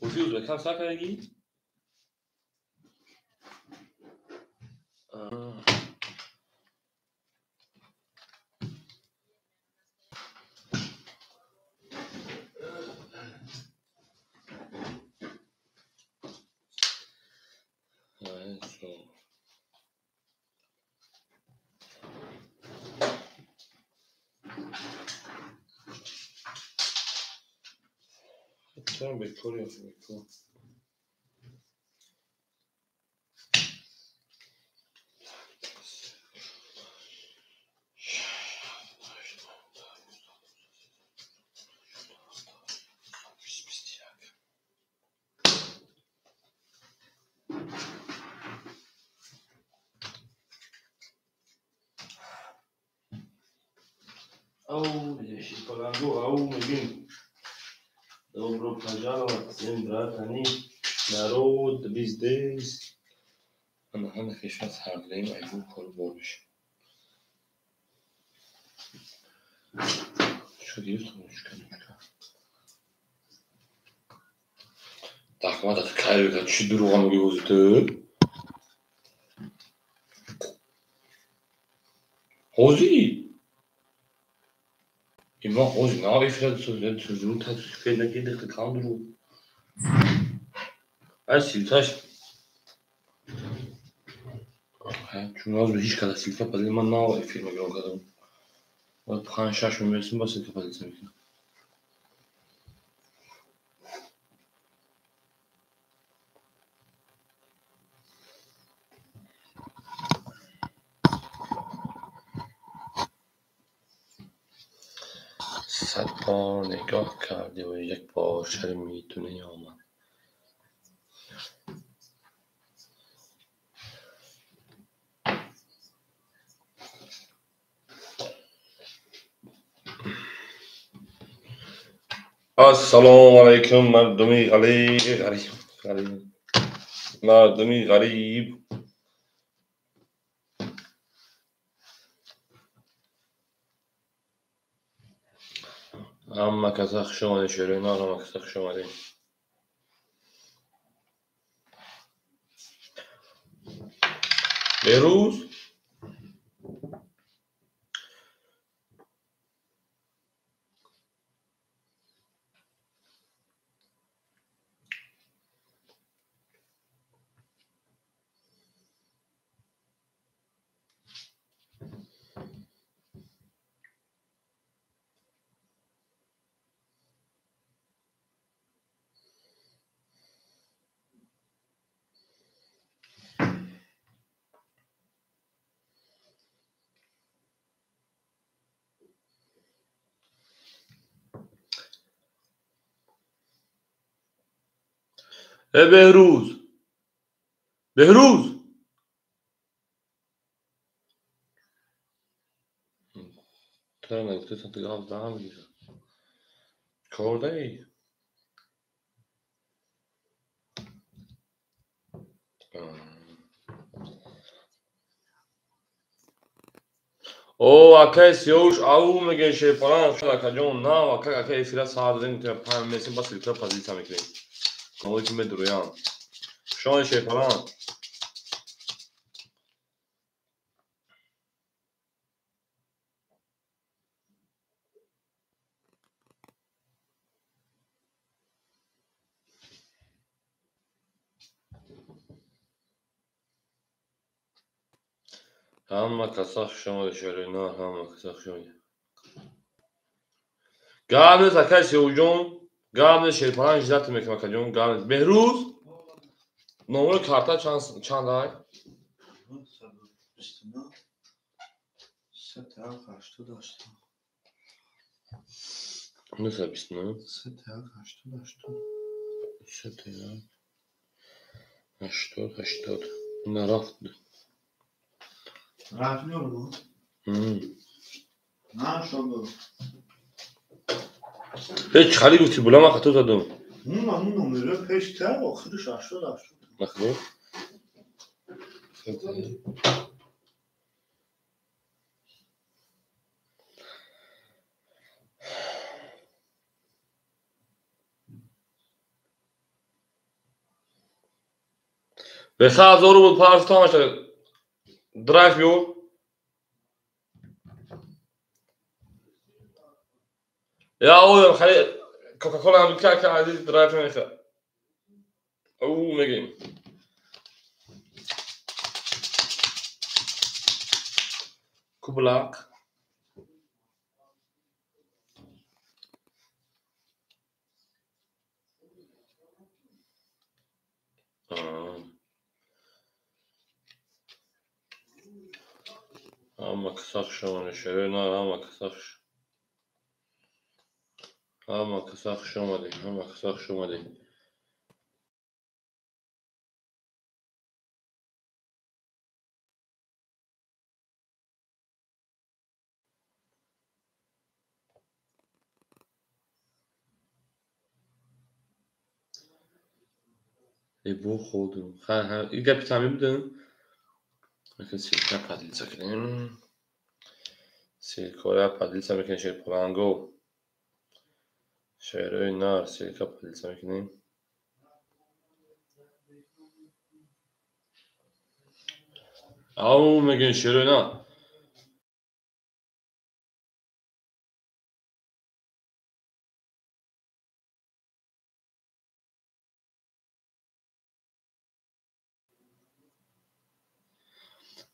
Узбекам сар кардагӣ? Чаро бекор ёфт бекор? Ау, шипаланду, ау, мегим. Добро пожаловать всем, братани. Народ, здесь. Ана ҳама хешва сардаем, айбу кор бор мешавад. Чё гирифтам ручка? Дахмат кайвека чӣ дурӯға мегӯӣ ҳозир ту? Ҳозир? Има ҳозир на эфира кам дурӯғ. Ай силташ. Чун ҳозир ҳеҷ када силка падил ман нав эфир мегирам кардам. Бояд 5-6 мемерасим, ба силка падилса мекунам. Сад бор нигоҳ кардӣ ва як бор шарми ту наомад. Ассалому алайкум, мардуми ғариб, ғариб, мардуми ғариб. Ҳама каса хуш омадед, шерои нав, ҳама каса хуш омадед. Беҳрӯз? Э Беҳрӯз? Беҳрӯз? Чаро нагуфтӣ, ту гап намегирад? Кор даӣ? О, акай Сиёвуш, ау мегӯяд шерпаланг, акаҷон, нав, ака, ака эфира сар дадем, панҷ месем, ба силка позитсия мекунем. Оне ки медурӯянд. Хуш омадед, шерпаланг. Ҳама каса хуш омадед, шерои нав, ҳама каса хуш омадед. Гап нест, акай Сиёвуҷон, гап нест, шерпаланг ждать мекунам, акаҷон, гап нест. Беҳрӯз? Номери карта чанд ай? 29 31 88. 929 31 88. 31 80 80. Ина рафт. Рафт набуд? Нашуд. Ҳеч хали гуфти була ман хато задам. Ҳамун номеро пеш та охираш 88. Нахло. Беха 1000 рубл парс тамаша драйв ё. Я одам хали Кока-Кола ҳам ка азиз драйв меха. Ау мегим. Кублак. Ҳама каса хуш омадед, шерои нар, ҳама каса хуш. Ҳама каса хуш омадед, ҳама каса хуш омадед. Э бо ходум. Ха, и гапи тами будем. Ссылка поделиться кунем. Ссылкора поделиться мекунем шерпаланго. Шерои нар ссылка поделиться мекунем. Ау мегӯем шерои нар.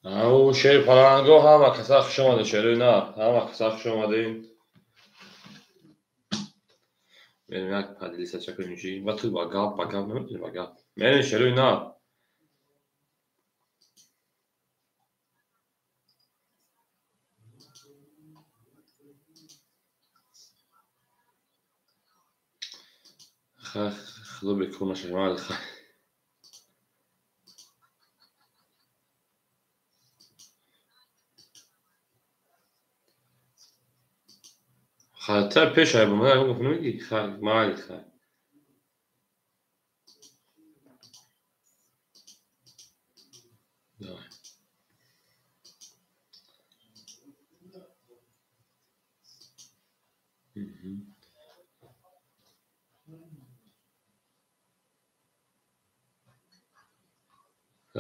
Ау шерпаланго ҳама каса хуш омадед шерои нар. Ҳама каса хуш омадед. Мерем як поделиться ча кунем чи? Ба ту ба гап наметавонӣ ба гап. Мерем шерои нар. Худо бекор нашавад. Хай, та пеш ай ба ман гуфт намегӣ? Хай, майли хай. Давай.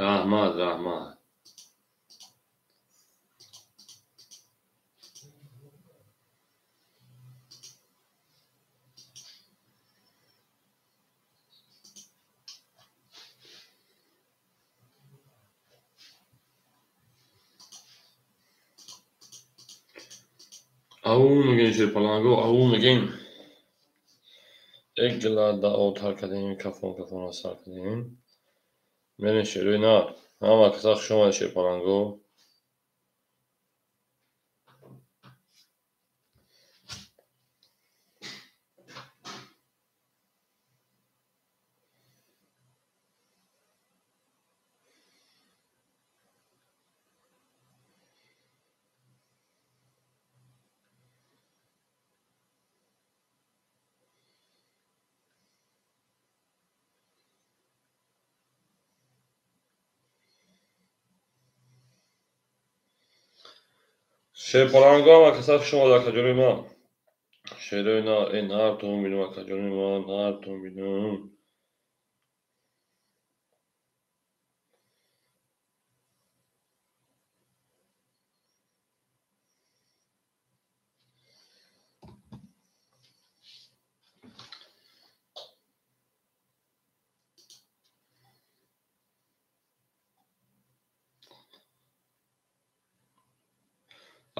Раҳмат, раҳмат. Ау мегӯем шерпаланго, ау мегӯем. Як гила дао тар кардем, кафон кафонро сар кардем. Мерем шерои нар. Ҳама каса хуш омадед шерпаланго. Шерпаланго ҳама каса хуш омадед акаҷони ман. Шерои нар, э нартон бинум акаҷони ман, нартон бинум.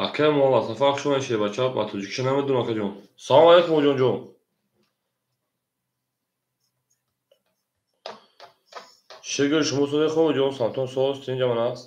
Акай Муҳаммад Сафар хуш омадед шербача, ба тоҷикиша намедонам акаҷон. Салом алайкум оҷонҷон. Шегӯ шумо сози хуб ҷон, самтон соз, тинҷамон аст.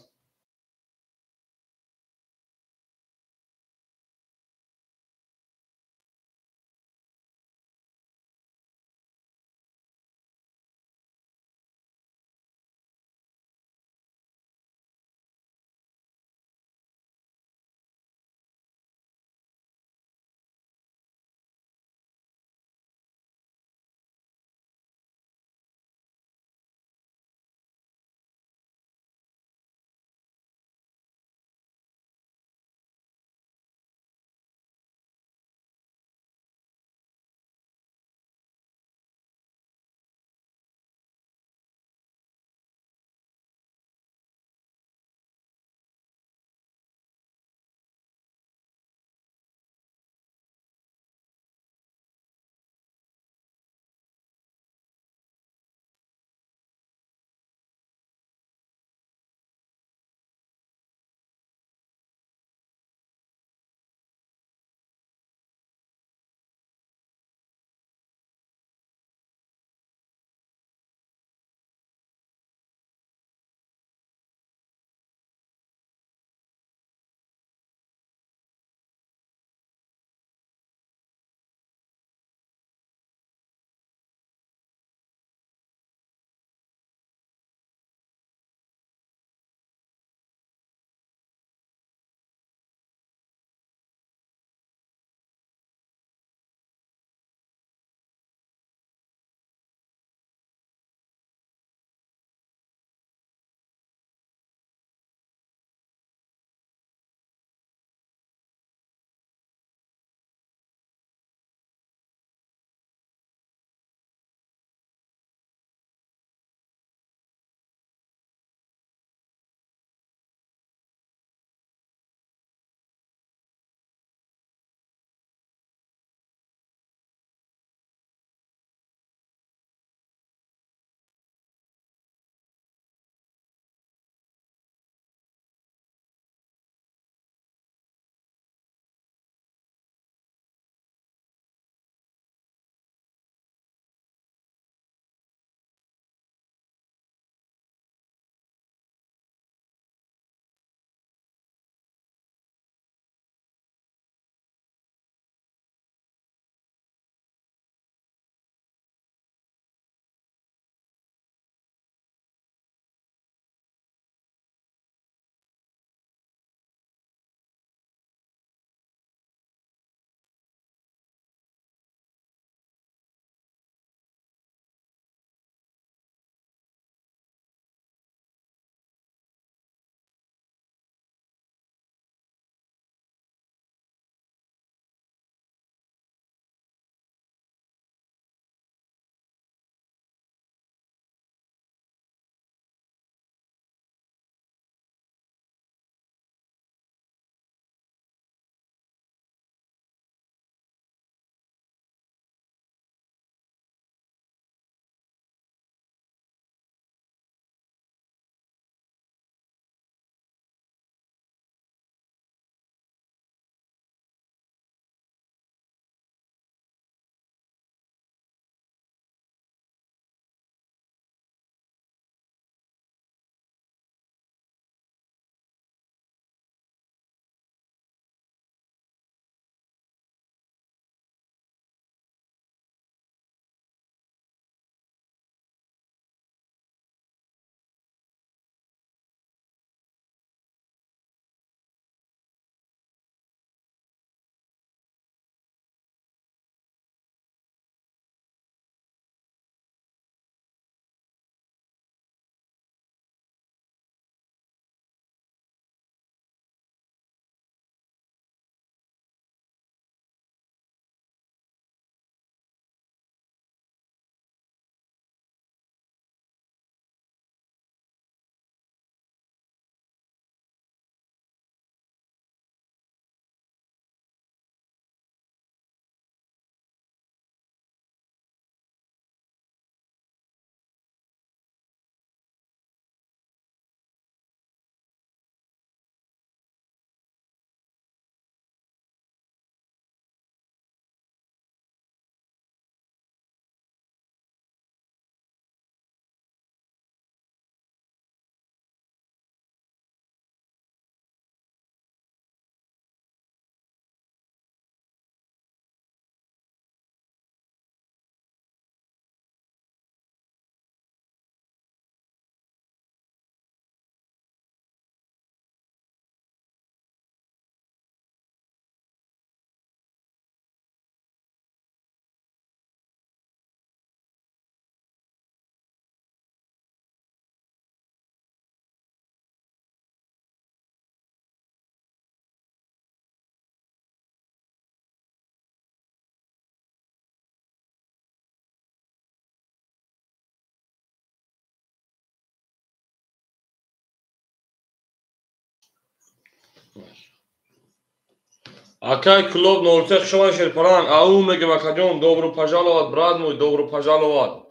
Акай клуб 03 хуш омадед шерпаланг. Ау мегем акаҷон, добро пожаловать, брат мой, добро пожаловать.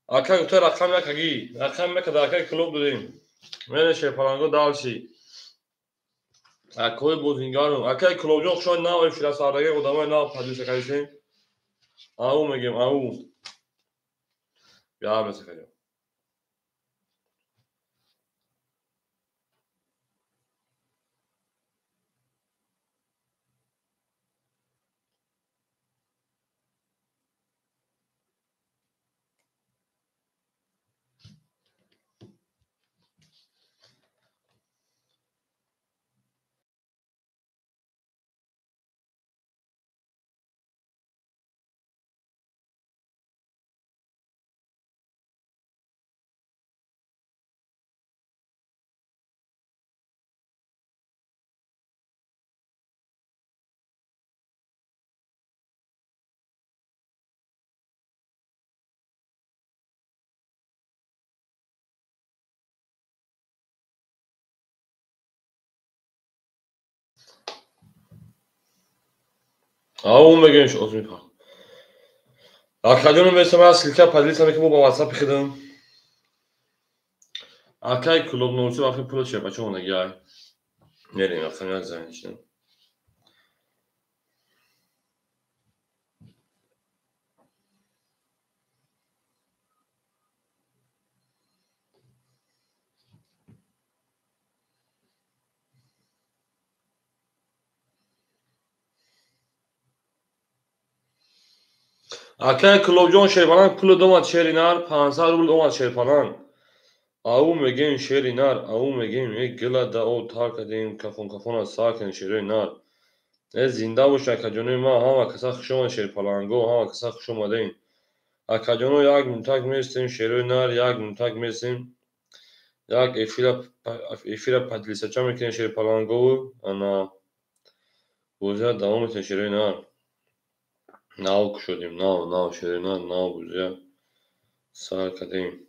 Акай гуфта рақам якаги, рақам яка дар акай клуб додем. Мене шерпаланго дальше. Акои бозингарум. Акай клубҷон хуш омадед, нав эфира сардаги одамои нав подлиса кардисем. Ау мегем, ау. Гап нест акаҷон. Ау мегем озми пар. Акаҷону месам аз ссылка поделиться мекунем бо WhatsApp хидам. Акай клуб 03 вақти пул чепачо онаги ай. Мерем рақам як занишем. Акай клубҷон шерпаланг пули домад шери нар, 500 рубл омад шерпаланг. Ау мегем шери нар, ау мегем э гила да о тар кардем, кафон кафона сар кардем шерои нар. Э зинда бош акаҷонои ма, ҳама каса хуш омад шерпаланго, ҳама каса хуш омадем. Акаҷоно як мунтак местем шерои нар, як мунтак местем. Як эфира подлисача мекунем шерпалангову, ана бозия давом метем шерои нар. Нав кушодем, нав, нав, шерои нар, нав бозия сар кардем.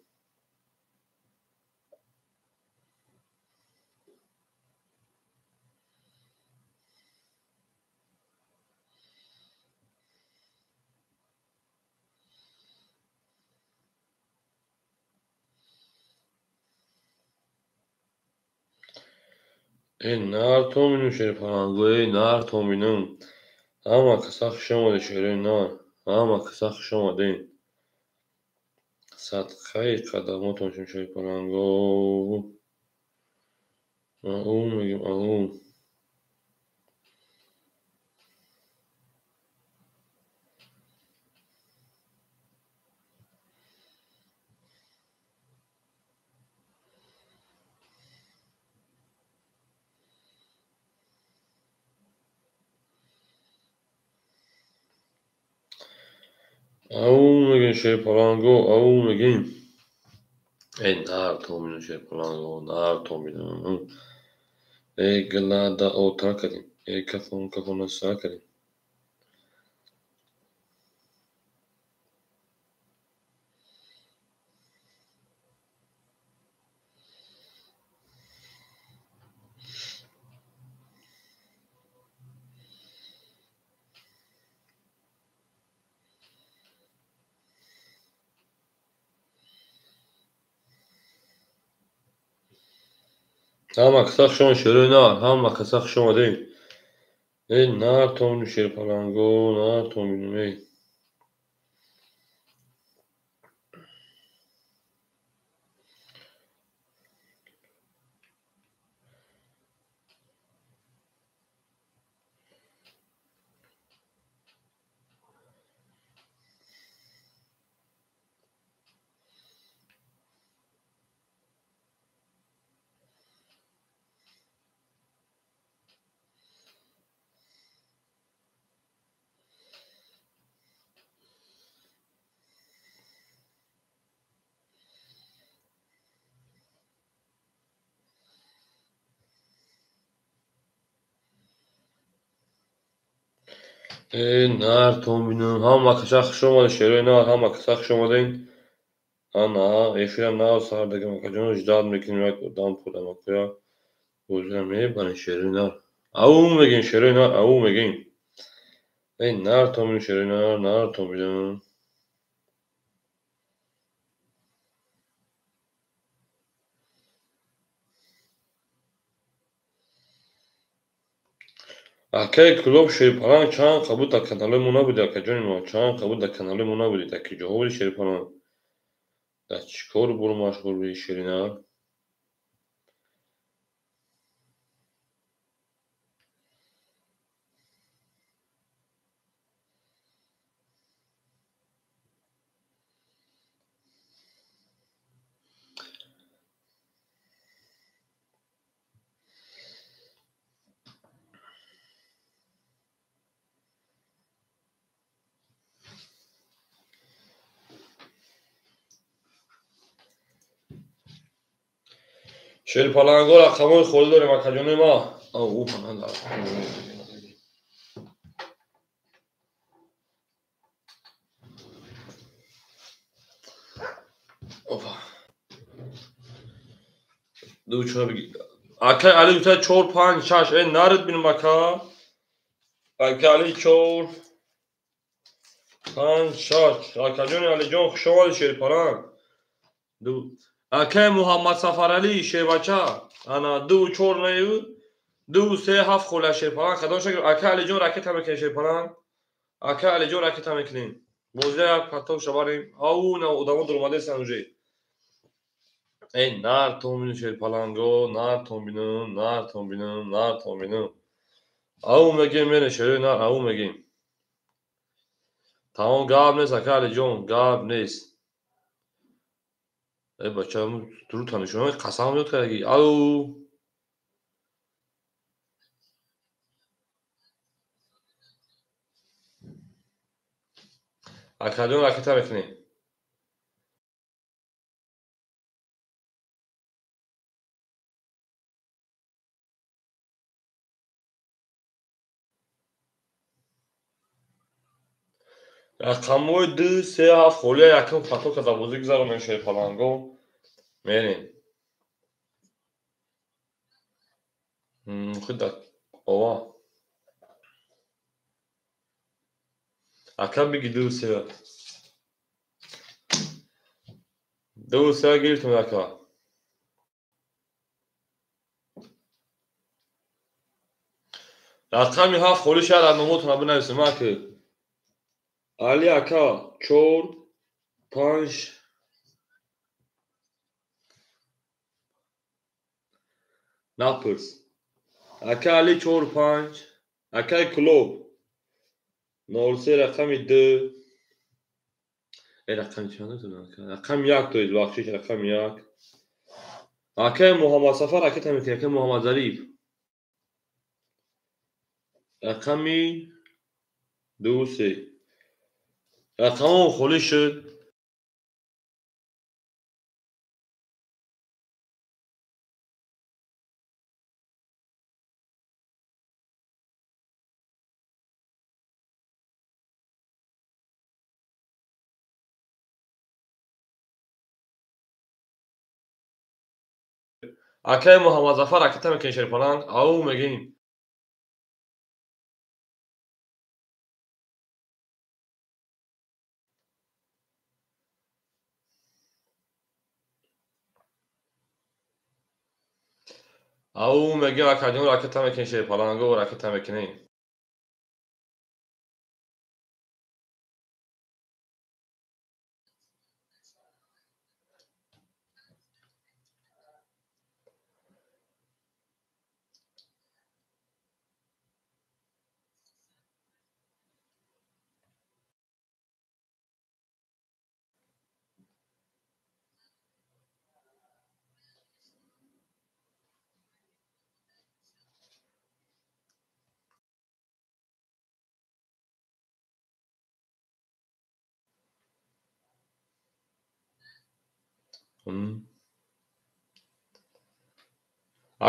Э нар томину шерпаланго, э нар томину. Ҳама каса хуш омадед шерои нар, ҳама каса хуш омадед. Садқаи қадамотон шум шерпаланго. Ау мегем, ау. Ау мегем шерпаланго, ау мегем. Э нар томину шерпаланго, нар томину. Э гила да о тар кардем, э кафон кафона сар кардем. Ҳама каса хуш омад шерои нар, ҳама каса хуш омадед. Э нар томину шерпаланго, нар томину, э. Э нар томину, ҳама каса хуш омадед шерои нар, ҳама каса хуш омадед. Ана эфира нав сар дагем акаҷоно, ждать мекунем як одам пудамакоя. Бозира мебарем шерои нар. Ау мегем шерои нар, ау мегем. Эй нар томин шерои нар, нар томин. Акаи Кӯлоб Шерипаланг чанд қабул дар каналҳои мо набуди, акаҷони мо, чанд қабул дар каналҳои мо набуди, дар ки ҷоҳо буди Шерипаланг? Дар чӣ кор бур машғул буди Шеринар? Шерипаланго рақамҳои холӣ дорем, акаҷони ма. Акай Али гуфта 4 5 6. Э нарид бинам ака. Ака Али 4 5 6. Акаҷони Алиҷон хуш омадед Шерипаланг. Ду акай Муҳаммадсафаралӣ шербача ана 2 4 нею 2 3 7 хола Шерипаланг кадом шакл? Акай Алиҷон ракета мекунем Шерипаланг. Акай Алиҷон ракета мекунем. Бозия як паток шабарем. Ау на одамо дуромадестан уже. Эй нар томбинум Шерипаланго, нар томбинум, нар томбинум, нар томбинум. Ау мегем мерем шерои нар, ау мегем. Тамом гап нест акай Алиҷон, гап нест. Э бача дуруд танишон қасам ёд кардаги. Ау акаҷон ракета мекунем. Рақамҳои 2 3 7 холия якум патока дар бозӣ гузаронем Шерипаланго. Мерем. Худа ова. Ака биги 2 3. 2 3 гирифтем ака. Рақами 7 холи шаҳр аз номотона бинависем ака. Али ака 4 5 напурс. Ака Али 4 5. Акаи Кӯлоб 03 рақами 2. Э рақами чанд ака? Рақами 1 то есть бахшиш рақами 1. Акаи Муҳаммадсафар ракета мекунем, акаи Муҳаммадзариф. Рақами 2 3. Рақамҳо холӣ шуд. Акаи Муҳаммадзафар ракета мекунем Шерипаланг. Ау мегем. Ау мегем акаҷон ракета мекунем Шерипаланго ракета мекунем.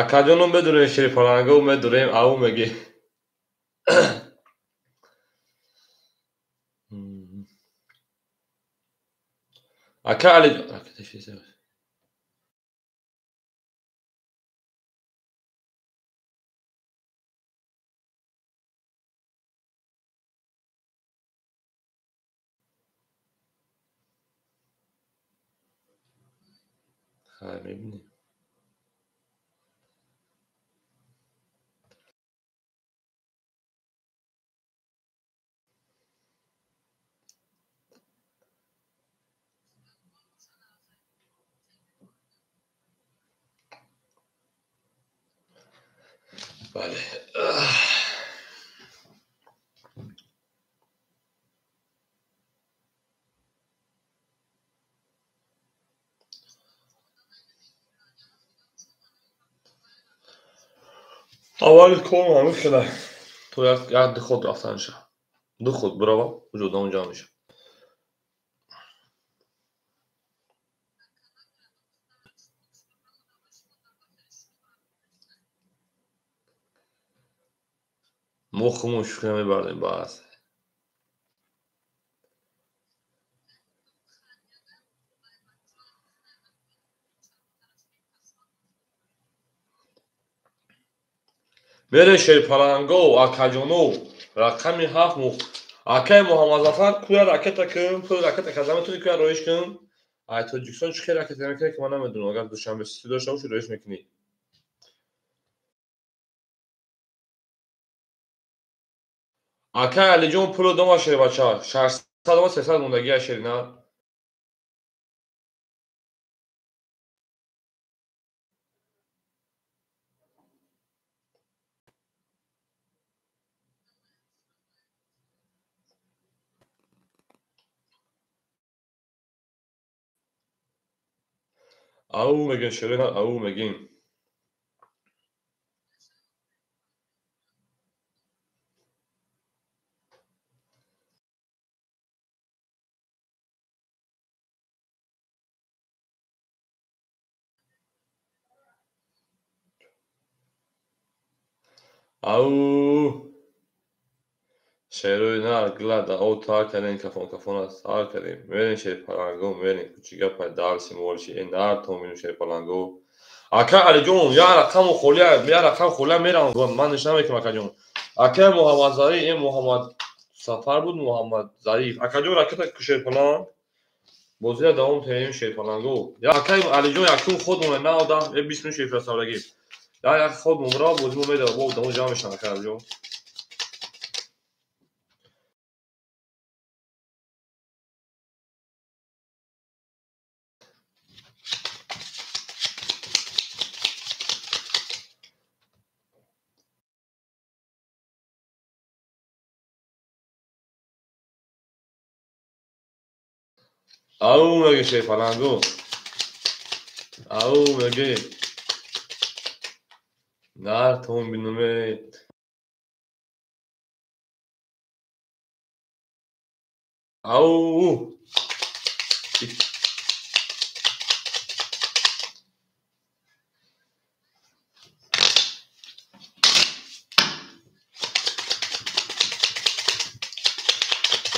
Акаҷоном медурем Шерипаланго медурем, ау меге. Ака Али Хай мебинем. Бале. Аввали кор ҳамин хела. То як ду ход рафтан ша. Ду ход бирава, уҷо одам ҷамъ мешавад. Мо худмон шӯхӣ намебардем баъз. Мере Шерпаланго, акаҷоно, рақами ҳафт акаи Муҳаммадзафар куя ракета кун, пул ракета карда метавонӣ, куя роиш кун. Ай Тоҷикистон чӣ хел ракета мекунӣ, ки ман намедонам. Агар Душанбе Сити дошта бошӣ, роиш мекунӣ. Акаи Алиҷон пуло дома шербача, 600 ва 300 мондагия шерина. Ау мегин шерина, ау мегин. Ау шерои нар глада о тар кардем, кафон кафона сар кардем. Мерем Шерпаланго, мерем кучи гапай дарси морши э нар то мину Шерпаланго. Ака Алиҷон, як рақаму холия, як рақам холия мерам, ман ниш намекунам акаҷон. Акаи Муҳаммадзариф, э Муҳаммад Сафар буд, Муҳаммад Зариф. Акаҷон ракета Шерпаланг. Бозира давом теем Шерпаланго. Акаи Алиҷон якум ход моне наодам, э 20 минут шефрасавлагӣ. Як ход момра бозимо медава, бо одамо ҷамъ мешаванд акаи Алиҷон. Ау меге Шерпаланго. Ау меге. Нар тон бинуме. Ау.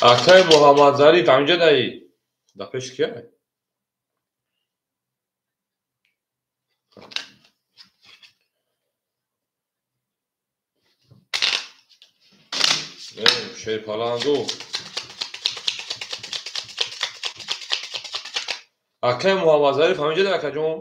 Акаи Муҳаммадзариф ҳаминҷа даи. Да пеш кия? Шерпаланго. Акаи Муҳаммадзариф ҳаминҷа даи акаҷон.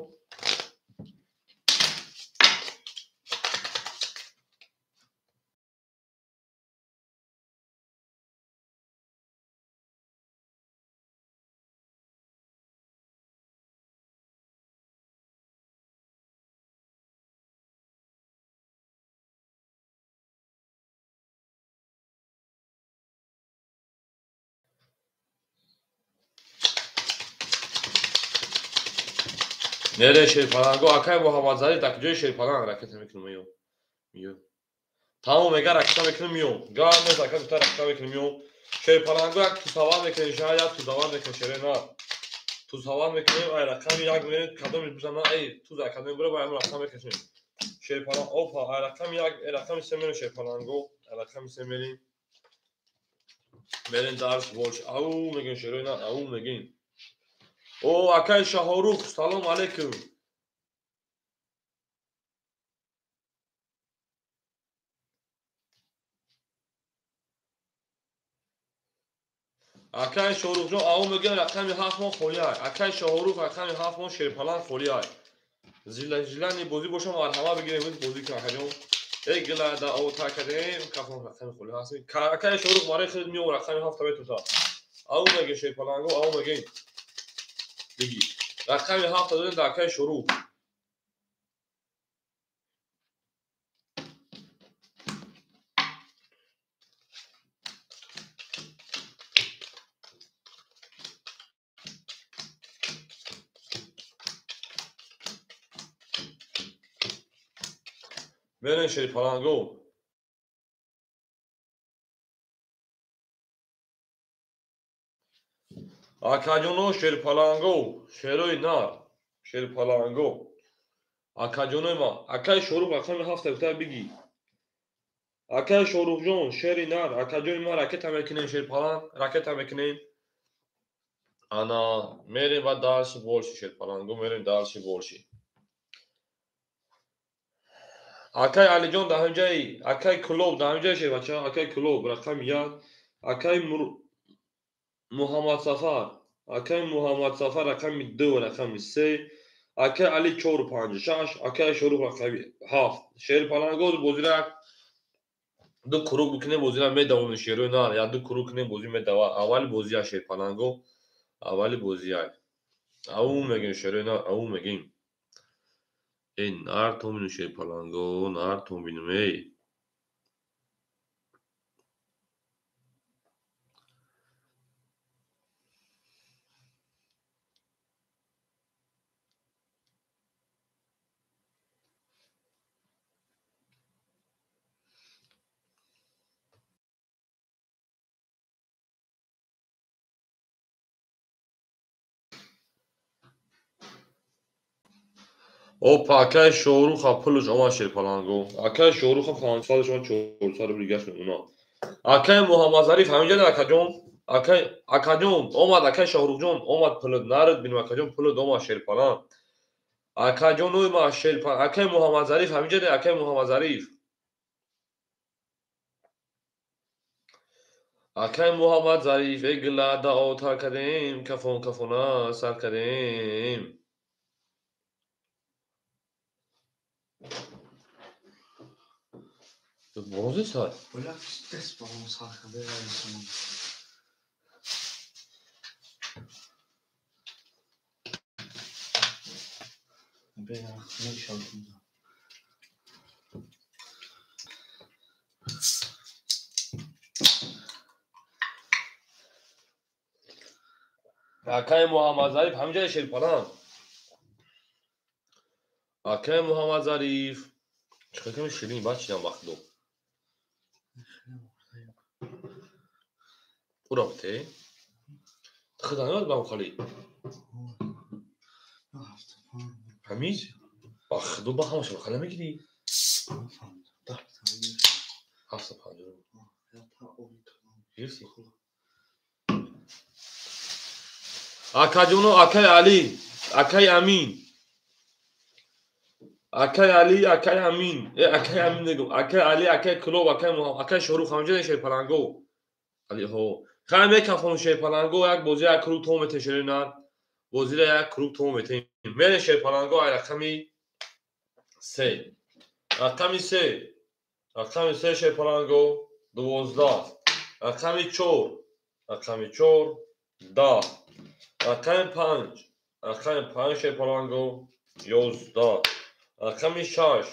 Нере Шерпаланго, акаи Муҳаммадзариф дар куҷои Шерпаланг ракета мекунам миём. Миём. Тамом мега ракета мекунам миём. Гап нест ака гуфта ракета мекунам миём. Шерпаланго як тусавар мекунем, шаҳр як тузавар мекунем шере на. Тузавар мекунем, ай рақами як мерем, кадоми бизана, ай туз кадоми бура, бай рақам мекашем. Шерпаланг, опа, ай рақами як, ай рақами се мерем Шерпаланго, ай рақами се мерем. Мерем дарс бош. Ау мегем шерои на, ау мегем. О, акаи Шаҳорух, салом алейкум. Акай Шоҳрухҷон ау мегӯям рақами 7 мо холиай. Акай Шоҳрух рақами 7 мо шерпаланг холиай. Зилани бозӣ боша марҳама бигирем бозӣ кун акаҷон. Эй гила да о та кадем кафон рақами холи ҳастем. Акай Шоҳрух мараи хеле миём рақами 7 метута. Ау мегӯем шерпаланго ау мегӯем. Бигӣ. Рақами 7 додем да акай Шоҳрух. Мерен шерпаланго. Акаҷоно шерпаланго, шерои нар, шерпаланго. Акаҷонои ма, акай Шоҳрух рақами 7 гуфта бигӣ. Акай Шоҳрухҷон, шери нар, акаҷони ма ракета мекунем шерпаланг, ракета мекунем. Ана мерем ба дальше больше шерпаланго, мерем дальше больше. Акай Алиҷон дар ҳамҷаи, акай Кулоб дар ҳамҷаи шербача, акай Кулоб рақами 1, акай Муҳаммадсафар, акай Муҳаммадсафар рақами 2 ва рақами 3, акай Али 4 5 6, акай Шоҳрух рақами 7. Шерпаланго бозира ду круг бикунем бозира медавонем шерои нар, як ду круг кунем бозӣ медава. Аввали бозия шерпаланго, аввали бозия. Ау мегӯем шерои нар, ау мегӯем. Эй нар томину шерпаланго, нар томинум эй. Опа, акай Шоҳруха пулш омад шерпаланго. Акай Шоҳруха 500 шума 400 рубл гашт мемона. Акай Муҳаммадзариф ҳаминҷа акаҷон, акай акаҷон омад, акай Шоҳрухҷон омад пулт нарид бинем акаҷон пулт омад шерпаланг. Акаҷонои ма шерпаланг, акай Муҳаммадзариф ҳаминҷа акай Муҳаммадзариф. Акай Муҳаммадзариф эй гила да ота кадем, кафон кафона сар кадем. Борози сар? Бля, пиздец, борон сар каде. Бля, не. Акай Муҳаммадзариф ҳаминҷа шерпаланг. Акай Муҳаммадзариф чӣ ками ширин бачидам вақтдо. Ура бите? Хиданат ба хали. Ҳамиз? Ба хиду ба ҳамаша ба хала мегирӣ? 750 рубл. Гирифтӣ? Акаҷоно, акай Али, акай Амин. Акай Али, акай Амин. Э, акай Амин мегӯм. Акай Али, акай Кулоб, акай Муҳаммад, акай Шоҳрух ҳамҷа шерпаланго. Али ҳо. Хай мекафон шерпаланго, як бозӣ як круг то метем шери нар. Бозиро як круг то метем. Мере шерпаланго ай рақами 3. Рақами 3. Рақами 3 шерпаланго 12. Рақами 4. Рақами 4 10. Рақами 5. Рақами 5 шерпаланго 11. Рақами 6.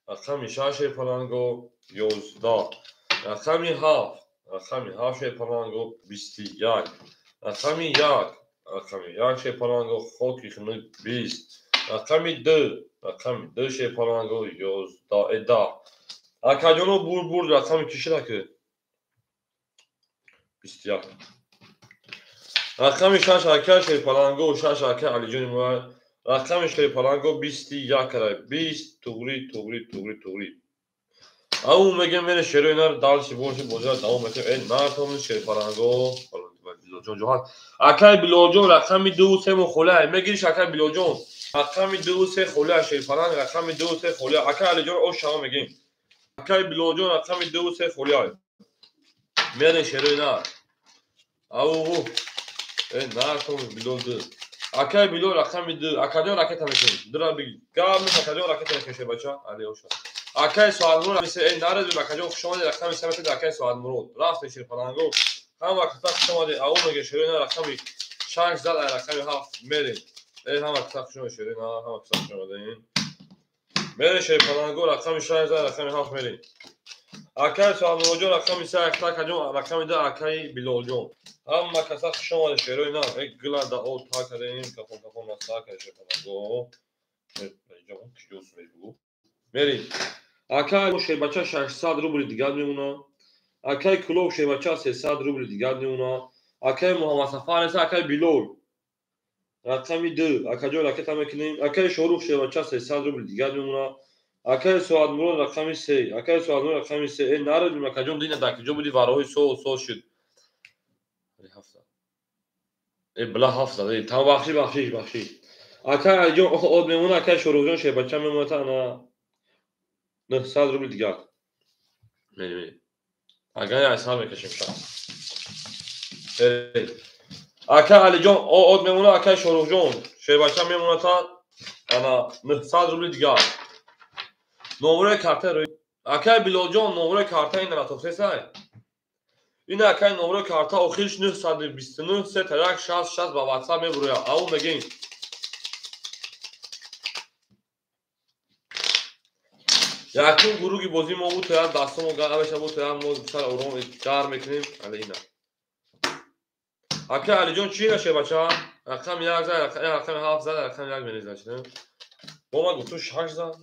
Рақами 6 шерпаланго 11. Рақами 7. Рақами 7 шерпаланго 21. Рақами 1. Рақами 1 шерпаланго хоки хунук 20. Рақами 2. Рақами 2 шерпаланго 11 10. Акаҷоно бур бур рақами кишира ки 21. Рақами 6 ака шерпаланго 6 ака Алиҷони мо рақами шерпаланго 21 кара 20 туғри туғри туғри туғри. Ау мегем мере шерои нар дальше больше бозиро давом метем. Э нар томин шерпаланго Билолҷон ҷоҳат. Акай Билолҷон рақами 2 3 мо холай мегириш акай Билолҷон. Рақами 2 3 холай шерпаланг рақами 2 3 холай акай Алиҷон ош шава мегем. Акай Билолҷон рақами 2 3 холай. Мере шерои нар. Ау нархом Билол 2. Акай Билол рақами 2. Акаҷон ракета мекунем. Дура бигир. Гап нест акаҷон ракета мекунем шербача. Али оша. Акай Соатмурод рақами 3. Наред акаҷон хуш омадед рақами 3 метед акай Соатмурод. Рафтем шерпаланго. Ҳама каса хуш омадед. Ау меге шерои на рақами 6 зад ай рақами 7 мерем. Ҳама каса хуш омадед шерои на ҳама каса хуш омадед. Мерем шерпаланго рақами 6 зад рақами 7 мерем. Акай Соатмуродҷон рақами 3 акаҷон рақами 2 акай Билолҷон. Ҳама каса хуш омадед шерои на. Гила да о та кардем кафон кафон наста кардем шерпаланго. Ҷон киҷос мебу. Мерем. Акай шербача 600 рубли дигар мемона. Акай Кулоб шербача 300 рубли дигар мемона. Акай Муҳаммадсафар нест, акай Билол рақами 2. Акаҷон ракета мекунем. Акай Шорух шербача 300 рубли дигар мемона. Акай Соатмурод рақами 3. Акай Соатмурод рақами 3. Наредим акаҷон дина дар киҷо буди вароҳои сол сол шуд. Била 7 зад. Там бахши бахшиш бахшиш. Акай Алиҷон од мемона, акай Шорухҷон шербача мемона та ана 900 рубли дигар. Мерем. Агар айсар мекашем шаҳр. Акай Алиҷон од мемона, акай Шорухҷон шербача мемона та ана 900 рубли дигар. Номерои карта рӯй. Акай Билолҷон номерои карта ин ратофтесай. Ин акай номерои карта охириш 929 3 1 6 6 ба WhatsApp мебурояд. Ау мегем. Якум гуруҳи бозии мо буд, тояд дастомо гарм мешавад, буд тояд мо сар ором гарм мекунем. Али ина. Акай Алиҷон чӣ ина шербача? Рақами 1 зад, рақами 7 зад, рақами 1 менезад. Бо ман гуфтум 6 зад.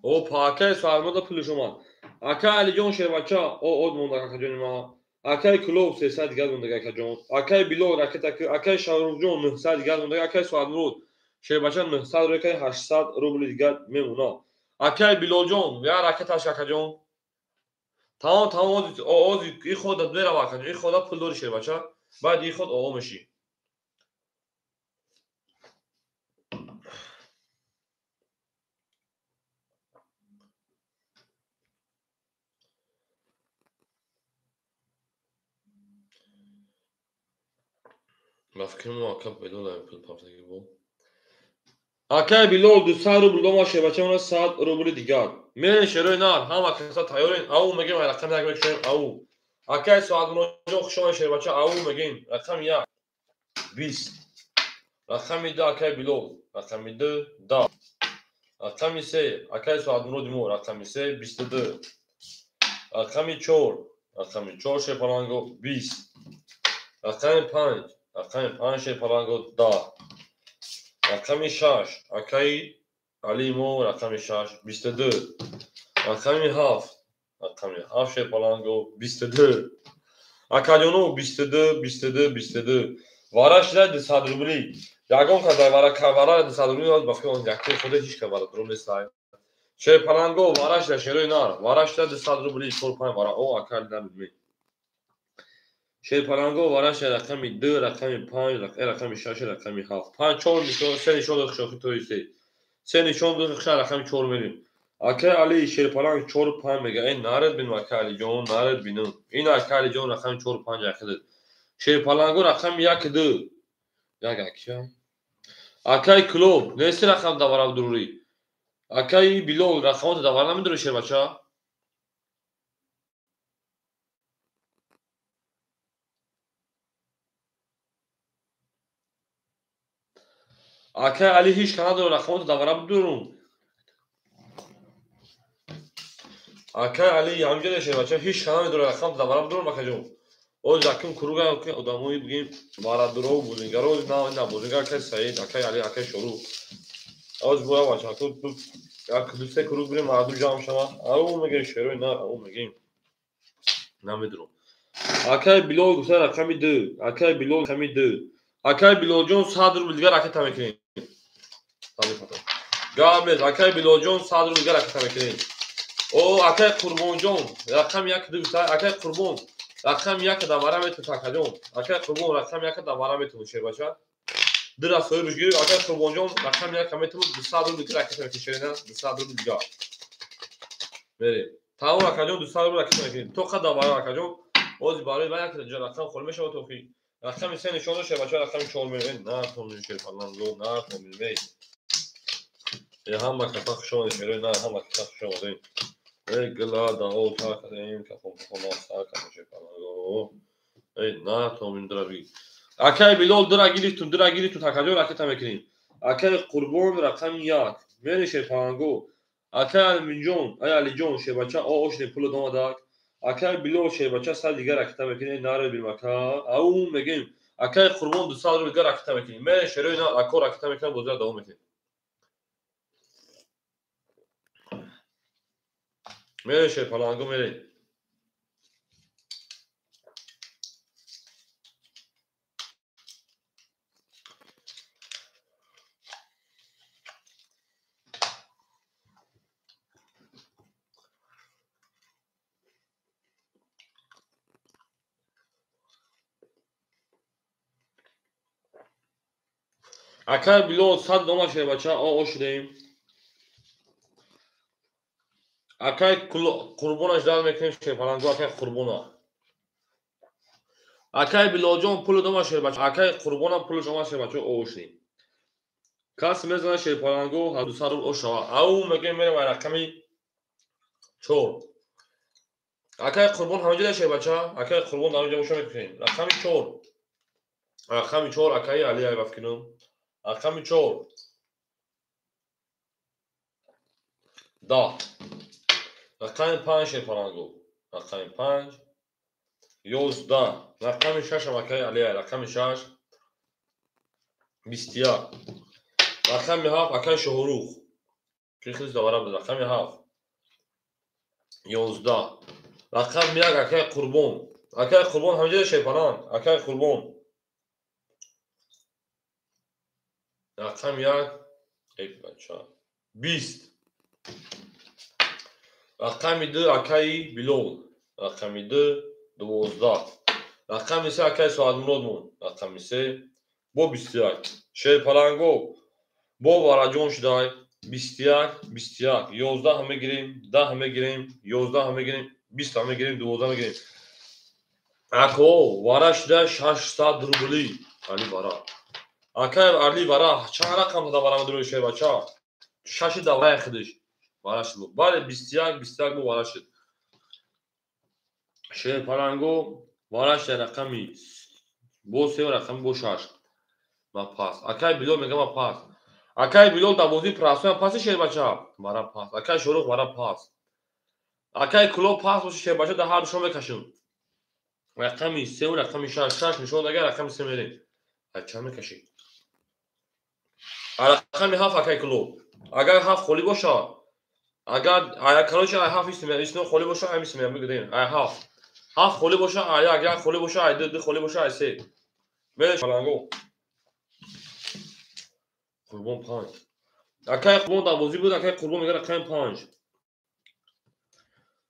Опа, акай Соатмурод пулиш омад. Акай Алиҷон шербача од монда акаҷони ма. Акай Кулоб 300 дигар монда акаҷон. Акай Билол ракета, акай Шаҳрухҷон 900 дигар монда, акай Соатмурод шербача 900 рубли, 800 рубли дигар мемона. Акай Билолҷон, я ракеташ акаҷон. Тамом тамом ози и хода мерава акаҷон, и хода пул дори шербача. Баъд и ход оо меши. Ба фикрам ака Билол ҳамин пул партаги бо. Акай Билол 200 рубл дома шербача мона 100 рубли дигар. Мерем шерои нар, ҳама каса тайёрен. Ау мегем рақами 1 мекушем. Ау. Акай Соатмуродҷон хуш омадед шербача. Ау мегем рақами 1 20. Рақами 2 акай Билол, рақами 2 10. Рақами 3 акай Соатмуроди мо, рақами 3 22. Рақами 4, рақами 4 шерпаланго 20. Рақами 5 рақами 5 шерпаланго 10. Рақами 6 акай Али мо рақами 6 22. Рақами 7 рақами 7 шерпаланго 22. Акаҷоно 22 22 22. Вара шуда 200 рубли. Ягон кас вара вара 200 рубли ба фикр якте худо ҳеч кас вара дурум нест. Шерпаланго вара шуда шерои нар. Вара шуда 200 рубли 4 5 вара. О акай нар рубли. Шерпаланго вара шуда рақами 2, рақами 5, рақами 6, рақами 7. 5 4 нишон, 3 нишон дод шохи тои 3. 3 нишон дод ша рақами 4 мерем. Акай Али шерпаланг 4 5 мега. Наред бинум акай Алиҷон, наред бинум. Ин акай Алиҷон рақами 4 5 яхидад. Шерпаланго рақами 1 2. Як акия. Акай Кулоб, неси рақам давара дурури. Акай Билол рақамото давара намедури шербача? Акай Али ҳеч ка надора рақамото давара бидурум. Акай Али ҳамҷо шербача ҳеч ка намедора рақамото давара бидурум акаҷон. Оз якум круга одамои бигем марадуров бозингаро на на бозингар акай Саид, акай Али, акай Шорух. Оз боя бачако як ду се круг бирем марадур ҷамъ шава. Ау мегем шерои на, ау мегем. Намедурум. Акай Билол гуфта рақами 2, акай Билол рақами 2. Акай Билолҷон 100 рубл дигар ракета мекунем. Гап нест, акай Билолҷон 100 рубл дигар ракета мекунем. О, акай Қурбонҷон рақами 1 2 гуфта, акай Қурбон рақами 1 давара метавон акаҷон. Акай Қурбон рақами 1 давара метавон шербача. Дира соҳибаш гирифт. Акай Қурбонҷон рақами як метавон 200 рубл дига ракета мекунем шерина, 200 рубл дига. Мерем. Тамом акаҷон 200 рубл ракета мекунем. То қадар барои акаҷон ози барои вай як рақам холӣ мешавад то ки рақами 3 нишон дошта бача рақами 4 мерем. На томин шер фаланго, на томин мей. Ҳама кафа хуш омадед шерои на, ҳама кафа хуш омадед. Эй гила дао та кадем кафон кафон са кафон шер фаланго. Эй на томин драби. Акай Билол дира гирифтум, дира гирифтум, такаҷон ракета мекунем. Акай Қурбон рақами 1. Мери шер фаланго. Акай Алминҷон, ай Алиҷон шербача ошне пул омадак. Акай Билол шербача 100 дигар ракета мекунем, наре билмака. Ау мегем. Акай Қурбон 200 рубл дигар ракета мекунем. Мери шерои на ако ракета мекунем, бозиро давом мекунем. Мери шер фаланго мери. Акай Билол 100 дома шербача ошудем. Акай Қурбонаш дар мекунем шерпаланго, акай Қурбона. Акай Билолҷон пул дома шербача, акай Қурбона пулаш омад шербача ошудем. Кас мезана шерпаланго 200 рубл ошава. Ау мегем мерем ай рақами 4. Акай Қурбон ҳамаҷода шербача, акай Қурбон дар онҷо боша мекунем. Рақами 4. Рақами 4 акай Али Айбафкинум. Рақами 4. 10. Рақами 5 шерпаланго. Рақами 5. 11. Рақами 6 акай Алия. Рақами 6. 21. Рақами 7 акай Шоҳрух. Ки хеле давара буд. Рақами 7. 11. Рақами 1 акай Қурбон. Акай Қурбон ҳамаҷода шерпаланг. Акай Қурбон. Рақами 1, эй бача, 20. Рақами 2 акаи Билол. Рақами 2 12. Рақами 3 акаи Соатмуродмон. Рақами 3 бо 21. Шерпаланго бо Вараҷон шудай 21 21. 11 мегирем, 10 мегирем, 11 мегирем, 20 мегирем, 12 мегирем. Ако вара шудай 600 рубли. Али вара. Акай Али вара чанд рақам дада вара медури шербача? 6 давраи худиш вара шуд. Бале 21 21 бо вара шуд. Шерпаланго вара шуд рақами бо 3 рақами бо 6. Ма пас. Акай Билол мегам ма пас. Акай Билол дар бозии прасоям паси шербача? Вара пас. Акай Шорух вара пас. Акай Кулоб пас боши шербача дар ҳар душон мекашем. Рақами 3 рақами 6 6 нишон дагар рақами 3 мерем. Ай чанд мекашӣ? Рақами 7 акай Кулоб. Агар 7 холӣ бошад, агар ай короче ай 7 истем, исно холӣ бошад, ай мисмем бигирем. Ай 7. 7 холӣ бошад, ай 1, 1 холӣ бошад, ай 2, 2 холӣ бошад, ай 3. Мереш фаланго. Қурбон 5. Акай Қурбон дар бозӣ буд, акай Қурбон мегӯяд рақами 5.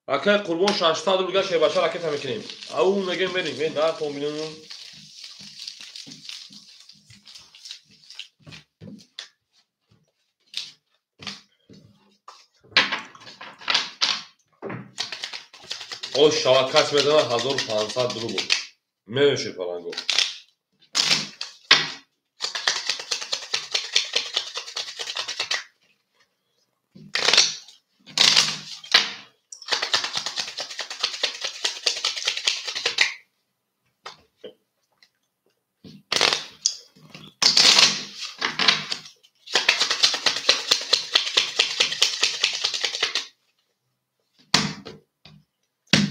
Акай Қурбон 600 рубл шербача ракета мекунем. Ау мегем мерем, ме на томинум. Ош шава кас мезанад 1500 рубл. Мерем шерпаланго.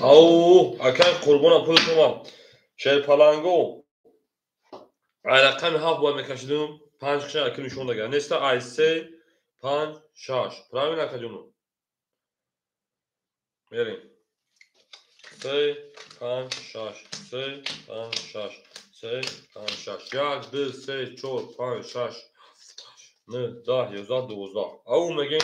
Ау, акай Қурбона пул шума. Шерпаланго. Ай рақами 7 бояд мекашидум. 5 киша акил нишон дагар. Неста ай 3 5 6. Правильно акаҷоно? Мерем. 3 5 6 3 5 6 3 5 6 1 2 3 4 5 6 9 10 11 12. Ау мегем.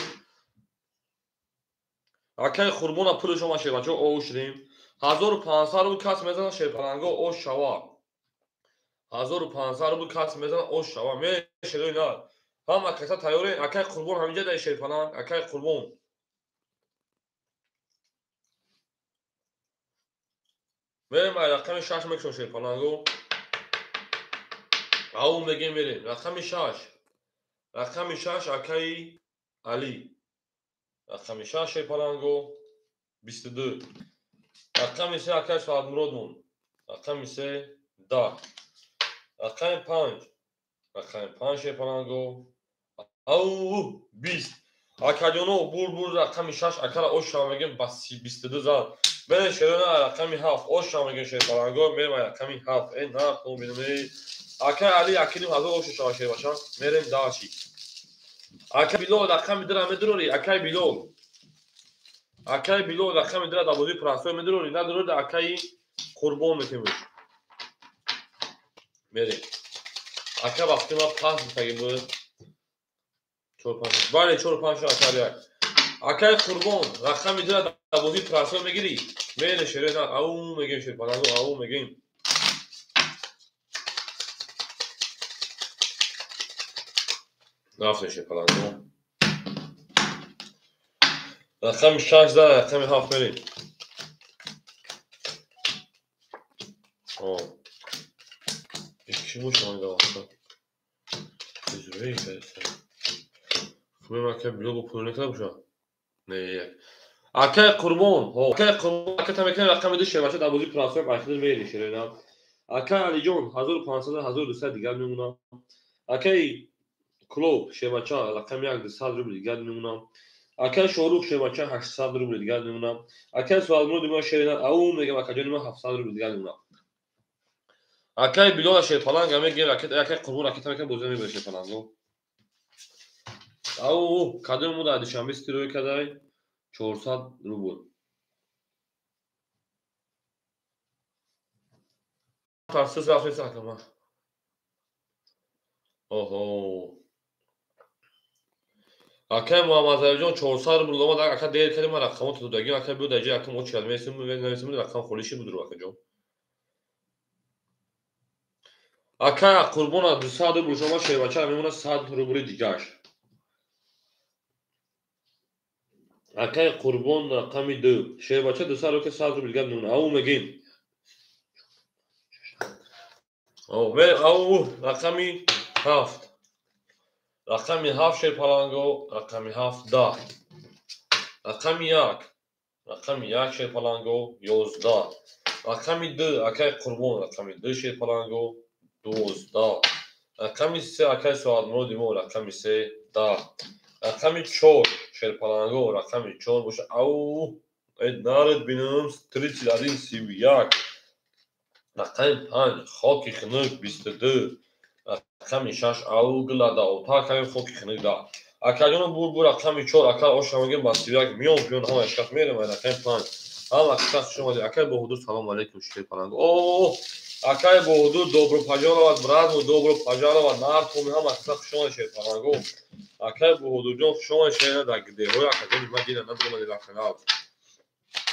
Акай Қурбона пули шума шербача оу шудем. 1500 рубл кас мезанад шерпаланго ош шава. 1500 рубл кас мезанад, ош шава. Мерем шерои нар. Ҳама каса тайёрен. Акай Қурбон ҳаминҷа дай шерпаланг. Акай Қурбон. Мерем ай рақами 6 мекушем шерпалангу. Ау мегем мерем. Рақами 6. Рақами 6 акаи Али. Рақами 6 шерпалангу 22. Рақами 3 акаи Соатмуродмон. Рақами 3 10. Рақами 5. Рақами 5 шерпалангу. Ау 20. Акаҷоно бур бур рақами 6 акара ош шава мегем ба 22 зад. Мерем шерона рақами 7 ош шава мегем шерпалангу. Мерем рақами 7. Э на кун бинем. Акай Али акиним ҳазор ош шава шербаша. Мерем даши. Акай Билол рақами 2 медурори. Акай Билол. Акай Билол рақами 2 дар бозии простой медурори. Надурори акаи Қурбон метемуш. Мерем. Ака вақти ма пас битагим буд. 4 5. Бале 4 5 акар як. Акай Қурбон рақами 2 дар бозии простой мегирӣ? Мерем шерена ау мегем шерпалангу ау мегем. Рафтем шерпалангу. Рақами 6 зад, рақами 7 мерем. О. Ки бошам ин вақта? Израил кардеста. Хуб, акай Билол бо пул накарда боша? Не, як. Акай Қурбон, ҳо, акай Қурбон, ака та мекунем рақами 2 шербача дар бозии простой айхидр мерем шерена. Акай Алиҷон 1500 1200 дигар мемонам. Акай Клуб шербача рақами 1 200 рубл дигар мемонам. Акай Шорух шербача 800 рубл дигар мемонам. Акай Суалмурод ма шерена ау мегам акаҷони ма 700 рубл дигар мемонам. Акай Билол шерпаланга мегем, акай Қурбон ракета мекунем, бозӣ мебарем шерпалангу. Ау, кадом мо дар Душанбе ситирой кадай? 400 рубл. Тарсиз рафтеса акама. Оҳо. Акай Муҳаммадзалиҷон 400 рубл омад, ака дер кардем, ман рақамото додагим, ака биё дар ҷои акам очи месим, нависем рақам холиши буд ру акаҷон. Ака Қурбона 200 рубл шумо шербача мемонад 100 рубли дигаш. Акай Қурбон рақами 2 шербача 200 рубл 100 рубл дигар мемонад. Ау мегем. Ау, ау рақами 7. Рақами 7 шерпаланго, рақами 7 10. Рақами 1. Рақами 1 шерпаланго 11. Рақами 2 акай Қурбон рақами 2 шерпаланго 12. Рақами 3 акай Соатмуроди мо рақами 3 10. Рақами 4 шерпаланго рақами 4 боша. Ау, наред бинам 31 31. Рақами 5 хоки хунук 22. Рақами 6 ау гилада ота акаи хоки хунук да. Акаҷоно бур бур рақами 4 ака оша мегем ба 31 миён пиён ҳама шкаф мерем рақами 5. Ҳама кас хуш омадед. Акай Баҳодур салом алейкум шерпаланго. О, акай Баҳодур добро пожаловать, брат мой, добро пожаловать. Нартоми ҳама каса хуш омадед шерпаланго. Акай Баҳодурҷон хуш омадед шерна дар деҳои акаҷони ман дина надомади рафтан.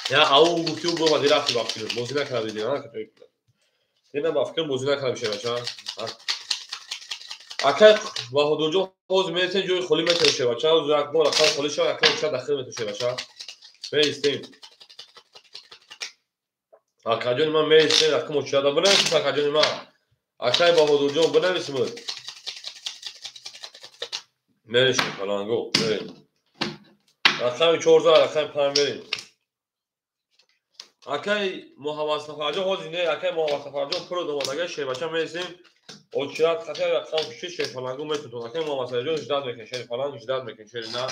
Я ау гуфти ӯ бомади рафти ба фикр. Бозӣ накарда дина. Дина ба фикр бозӣ накарда шербача. Акай Баҳодурҷон ҳозир мересем ҷои холӣ метавонем шербача. Ҳозир як бор рақам холӣ шава, якам ча дахил метавонем шербача. Мересем. Акаҷони ман мересем, рақам очада бинависем акаҷони ман. Акай Баҳодурҷон бинависем. Мересем паланго, мерем. Рақами 14, рақами 5 мерем. Акай Муҳаммадсафарҷон ҳозир не, акай Муҳаммадсафарҷон пур домадага шербача мересем. Очират хатар рақам 6 шерпалангу метавонад. Акай Муҳаммадсафарҷон ждат мекунад, шерпаланг ждат мекунад, шерина.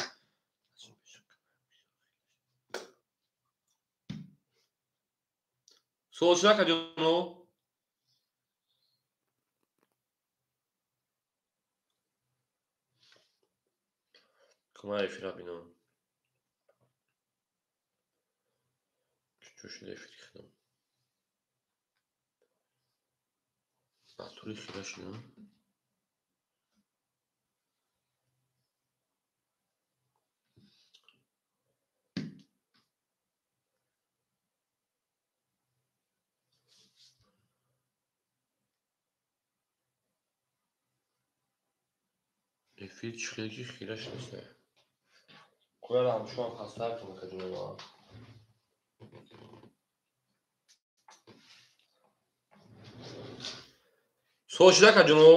Суол шуд акаҷоно? Кумай эфира бинам. Чӯ шуд эфири хидам? Натури хира шудам. Эфир чӣ хеле ки хира шудааст. Куяра ҳамшуам хастар кун акаҷони ман. Суол шуда акаҷоно?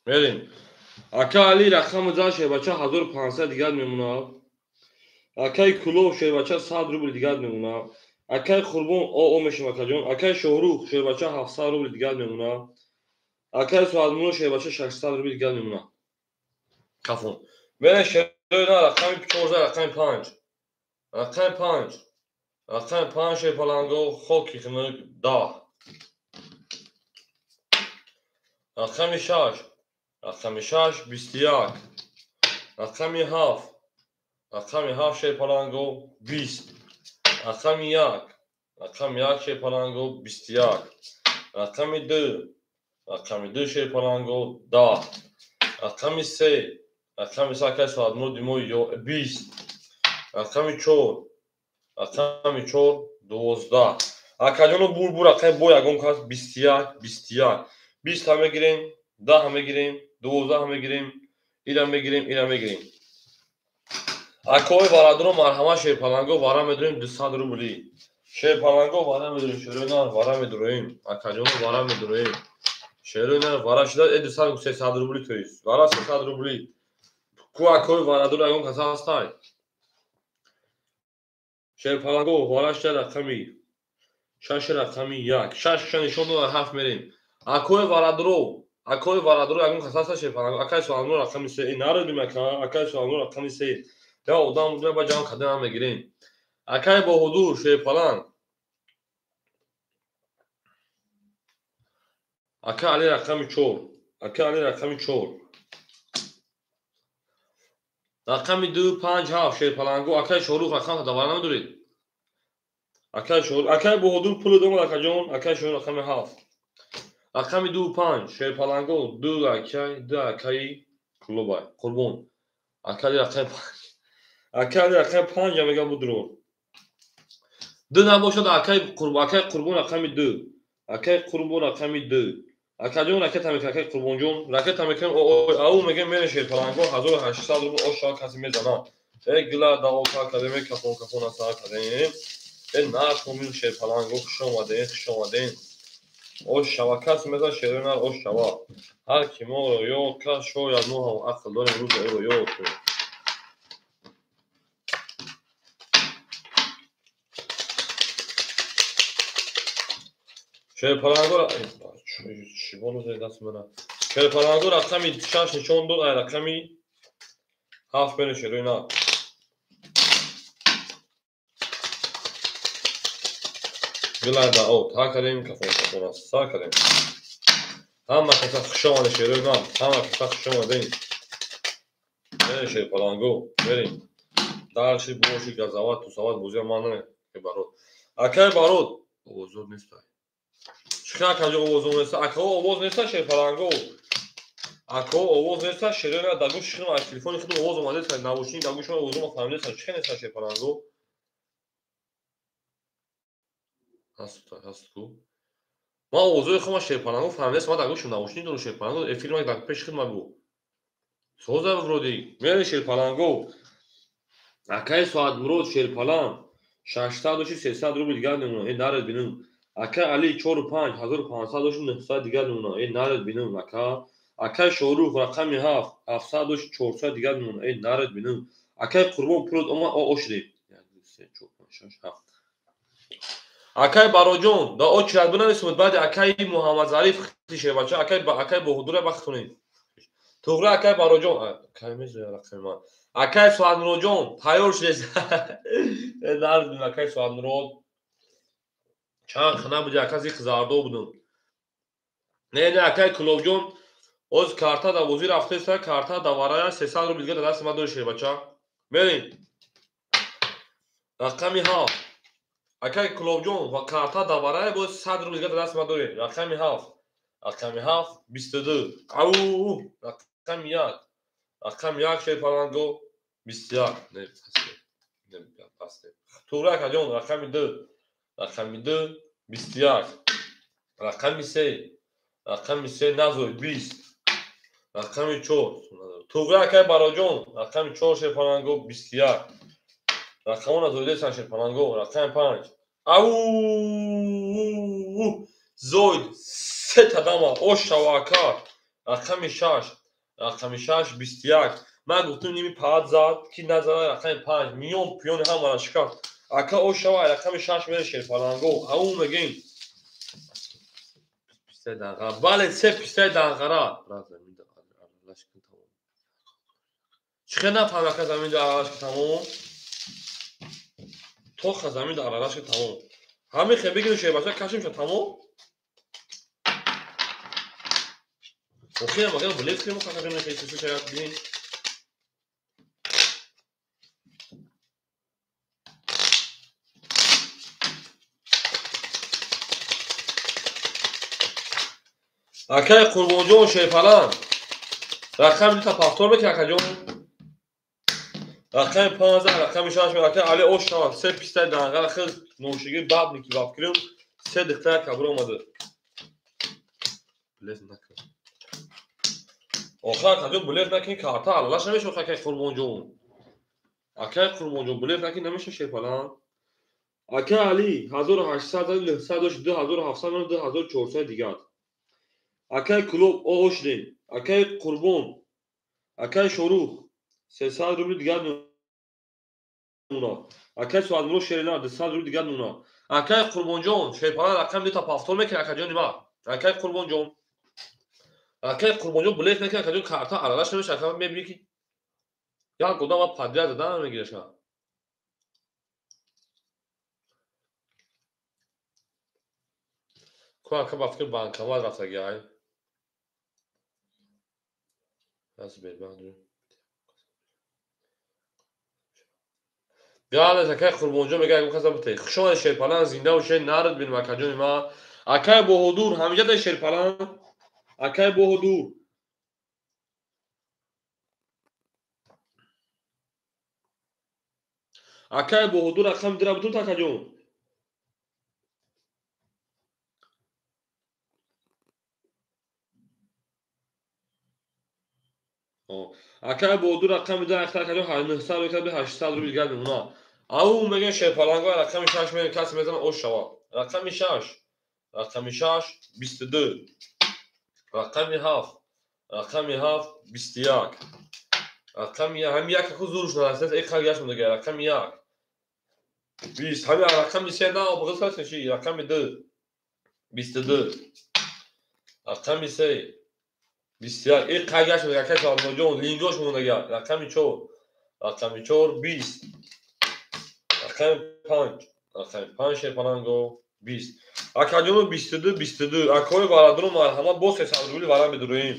Мерем. Ака Али рақами зан шербача 1500 дигар мемонад. Акаи Кулов шербача 100 рубл дигар мемонад. Акаи Қурбон ОО мешавад акаҷон. Акаи Шоҳрух шербача 700 рубл дигар мемонад. Акаи Суадмуро шербача 600 рубл дигар мемонад. Кафон. Мерем шерои на рақами 14, рақами 5. Рақами 5. Рақами 5 шерпаланго хоки хунук 10. Рақами 6. Рақами 6 21. Рақами 7. Рақами 7 шерпаланго 20. Рақами 1. Рақами 1 шерпаланго 21. Рақами 2. Рақами 2 шерпаланго 10. Рақами 3. Рақами 3 акаи Соатмуроди мо 20. Рақами 4. Рақами 4 12. Акаҷоно бур рақами бо ягон кас 21 21. 20 ҳам мегирем, 10 ҳам мегирем, 12 ҳам мегирем, ира мегирем, ира мегирем. Акои бародаро марҳамат шерпаланго вара медурем 200 рубли. Шерпаланго вара медурем, шерои нар вара медуроем. Акаҷоно вара медуроем. Шерои нар вара шуда 200 300 рубли тоист. Вара 300 рубли. Ку акои бародаро ягон кас ҳастай? Шерпаланго вара шуда рақами 6 рақами 1. 6 нишон дод 7 мерем. Акои бародаро ягон кас ҳаста шерпаланго? Акаи Суалмуро рақами 3. Нарадим ака, акаи Суалмуро рақами 3. Я одам будем ба ҷамъ кардан мегирем. Акаи Баҳодур шерпаланг. Ака Али рақами 4. Ака Али рақами 4. Рақами 2 5 7 шерпаланго. Акаи Шоҳрух рақам давара намедоред? Акаи Шоҳрух, акаи Баҳодур пул дом акаҷон, акаи Шоҳрух рақами 7. Рақами 2 5 шерпаланго 2 акаи 2 акаи Кулобай Қурбон. Акаи рақами 5. Акаи рақами 5 мегам будро. 2 набошад акаи Қурбон, акаи Қурбон рақами 2. Акаи Қурбон рақами 2. Акаҷон ракета мекунад, акаи Қурбонҷон ракета мекунад. Ау мегем мере шерпаланго 1800 рубл оша каси мезанад. Э гила даока кадем, кафон кафон аса кадем. Э нархомин шерпаланго хуш омаден, хуш омаден. Ош шава кас мезан шерои нар ош шава. Ҳар ки моро ёд кард, шояд мо ҳам ақл дорем рӯз ӯро ёд кунем. Шерпаланго шерпаланго рақами 6 нишон дод, ай рақами 7 мере шерои нар. Гилада о, та кардем, кафон кафон аст, са кардем. Ҳама каса хуш омадед шерои нар, ҳама каса хуш омадед. Мерем шерпаланго, мерем. Дарши боши газават, тусават бозия ман не барод. Акаи барод, овозод нестай. Чӣ акаҷо овоз неста? Акао овоз неста шерпаланго. Акао овоз неста шерои нар дар гӯши худам аз телефони худам овоз омадест, навушник дар гӯши ман овоз омад, фаҳмидест, чӣ неста шерпаланго? Ҳаст ку. Ман овозои худам шерпаланго фаҳмидест, ман дар гӯшам навушник дорам шерпаланго, эфир ман дар пеши худам бу. Соза вроди. Мере шерпаланго. Акаи Соатмурод шерпаланг 600 доши 300 рубл дигар мемонад. Э наред бинам. Ака Али 4 5 1500 доши 900 дигар мемонад. Э наред бинам ака. Акаи Шоҳрух рақами 7 700 доши 400 дигар мемонад. Э наред бинам. Акаи Қурбон пулот омад о шудем. 1 2 3 4 5 6 7. Акаи Бароҷон да о чирад бинависед баъди акаи Муҳаммадзариф хити шербача акаи акаи Баҳодура бахтонед. Туғра акаи Бароҷон акаи мезоя рақами ман. Акаи Суадмуроҷон тайёр шудед. Э наред бинам акаи Суадмурод. Чанд хана буди ака зиқ зардо будум. Не не акаи Кулобҷон оз карта да бозӣ рафтеста, карта да варая 300 рубл дигар дар дасти ман дори шербача. Мерем. Рақами 7. Акаи Кулобҷон ва карта да варая боз 100 рубл дигар дар дасти ман доред. Рақами 7. Рақами 7 22. Ау рақами 1. Рақами 1 шерпаланго 21. Не пасте. Не пасте. Туғра акаҷон рақами 2. Рақами 2 21. Рақами 3. Рақами 3 назой 20. Рақами 4. Туғри акай Бароҷон. Рақами 4 шерпаланго 21. Рақамон назоидасан шерпаланго. Рақами 5. Ау! Зоид се тадама ошава ака. Рақами 6. Рақами 6 21. Ман гуфтам ними паат зад ки назара рақами 5 миён пиёни ҳамара шикаст. Ака ошава рақами 6 мере шерпаланго. Ау мегин. Пистаи данғара. Бале се пистаи данғара. Чӣ нафаҳм ака замин да аралашки тамом? Тоха замин да аралашки тамом. Ҳамин хе бигирим шербача кашим ша тамом? Охир магар блеф кунем хака мехоҳӣ сису шаят бин. Акай Қурбонҷон шерпалан. Рақами дута пафтор мекунӣ акаҷон. Рақами 15 рақами 6 акай Али ош шавад. Се пистаи данғара хез ношигир бабники бафкирим. Се дихтара кабр омада. Блеф накун. Охир акаҷон блеф накунӣ карта алалаш намешавад акай Қурбонҷон. Акай Қурбонҷон блеф накунӣ намешавад шерпалан. Акай Али 1800 900 дошт 2700 2400 дигар. Акай Кулоб оошдем. Акай Қурбон. Акай Шорух 300 рубли дигар нуна. Акай Суадмурод Шерина 200 рубли дигар нуна. Акай Қурбонҷон шерпалан рақами дута пафтор мекунад акаҷони ма. Акай Қурбонҷон. Акай Қурбонҷон блеф мекунад акаҷон карта аралаш намешавад. Ака мебинӣ ки як одам ва подряд задан намегираша. Ку ака ба фикр банкомат рафтаги ай. Галес акай Қурбонҷон мега ягон каса бите. Хуш омадед шерпалан, зинда бошед, нард бинем акаҷони ма. Акай Боҳодур, ҳамиҷа шерпалан. Акай Боҳодур. Акай Боҳодур рақами дира бутун акаҷон. Акай Боҳодур рақами 2 акаҷон 900 рубли 800 рубли дигар мемонад. Ау мегӯяд шерпаланго рақами 6 мегӯяд касе мезанад ош шавад. Рақами 6. Рақами 6 22. Рақами 7. Рақами 7 21. Рақами ҳами як аку зурш нарасад, э қал гашт мондага рақами 1. 20. Ҳами рақами 3 на обғиз касе чи рақами 2. 22. Рақами 3. 21. Э қал гашт мондага акай Саодмуродҷон лингош мондага рақами 4. Рақами 4 20. Рақами 5. Рақами 5 шерпаланго 20. Акаҷоно 22 22. Акои бародару марҳамат бо 300 рубли вара медуроем.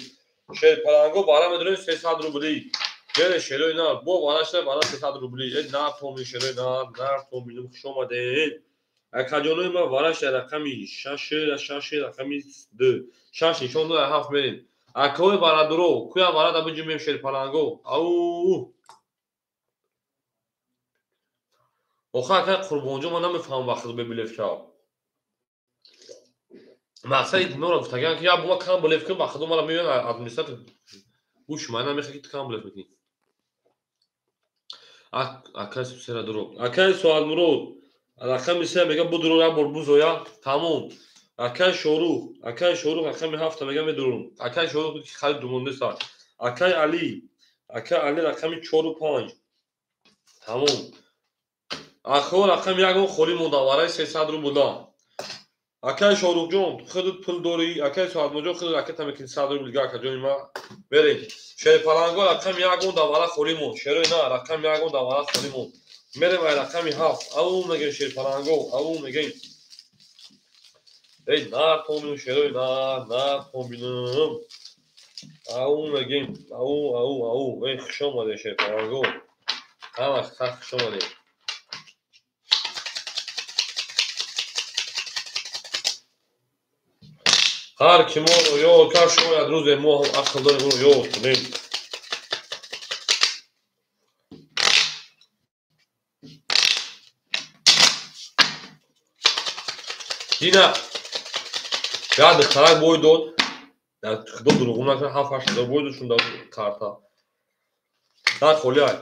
Шерпаланго вара медуроем 300 рубли. Гере шерои нар бо варашта вара 300 рубли. Э нар томин шерои нар, нар томинум хуш омадед. Акаҷонои ман варашта рақами 6 6 рақами 2. 6 нишон дод 7 мерем. Акои бародаро куя вара да биҷумем шерпаланго. Ау! Охир акай Қурбонҷон ман намефаҳмам вақт бе блеф шав. Мақсади нора гуфтаган ки я бума кам блеф кун, ба худо мара меоян администратор гӯш ман намехоҳам ки ту кам блеф мекунӣ. Акай сера дуро. Акай Суадмурод рақами 3 мега будуро як бор бузоя тамом. Акай Шорух, акай Шорух рақами 7 мега медурум. Акай Шорух ки харид думондаст. Акай Али, акай Али рақами 4 5. Тамом. Ахо рақами 1 холӣ монда вараи 300 рубл да. Акай Шоруҳҷон, худат пул дорӣ, акай Суадмуродҷон худат ракета мекунӣ 100 рубл дига акаҷони ма. Берем. Шерпаланго рақами 1 давара холӣ монд. Шерои на рақами 1 давара холӣ монд. Мерем ай рақами 7. Ау мегем шерпаланго, ау мегем. Эй нар томинум шерои нар, нар томинум. Ау мегем, ау ау ау. Эй хуш омадед шерпаланго. Ҳама хуш омадед. Ҳар ки моро ёд кард, шояд рӯзе мо ҳам ақл дорем ӯро ёд кунем. Дина як духтарак бой дод. Худо дурӯғ накунад, 7-8 ҳазор бой дод шун дар карта. Дар холиай.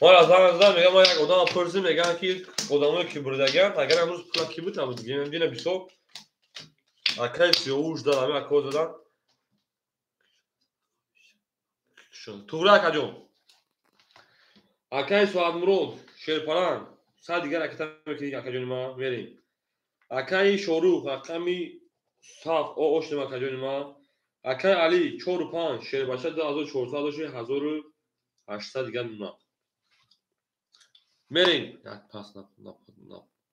Мо аз занг задам, мегам мо як одам пурсим, меган ки одамое ки бурдагианд, агар имрӯз пула ки буд, набуд. Дина бисёр акай сиёвуш дад, ҳамин ако задан. Туғра акаҷон. Акай Соатмурод, Шерпаланг, сад дигар ракета мекунӣ акаҷони ман, мерем. Акаи Шорух, рақами 7 оштем акаҷони ман. Акаи Али 4 5, Шербача 2400 дошт, 1800 дигар мемонад. Мерем. Як пас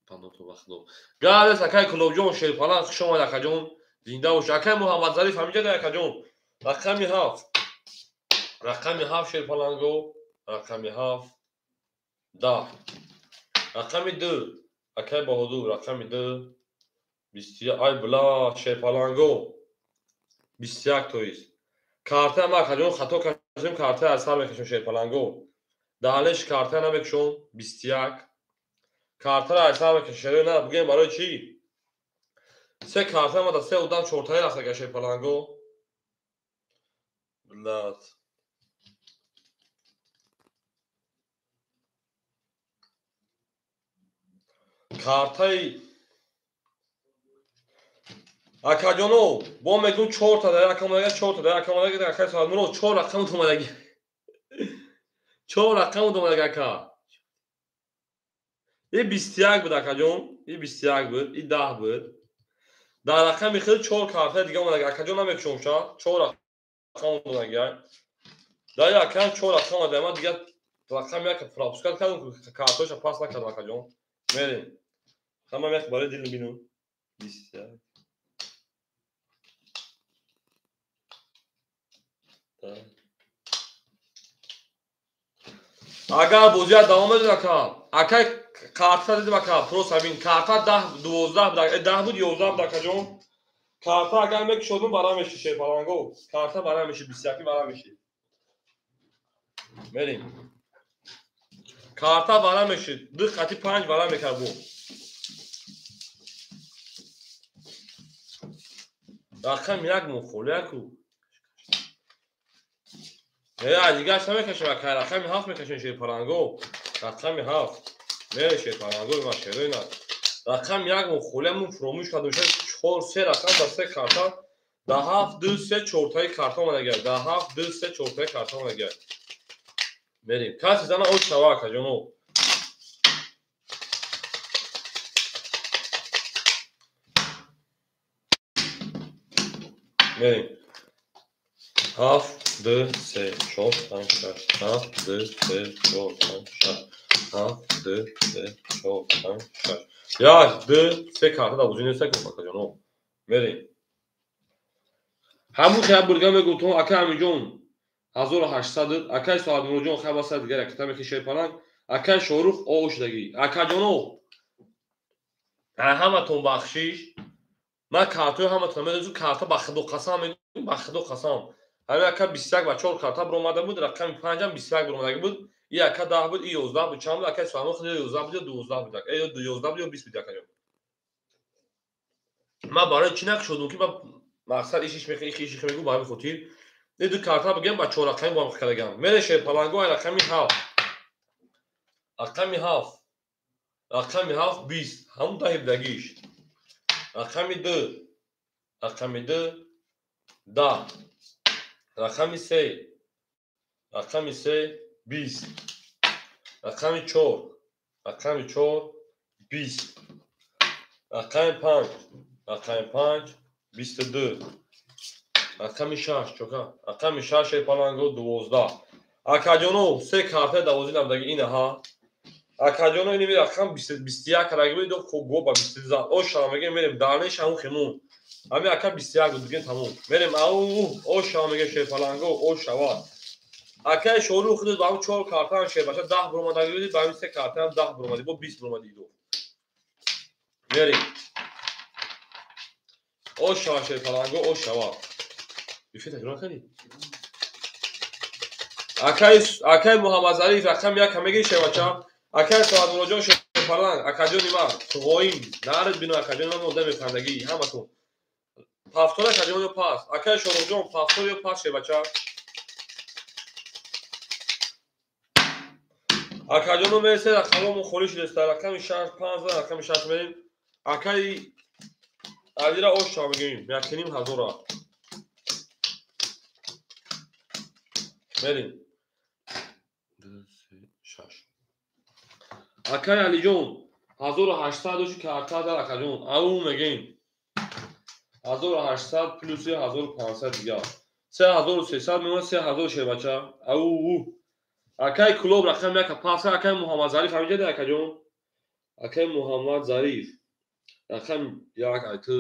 паното ба худо. Галес акаи Кулобҷон, Шерпаланг, хуш омад акаҷон. Зинда бош. Акаи Муҳаммадзариф ҳаминҷа да акаҷон. Рақами 7. Рақами 7 Шерпаланго, рақами 7 10. Рақами 2 акаи Баҳодур, рақами 2 21. Ай бла Шерпаланго 21 тоист. Карта ма акаҷон хато кардем, карта аз сар мекашем Шерпаланго. Даҳлеш карта намекушом 21. Картаро аз сар мекашем шерои на бигӯем барои чӣ? Се карта ма да се одам чортаи рафтага Шерпаланго. Блад. Картаи акаҷоно бо мегӯм чорта да як омадага, чорта да як омадага, акаи Соатмурод чор рақам омадаги. Чор рақам омадаги ака. И 21 буд акаҷон, и 21 буд, и 10 буд. Дар рақами худ чор картаи дига омадаги. Акаҷон намекушом ша, чор рақам омадаги. Дар акам чор рақам омада, ман дигар рақами як пропускат кардам, картаҳоша пас накардам акаҷон. Мерем. Ҳама мех барои дилу бину. 21. Агар бозият давом медод ака, акай карта дидим ака, просто ҳамин карта 10 12 буд, 10 буд 11 буд акаҷон. Карта агар мекушодум бара мешид Шерпаланго. Карта бара мешид 21 бара мешид. Мерем. Карта бара мешид, 2 қати 5 бара мекард бо. Рақам 1 мухолияку. Дигар намекашем ака, рақами 7 мекашем Шерпаланго. Рақами 7. Не Шерпаланго, ма шерои на. Рақами 1 мухолиямун фуромӯш кардем, 4 3 рақам да 3 карта. Да 7 2 3 чортаи карта омадагар. Да 7 2 3 чортаи карта омадагар. Мерем. Каси зана оч шава акаҷоно. Мерем. 7 2 3 4 5 6 7 2 3 4 5 6 7 2 3 4 5 6 1 2 3 карта да бозӣ нест акаҷоно. Мерем. Ҳамун хел бурга мегӯм ака Аминҷон 1800, акай Соатмуродҷон хабар сад дигар ракета мекаши Шерпаланг, акай Шорух ошдагӣ. Акаҷоно ҳаматон бахшиш. Ман картаи ҳаматон медонам, карта ба худо қасам мегӯм, ба худо қасам. Ҳамин ака 21 ва 4 карта баромада буд, рақами 5 ҳам 21 баромадаги буд. И ака 10 буд, и 11 буд, чанд буд? Акаи Соатмурод худ 11 буд ё 12 буд, ё 11 буд ё 20 буд акаҷон. Ман барои чӣ накушодум ки ман мақсад иш мегӯм ба ҳамин хотир. Ин ду карта бигем ба чор рақами бо ҳам кардагам. Мере Шерпаланго ай рақами 7. Рақами 7. Рақами 7 20. Ҳамун даҳи будагиш. Рақами 2. Рақами 2 10. Рақами 3. Рақами 3 20. Рақами 4. Рақами 4 20. Рақами 5. Рақами 5 22. Рақами 6 чока. Рақами 6 Шерпаланго 12. Акаҷоно се карта давозӣ набудаги инаҳа. Акаҷоно ини рақам 21 кардаги буд, го ба 22 зад. Ош шава мегем мерем дарнеш ҳамун хемун. Ҳамин ака 21 буд бигем тамом. Мерем ау ош шава мегем Шерпаланго ош шава. Акаи Шорух худаш ба ҳамун 4 карта ҳам Шербача 10 баромадаги буд, ба ҳамин се карта ҳам 10 баромади, бо 20 баромади ду. Мерем. Ош шава Шерпаланго ош шава. Бифе таҷриба кардӣ? Акаи Муҳаммадзариф рақами 1 мегири Шербача. Акаи Соатмуродҷон шерпаланг, акаҷони ман, туғоим, нарид бино акаҷони ман одами хандагӣ, ҳаматон. Пафтор акаҷон ё пас? Акаи Шоруқҷон, пафтор ё пас шербача? Акаҷоно мересе, рақамҳо холӣ шудааст. Рақами 6, 5, рақами 6 мерем. Акаи Алира ош ча мегирем, 1,5 ҳазора. Мерем. 2, 3, 6. Акаи Алиҷон, 1800 доши карта дар акаҷон. Ау мегем. 1800 плюси 1500 дигар. 3300 мемонад, 3000 шербача. Ау. Акаи Кулоб рақами 1 пас, акаи Муҳаммад Зариф ҳаминҷа да акаҷон. Акаи Муҳаммад Зариф. Рақами 1 айту.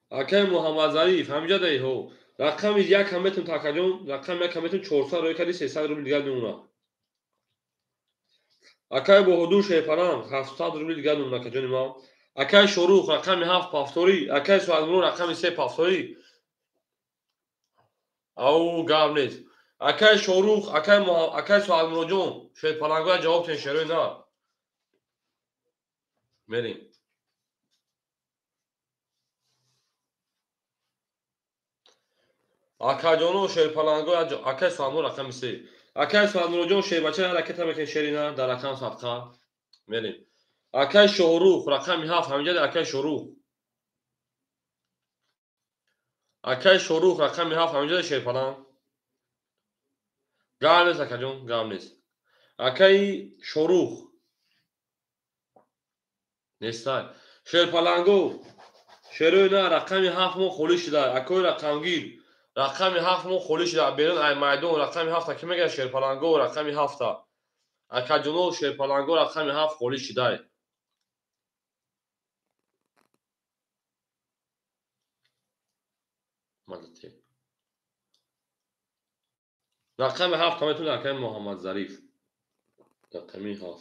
Акаи Муҳаммад Зариф ҳаминҷа даи ҳо. Рақами 1 ҳам метавон акаҷон, рақами 1 ҳам метавон 400 рӯй кардӣ 300 рубл дигар мемонад. Акаи Боҳодур Шерпаланг 700 рубл дигар мемонад акаҷони ман. Акаи Шорух рақами 7 пафторӣ, акаи Суҳадмурод рақами 3 пафторӣ. Ау гап нест. Акаи Шорух, акаи Суҳадмуродҷон, Шерпалангоя ҷавоб тен шерои на. Мерем. Акаҷоно шерпаланго, акаи Суҳадмурод рақами 3. Акаи Суҳадмуродҷон шербача ракета мекунед шери на дар рақам садқа. Мерем. Акаи Шоҳрух рақами 7 ҳаминҷа акаи Шоҳрух. Акаи Шоҳрух рақами 7 ҳаминҷа шерпаланг. Гап нест акаҷон, гап нест. Акаи Шоҳрух нестай. Шерпаланго шерои на рақами 7 мо холӣ шуда. Акои рақамгир рақами 7 мо холӣ шуда. Берун ай майдон рақами 7 ки мегӯяд шерпаланго рақами 7. Акаҷоно шерпаланго рақами 7 холӣ шудай. Мадате. Рақами 7 метавонад акаи Муҳаммад Зариф. Рақами 7.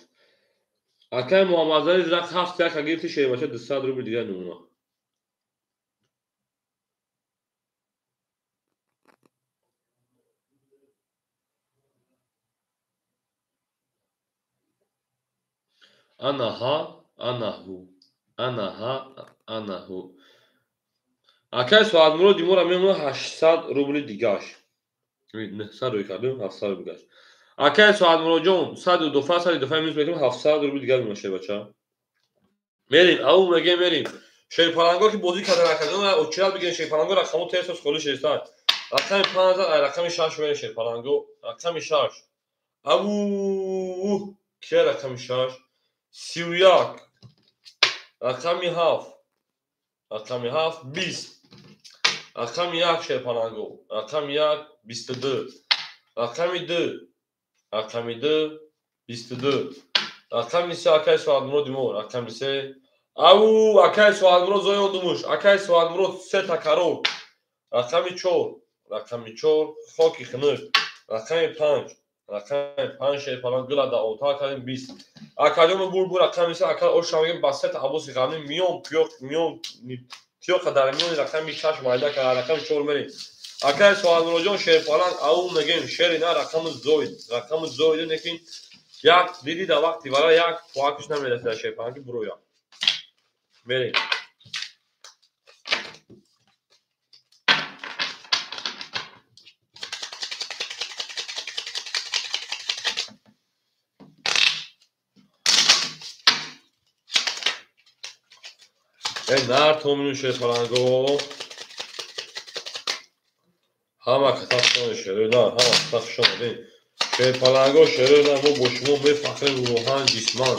Акаи Муҳаммад Зариф рақами 7 яка гирифти шербача 200 рубл дигар мемонад. Ана ҳа, ана ҳу. Ана ҳа, ана ҳу. Акаи Суҳадмурод димора мемонад 800 рубли дигаш. 900 рӯй кардем, 700 рубл дигаш. Акаи Суҳадмуродҷон, 100 дуфа, 100 дуфа минус мекунем, 700 рубл дигар мемонад шербача. Мерем, ау мегем мерем. Шерпаланго ки бозӣ кардан акаҷон, очират бигирем шерпаланго рақамҳо тез холӣ шудааст. Рақами 5, ай рақами 6 мерем шерпаланго. Рақами 6. Ау, ки рақами 6? 31. Рақами 7. Рақами 7 20. Рақами 1 шерпаланго. Рақами 1 22. Рақами 2. Рақами 2 22. Рақами 3 акаи Суҳадмуроди мо. Рақами 3. Ау, акаи Суҳадмурод зоён думуш. Акаи Суҳадмурод 3 такарор. Рақами 4. Рақами 4 хоки хунук. Рақами 5. Рақами 5 шерпаланг гула да ота кардем 20. Акаҷоно бур бур рақами 3 ака оша мегем ба сета абоси ғамӣ миён пиёқ миён тиёқа дар миёни рақами 6 майда кард рақами 4 мерем. Акаи Суҳадмуродҷон шерпаланг ау мегем шери на рақами зоид. Рақами зоид лекин як диди да вақти вара як поакш намерасад шерпаланги буроя. Мерем. Э нар томину шерпаланго. Ҳама каса шумо шерои нар, ҳама каса хуш омадед. Шерпаланго шерои нар, мо бо шумо мефахрем рӯҳан ҷисман.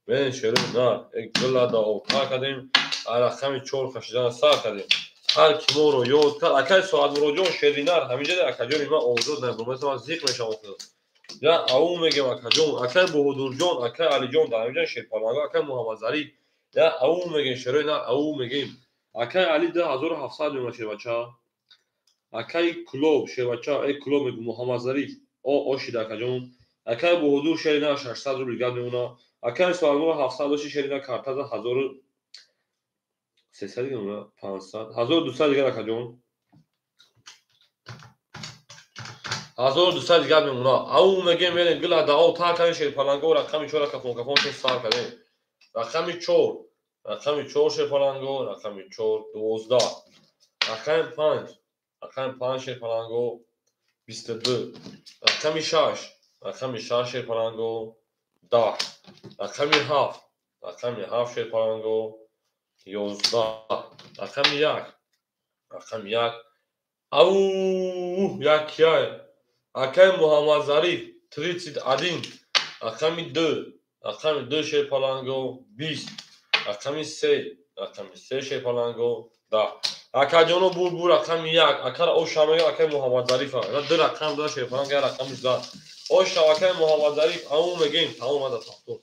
Бен шерои нар, як гула да ота кардем, рақами 4 кашидан сар кардем. Ҳар ки моро ёд кард, акаи Суҳадмуродҷон шери нар, ҳаминҷа акаҷони ман озод набурмаса ман зиқ мешавам. Я ау мегем акаҷон, акаи Боҳодурҷон, акаи Алиҷон дар ҳаминҷа шерпаланго, акаи Муҳаммад Зариф. Я ау мегем шерои нар, ау мегем. Акаи Али 2700 мемонад шербача. Акаи Кулоб шербача, эй Кулоб мегӯ Муҳаммад Зариф. О ошида акаҷон. Акаи Боҳодур шери нар 600 рубл дигар мемонад. Акаи Суҳадмурод 700 дошти шери нар картаза 1300 дигар мемонад, 500, 1200 дигар акаҷон. 1200 дигар мемона. Ау мегем мерем гила дао та кардем шерпаланго рақами 4 кафон кафон шо сар кардем. Рақами 4, рақами 4 шерпаланго, рақами 4 12. Рақами 5, рақами 5 шерпаланго 22. Рақами 6, рақами 6 шерпаланго 10. Рақами 7, рақами 7 шерпаланго 11. Рақами 1, рақами 1. Ау, як яй. Акай Муҳаммадзариф 31. Рақами 2, рақами 2 шерпаланго 20. Рақами 3, рақами 3 шерпаланго 10. Акаҷоно бур рақами 1. Акара оша мега акай Муҳаммадзарифа. Ду рақам дора шерпаланго, як рақами зад. Оша акай Муҳаммадзариф ау мегем, тамом ада тафтур.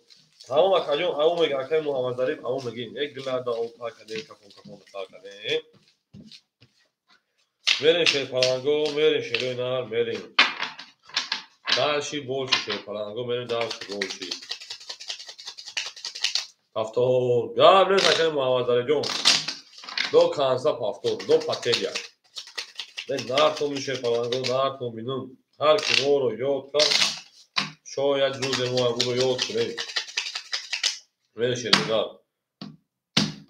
Тамом акаҷон ау мега акай Муҳаммадзариф ау мегем. Як гила да о та кадем кафон кафон та кадем. Мерем шерпаланго, мерем шерои нар, мерем. Дальше больше шерпаланго, мерем дальше больше. Повтор. Гап нест акай Муҳаммадзариф До конца повтор, до потеря. Нартон шерпаланго, нартон бинум. Ҳар ки моро ёд кард, шояд рӯзе мо ӯро ёд кунем. Мерем шерои нар.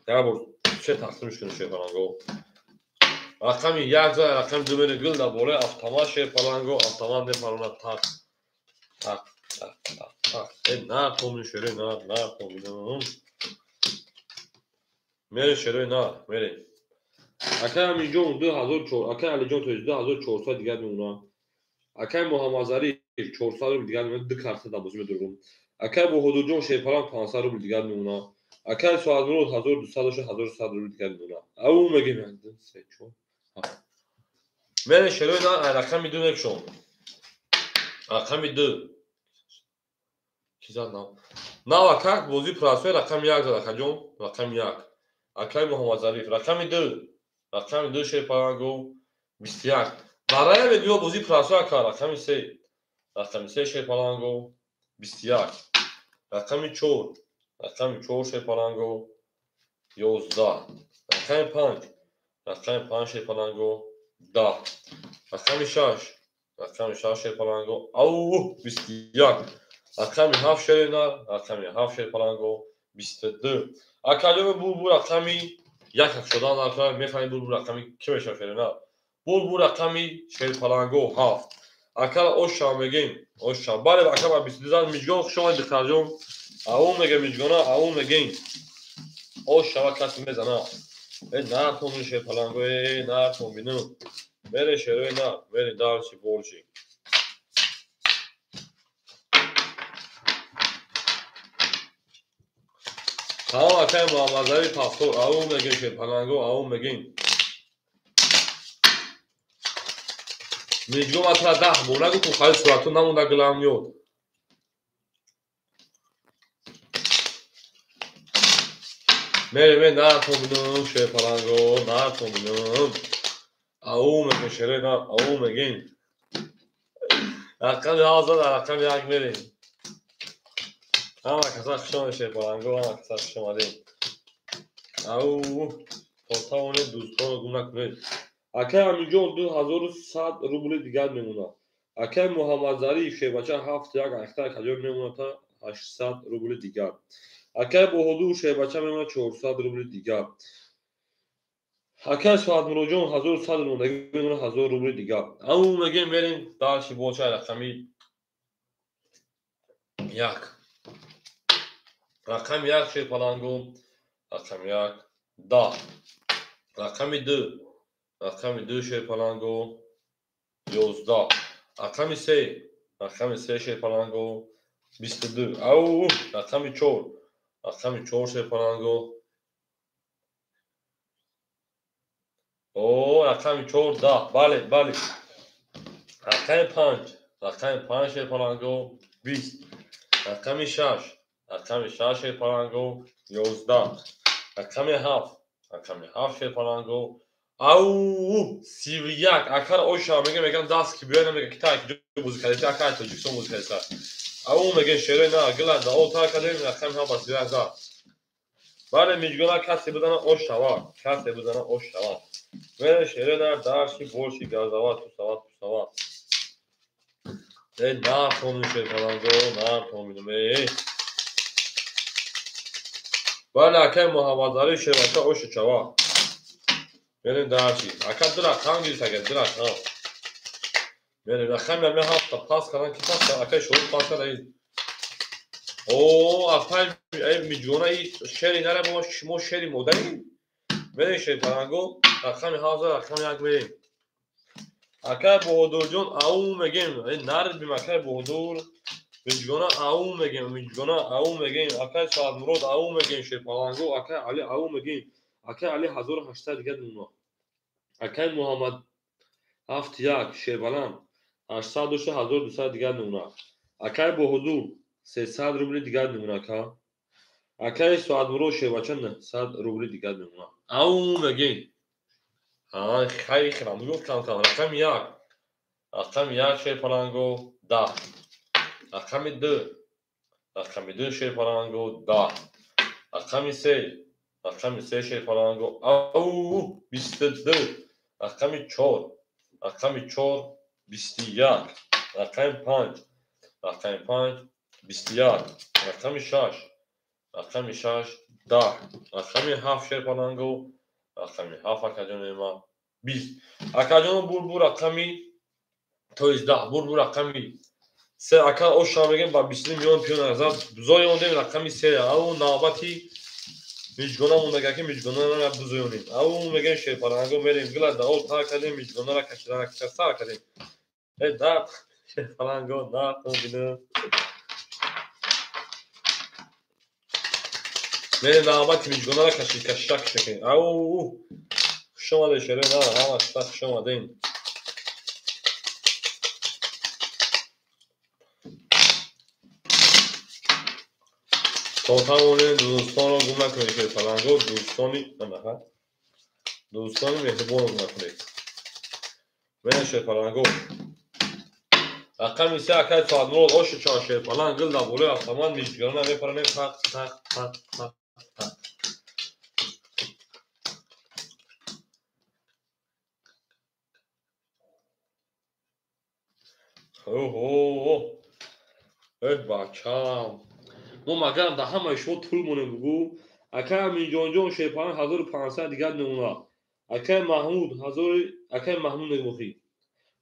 Як бор се тақсимш кунем шерпаланго. Рақами 1 за рақами 2 мерем гил дар болои автомат шерпаланго, автомат мепаронад тақ тақ тақ тақ тақ. Нартон шерои нар, нартон бинум. Мерем шерои нар, мерем. Акай Аминҷон 2004, акай Алиҷон то 2400 дигар мемонад. Акай Муҳаммадзариф 400 рубл дигар мемонад, ду карта дар бозӣ медорам. Акай Баҳодурҷон шерпаланг 500 рубл дигар мемонад. Акай Соатмурод 1200 дошта 1100 рубл дигар мемонад. Ау мегем 1 2 3 4 7. Мерем шерои нар, рақами 2 мекушом. Рақами 2. Ки зад нав? Нав акак бозӣ прасои рақами 1 зад акаҷон, рақами 1. Акай Муҳаммадзариф рақами 2, рақами 2 шерпаланго 21. Барая мегӯё бозӣ прасои ака рақами 3, рақами 3 шерпаланго 21. Рақами 4, рақами 4 шерпаланго 11. Рақами 5, рақами 5 шерпаланго 10. Рақами 6, рақами 6 шерпаланго ау 21. Рақами 7 шери нар, рақами 7 шерпаланго 22. Акаҷоми булбул рақами 1 шудан нархо мефаҳмед булбул рақами ки мешавад шери нар. Булбул рақами шерпаланго 7. Акара оша мегем, оша. Бале ака ба 22 зад миҷгон хуш омадед духтарҷон. Ау мегем миҷгона, ау мегем. Оша ва каси мезана. Э нартон шерпаланго, э нартон бину. Мере шерои нар, мере дарчи болчи. Тамом акай Муҳаммадзариф повтор, ау мегем шерпаланго, ау мегем. Миҷгон матра 10 бор нагу ку хари сурату намонда гилам ёд. Мерем, ме нартон бинум шерпаланго, нартон бинум. Ау мегем шерои нар, ау мегем. Рақами 7 зад, рақами 1 мерем. Ҳама каса хуш омадед шерпаланго, ҳама каса хуш омадед. Ау, то тавонед дӯстонро гум накунед. Акай Аминҷон 2100 рубли дигар мемонад. Акай Муҳаммадзариф шербача 7 1 ахта акаҷон мемонад та 800 рубли дигар. Акай Баҳодур шербача мемонад 400 рубли дигар. Акай Соатмуроҷон 1100 рубли мемонад 1000 рубли дигар. Ау мегем мерем дарши боча рақами 1. Рақами 1 шерпаланго, рақами 1 10. Рақами 2, рақами 2 шерпаланго 11. Рақами 3, рақами 3 шерпаланго 22. Ау, рақами 4, рақами 4 шерпаланго. О, рақами 4 10. Бале, бале. Рақами 5, рақами 5 шерпаланго 20. Рақами 6, рақами 6 шерпаланго 11. Рақами 7, рақами 7 шерпаланго ау 31. Акар оша мегем, мегам даст ки биёй намега ки та ки ҷо бозӣ кардед, ака Тоҷикистон бозӣ кардед. Ау мегем шерои на гила да о та кардем рақами 7 ба 31 зад. Бале миҷгона касе бизана ош шава, касе бизана ош шава. Мере шерои на дарши борши газават тусават пусават. Нар томин шерпаланго, нар томинум. Бале, акай Муҳаммадзариф шербача ошу чава. Мерем дарчи. Ака ду рақам гирифт, ака ду рақам. Мерем рақами ами ҳафта пас кардан ки пас кардан, акай шоҳид пас кардан. О, апай миҷгона и шери нара мо шумо шери модари. Мерем шерпаланго, рақами ҳафта, рақами як мерем. Акай Баҳодурҷон ау мегем, нарбим акай Баҳодур. Миҷгона ау мегем, миҷгона ау мегем, акай Саадмурод ау мегем, шерпаланго, акай Али ау мегем, акай Али 1800 дигар мемонад. Акай Муҳаммад 71 шербаланд 800 дошта 1200 дигар мемонад. Акай Баҳодур 300 рубли дигар мемонад ака. Акай Саадмурод шербача 900 рубли дигар мемонад. Ау мегем. Хайр хирам гуфт кам кам. Рақами як. Рақами як шерпаланго 10. Рақами ду. Рақами ду шерпаланго 10. Рақами се. Рақами се шерпаланго ау 22. Рақами чор. Рақами чор 21. Рақами панҷ. Рақами панҷ 21. Рақами шаш. Рақами шаш 10. Рақами ҳафт шерпаланго рақами ҳафт акаҷони ман 20. Акаҷоно бур рақами то есть 10 бур рақами се ака оша мегем ба 20 миллион пиён назар бузоёндем рақами се ау навбати миҷгона мондага ки миҷгонара бузоёнем. Ау мегем шерпаланго мерем гила дао тар кардем миҷгонара кашида сар кардем. Да шерпаланго на тонбина. Мерем навбати миҷгонара кашида кашем. Ау хуш омадед шерои нар, ҳама хуш омадем. То тавонем дӯстонро гум накунед шерпаланго, дӯстони дӯстони меҳрубонро гум накунед. Мерем шерпаланго. Рақами се акай Соатмурод ошу чор шерпаланг гил дар болои автомат миҷгона мепаранем тақ тақ тақ тақ тақ. Оҳо! Эй бачам. Мо магарам дар ҳамаи шумо тул монем бугӯ. Акай Аминҷонҷон шерпаланг 1500 дигар мемонад. Акай Маҳмуд акай Маҳмуд мегӯхӣ.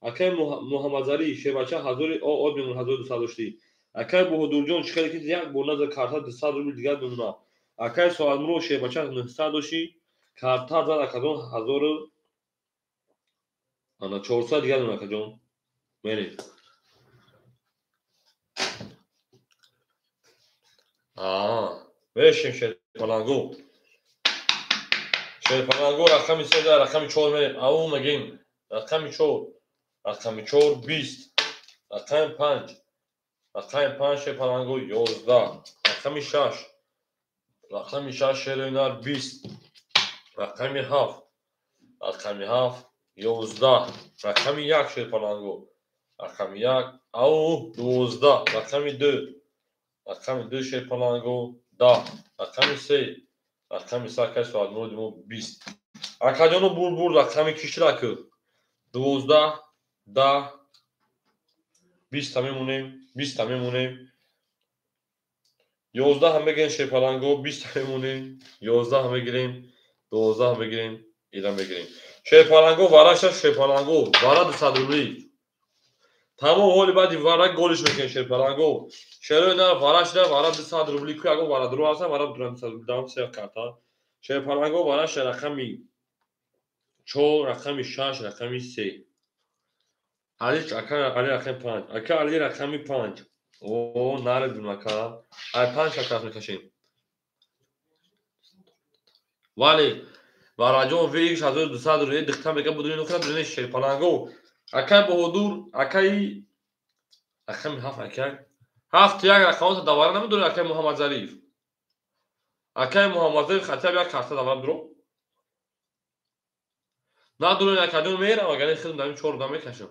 Акай Муҳаммадзариф шербача 1000 од мемонад 1200 доштӣ. Акай Баҳодурҷон чӣ хеле ки як бор назар карта 200 рубл дигар мемонад. Акай Соатмурод шербача 900 доштӣ. Карта зад акаҷон 1400 дигар мемонад акаҷон. Мерем. Мешем шерпаланго. Шерпаланго рақами се рақами чор мерем. Ау мегем. Рақами чор. Рақами чор 20. Рақами панҷ. Рақами панҷ шерпаланго 11. Рақами шаш. Рақами шаш шероинар 20. Рақами ҳафт. Рақами ҳафт 11. Рақами як шерпаланго. Рақами як ау 12. Рақами ду. Рақами ду шерпаланго 10. Рақами се. Рақами се акай Соатмуроди мо 20. Акаҷоно бур рақами кишра ку. 12 10 20 мемонем, 20 мемонем. 11 мегирем шерпаланго, 20 мемонем, 11 мегирем, 12 мегирем, ира мегирем. Шерпаланго вараша шерпаланго, вара 200 рубли. Тамом ҳоли баъди вара голиш мекунем шерпаланго. Шерои нар вараш на вара 200 рубли ку ягон вара дуру ҳастан вара 200 рубли дам се карта. Шерпаланго вараш рақами 4, рақами 6, рақами 3. Али ака Али рақами 5. Ака Али рақами 5. О, наредум ака. Ай 5 ака мекашем. Вале вараҷон VX 1200 рубли дихта мега будуни нукра будуни шерпаланго. Акай Баҳодур, акай рақами 7 акай. 7 як рақамото давара намедорӣ акай Муҳаммадзариф. Акай Муҳаммадзариф хотя бы як карта давара дуро. Надорем акаҷон мерам, агар ин хидм дар ин чор одам мекашам.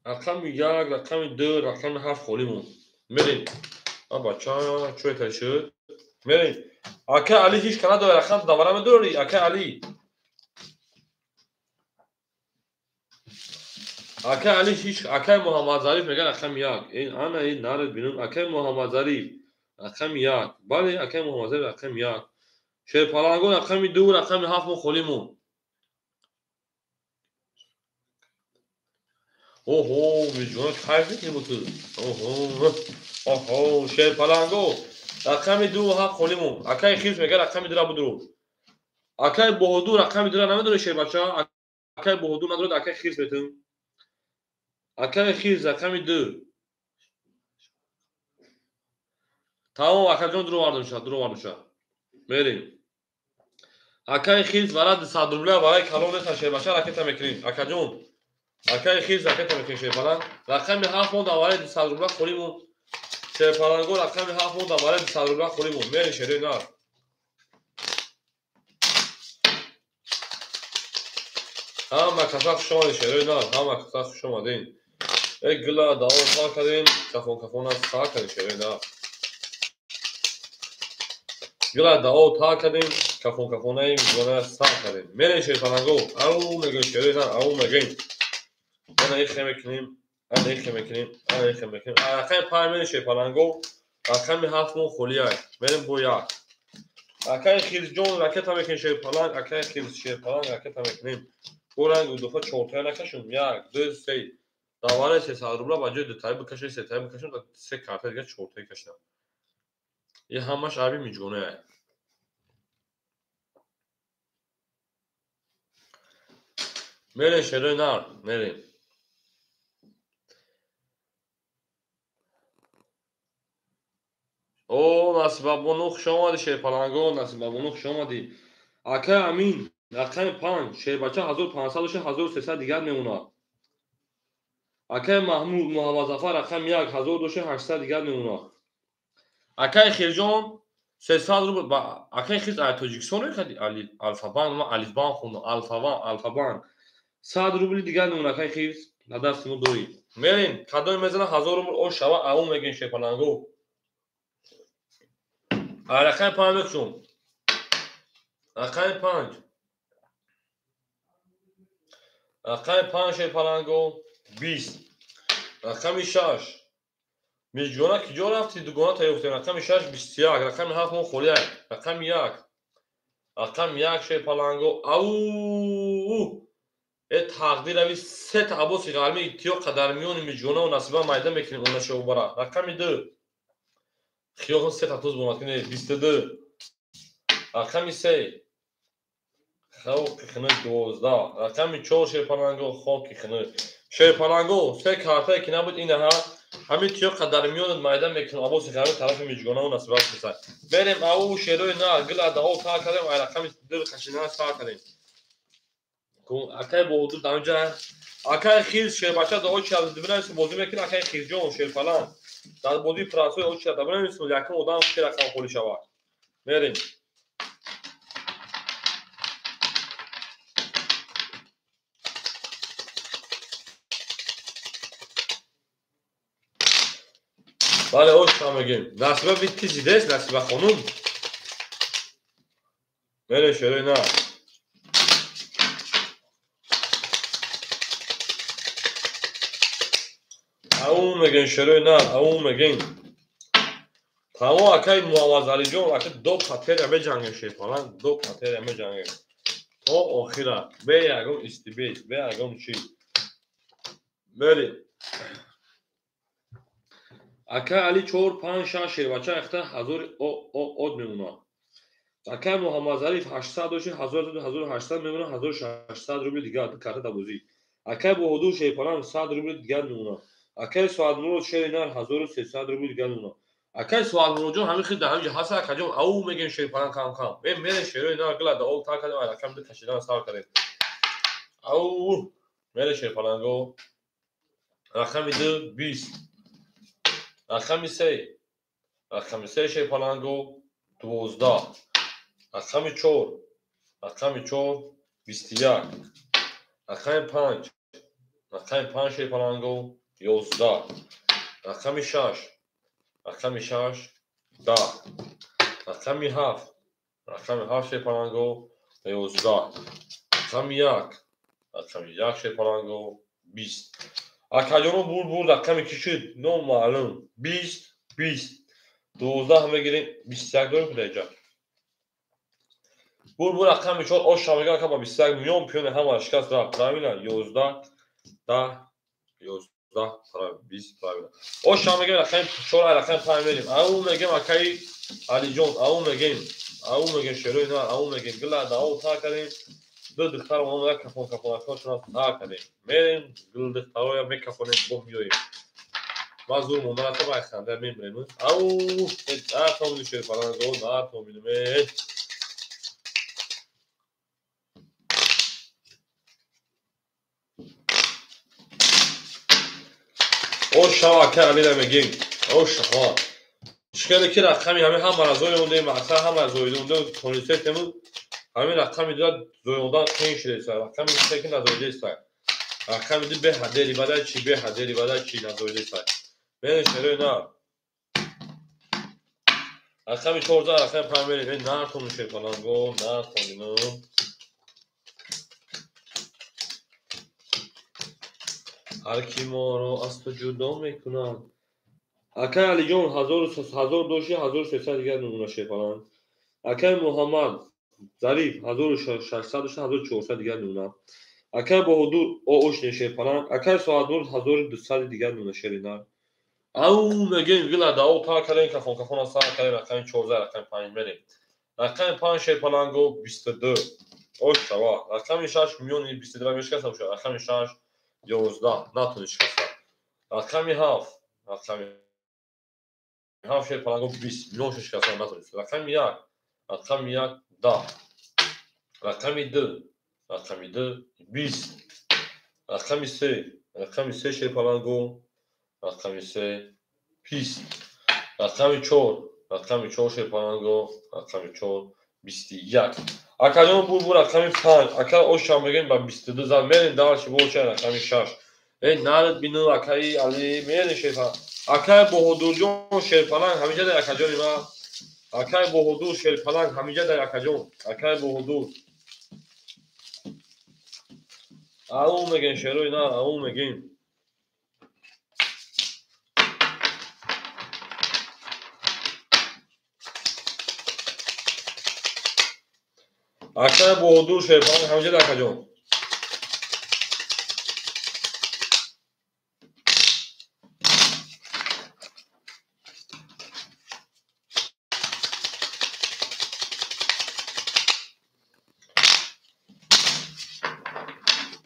Рақами як, рақами ду, рақами ҳафт холӣ монд. Мерем. А бача, чӯ этари шуд? Мерем. Акай Али ҳеҷ ка надорад рақам давара медорӣ? Акай Али. Акай Али ҳеч, акай Муҳаммадзариф мегӯяд рақами як. Ана ин наред бинун. Акай Муҳаммадзариф рақами як. Бале, акай Муҳаммадзариф рақами як. Шерпалангон рақами ду, рақами ҳафт мо холӣ монд. Оҳо, миҷгона кайф мекунӣ бо ту. Оҳо, оҳо, шерпаланго рақами ду ҳафт холӣ монд. Акай Хирс мегӯяд рақами дура будуру. Акай Боҳодур рақами дура намедонед шербача? Акай Боҳодур надорад, акай Хирс метун. Акай Хирс рақами ду. Тамом, акаҷон дуровардимша, дуровардимша. Мерем. Акай Хирс вара 200 рубля барои калон неста шербача, ракета мекунем. Акаҷон, акай Хирс ракета мекунем шерпаланг. Рақами ҳафт монд барои 200 рубля холӣ монд. Шерпаланго рақами ҳафт монд барои 200 рубля холӣ монд. Мерем шерои нар. Ҳама каса хуш омадед шерои нар, ҳама каса хуш омадед. Э гила давом сар кардем, кафон кафона сар кардем шерои нар. Гила давом тар кардем, кафон кафонаи мизгона сар кардем. Мерем шерпаланго, ау мегӯем шерои нар, ау мегӯем. Ана ихе мекунем, ана ихе мекунем, ана ихе мекунем. Рақами панҷ мерем шерпаланго, рақами ҳафт мо холиай. Мерем бо як. Акай Хирсҷон ракета мекунем шерпаланг, акай Хирс шерпаланг ракета мекунем. Горанг дуфа чортая накашум. Як, ду, се. Давараи 300 рубля ба ҷои дутаи бикашем, сетаи бикашем, се карта дига чортаи кашидам. И ҳамаш айби миҷгонаай. Мерем шерои нар, мерем. О, Насибабону хуш омадӣ шерпаланго, Насибабону хуш омадӣ. Акай Амин, рақами панҷ, шербача 1500 доша, 1300 дигар мемонад. Акай Маҳмуд Муҳаммадзафар рақами як, 1000 доша, 800 дигар мемонад. Акай Хирҷон 300 рубл. Акай Хирс ай Тоҷикистон рехади? Алфабанк, ман Алифбанк хондам, Алфабанк, Алфабанк. 100 рубли дигар мемонад акай Хирс, на дасти мо дорӣ. Мерем, кадоме мезана 1000 рубл ош шава, ау мегӯем шерпаланго. Рақами панҷ мекушум. Рақами панҷ. Рақами панҷ шерпаланго 20. Рақами шаш. Миҷгона киҷо рафти? Дугона таёфтем. Рақами шаш 21. Рақами ҳафт мо холиак. Рақами як. Рақами як шерпаланго. Ау! Э тақдирави се та абоси ғарми иттиёқа дар миёни миҷгонаву Насиба майда мекунем онашобара. Рақами ду. Хиёхон се та туз бомад кунед. 22. Рақами се. Хоки хинук 12. Рақами чор шерпаланго хоки хинук. Шерпаланго се картае ки набуд инаҳа ҳамин тиёқа дар миёнат майда мекунем абоси ғарми тарафи миҷгонаву Насиба кунсад. Мерем ау шерои на гила дао тар кардем, ай рақами ду кашидан сар кардем. Акай Боҳодур дар онҷа, акай Хирс шербача дао чиа бинависем бозӣ мекунем, акай Хирсҷон шерпаланг дар бозии прасои о чиа бинависем, якум одам ки рақам холӣ шавад. Мерем. Бале, ош мегӯем. Насиба битти зидест, Насиба хонум. Мерем шерои на. Ау мегӯем шерои нар, ау мегӯем. Тамом акай Муҳаммадзалиҷон, ака до патерия меҷангем шерпаланг, до патерия меҷангем. То охира, бе ягон истибес, бе ягон чиз. Мерем. Акай Али 4, 5, 6 шербача ахта 1000 од мемонад. Акай Муҳаммадзариф 800 доши, 1800 мемонад, 1600 рубли дигар карта дар бозӣ. Акай Боҳодур шерпаланг 100 рубли дигар мемонад. Акай Соатмурод шери нар 1300 рубли дигар мемонад. Акай Соатмуродҷон ҳамин хел дар ҳамин ҷо ҳаст, акаҷон ау мегӯем шерпаланг кам кам. Мерем шерои нар гила дао тар кардем, ай рақами ду кашидан сар кардем. Ау мерем шерпаланго. Рақами ду 20. Рақами се. Рақами се шерпаланго 12. Рақами чор. Рақами чор 21. Рақами панҷ. Рақами панҷ шерпаланго 11. Рақами шаш. Рақами шаш 10. Рақами ҳафт. Рақами ҳафт шерпаланго 11. Рақами як. Рақами як шерпаланго 20. Акаҷоно бурд рақами ки шуд? Номаълум. 20 20. 12 мегирем, 21 дорем куда иҷа. Бур рақами 4 оша мегирем, ака ба 21 миён пиёни ҳама шикаст рафт. Правильно? 11 10 11 20 правильно. Оша мегирем рақами 4 рақами 5 мерем. Ау мегем акаи Алиҷон, ау мегем. Ау мегем шерои нар, ау мегем гила дао та кардем. Ду духтар мо як кафон кафонакҳошона та кардем. Мерем гил духтароя мекафонем, бо миёем. Ма зур монда та бай ханда мемрем. Ау, натомини шерпаланго, натоминем. Оша ака Алира мегем. Оша ха. Шикаре ки рақами ҳамин ҳамаро зоёндем, мақсад ҳамаро зоёндем, тонистем ҳамин рақами ду зоёндан қиин шудеста. Рақами се ки назоидеста. Рақами ду беҳадери бадай чи беҳадери бадай чи назоидеста. Мерем шерои нар. Рақами 14 рақами 5 мерем. Нартону шерпаланго, нартонину. Ҳар ки моро аз ту ҷудо мекунад. Акай Алиҷон 1000 дошти, 1300 дигар намуна шерпаланг. Акай Муҳаммад Зариф 1600 дошти, 1400 дигар намуна. Акай Баҳодур оошне шерпаланг. Акай Соатнур 1200 дигар намуна шеринар. Ау мегем гила дао та кардем, кафон кафона сар кардем, рақами 14 рақами 5 мерем. Рақами 5 шерпаланго 22. Ош шава. Рақами 6 миёни 22 мешикастам шуд. Рақами 6 11 натони шикаста. Рақами 7 рақами 7 шерпаланго 20 миён шикаста натони. Рақами 1 рақами 1 10. Рақами 2 рақами 2 20. Рақами 3 рақами 3 шерпаланго рақами 3 20. Рақами 4 рақами 4 шерпаланго рақами 4 21. Акаҷон бур рақами 5. Ака оша мегем ба 22 зан мерем дальше бо рақами 6. Эй нард бину акаи Али мерем шерпаланг. Акаи Баҳодурҷон шерпаланг ҳамиҷа дар акаҷони ма. Акаи Баҳодур шерпаланг ҳамиҷа дар акаҷон. Акаи Баҳодур. Ау мегем шерои нар, ау мегем. Акаи Баҳодур шерпаланг ҳамиҷа дар акаҷон.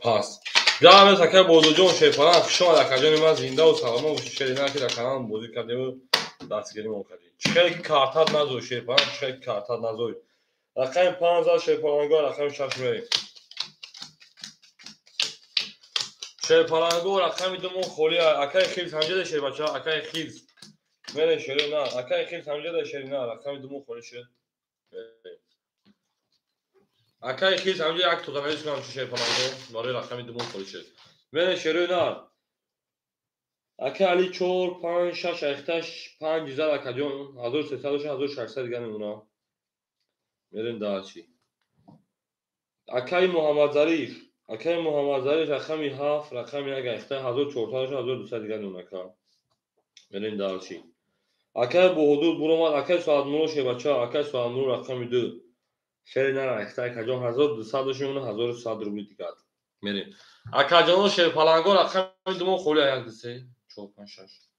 Пас. Гавес акаи Баҳодурҷон шерпаланг хуш омад акаҷони ман, зиндаву саломат бошед. Шеринар ки дар каналам бозӣ кардему дастгиримон кардӣ. Чӣ хеле ки картат назой шерпаланг, чӣ хеле ки картат назой. Рақами 5 зад шерпаланго, рақами 6 мерем. Шерпаланго рақами 2 мо холӣ. Акаи Хирс ҳамҷа дар шербача, акаи Хирс. Мерем шери на, акаи Хирс ҳамҷа дар шери на, рақами 2 мо холӣ шуд. Акаи Хирс ҳамҷа як тозанавис кунам чӣ шерпаланго, барои рақами 2 мо холӣ шуд. Мерем шери на. Акаи Али 4 5 6 8 5 зад акаҷон, 1300 1600 дигар мемонад. Мерем дальше. Акаи Муҳаммадзариф, акаи Муҳаммадзариф рақами 7, рақами 1 ахта 1400 1200 дигар мемонад ака. Мерем дальше. Акаи Баҳодур буромад, акаи Соатмуро шербача, акаи Соатмуро рақами 2. Шери нар ахта акаҷон 1200 дошт мемонад, 1100 рубли дигар. Мерем. Акаҷоно шерпаланго рақами 2 мо холӣ 1 2 3 4 5 6.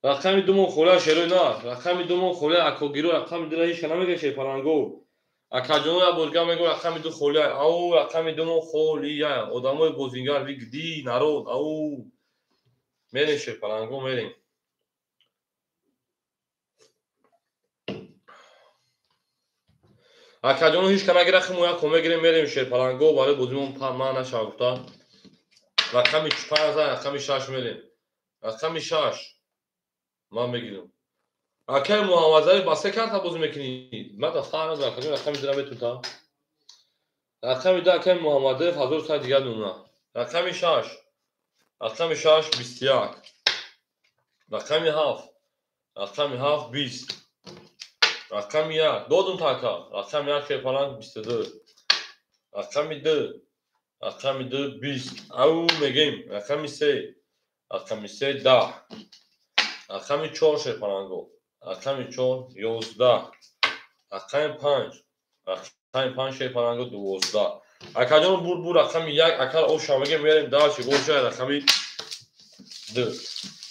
Рақами 2 мо холӣ шерои нар, рақами 2 мо холӣ акогиро, рақами 2 ҳеч намега шерпаланго. Акаҷоно як бозгар мегӯ рақами 2 холӣ. Ау рақами 2 мо холӣ. Одамои бозингар вигди народ. Ау мерем шерпаланго мерем. Акаҷоно ҳеч ка нагира химо як мегирем мерем шерпаланго барои бозимон ман нашава гуфта. Рақами 5 зад, рақами 6 мерем. Рақами 6 ман мегирам. Акаи Муҳаммадзариф ба се карта бозӣ мекунӣ? Ман да фарқ надорам, акаҷон рақами 2 метунта. Рақами 2 акаи Муҳаммадзариф 1100 дигар мемонад. Рақами 6 рақами 6 21. Рақами 7 рақами 7 20. Рақами 1 додум та ака. Рақами 1 шерпаланг 22. Рақами 2 Рақами 2 20. Ау мегем. Рақами 3. Рақами 3 10. Рақами 4 шерпаланго. Рақами 4 11. Рақами 5. Рақами 5 шерпаланго 12. Акаҷон бур бур рақами 1 акар оша мегем мерем дальше боша рақами 2.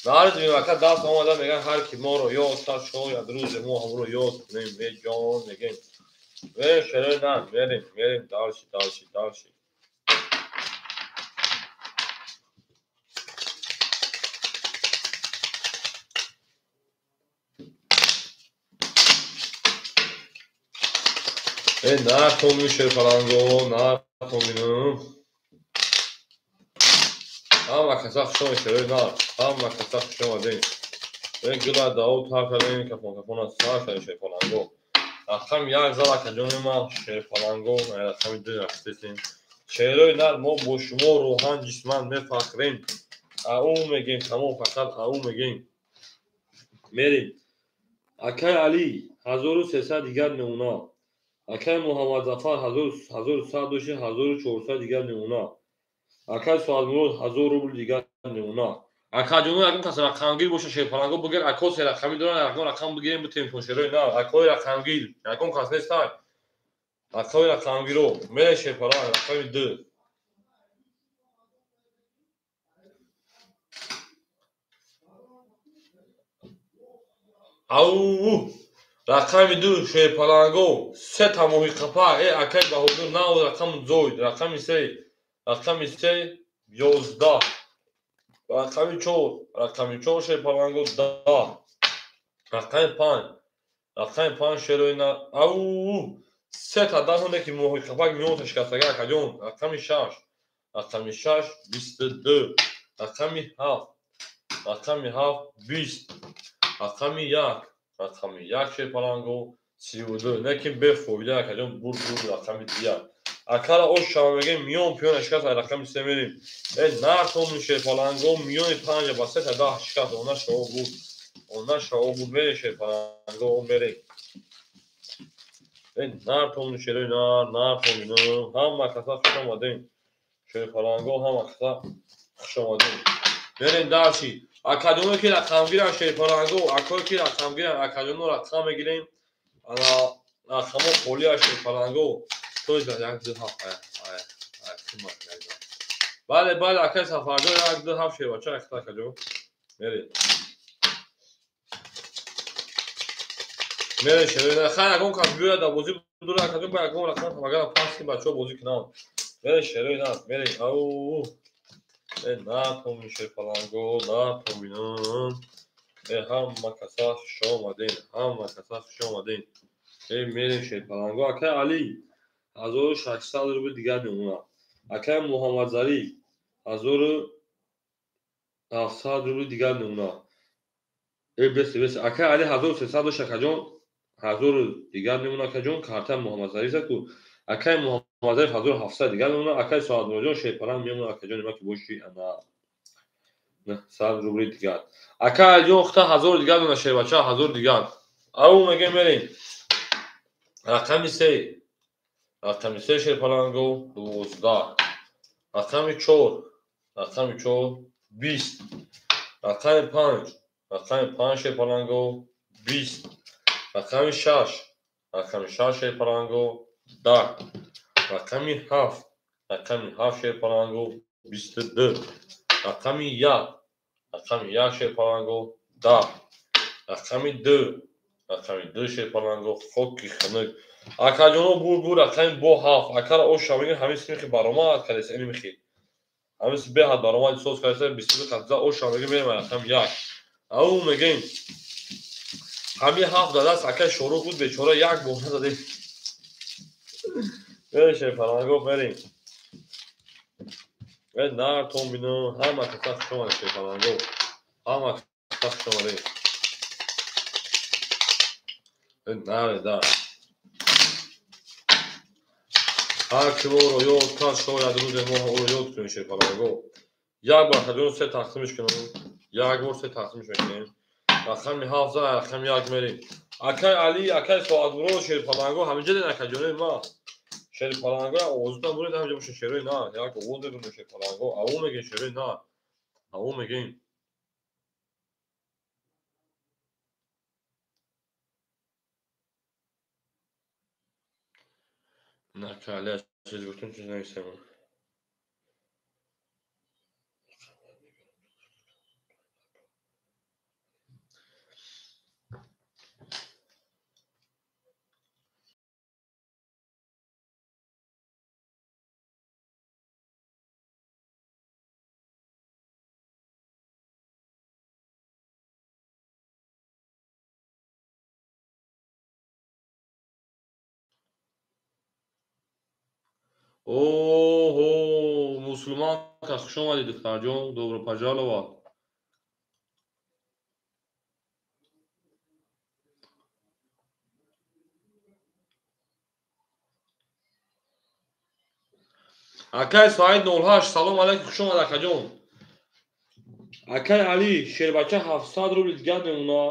Нарз мегака даст омада меган ҳар ки моро ёд кард шояд рӯзе мо ҳамро ёд кунем э ҷон мегем. Мерем шерои на мерем мерем дальше дальше дальше. Э натомин шерпаланго натоминум. Ҳама каса хуш омадед шерои нар. Ҳама каса хуш омадед. Э гула дао тар кардем кафон кафона сар кардем шерпаланго. Рақами 1 зал акаҷони ман шерпаланго рақами 2 рафтесем. Шерои нар мо бо шумо рӯҳан ҷисман мефахрем. Ау мегем тамом фақат ау мегем. Мерем. Акай Али 1300 дигар мемона. Акай Муҳаммадзафар 1100 дошти 1400 дигар мемона. Акай Суадмурод 1000 рубл дигар мемона. Акаҷоно ягон кас рақамгир боша шерпаланго бигир ако се рақамӣ доран ягон рақам бигирем битем тон шерои нар. Акои рақамгир ягон кас нестай. Акои рақамгиро мере шерпаланг рақами 2. Ау рақами 2 шерпаланго се та моҳи қапа э акай Баҳодур нав рақам зоид рақами 3 рақами 3 11 рақами 4 рақами 4 шерпаланго 10 рақами 5 рақами 5 шерои нар ау се та даҳоне ки моҳи қапак миён шикастага акаҷон рақами 6 рақами 6 22 рақами 7 рақами 7 20 рақами 1 рақами 1 шерпаланго 32 лекин бефоида акаҷон бур бур рақами 1 акара ош шава мегем миён пиёна шикаст рақами 3 мерем. Э нартомун шерпаланго миёни 5 ба 3 та 10 шикаст она шаво буд. Она шаво буд мерем шерпаланго мерем. Э нартомун шерои нар нартомун ҳама каса хуш омадем. Шерпаланго ҳама каса хуш омадем. Мерем дальше. Акаҷоно ки рақамгиран шерпаланго акое ки рақамгиран акаҷоно рақам мегирем. Ана рақамо холия шерпаланго. То есть 1 2 7 ай ай ай бале бале акай Сафарҷон 1 2 7 шербача акта акаҷон. Мерем. Мерем шерои хай ягон кас биёяд дар бозӣ будура акаҷон ба ягон рақам агар пас ки бачаҳо бозӣ кунанд. Мерем шерои нар мерем. Ау э натомин шерпаланго натоминам. Э ҳама каса хуш омадем. Ҳама каса хуш омадем. Э мерем шерпаланго акай Али 1600 рубл дигар мемонад. Акай Муҳаммадзариф 1700 рубл дигар мемонад. Э бес бес акай Али 1300 дошт акаҷон 1000 дигар мемонад акаҷон карта Муҳаммадзариф заку акай Муҳаммадзариф 1700 дигар мемонад. Акай Соатмуродҷон шерпаланг мемонад акаҷон нима ки боши ана 900 рубли дигар. Акай Алиҷон хта 1000 дигар мемонад шербача 1000 дигар. Ау мегем мерем. Рақами 3 рақами 3 шерпаланго 12 рақами 4 рақами 4 20 рақами 5 рақами 5 шерпаланго 20 рақами 6 рақами 6 шерпаланго 10 рақами 7 рақами 7 шерпаланго 22 рақами 1 рақами 1 шерпаланго 10 рақами 2 рақами 2 шерпаланго хоки хунук. Акаҷоно бур бур рақами бо 7 акара оша мегем ҳамин симихи баромад кардест ини михи ҳамин беҳад баромад соз кардест 22 қатза оша мегем мерем рақами 1. Ау мегем ҳамин 7 дадаст акай Шорух буд бечора як бор назадем. Мерем шерпаланго мерем. Э нартон бино ҳама каса хуш омадед шерпаланго ҳама каса хуш омадед. Э наре да ҳар ки моро ёд кард шояд рӯзе мо ӯро ёд кунем шерпаланго. Як бор акаҷон се тақсимиш кунем. Як бор се тақсимиш мекунем. Рақами 7 за рақами 1 мерем. Акай Али акай Соатмурод шерпаланго ҳаминҷа ден акаҷонои ма. Шери паланго овозутон буред ҳамҷа боша шерои нар. Як овоз медонем шери паланго. Ау мегем шерои нар. Ау мегем. На кали чиз гуфтем, чиз нависем. Оҳо, мусулманка, хуш омадӣ, духтарҷон, добро пожаловать. Акай Саид 08, салом алейкум, хуш омад, акаҷон. Акай Али, шербача 700 рубли дигар мемона.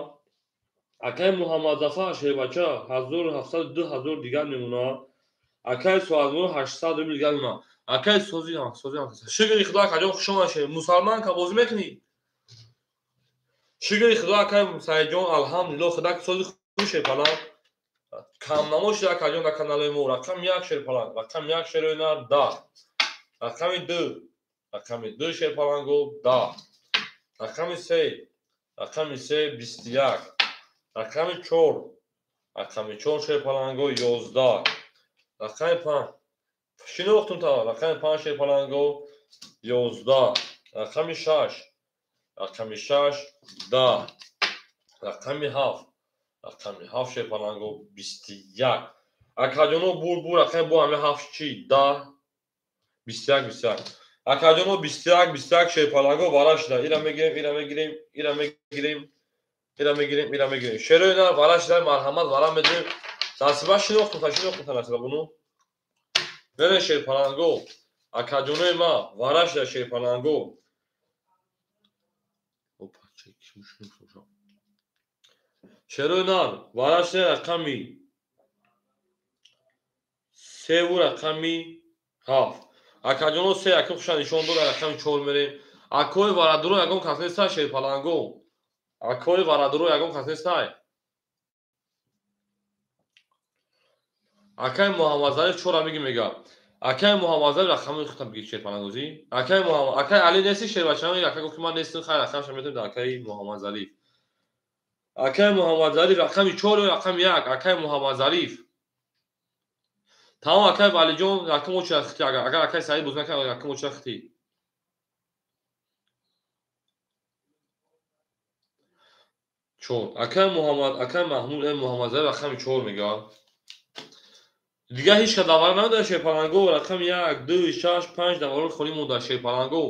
Акай Муҳаммадзафар, шербача 1702 ҳазор дигар мемона. Акай Суадмур 800 рубли дигар мемона. Акай Сози, Сози, шукри Худо, акаҷон, хуш омад. Мусалманка, бозӣ мекунӣ? Шукри Худо, акай Саидҷон, алҳамдулилло, Худо ки сози худ шерпаланг. Камнамо шуда, акаҷон, дар каналои мо. Рақами 1 шерпаланг, рақами 1 шерои нар 10. Рақами 2, рақами 2 шерпаланго 10. Рақами 3, рақами 3 21. Рақами 4, рақами 4 шерпаланго 11. Рақами 5, шинохтум та, рақами 5 шерпаланго 11. Рақами 6, рақами 6 10. Рақами 7, рақами 7 шерпаланго 21. Акаҷоно бур бур, рақами бо ҳами 7 чи 10 21 21. Акаҷоно 21 21 шерпаланго вара шуда. Ира мегирем, ира мегирем, ира мегирем, ира мегирем, ира мегирем. Шерои нар вара шуда, марҳамат, вара медиҳем. Насиба шинохтум та, шинохтум та Насиба буну. Бере шерпаланго, акаҷонои ма вара шуда шерпаланго. Опа, шерои нар вара шуда рақами 3 рақами 7. Акаҷоно 3 якум хуша нишон дод, рақами 4 мерем. Акои варадуро ягон кас нестай шерпаланго. Акои варадуро ягон кас нестай. Акай Муҳаммадзариф 4 меги мега. Акай Муҳаммадзариф рақами худам биги шерпалангозӣ. Акай Муҳаммад, акай Али нести шербачаҳо, акай гуфт ки ман нестам, хайр рақамша метавонем дар акай Муҳаммадзариф. Акай Муҳаммадзариф рақами 4 ё рақами 1, акай Муҳаммадзариф. Тамом, акай Валиҷон рақам оча хити, агар акай Саид боз накард, рақам оча хити. 4. Акай Муҳаммад, акай Маҳмуд Муҳаммадзариф рақами 4 мега. Дигар ҳеҷ кас давара надорад шерпаланго, рақами 1, 2, 6, 5 даварои холӣ монда шерпаланго.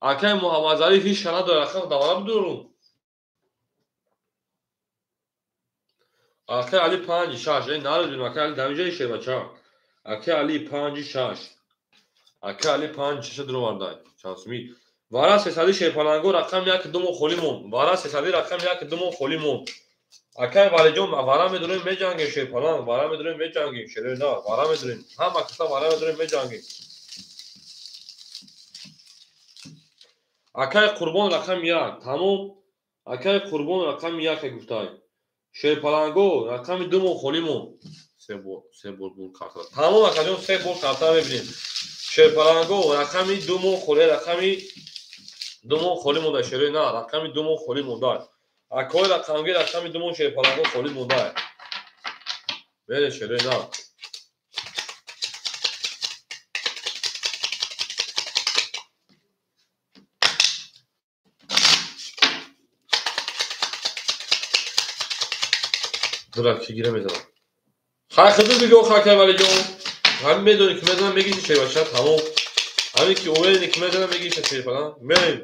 Акай Муҳаммадзариф ҳеҷ кас надорад рақам давара бидорум. Акай Али 5 6, эй нарадем, акай Али дамиҷаи шербача. Акай Али 5 6. Акай Али 5 6 дуровардай. Чанд сумӣ? Вара сесади шерпаланго рақами 1 2 мо холӣ монд. Вара сесади рақами 1 2 мо холӣ монд. Акай Валиҷон вара медорем меҷангем шерпаланг, вара медорем меҷангем шерои нар, вара медорем. Ҳама каса вара медорем меҷангем. Акай Қурбон рақами 1, тамом. Акай Қурбон рақами 1 гуфтай. Шерпаланго рақами 2 мо холӣ монд. Се бор бур карта. Тамом, акаҷон, се бор карта мебинем. Шерпаланго рақами 2 мо холӣ, рақами 2 мо холӣ монда шерои нар, рақами 2 мо холӣ монда. Акои рақамги рақами 2 мо шерпаланго холӣ монда. Бере шерои нар. Дура ки гира мезанам. Хай хизм биго хакай Валиҷон. Ҳамин медонӣ ки мезанам мегиси шербача, тамом. Ҳамин ки уверенӣ ки мезанам мегиси шерпаланг. Мерем.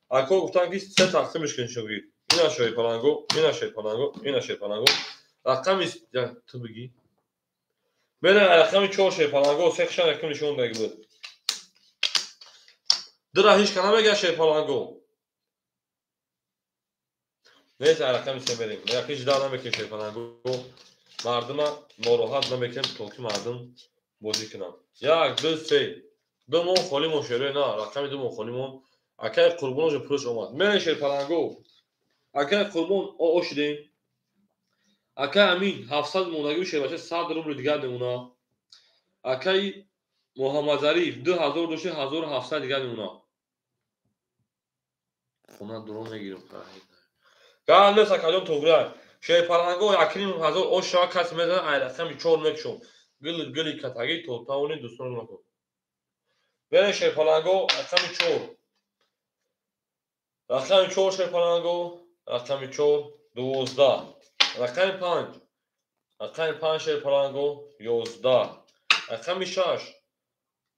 Ако гуфтан ки се тақсимш кун шуги. Ина шерпаланго, ина шерпаланго, ина шерпаланго. Рақами ту биги. Мерем рақами 4 шерпаланго, се хшан якум нишон даги буд. Дира ҳеҷ кана мега шерпаланго. Нест рақами 3 мерем. Ҳеҷ дар намекунем шерпаланго. Мардума нороҳат намекунем, то ки мардум Бозӣ кунам. Як, ду, се. Ду моҳ холӣ мон шерои нар. Рақами ду моҳ холӣ мон. Акай Қурбон уже пулаш омад. Мерем шерпаланго. Акай Қурбон ошидем. Акай Амин 700 мондагӣ шербача 100 рубли дигар мемона. Акай Муҳаммадзариф 2000 дошти 1700 дигар мемона. Хона дурон мегирем. Гап нест акаҷон туғрай. Шерпаланго 1500 ош шава кас мезанад ай рақами 4 мекушом. Гили гили катагӣ то тавони дӯстон накун. Берем шерпаланго рақами 4. Рақами 4 шерпаланго, рақами 4 12. Рақами 5. Рақами 5 шерпаланго 11. Рақами 6.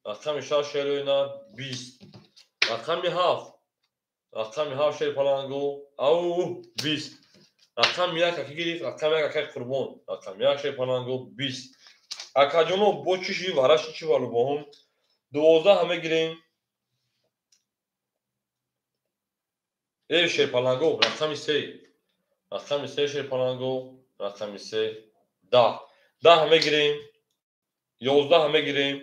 Рақами 6 шероина 20. Рақами 7. Рақами 7 шерпаланго ау 20. Рақами 1 аки гирифт, рақами 1 акай Қурбон. Рақами 1 шерпаланго 20. Акаҷоно бо чӣ ши вараши чӣ валубоҳум 12 мегирем. Э шерпаланго рақами 3. Рақами 3 шерпаланго, рақами 3 10. 10 мегирем. 11 мегирем.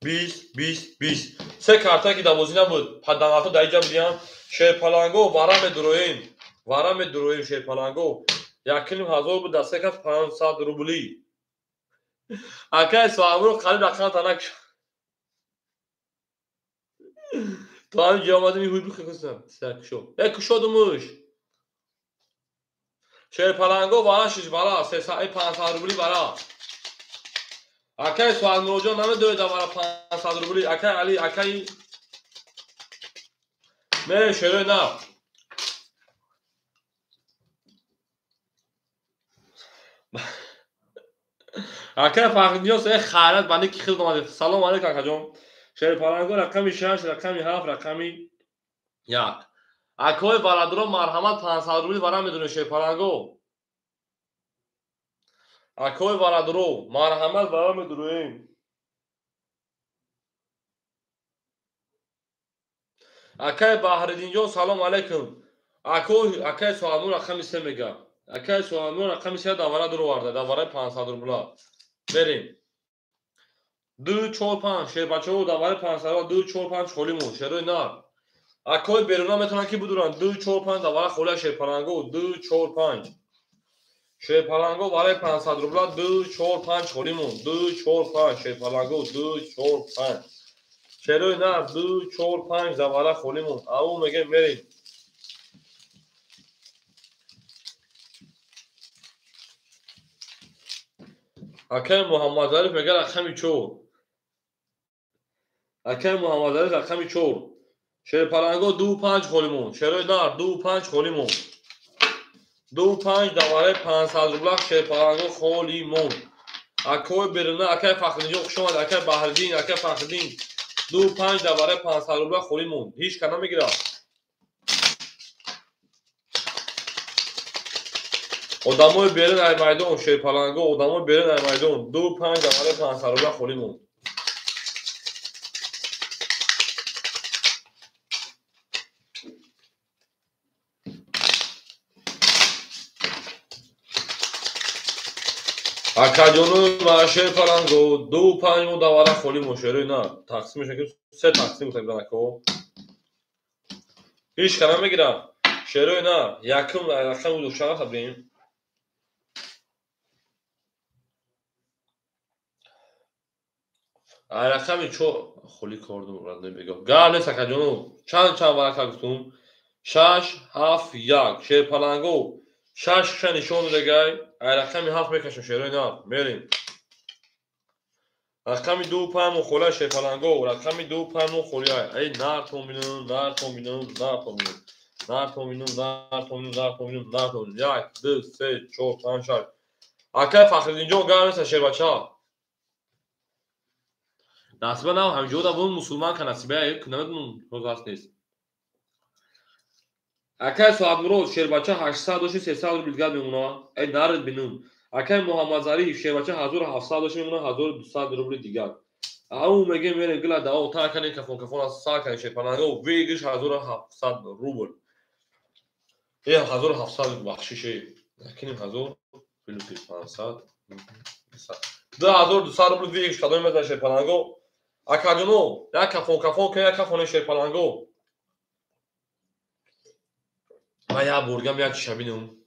20 20 20. Се карта ки дар бозӣ набуд, паданалто дар инҷа будиям. Шерпаланго вара медуроем. Вара медуроем шерпаланго. 1500 буд дар се кас 500 рубли. Акай Соамро қариб рақам танак шуд. То ҳамин ҷо омадем ҳуй бихӯсам. Сар кушод. Э кушодумуш. Шерпаланго вара шиш вара 300 500 рубли вара. Акай Соамроҷон намедоед вара 500 рубли. Акай Али, акай Мерем шерои нав. Акай Фахриддинёс э хайрат банди ки хизм омадед. Салом алейкум акаҷон. Шерпаланго рақами 6, рақами 7, рақами 1. Акои бародарон марҳамат 500 рубли вара медонед шерпаланго. Акои бародаро марҳамат вара медуроем. Акай Баҳриддинҷон салом алейкум. Акои акай Соамур рақами 3 мега. Акай Соамур рақами 3 давара дуроварда, давараи 500 рубла. Берем. 2 4 5 шербачаҳо давараи 500 рубла 2 4 5 холӣ мон шерои нар. Акои беруна метавонанд ки бидуранд 2 4 5 давара холия шерпаланго 2 4 5. Шерпаланго барои 500 рубла 2 4 5 холӣ мон 2 4 5 шерпаланго 2 4 5. Шерои нар 2 4 5 давара холӣ мон. Ау мегем мерем. Акай Муҳаммадзариф мега рақами 4. Акай Муҳаммадзариф рақами 4. Шерпаланго 2 5 холӣ мон. Шерои нар 2 5 холӣ мон. 2 5 давараи 500 рубла шерпаланго холӣ мон. Акои беруна акай Фахриддинҷон хуш омад, акай Баҳриддин, акай Фахриддин 2 5 давараи 500 рубла холӣ мон. Ҳеҷ кас намегирад. Одамои берун ай майдон шерпаланго, одамои берун ай майдон 2 5 давараи 500 рубла холӣ мон. Акаҷону шерпаланго 2 5 мо давара холӣ мон шерои на. Тақсим мешавад ки се тақсим гуфта ако. Ҳеҷ кас намегирад. Шерои на, якум рақами душанбе хабрем. Ай рақами 4 холӣ кордум радне бегоҳ. Гап нест акаҷону. Чанд чанд варақа гуфтум? 6 7 1 шерпаланго 6 ша нишон додагай. Ай рақами 7 мекашем шерои на. Мерем. Рақами 2 5 мо холия шерпаланго, рақами 2 5 мо холия. Ай нар томинум, нар томинум, нар томинум. Нар томинум, нар томинум, нар томинум, нар томинум. 1 2 3 4 5 6. Акай Фахриддинҷон гап нест шербача. Насиба нав ҳамҷода бун мусулман ка насиба намедонам роз аст нест. Акай Соатмурод шербача 800 дошти 300 рубл дигар мемона. Ай нарид бинум. Акай Муҳаммадзариф шербача 1700 дошти мемона 1200 рубли дигар. Ау мегем мерем гила дао та кани кафон кафон аз са кани шерпаланго выигрыш 1700 рубл. Э 1700 бахшише. Накинем 1000 плюс 500. 2200 рубл выигрыш кадоми мезана шерпаланго. Акаҷоно, як кафон кафон кун, як кафони шерпаланго. Ман як боргам як чиша бинам.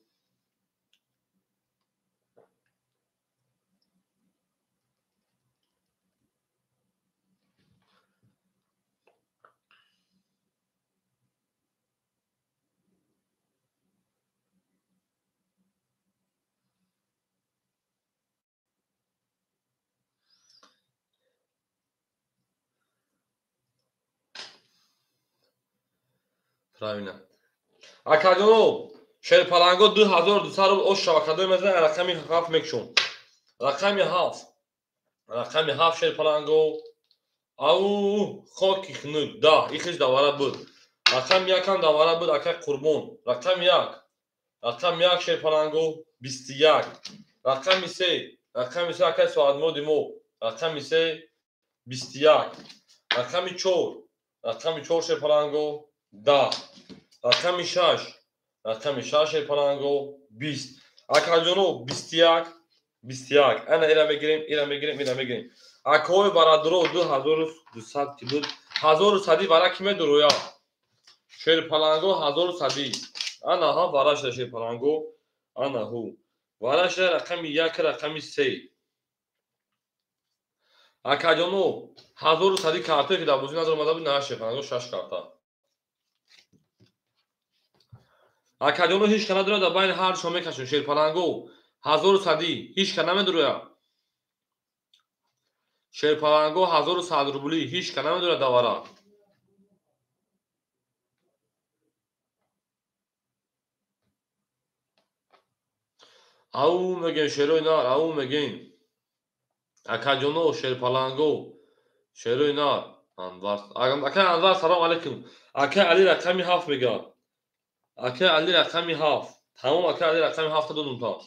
Правильно. Акаҷоно, шерпаланго 2200 рубл ош шава кадоми мезана рақами 7 мекушон. Рақами 7. Рақами 7 шерпаланго. Ау, хоки хунук, 10. Ихиш давара буд. Рақами 1 ҳам давара буд, акай Қурбон. Рақами 1. Рақами 1 шерпаланго 21. Рақами 3. Рақами 3 акай соатмоди мо. Рақами 3 21. Рақами 4. Рақами 4 шерпаланго 10. Рақами 6. Рақами 6 шерпаланго 20. Акаҷоно 21 21. Ана ира мегирем, ира мегирем, ира мегирем. Акои бародаро 2200 ки буд. 1100 вара ки медуроя? Шерпаланго 1100. Ана ҳа вара шуда шерпаланго. Ана ҳу. Вара шуда рақами 1, рақами 3. Акаҷоно 1100 картое ки дар бозӣ назар омада буд, на шерпаланго 6 карта. Акаҷоно ҳеҷ ка надорад, дар байни ҳар шумо мекашем шерпаланго 1100 ҳеҷ ка намедуроя. Шерпаланго 1100 рубли ҳеҷ ка намедурад давара. Ау мегем шерои нар, ау мегем. Акаҷоно шерпаланго шерои нар. Анвар, акай Анвар салом алейкум. Акай Али рақами 7 мега. Акай Али рақами 7. Тамом акай Али рақами 7 додум та.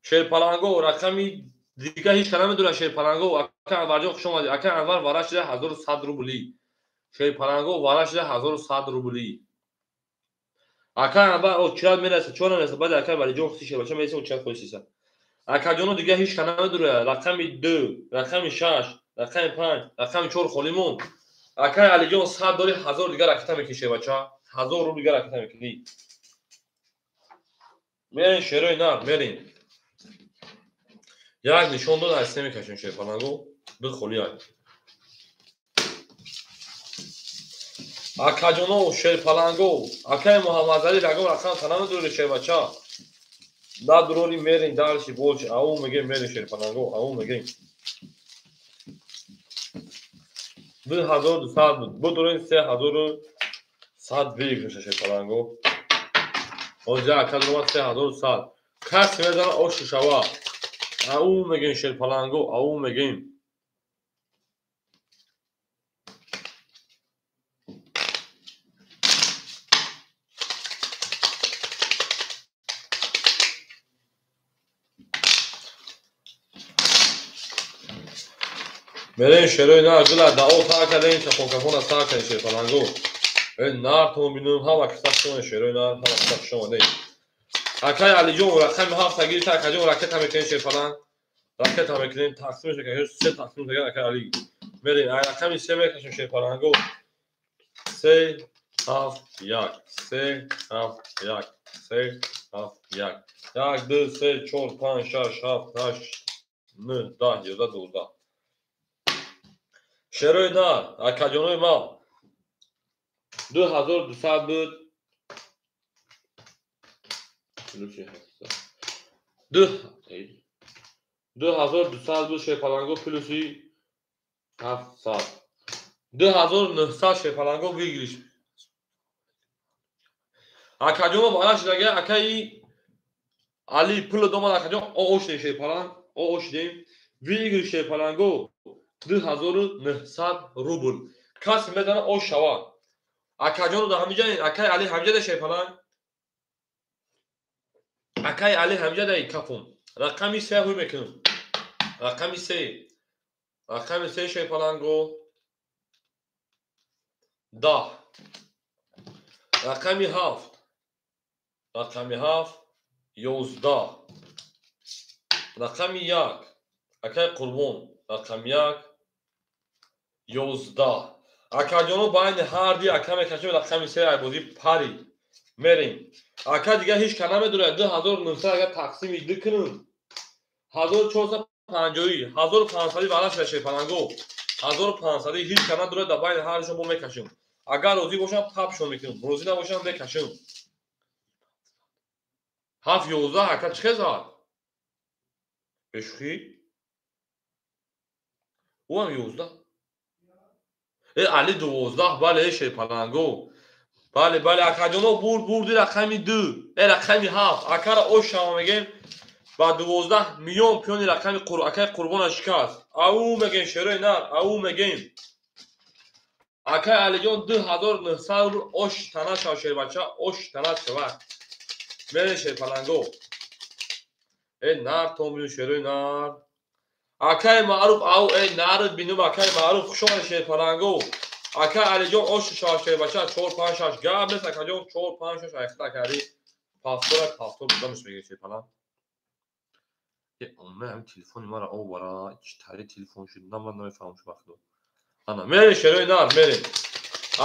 Шерпаланго рақами дига ҳеҷ ка намедурад шерпаланго. Акай Анварҷон хуш омадӣ. Акай Анвар вара шуда 1100 рубли. Шерпаланго вара шуда 1100 рубли. Акай Анвар очират мераса, чор намераса, баъд акай Валиҷон хуси шербача мераса, очират хоҳисиса. Акаҷоно дига ҳеҷ ка намедурад. Рақами 2, рақами 6, рақами 5, рақами 4 холӣ монд. Акай Алиҷон 100 дори 1000 дига ракета мекунӣ шербача. 1000 рубл дига ракета мекунӣ. Мерин шерои нар, мерин. Як нишон дод, аз се мекашем шерпаланго, ду холӣ ай. Акаҷоно шерпаланго, акай Муҳаммадалӣ рагом рақам та намедурӣ шербача. Надурори мерин дарши боч, ау мегем мерин шерпаланго, ау мегем. 2200 буд. Будурин 3100 выигрыша шерпаланго. Озя акаҷоно 3100. Кас мезана ошу шава. Ау мегем шерпаланго, ау мегем. Мерем шерои нар гула дао та кардем, кафон кафона та кардем шерпаланго. Э нар тон бинум ҳама киса шумо шерои нар ҳама киса шумо не. Акай Алиҷон рақами 7 гирифта, акаҷон ракета мекунем шерпаланг. Ракета мекунем, тақсим мешавад, се тақсим мешавад акай Али. Мерем, ай рақами 3 мекашем шерпаланго. 3 7 1 3 7 1 3 7 1 1 2 3 4 5 6 7 8 9 10 11 12. Шерои нар, акаҷонои ма 2200 буд. 2200 буд шерпаланго плюси 700. 2900 шерпаланго выигрыш. Акаҷоно бараш дага акаи Али пул домад акаҷон оошдем шерпаланг, оошдем. Выигрыш шерпаланго 2900 рубл. Кас мезана ош шава. Акаҷоно да ҳамиҷа, акаи Али ҳамиҷа да шерпаланг. Акаи Али ҳамиҷа да кафон. Рақами 3 ҳуй мекунам. Рақами 3. Рақами 3 шерпаланго 10. Рақами 7. Рақами 7 11. Рақами 1. Акай Қурбон рақами 1 11. Акаҷоно байни ҳар ди ака мекашем рақами 3 айбозӣ пари. Мерем. Ака дигар ҳеч ка намедонад 2900 агар тақсими 2 кунем 1450 1500 ваъда шуда шерпаланго. 1500 ҳеч ка надорад, дар байни ҳардишон бо мекашем. Агар розӣ бошам папшон мекунем, розӣ набошам мекашем. 7 11 ака чӣ хезад? Бешухӣ? Ӯам 11. Али 12, бале шерпаланго. Бале, бале, акаҷоно бурди рақами 2, рақами 7. Акара ош шава мегем ба 12 миллион пиёни рақами акаи Қурбона шикаст. Ау мегем шерои нар, ау мегем. Акаи Алиҷон 2900 рубл ош тана шава шербача, ош тана шава. Мере шерпаланго. Нар томбину шерои нар. Акаи Маъруф ау нард бинум акаи Маъруф хуш омадед шерпаланго. Акаи Алиҷон ош шава шербача 4 5 6 гап нест акаҷон 4 5 6 айхта акаи пафтора пафтор будамш меге шерпаланг. Омма ҳам телефони мара овара, чӣ тари телефон шуд, на ман намефаҳмам шу вақто. Ана мерем шерои нар, мерем.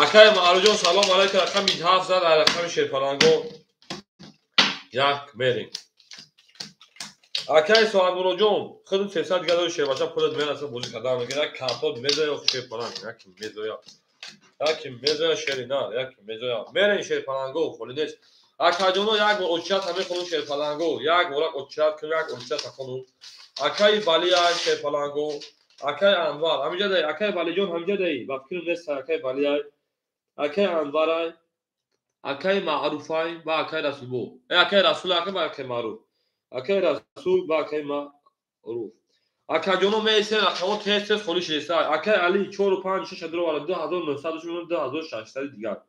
Акаи Маъруфҷон салом алайкум, рақами 7 зад, рақами шерпаланго 1 мерем. Акаи Соатмуроҷон, худум 300 дигар дори шербача пулат мераса бозӣ кардан мекунад, як картот мезоя охи шерпаланг, яке мезоя. Яке мезоя шери нар, яке мезоя. Мерем шерпаланго, холи нест. Акаҷоно як бор очият ҳамехонум шерпаланго, як бор очият кунем, як очият хонум. Акаи Валиай шерпаланго, акаи Анвар, ҳамиҷа дай, акаи Валиҷон ҳамиҷа дай, ба фикрам нест акаи Валиай, акаи Анварай, акаи Маъруфай ва акаи Расулбо. Акаи Расул, акаи ва акаи Маъруф. Акаи Расул ва акаи Маъруф. Акаҷоно меисем рақамҳо тез тез холӣ шудеста. Акаи Али 4 5 6 дро 2900 2600 дигар.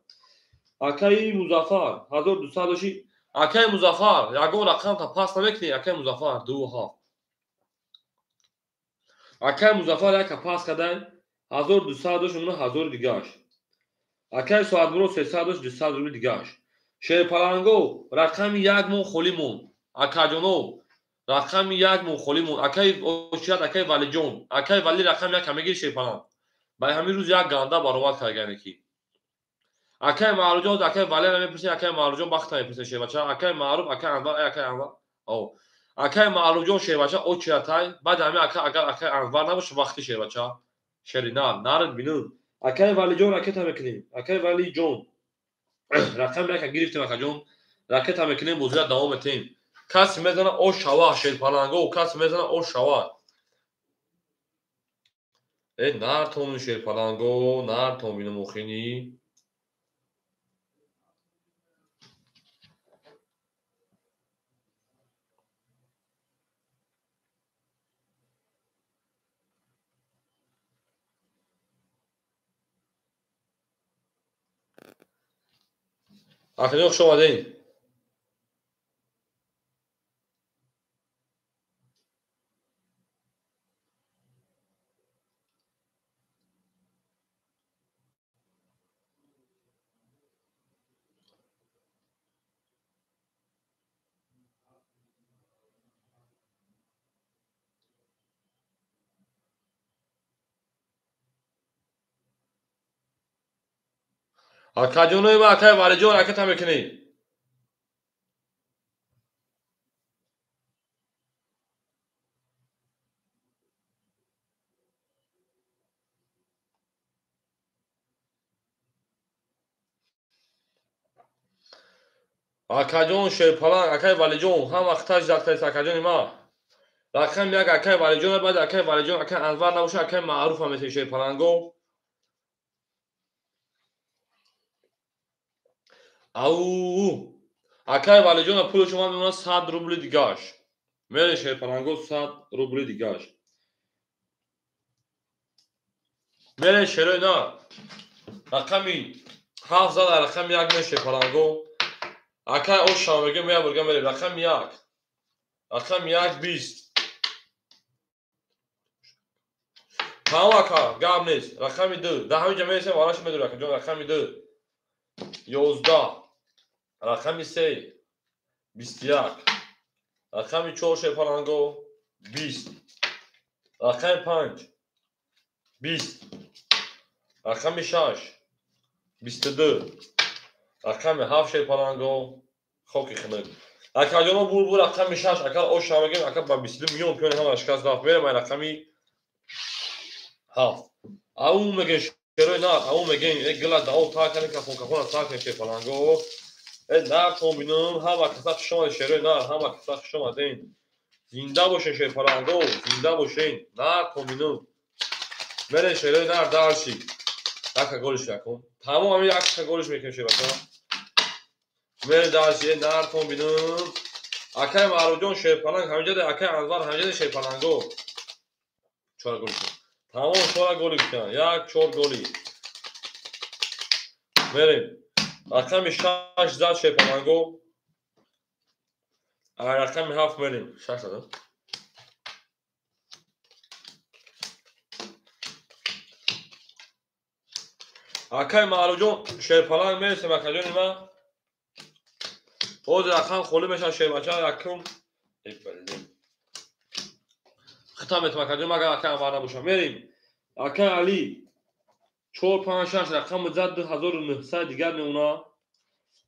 Акаи Музаффар 1200 доши. Акаи Музаффар ягон рақам та пас намекунӣ. Акаи Музаффар 2 7. Акаи Музаффар яка пас кадай 1200 доши, 1000 дигаш. Акаи Соатмурод 300 доши, 200 рубли дигаш. Шерпаланго рақами 1 мон холӣ монд. Акаҷоно рақами 1 мон холӣ монд. Акаи Очият, акаи Валиҷон, акаи Вали рақами 1 мегири шерпаланг. Ба ҳамин рӯз як ганда баромад кард ки. Акаи Маъруфҷон, акаи Валера мепурсем, акаи Маъруфҷон бахта мепурсем шербача, акаи Маъруф, акаи Анвар, акаи Анвар. Акаи Маъруфҷон шербача очиратай, баъд ҳамин ака агар акаи Анвар набоша вақти шербача. Шери нар, нард бинун. Акаи Валиҷон ракета мекунем. Акаи Валиҷон. Рақами 1 гирифтем акаҷон. Ракета мекунем, бозиро давом метем. Касе мезана ош шава шерпаланго, касе мезана ош шава. Нар тон шерпаланго, нар тон бинум охини. Акаҷон хуш омадед. Акаҷонои ма, акаи Валиҷон ракета мекунӣ. Акаҷон шерпаланг, акаи Валиҷон ҳам вақташ зад акаҷони ма. Рақами 1 акаи Валиҷон, баъд акаи Валиҷон, акаи Анвар набоша, акаи Маъруф ҳам метавонӣ шерпаланго. Ау, акаи Валиҷона пули шумо мемонад 100 рубли дигаш. Мере шерпаланго 100 рубли дигаш. Мере шерои нар. Рақами 7 зад, рақами 1 ме шерпаланго. Акаи ош шава мегӯем, я бурга мерем. Рақами 1. Рақами 1 20. Тамом ака, гап нест. Рақами 2. Дар ҳамин ҷо мересем, вараш медорем акаҷон. Рақами 2. 11. Рақами 3 21. Рақами 4 шерпаланго 20. Рақами 5 20. Рақами 6 22. Рақами 7 шерпаланго хоки хунук. Акаҷоно бур рақами 6 акал оша мегем, ака ба 22 миллион пиёни ҳама шикаст рафт. Мерем ай рақами 7. Ау мегем шерои нар, ау мегем э гила дао та кани кафон кафона та кани шерпаланго. Э нар тон бинум, ҳама каса хуш омадед шерои нар, ҳама каса хуш омадед. Зинда бошен шерпаланго, зинда бошен. Нар тон бинум. Мерем шерои нар дарши. Яка голиш якум. Тамом ҳамин якта голиш мекунем шербача. Мерем дарши, нар тон бинум. Акай Маъруфҷон шерпаланг ҳаминҷа, акай Анвар ҳаминҷа шерпаланго. 4 гол. Тамом 4 голи гуфтан. 1 4 голи. Мерем. Рақами 6 зад шерпаланго. Рақами 7 мерем. 6 зад. Акай Маъруфҷон шерпаланг мересем акаҷони ман. Ҳозир рақам холӣ мешавад шербача якум. Хитам метам акаҷон, магар акай Анвар набошам. Мерем. Акай Али 4 5 6 рақам зад 2900 дигар мемона.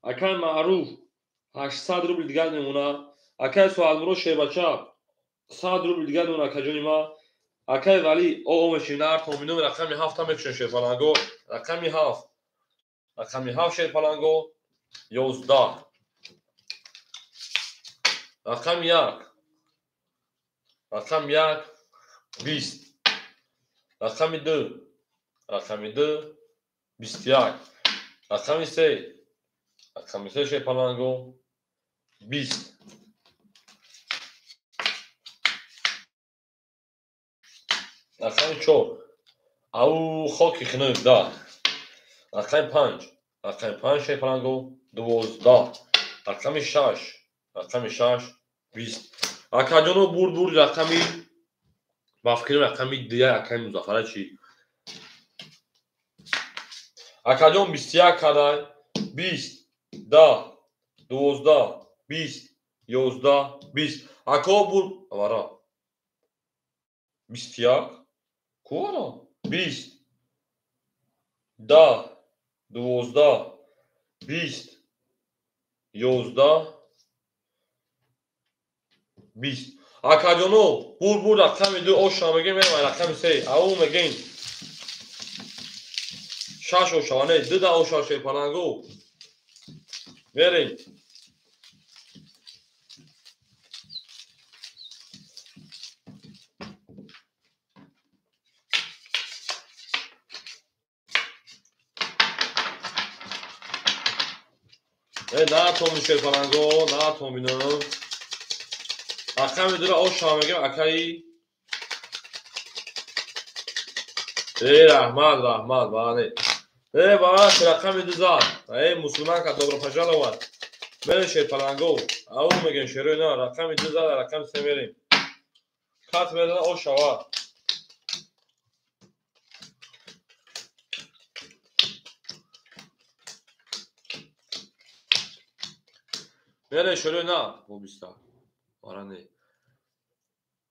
Акай Маъруф 800 рубл дигар мемона. Акай Суалмуро шербача 100 рубл дигар мемона акаҷони ман. Акай Вали о мешим нар томинум рақами 7 мекушем шерпаланго. Рақами 7. Рақами 7 шерпаланго 11. Рақами 1. Рақами 1 20. Рақами 2. Рақами 2 21. Рақами 3. Рақами 3 шерпаланго 20. Рақами 4. Ау хоки хунук 10. Рақами 5. Рақами 5 шерпаланго 12. Рақами 6. Рақами 6 20. Акаҷоно бур рақами ба фикри рақами 2 акаи Музаффара чӣ? Акаҷон 21 кардай 20 10 12 20 11 20. Ако бур вара 21 куара 20 10 12 20 11 20. Акаҷоно бур рақами 2 оша мегем, мерем рақами 3. Ау мегем 6 оша, не 2 да оша шерпаланго. Мерем. Э натон шерпаланго, натон бинам. Рақами 2 оша мегем акаи. Э раҳмат, раҳмат, бале. Э бара рақами 2 зад. Э мусулманка добро пожаловать. Мерем шерпаланго. Ау мегем шерои на рақами 2 зад, рақами 3 мерем. Кат мерена ошава. Мерем шерои на бо 20. Бара не.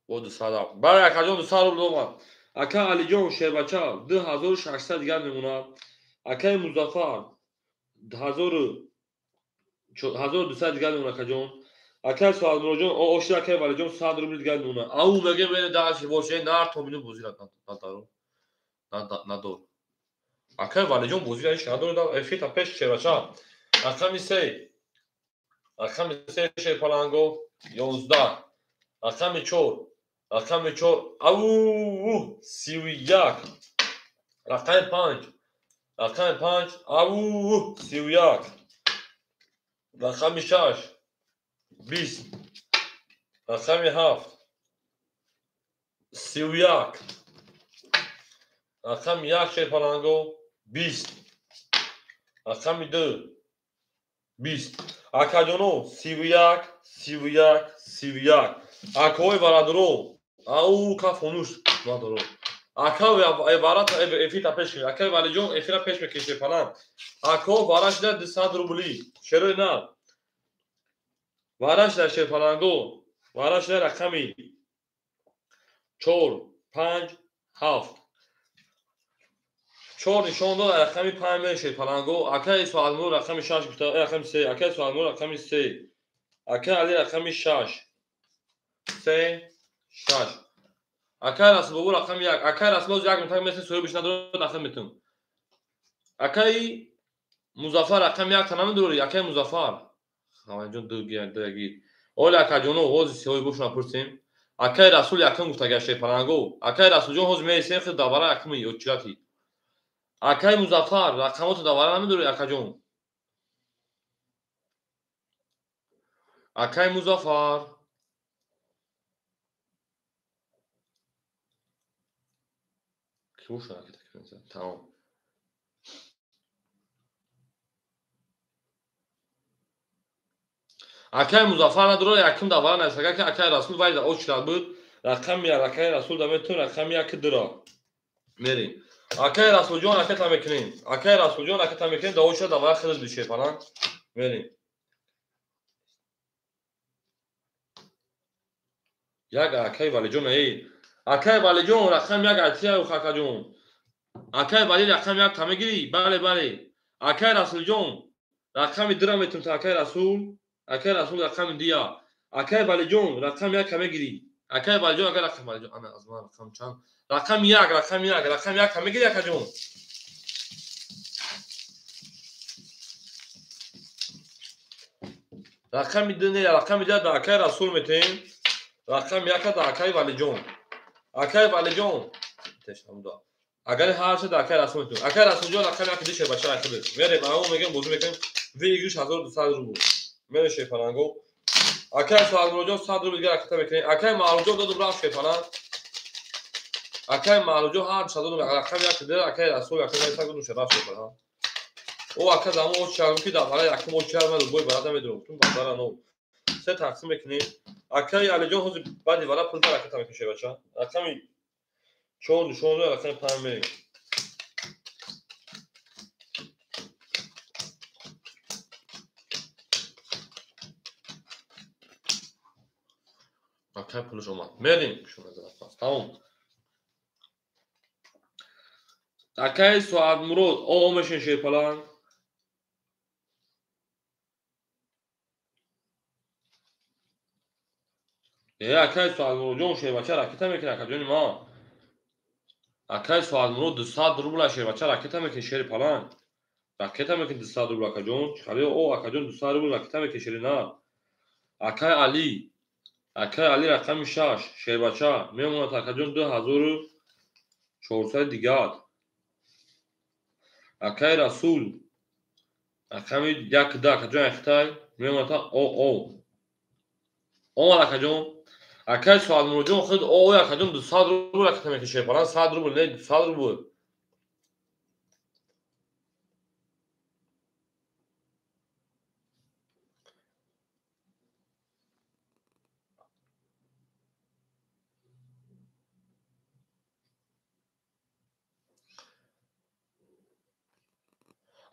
Бо 200. Бара акаҷон 200 рубл омад. Ака Алиҷон шербача 2600 дигар мемонад. Акаи Музаффар 1200 дигар мемонад акаҷон. Акаи Суалмуроҷон оши акаи Валиҷон 100 рубл дигар мемонад. Ау мегем бене дарши боше нар то бину бозира надору. Надор. Акаи Валиҷон бозира ҳеч надору да эфир та пеш шербача. Рақами 3. Рақами 3 шерпаланго 11. Рақами 4. Рақами 4 ау 31. Рақами 5. Рақами 5 ау 31. Рақами 6 20. Рақами 7 31. Рақами 1 шерпаланго 20. Рақами 2 20. Акаҷоно 31 31 31. Акои бародаро ау кафонуш надоро. Ака варат эфир та пеш кунед. Акаи Валиҷон эфира пеш мекунед шерпаланг. Ако вара шуда 200 рубли. Шерои на. Вара шуда шерпаланго. Вара шуда рақами 4 5 7 4 нишон дод рақами 5 мешед паланго. Акаи Суалмур рақами 6 гуфта, рақами 3, акаи Суалмур рақами 3, акаи Али рақами 6, 3 6, акаи Расулбобо рақами 1, акаи Расулбобо 1 минутак месен соҳибиш надорад дахл метун. Акаи Музаффар рақами 1 та намедорӣ, акаи Музаффар. Хаванҷон дугир. Оли акаҷоно ҳозир соҳибошона пурсем. Акаи Расул якум гуфта гаште паланго. Акаи Расулҷон ҳозир мересем хел давара якуми ёдчирати. Акаи Музаффар рақамотро давара намедорӣ акаҷон. Акаи Музаффар ки бошад тамом. Акаи Музаффар надорад якум давара насага ки акаи Расул вай очрат буд. Рақами як акаи Расул да метун рақами як дура. Мерем. Акаи Расулҷон ракета мекунем. Акаи Расулҷон ракета мекунем, да очрат давара хеле бише фалан. Мерем. Як акаи Валиҷон эй. Акаи Валиҷон рақами як атия акаҷон. Акаи Вали рақами як та мегирӣ? Бале, бале. Акаи Расулҷон рақами дура метун та акаи Расул. Акаи Расул рақами дия. Акаи Валиҷон рақами як мегирӣ. Акаи Валиҷон ака рақами Валиҷон ана аз ман рақам чанд? Рақами як, рақами як, рақами як мегирӣ акаҷон. Рақами ду не, рақами ду да акаи Расул метем. Рақами як да акаи Валиҷон. Акаи Валиҷон тешнамуда. Агар ҳар чиз да акаи Расул метем. Акаи Расулҷон рақами як дише бача акаи. Мерем, ао мегем бозӣ мекунем. Выигрыш 1200 рубл. Мере шефаланго. Акаи Суалмуроҷон 100 рубл дигар ракета мекунем. Акаи Маъруфҷон додум рафт шефалан. Акаи Маъруфҷон ҳар чиз додум рақами як дигар акаи Расул акаи Расул додум рафт шефалан. О ака дамо оч чарм ки дар якум оч чарм бой барада медурам. Тун базара но. Се тақсим мекунем. Акаи Алиҷон ҳозир баъди вара пулта ракета мекунем бача. Рақами 4 нишон дод, рақами 5 мерем. Акай пулш омад. Мерем. Тамом. Акай Суадмурод о мешин шерпалан. Акай Суадмуродҷон шербача ракета мекунад акаҷони ман. Акай Суадмурод 200 рубла шербача ракета мекунад шери палан. Ракета мекунад 200 рубл акаҷон. Чиқари о акаҷон 200 рубл ракета мекунад шери на. Акай Али. Акаи Али рақами 6 шербача мемонад акаҷон 2400 дигар. Акаи Расул рақами 1 2 акаҷон Ахтай мемонад о о. Омад акаҷон. Акаи Суалмуроҷон худ о о акаҷон 200 рубл ракета мекунад шерпалан 100 рубл не 200 рубл.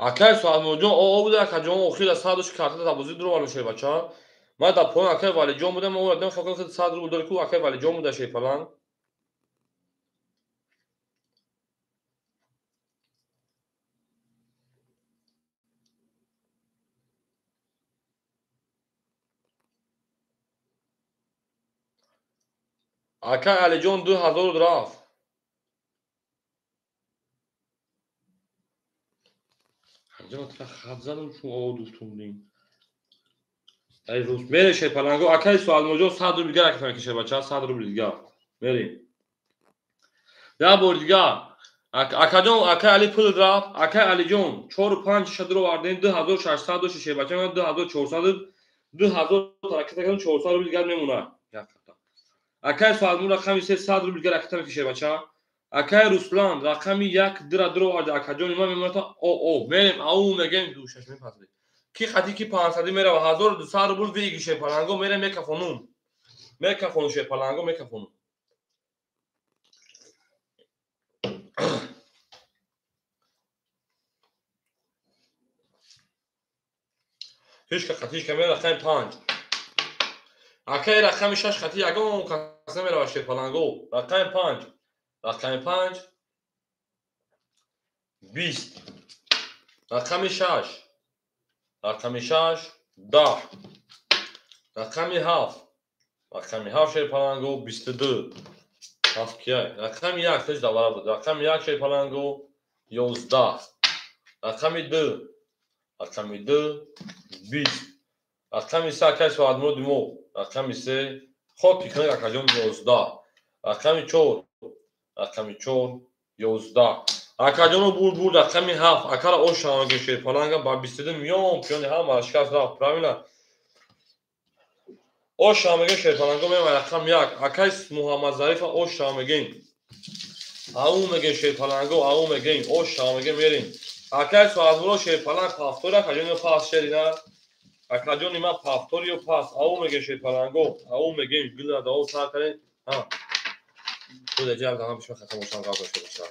Акаи Суалмуроҷон о о буда акаҷон охир аз 100 карта да бозӣ дуровард шербача. Ман дар поён акаи Валиҷон будам, ман овардам фақат 100 рубл дори ку акаи Валиҷон буда шерпалан. Акаи Алиҷон 2000 рафт. Хат задам чун о дӯстум будем. Ай рус мере шерпаланго. Акаи Суалмуроҷон 100 рубл дигар ракета мекунад шербача 100 рубл дигар. Мерем. Як бор дигар. Акаҷон акаи Али пул рафт. Акаи Алиҷон 4 5 шадро овардем 2600 дошт шербача 2400 2000 ракета кардем 400 рубл дигар мемонад. Акаи Суалмур рақами 3 100 рубл дигар ракета мекунад шербача. Акаи Руслан рақами 1 дира дуро овард акаҷони ман мемонад о о. Мерем ау мегем ду шаш мепазед. Ки хати ки 500 мерава 1200 рубл выигрыш шерпаланго мерем мекафонум. Мекафону шерпаланго мекафону. Ҳеҷ ка хати ҳеҷ ка мерава рақами 5. Акаи рақами 6 хати ягон кас намерава шерпаланго. Рақами 5. Рақами 5 20. Рақами 6. Рақами 6 10. Рақами 7. Рақами 7 шерпаланго 22. 7 кияй. Рақами 1 теж давара буд. Рақами 1 шерпаланго 11. Рақами 2. Рақами 2 20. Рақами 3 акай соатмуроди мо. Рақами 3 хоки кунак акаҷон 11. Рақами 4. Рақами 4 11. Акаҷоно бурд бурд рақами 7. Акара ош шаванги шерпаланга ба 22 миён пиёни ҳама шикаст рафт. Правильно? Ош шаванги шерпаланго меояд рақами 1. Акай Муҳаммад Зарифа ош шавангин. Ау мегем шерпаланго, ау мегем, ош шаванги мерим. Акай соатмуро шерпаланг пафтор акаҷони пас шерина. Акаҷони ма пафториё пас. Ау мегем шерпаланго, ау мегем гила дао сар кардем. Ҳа. Буда ҷаб дама бишма хата бошам гап дошта бошам.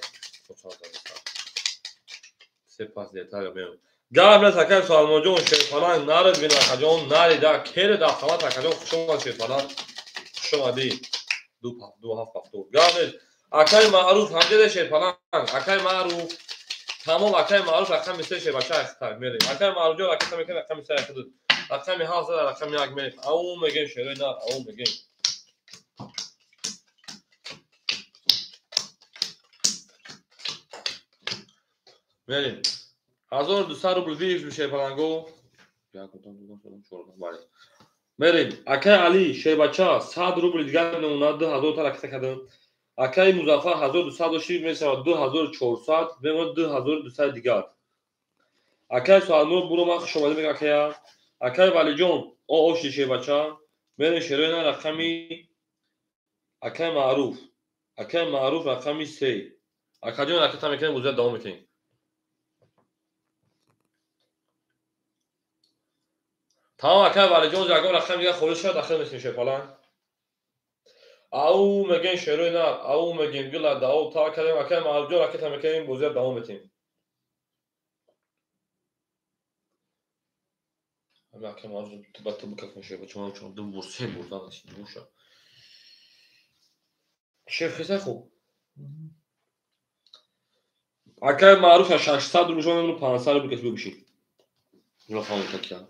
Се пас деталя меом. Гап нест акай Салмонҷон шерпаланг нарид бин акаҷон нарида керид автомат акаҷон хуш омад шерпаланг. Хуш омадӣ. Ду ду ҳафт пафтор. Гап нест. Акай Маъруф ҳамҷеда шерпаланг. Акай Маъруф тамом акай Маъруф рақами 3 шербача ахтар мерем. Акай Маъруф ҷон ракета мекунем рақами 3 ахтар. Рақами 7 зада рақами 1 мерем. Ау мегем шерои нар, ау мегем. Мерем. 1200 рубл виш шерпаланго. Мерем. Акай Али шербача 100 рубл дигар мемонад 2000 та ракета кардам. Акай Музаффар 1200 дошти мешавад 2400 мемонад 2200 дигар. Акай Соатмурод буро ман хуш омадӣ мегӯям акая. Акай Валиҷон о оши шербача. Мерем шерои на рақами Акай Маъруф. Акай Маъруф рақами 3. Акаҷон ракета мекунем бозиро давом метиҳем. Тамом акай Валиҷон ягон рақам дигар холис шавад дахил мешавем шерпаланг. Ау мегем шерои нар, ау мегем гила дао та кардем акай Маъруфҷон ракета мекунем бозиро давом метиҳем. Акай Маъруф ба ту бикафон шербача ман чун ду бур се бур зад боша. Шеф хисай хуб. Акай Маъруф 600 рубл шумо мемонад 500 рубл кас бибиши. Ҷура фаҳмид какия.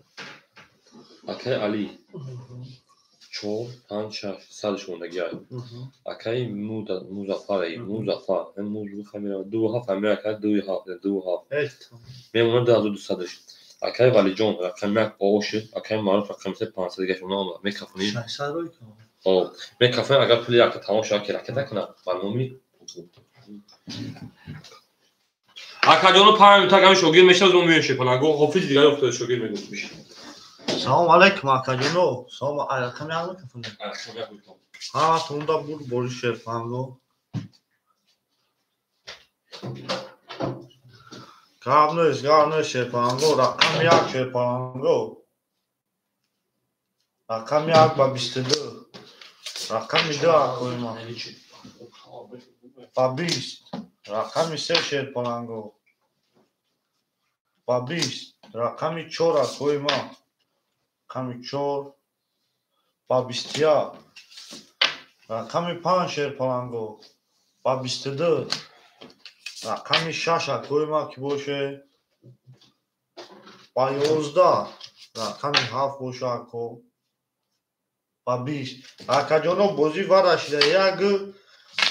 Акай Али 4 5 6 садаш мондагиай. Акай Музаффар Музаффар Музаффар 2 7 ҳамира акай 2 7 2 7 мемонад 2200. Акай Валиҷон рақами 1 оши, акай Маъруф рақами 3 500 дигаш мона омад. Мекафонӣ 600 рой кун. О, мекафонӣ агар пули якта тамом шавад ки ракета кунад ба номи Акаҷоно 5 минута гами шогирд мешавад мо меоем шерпаланго. Ҳофизи дигар ёфта шогирд мегӯфт биши. Салом алейкум акаҷоно. Салом рақами 1 мекафонӣ. Рақами 1 мекафонӣ. Ҳа, тунда бур бори шерпаланго. Гап нест, гап нест шерпаланго. Рақами 1 шерпаланго. Рақами 1 ба 22. Рақами 2 акои ман. Ба 20. Рақами 3 шерпаланго. Ба 20. Рақами 4 акои ман. Рақами 4 ба 21. Рақами 5 шерпаланго. Ба 22. Рақами 6 акои ман ки боше ба 11. Рақами 7 боша ако ба 20. Акаҷоно бозӣ вара шида 1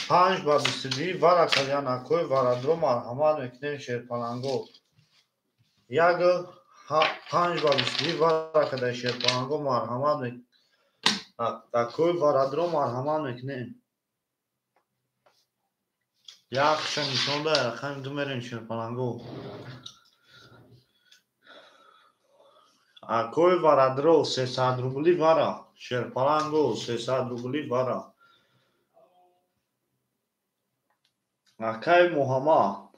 5 ба 22 вара кардян акои варадро марҳамат мекунем шерпаланго. 1 5 ба 22 вара карда шерпаланго марҳамат акои варадро марҳамат мекунем. Якша нишон да рақами 2 мерем шерпаланго. Акои варадро 300 рубли вара. Шерпаланго 300 рубли вара. Акай Муҳаммад.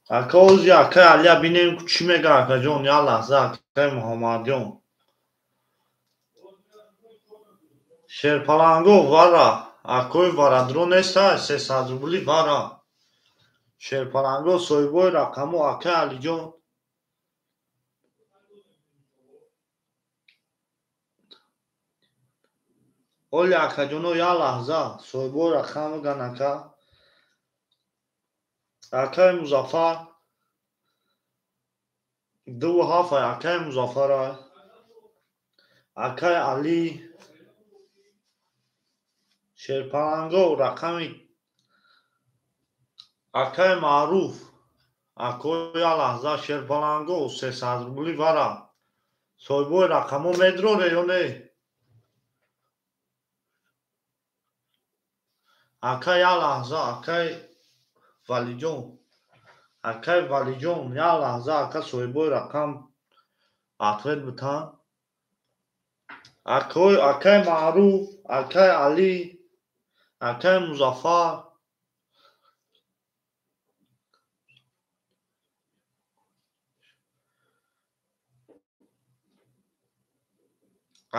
Ака ози акай Алия бинем чӣ мега акаҷон як лаҳза акай Муҳаммадҷон. Шерпаланго вара. Акои варадро неста 300 рубли вара. Шерпаланго соҳибои рақамо акай Алиҷон. Оли акаҷоно як лаҳза соҳибои рақам мегӯянд ака. Акаи Музаффар 2 7 акаи Музаффарай. Акаи Алӣ Шерпаланго рақами акаи Маъруф. Ако як лаҳза Шерпаланго 300 рубли вара. Соҳибои рақамҳо медроре ё не? Ака як лаҳза, акаи Валиҷон. Акаи Валиҷон, як лаҳза, ака соҳибои рақам ответ битан. Акаи Маъруф, акаи Алӣ, акаи Музаффар.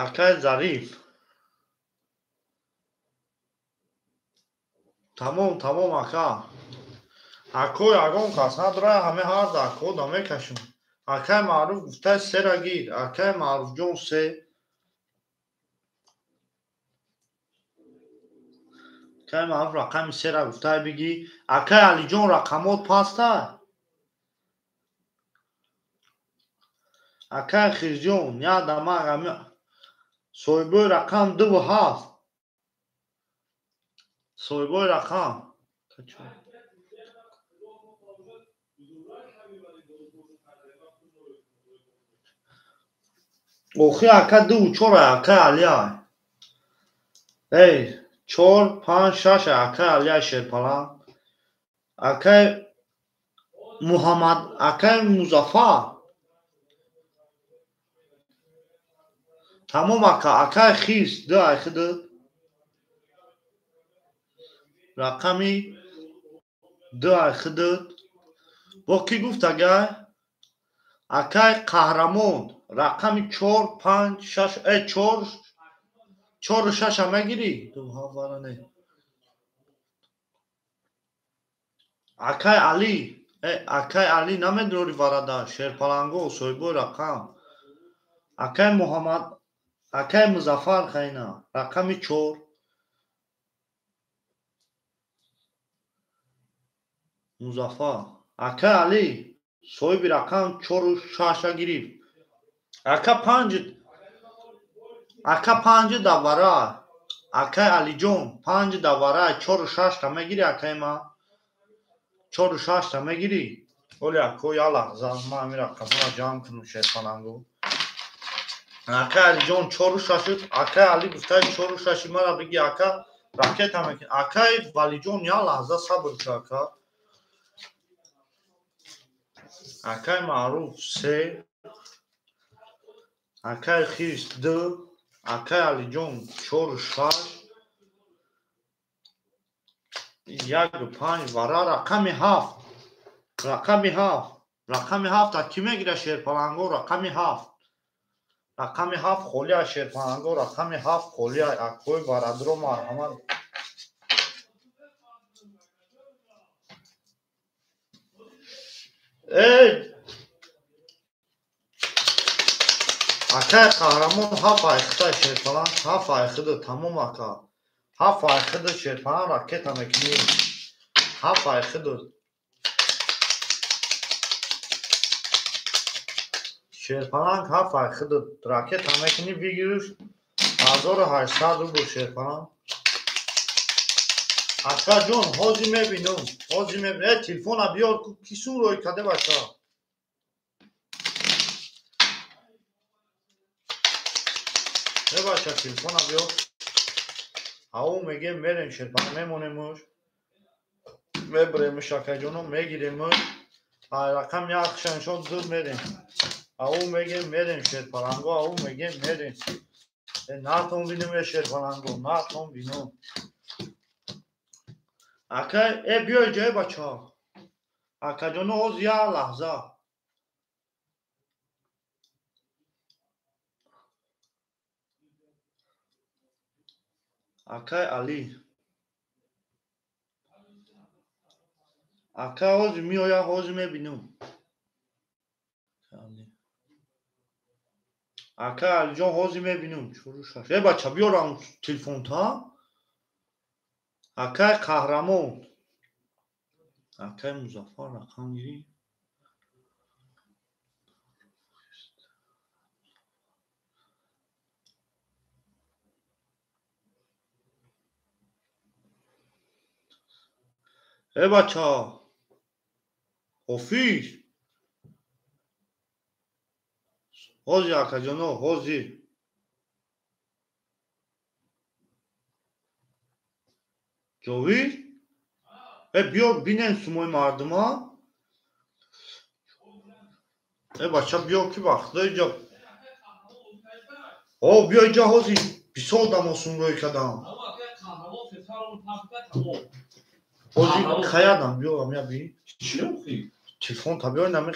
Акаи Зариф. Тамом, тамом ака. Ако ягон кас надорад, ҳаме ҳарда ако да мекашам. Акаи Маъруф гуфтай сера гир. Акаи Маъруфҷон се. Акаи Маъруф рақами сера гуфтай бигӣ. Акаи Алиҷон рақамот пастай. Акаи Хирҷон як дама соҳибои рақам 2 7. Соҳибои рақам. Охи ака 2 4 акаи Алиай. Эй, 4, 5, 6 акаи Алиай Шерпаланг. Акаи Муҳаммад, акаи Музаффар. Тамом ака, акаи Хирс 2 айхиды. Рақами 2 айхиды. Бо кӣ гуфт агай? Акаи Қаҳрамон рақами 4, 5, 6, 4, 4 6 мегирӣ? 2 7 вара не. Акаи Алӣ, акаи Алӣ намедорӣ варада, Шерпаланго соҳибои рақам. Акаи Муҳаммад, акаи Музаффар хайна, рақами 4. Музаффар. Акаи Алӣ соҳиби рақам 4 6 гирифт. Ака 5, ака 5 давара. Акаи Алиҷон 5 давара, 4 6 та мегирӣ акаи ман? 4 6 та мегирӣ? Оли ако як лаҳза ман ҳамин рақамҳоро ҷамъ кунам Шерпаланго. Акаи Алиҷон 4 6, акаи Алӣ гуфтай 4 6 мара бигӣ ака ракета мекунӣ. Акаи Валиҷон як лаҳза сабр кун ака. Акаи Маъруф 3, акаи Хирс 2, акаи Алиҷон 4 6, 1 5 вара рақами 7. Рақами 7. Рақами 7 кӣ мегирад Шерпаланго? Рақами 7. Рақами 7 холӣ аз Шерпаланго, рақами 7 холӣ акои барадро марҳамат. Эй, акаи Қаҳрамон 7 айхида Шерпаланг, 7 айхида, тамом ака. 7 айхида Шерпаланг ракета мекунӣ. 7 айхида. Шерпаланг 7 айхида ракета мекунӣ, бигириш 1800 рубл Шерпаланг. Акаҷон, ҳозир мебинам, ҳозир мебинам. Э, телефона биёр, ки сум рӯй каде бача? Э бача, телефона биёр. Ау мегем мерем Шерпаланг, мемонемуш. Мебаремуш акаҷоно, мегиремуш. Ай рақам як шаншон ду мерем. Ау мегем мерем Шерпаланго, ау мегем мерем. Э натон бинем э Шерпаланго, натон бинем. Ака, э биёй ҷой бачаҳо. Акаҷоно ҳозир як лаҳза. Акаи Алӣ. Ака ҳозир меояд, ҳозир мебинам. Акай Алиҷон ҳозир мебинам. 4 6. Э бача биёрам телефонта. Акай Қаҳрамон. Акай Музаффар рақам гирӣ. Э бача. Ҳофиз. Ҳозир акаҷоно, ҳозир. Ҷовид? Э биё бинем сумои мардума. Э бача биё ки вақто иҷа. О биё иҷа ҳозир бисёр одамо сум рӯй кардам. Ҳозир хаядам биё амя би. Телефон та биё нами.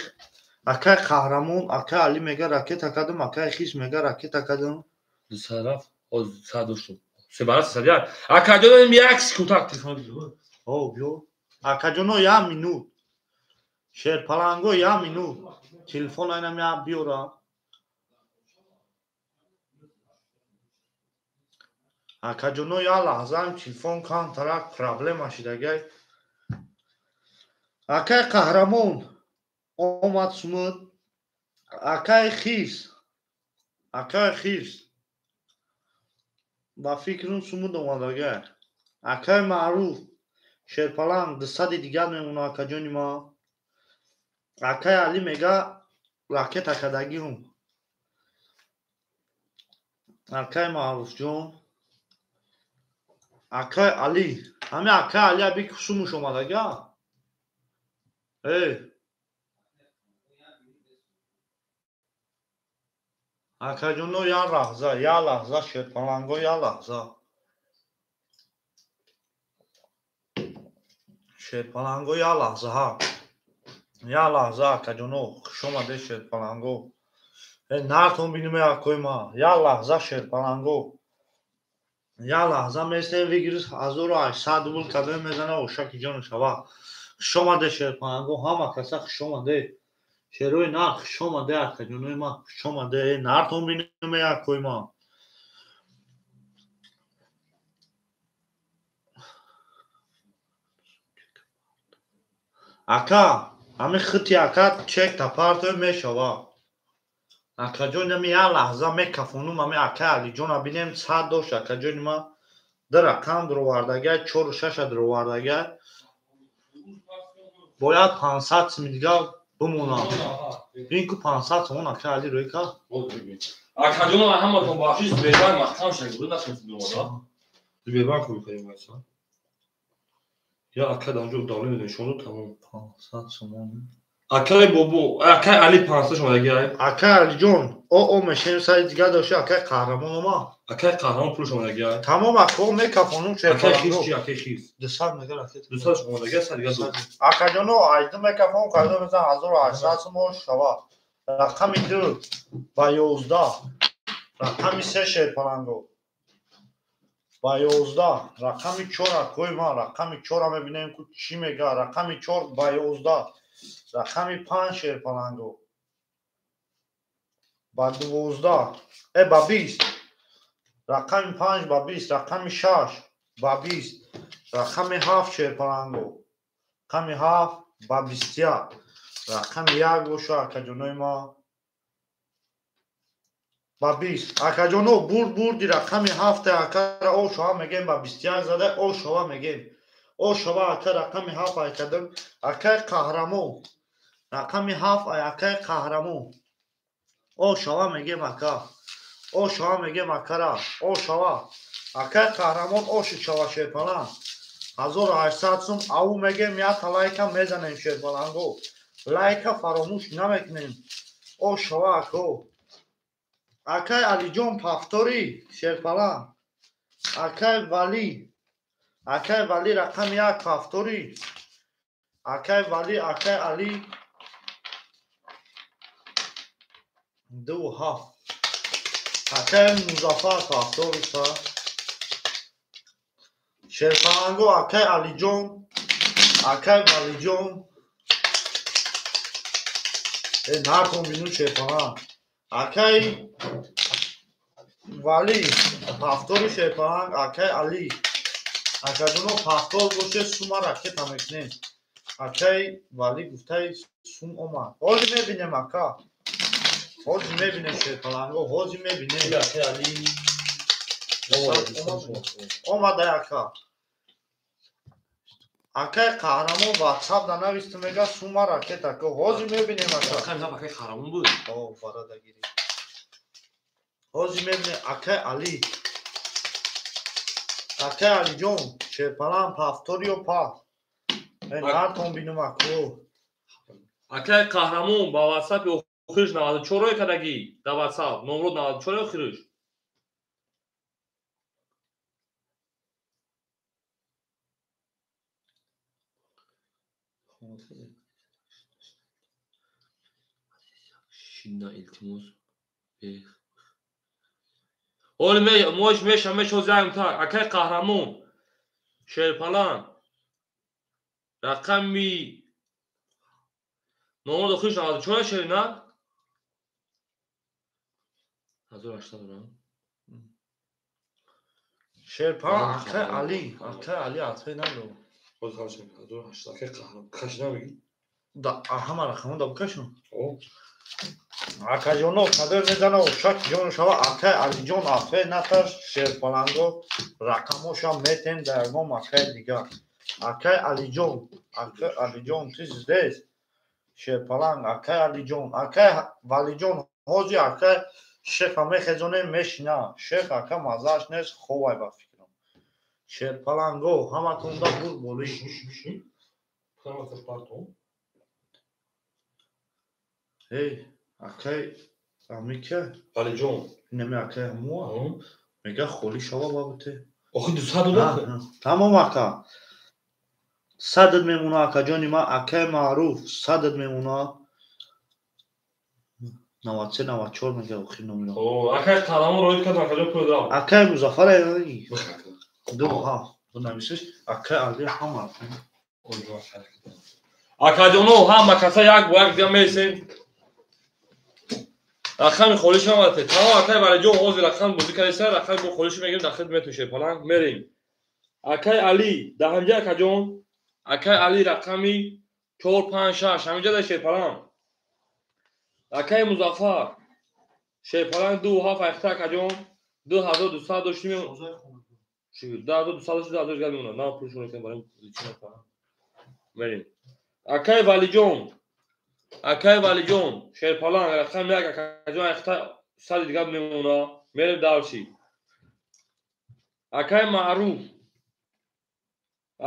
Акай Қаҳрамон, акай Али мега ракета кардам, акай Хис мега ракета кардам. Дусараф, ҳозир 100 шуд. Себара 301. Акаҷон як секунд телефон биё. О биё. Акаҷоно як минут. Шерпаланго як минут. Телефон айнам як биёра. Акаҷоно як лаҳзаам телефон камтарак проблема шидагай. Акай Қаҳрамон омад сумуд. Акай Хис. Акай Хис. Ба фикрам сумуд омадагай. Акай Маъруф Шерпаланг 200 дигар мемона акаҷони ма. Акай Али мега ракета кардагиҳум. Акай Маъруфҷон. Акай Али. Ҳами акай Али аби сумуш омадага? Э. Акаҷоно як лаҳза, як лаҳза шерпаланго як лаҳза. Шерпаланго як лаҳза ҳа. Як лаҳза акаҷоно хуш омадед шерпаланго. Э нартон бинуме акои ма. Як лаҳза шерпаланго. Як лаҳза местем выигрыш 1800 рубл кадоме мезана ошаки ҷону шава. Хуш омадед шерпаланго ҳама каса хуш омадед. Шерои нар хуш омаде акаҷонои ма хуш омаде. Э нартон бинуме акои ма. Ака, ҳами хити ака чек тапартой мешава. Акаҷон ами як лаҳза мекафонум ами акай Алиҷона бинем 100 дошт акаҷони ма. Ду рақам дуровардагай, чору шаша дуровардагай. Бояд 500 суми дигар бимонам. Бин ку 500 сомон акай Али рӯй кард. Акаҷоно ҳаматон бахшиш Сбербанк маҳкам шуд. Буд нашуд бимона. Сбербанк кор кардем вайса. Я ака дар онҷо давление нишон дод тамом. 500 сомон. Акай бобо, акай Али 500 шомадагай. Акай Алиҷон, о мешем сари дигар дошти акай Қаҳрамон ома. Акай Қаҳрамон пул шомадагай. Тамом ако мекафонум Акай Хис чи акай Хис? 200 мега ракета. 200 шомадагай, сари дигар дод. Акаҷоно айду мекафон кардо мезан 1800 сомон шава. Рақами 2 ба 11. Рақами 3 шерпаланго. Ба 11. Рақами 4 акои ман, рақами 4 мебинем ку чӣ мега. Рақами 4 ба 11. Рақами 5 шерпаланго. Ба 12. Э ба 20. Рақами 5 ба 20, рақами 6 ба 20, рақами 7 шерпаланго. Рақами 7 ба 21. Рақами 1 боша акаҷонои ма. Ба 20. Акаҷоно бурд бурди рақами 7 акара о шава мегем ба 21 зада о шава мегем. О шава ака рақами 7 ай кардам. Акай Қаҳрамон. Рақами 7 ай акай Қаҳрамон. О шава мегем ака. О шава мегем акара. О шава. Акай Қаҳрамон оши шава шерпаланг. 1800 сум ау мегем як лайка мезанем шерпаланго. Лайка фаромӯш намекунем. О шава ако. Акай Алиҷон пафторӣ шерпаланг. Акай Вали. Акай Вали рақами 1 пафторӣ. Акай Вали, акай Али 2 7. Акай Музаффар пафторӣ са. Шерпаланго акай Алиҷон, акай Валиҷон. Э наркон бину шерпаланг. Акай Вали повтори шерпаланг, акай Али. Акаҷоно повтор боше, сума ракета мекунем. Акай Вали гуфтай сум омад. Ҳозир мебинем ака. Ҳозир мебинем шерпаланго, ҳозир мебинем. Акай Али омадай ака. Акай Қаҳрамон ватсап да нависту мега сума ракета ко. Ҳозир мебинем ака. Акай Қаҳрамон буд. О, фарада гирифт. Ҳозир мебинем акай Али. Акай Алиҷон, шерпаланг повтор ё па? Нартон бинум аку. Акай Қаҳрамон ба ватсапи охириш 94 кардагӣ, дар ватсап номро 94 охириш. Шинна илтимос. Оли мош меша мешо займ так. Акай Қаҳрамон шерпаланг рақами номро охириш 94 шерина 1800 дорам. Шерпаланг акай Али, акай Али атфе надо. Боз ҳамшин 1800 акай Қаҳрамон кашина мегӣ? Да ҳама рақамон да букашон. О. Акаҷоно кадор мезана ошак ҷон шава акай Алиҷон атфе наташ шерпаланго рақамоша метем дар ягон акай дигар. Акай Алиҷон, акай Алиҷон ты здесь. Шерпаланг акай Алиҷон, акай Валиҷон ҳозир акай шеха мехезонем мешина. Шех ака мазааш нест, ховай ба фикрам. Шерпаланго ҳаматонда бур болӣ. Эй, акай амика Валиҷон. Неми акай ҳамуа. Мега холӣ шава бабуте. Охи 200 дода. Тамом ака. Садат мемона акаҷони ман, акай Маъруф садат мемона. 93 94 мега охир номеро. О, акай Қаҳрамон роид кардам, акаҷон пул додам. Акай Музаффар ай. Ду ҳа, ду нависиш акай Али ҳама. Акаҷоно ҳама каса як бо як дига месем. Рақами холиш омадате. Тамом акай Валиҷон ҳозир рақам бозӣ кардеса, рақами бо холиш мегирем, дар хидмат шерпаланг мерем. Акай Али, дар ҳамҷа акаҷон, акай Али рақами 4 5 6 ҳаминҷа дар шерпаланг. Акай Музаффар шерпаланг 2 7 ахта акаҷон 2200 доштим. 2200 дошт, 2000 гап мемонад. На пулшон мекунем барои чӣ мерем. Акай Валиҷон, акай Валиҷон шерпаланг рақам 1 акаҷон ахта 100 дигар мемона. Мерем дарши. Акай Маъруф,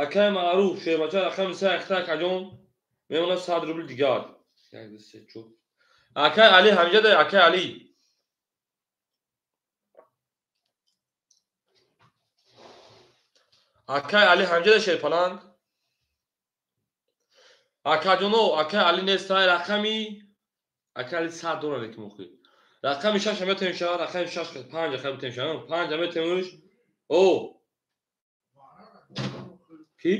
акай Маъруф шербача рақами 3 ахта акаҷон мемона 100 рубл дигар. 1 2 3 4. Акай Али ҳаминҷа да акай Али. Акай Али ҳаминҷа да шерпаланг. Акаҷоно акай Али нестай рақами акай Али 100 доллар ки мохи. Рақами 6 метем ша, рақами 6 5 рақами метем ша, 5 метемуш. О. Ки?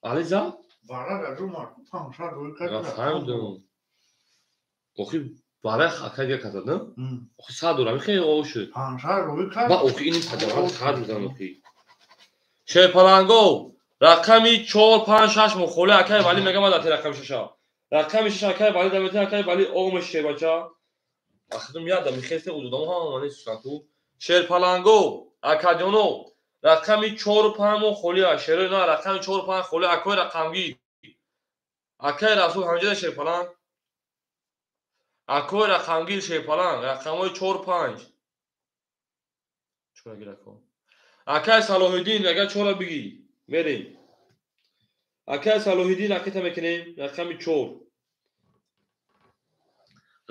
Али за? Вара ру ма 500 рӯй кард. Фаҳмидам. Охи вара акай дигар кардад, на? Охи 100 доллар мехе о шуд. 500 рӯй кард. Ба охи ини таҷарруб хад мезанам охи. Шерпаланго рақами 4 5 6 мухоли акай Вали мегам дар рақами 6. Рақами 6 акай Вали дамете акай Вали омеш шербача. Ахидум яда михесте удудам ҳама мани сусаку. Шерпаланго акаҷоно рақами 4 5 мухоли шеро на рақами 4 5 холи акай рақамгир. Акай Расул ҳамҷа шерпаланг. Акай рақамгир шерпаланг рақамҳои 4 5. Чора гир ако. Акай Салоҳиддин агар чора бигӣ мерем. Акай Салоҳиддин ракета мекунем рақами 4.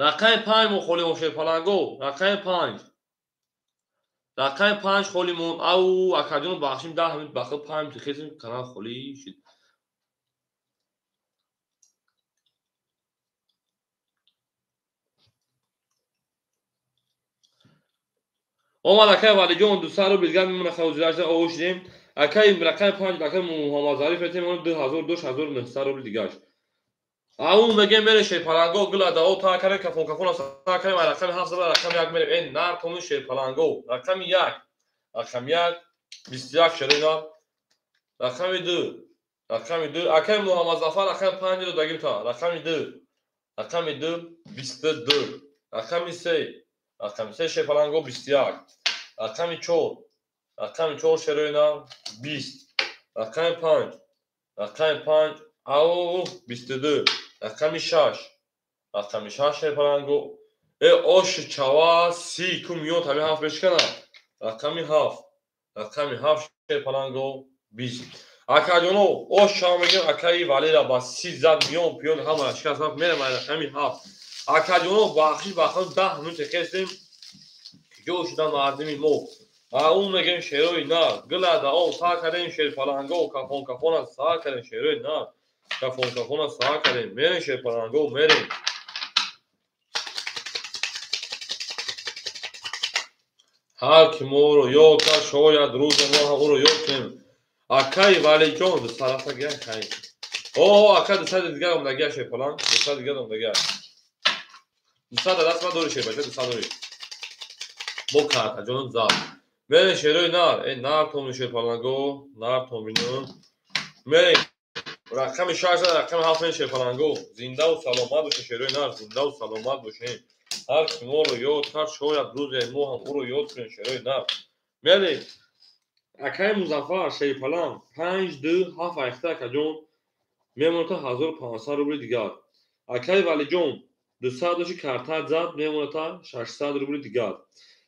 Рақами 5 мо холӣ мо шерпаланго рақами 5. Рақами 5 холӣ мон. Ау акаҷон бахшим 10 минут бахил 5 минут хезим канал холӣ шид. Омад акай Валиҷон 200 рубл дигар мемона хавзирашда оғоз шудем. Акай рақами 5 акай Муҳаммад Зариф метем он 2000 2900 рубл дигаш. Ау мегем мере шерпаланго гила дао та карем кафон кафон са карем рақами 7 зада рақами 1 мерем. Эй нар томин шерпаланго рақами 1 рақами 1 21 шерина рақами 2 рақами 2 акай Муҳаммад Зафар рақами 5 додагим та рақами 2 рақами 2 22 рақами 3 рақами 3 шерпаланго 21 рақами 4 рақами 4 шерина 20 рақами 5 рақами 5 ау 22 рақами 6 рақами 6 шерпаланго э ош чава 30 ку миён таби 7 мешкана рақами 7 рақами 7 шерпаланго 20 акаҷоно ош чава мегем акаи Валера ба 30 зад миён пиён ҳама шикаст мерем рақами 7 акаҷоно бахшиш бахшиш 10 минут хестем киҷо шуда мардими мо ау мегем шерои нар гила дао са кардем шерпаланго кафон кафона са кардем шерои нар кафон кафона са кардем мерем шерпаланго мерем ҳар ки моро ёд кард шояд рӯзе мо ҳам ӯро ёд кунем. Акаи Валиҷон дусарафа гия хай о ака дусади дигар омдагия шерпаланг дусад дигар омдагия дусад даст ма дори шербача дусад дори бо картаҷоном зад мерем шерои нар э нар томин шерпаланго нар томину мерем рақами 6 рақами 7 мерем шерпаланго зиндаву саломат бошем шерои нар зиндаву саломат бошем ҳар ки моро ёд кард шояд рӯзе мо ҳам ӯро ёд кунем шерои нар мерем акаи Музаффар шерпаланг 5 2 7 айхта акаҷон мемонад 1500 рубли дигар акаи Валиҷон 200 доши картат зад мемонад 600 рубли дигар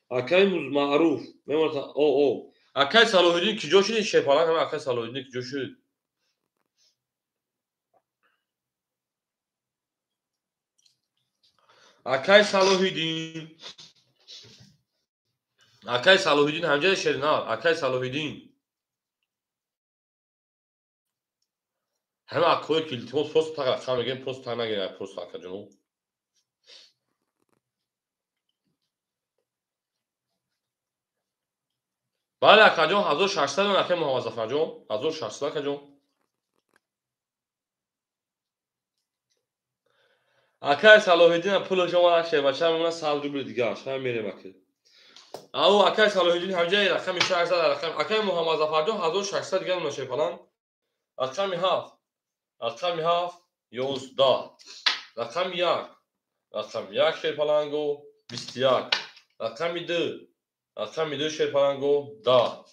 акаи Маъруф мемонад о акаи Салоҳиддин киҷо шуд шерпаланг ҳама акаи Салоҳиддин киҷо шуд акаи Салоҳиддин акаи Салоҳиддин ҳамҷои шернар акаи Салоҳиддин ҳама акое ки илтимос просто так рақам мегирем просто так нагирем просто акаҷоно бале акаҷон 1600 акаи Муҳаммадзафарҷон 1600 акаҷон акаи Салоҳиддин пулаш омад шербача мемонад 100 рубли дигар шай мерем ака ау акаи Салоҳиддин ҳамҷои рақами 600 рақами акаи Муҳаммадзафарҷон 1600 дигар мемонад шерпаланг рақами 7 рақами 7 11 рақами 1 рақами 1 шерпаланго 21 рақами 2 рақами 2 шерпаланго 10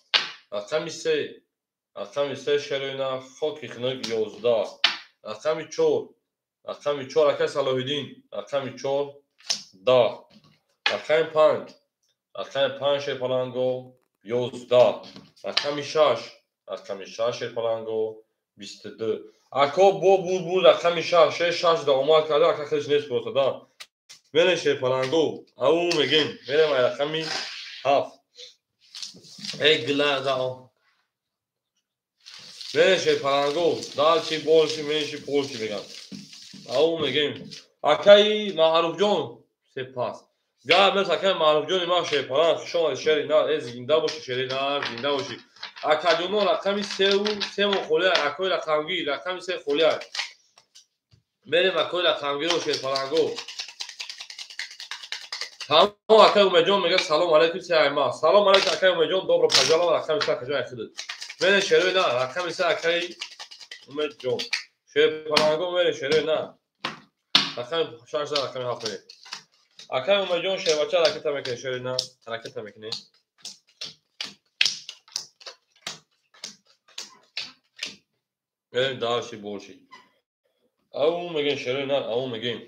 рақами 3 рақами 3 шероина хоки хунук 11 рақами 4 рақами 4 акаи Салоҳиддин рақами 4 10 рақами 5 рақами 5 шерпаланго 11 рақами 6 рақами 6 шерпаланго 22 ако бо буд буд рақами 6 6 да омад карда ака хелиш нест просто да мерем шерпаланго ау мегем мерем рақами 7 эй гила да мерем шерпаланго дальше больше меньше больше мегам ау мегем акаи Маъруфҷон сепас гап нест акаи Маъруфҷони ман шерпаланг хуш омадӣ шери нар э зинда бошӣ шери нар зинда бошӣ акаҷоно рақами 3 мо холия акои рақамгир рақами 3 холия мерем акои рақамгиро шерпаланго тамом акаи Умедҷон мегӯяд салом алайкум се айма салом алайкум акаи Умедҷон добро пожаловать рақами 3 акаҷон айхидид мерем шерои нар рақами 3 акаи Умедҷон шерпаланго мерем шерои нар рақами 6 рақами 7 мерем акаи Умедҷон шербача ҳараката мекунед шерои нар ҳараката мекунед мерем дальше больше ау мегем шерои нар ау мегем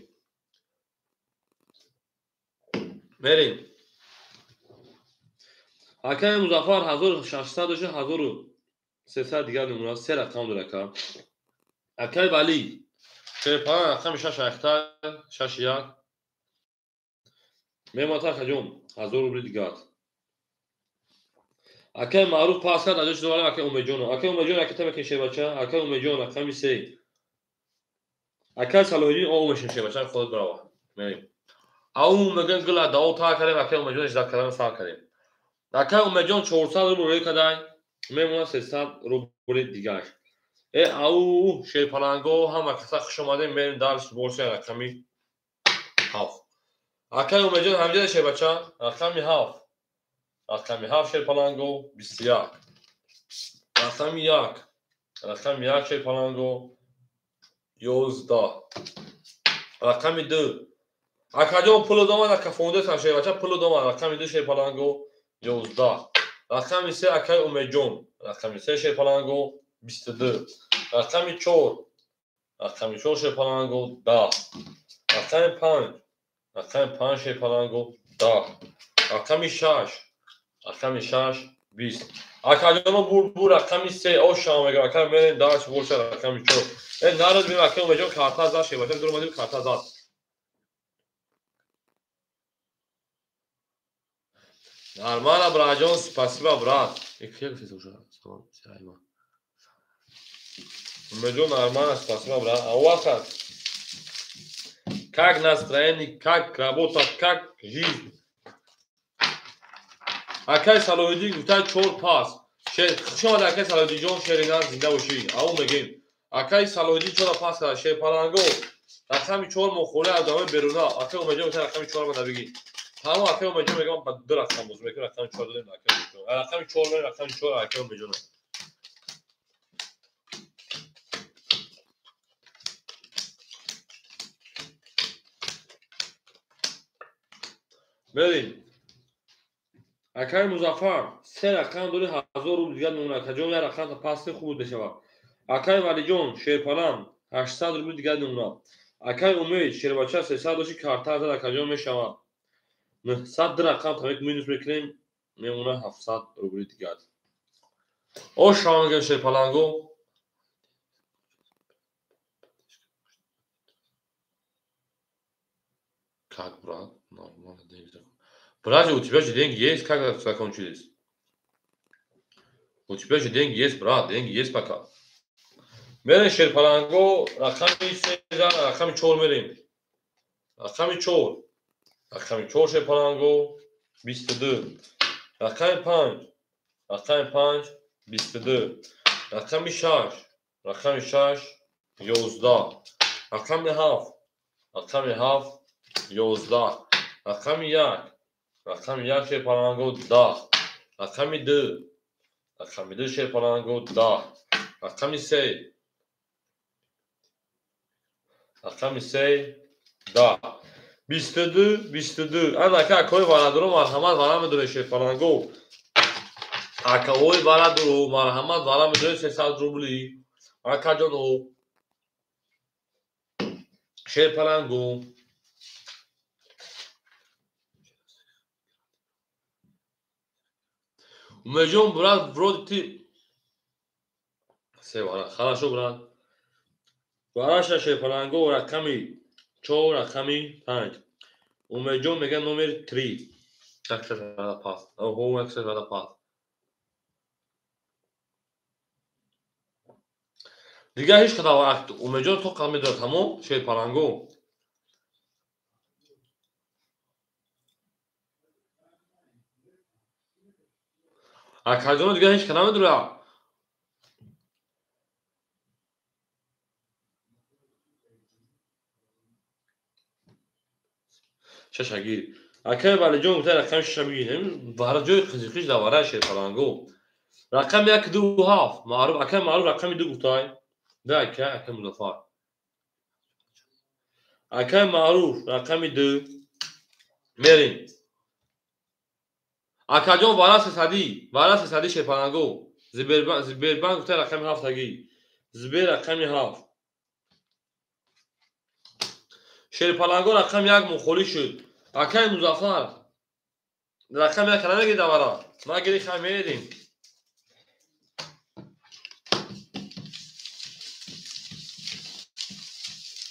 мерем акаи Музаффар 1600 дошт 1300 дигар мемонад се рақам дорад ака акаи Валӣ шерпаланг рақами 6 айхта 6 1 мемонад акаҷон 1000 рубли дигар акаи Маъруф пас кард аҷо шудаварем акаи Умедҷоно акаи Умедҷон ракета мекунед шербача акаи Умедҷон рақами 3 акаи Салоҳиддин о мешин шербача худат барава мерем ау мегӯем гила дао та кардем акаи Умедҷон ждат кардан сар кардем акаи Умедҷон 400 рубл рӯй кардай мемонад 300 рубли дигар. Э ау шерпаланго ҳама каса хуш омадем, мерем дарс борса рақами 7. Акай Умедҷон ҳамҷада шербача, рақами 7. Рақами 7 шерпаланго 21. Рақами 1. Рақами 1 шерпаланго 11. Рақами 2. Акаҷон пуло домад, ака фондесан шербача пуло домад, рақами 2 шерпаланго 11. Рақами 3 акай Умедҷон, рақами 3 шерпаланго 22. Рақами 4. Рақами 4 шерпаланго 10. Рақами 5. Рақами 5 шерпаланго 10. Рақами 6. Рақами 6 20. Акаҷоно бур рақами 3 ош шава мегӯям. Ака мерем дарс боша рақами 4. Э народ бим ака Умедҷон карта зад шербача дур омадим карта зад. Нормально, братҷон, спасибо, брат. Умедҷон, нормально, спасибо, брат. А у вас как? Как настроение, как работа, как жизнь? Акай Салоҳиддин гуфта 4 пас. Хуш омад акай Салоҳиддинҷон, шеринар зинда бошӣ. Ау мегем. Акай Салоҳиддин 4 пас кард. Шерпаланго рақами 4 мохӯри одамои беруна. Акай Умедҷон гуфта рақами 4 ма набигӣ. Тамом акай Умедҷон мегам ба 2 рақам боз мекунем, рақами 4 додем акай Умедҷон. Рақами 4 мерем, рақами 4 акай Умедҷон. Мерем. Акай Музаффар 3 рақам дори 1000 рубл дигар мемонад. Акаҷон як рақам пасти хуб мешавад. Акай Валиҷон шерпалан 800 рубл дигар мемонад. Акай Умед шербача 300 доши карта зад акаҷон мешавад. 900 рақам тамик минус мекунем мемонад 700 рубли дигар. Ош шава мегӯем шерпаланго. Как, брат? Нормально деньги закончились. Брат, у тебя же деньги есть, как закончились? У тебя же деньги есть, брат, деньги есть пока. Мерем шерпаланго, рақами 3, рақами 4 мерем. Рақами 4. Рақами 4 шерпаланго 22. Рақами 5. Рақами 5 22. Рақами 6. Рақами 6 11. Рақами 7. Рақами 7 11. Рақами 1. Рақами 1 шерпаланго 10. Рақами 2. Рақами 2 шерпаланго 10. Рақами 3. Рақами 3 10. 22 22. Ана ака акои варадуро марҳамат вара медоред шерпаланго. Акаҳои варадуро марҳамат вара медоред 300 рубли. Акаҷоно шерпаланго. Умедҷон, брат, вроде ты... Се вара. Хорошо, брат. Вараша шерпаланго рақами 4, рақами 5. Умедҷон мега номер 3. 195 пас. Оҳо, 195 пас. Дигар ҳеҷ қадар Умедҷон то қадам медорад тамом шерпаланго. Акаҷоно дигар ҳеҷ ка намедорад. Шашагир. Акай Валиҷон гуфта рақами 6 бигирем. Вара ҷои қизиқиш дар вараи шерпаланго. Рақами 1 2 7. Маъруф акай Маъруф рақами 2 гуфтай. Да акай, акай Музаффар. Акай Маъруф рақами 2. Мерем. Акаҷон вара 300, вара 300 шерпаланго. Сбербанк гуфта рақами 7 таги. Сбер рақами 7. Шерпаланго рақами 1 мухолиф шуд. Акай Музаффар рақами 1 намегири давара. Нагири хай мерем.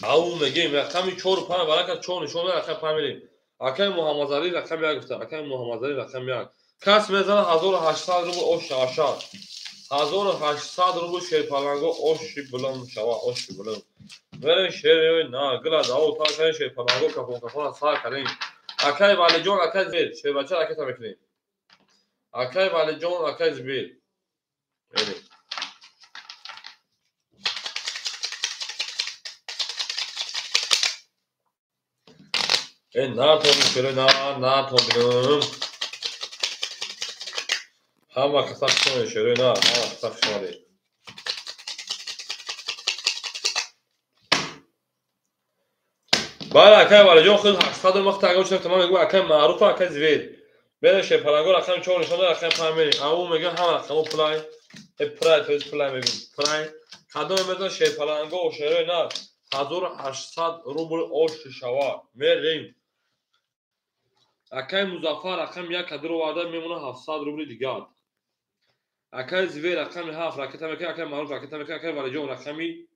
Ау мегем рақами 4 5 варака 4 нишон медиҳад рақами 5 мерем. Акай Муҳаммадалӣ рақами 1 гуфта. Акай Муҳаммадалӣ рақами 1. Кас мезанад 1800 рубл ош шавашад. 1800 рубл шерпаланго оши булам шава, оши булам. Мерем шер на гила даво та кай шерпаланго кафон кафон сар кардем. Акай Валиҷон, акай Зибер, шербача ракета мекунем. Акай Валиҷон, акай Зибер. Мерем. Э, натон шерои нар, натон бинам. Ҳама каса хушомадед, шерои нар, ҳама каса хушомадед. Бале, акай Валиҷон худ 800 рубл вақт агар шуд, ман мегӯям акай Маъруф, акай Звер. Бере шерпаланго рақами 4 нишон дод, рақами 5 мерем. Ау мегӯям ҳама рақамо пулай. Э пулай, то есть пулай мегӯям. Пулай. Кадоме мезан шерпаланго, шерои нар 1800 рубл ош шава. Мерем. Акай Музаффар рақами 1 кадро оварда мемона 700 рубли дигар. Акай Звер рақами 7 ракета мекунад, акай Маъруф ракета мекунад, акай Валиҷон рақами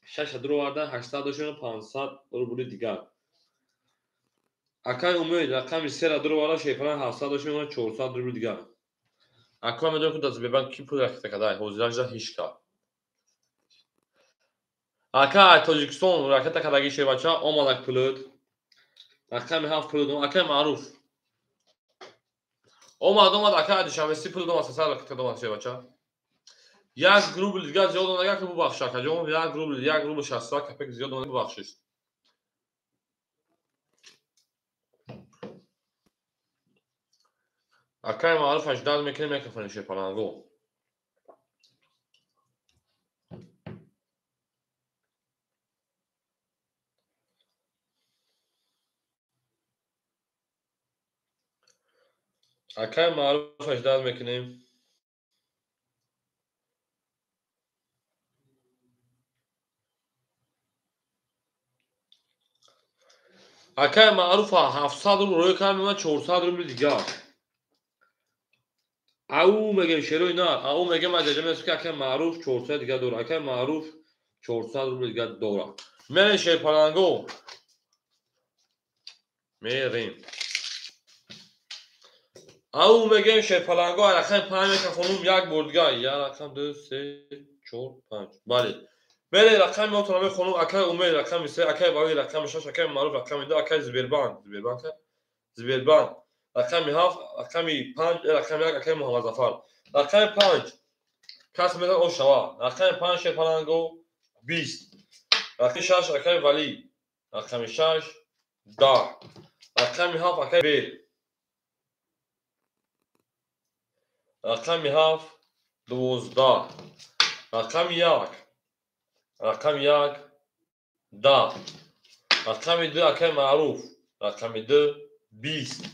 6 кадро оварда 800 дошт, 500 рубли дигар. Акай Умед рақами 3 кадро оварда шерпаланг 700 дошт, мемона 400 рубли дигар. Акай медонам, ки дар Сбербанк ки пул ракета кардаа, ҳозиражда ҳеҷ кас. Акай Тоҷикистон ракета кардаги шербача омадак пулуд. Рақами 7 пулуд, акай Маъруф. Омад, омад, акай Душанбеси пулуд омад, 300 ракета омад шербача. Як рубл дигар зиёд омад, агар ки бубахш, акаҷон, як рубл, як рубл 60 копек зиёд омад, бубахшед. Акай Маъруф аждад мекунем як кафани шерпаланго. Акай Маъруф аждад мекунем. Акай Маъруфа 700 рубл рӯй кард, мемонад 400 рубли дигар. Ау мегем шерои нар, ау мегем аҷаҷа месӯ ки акай Маъруф 400 дигар дорад. Акай Маъруф 400 рубли дигар дорад. Мерем шерпаланго. Мерем. Ау мегем шерпаланго рақами 5 мекафонум як бор дигар. Як рақам 2 3 4 5. Бале. Мере рақами отона мехонум акай Умед рақами 3, акай Вали рақами 6, акай Маъруф рақами 2, акай Сбербанк, Сбербанк, Сбербанк рақами 7, рақами 5, рақами 1, акай Муҳаммадзафар. Рақами 5 кас мезан ош шава. Рақами 5 шерпаланго 20. Рақами 6 акай Вали, рақами 6 10. Рақами 7 акай Бер. Рақами 7 12. Рақами 1 рақами 1 10. Рақами 2 акай Маъруф, рақами 2 20.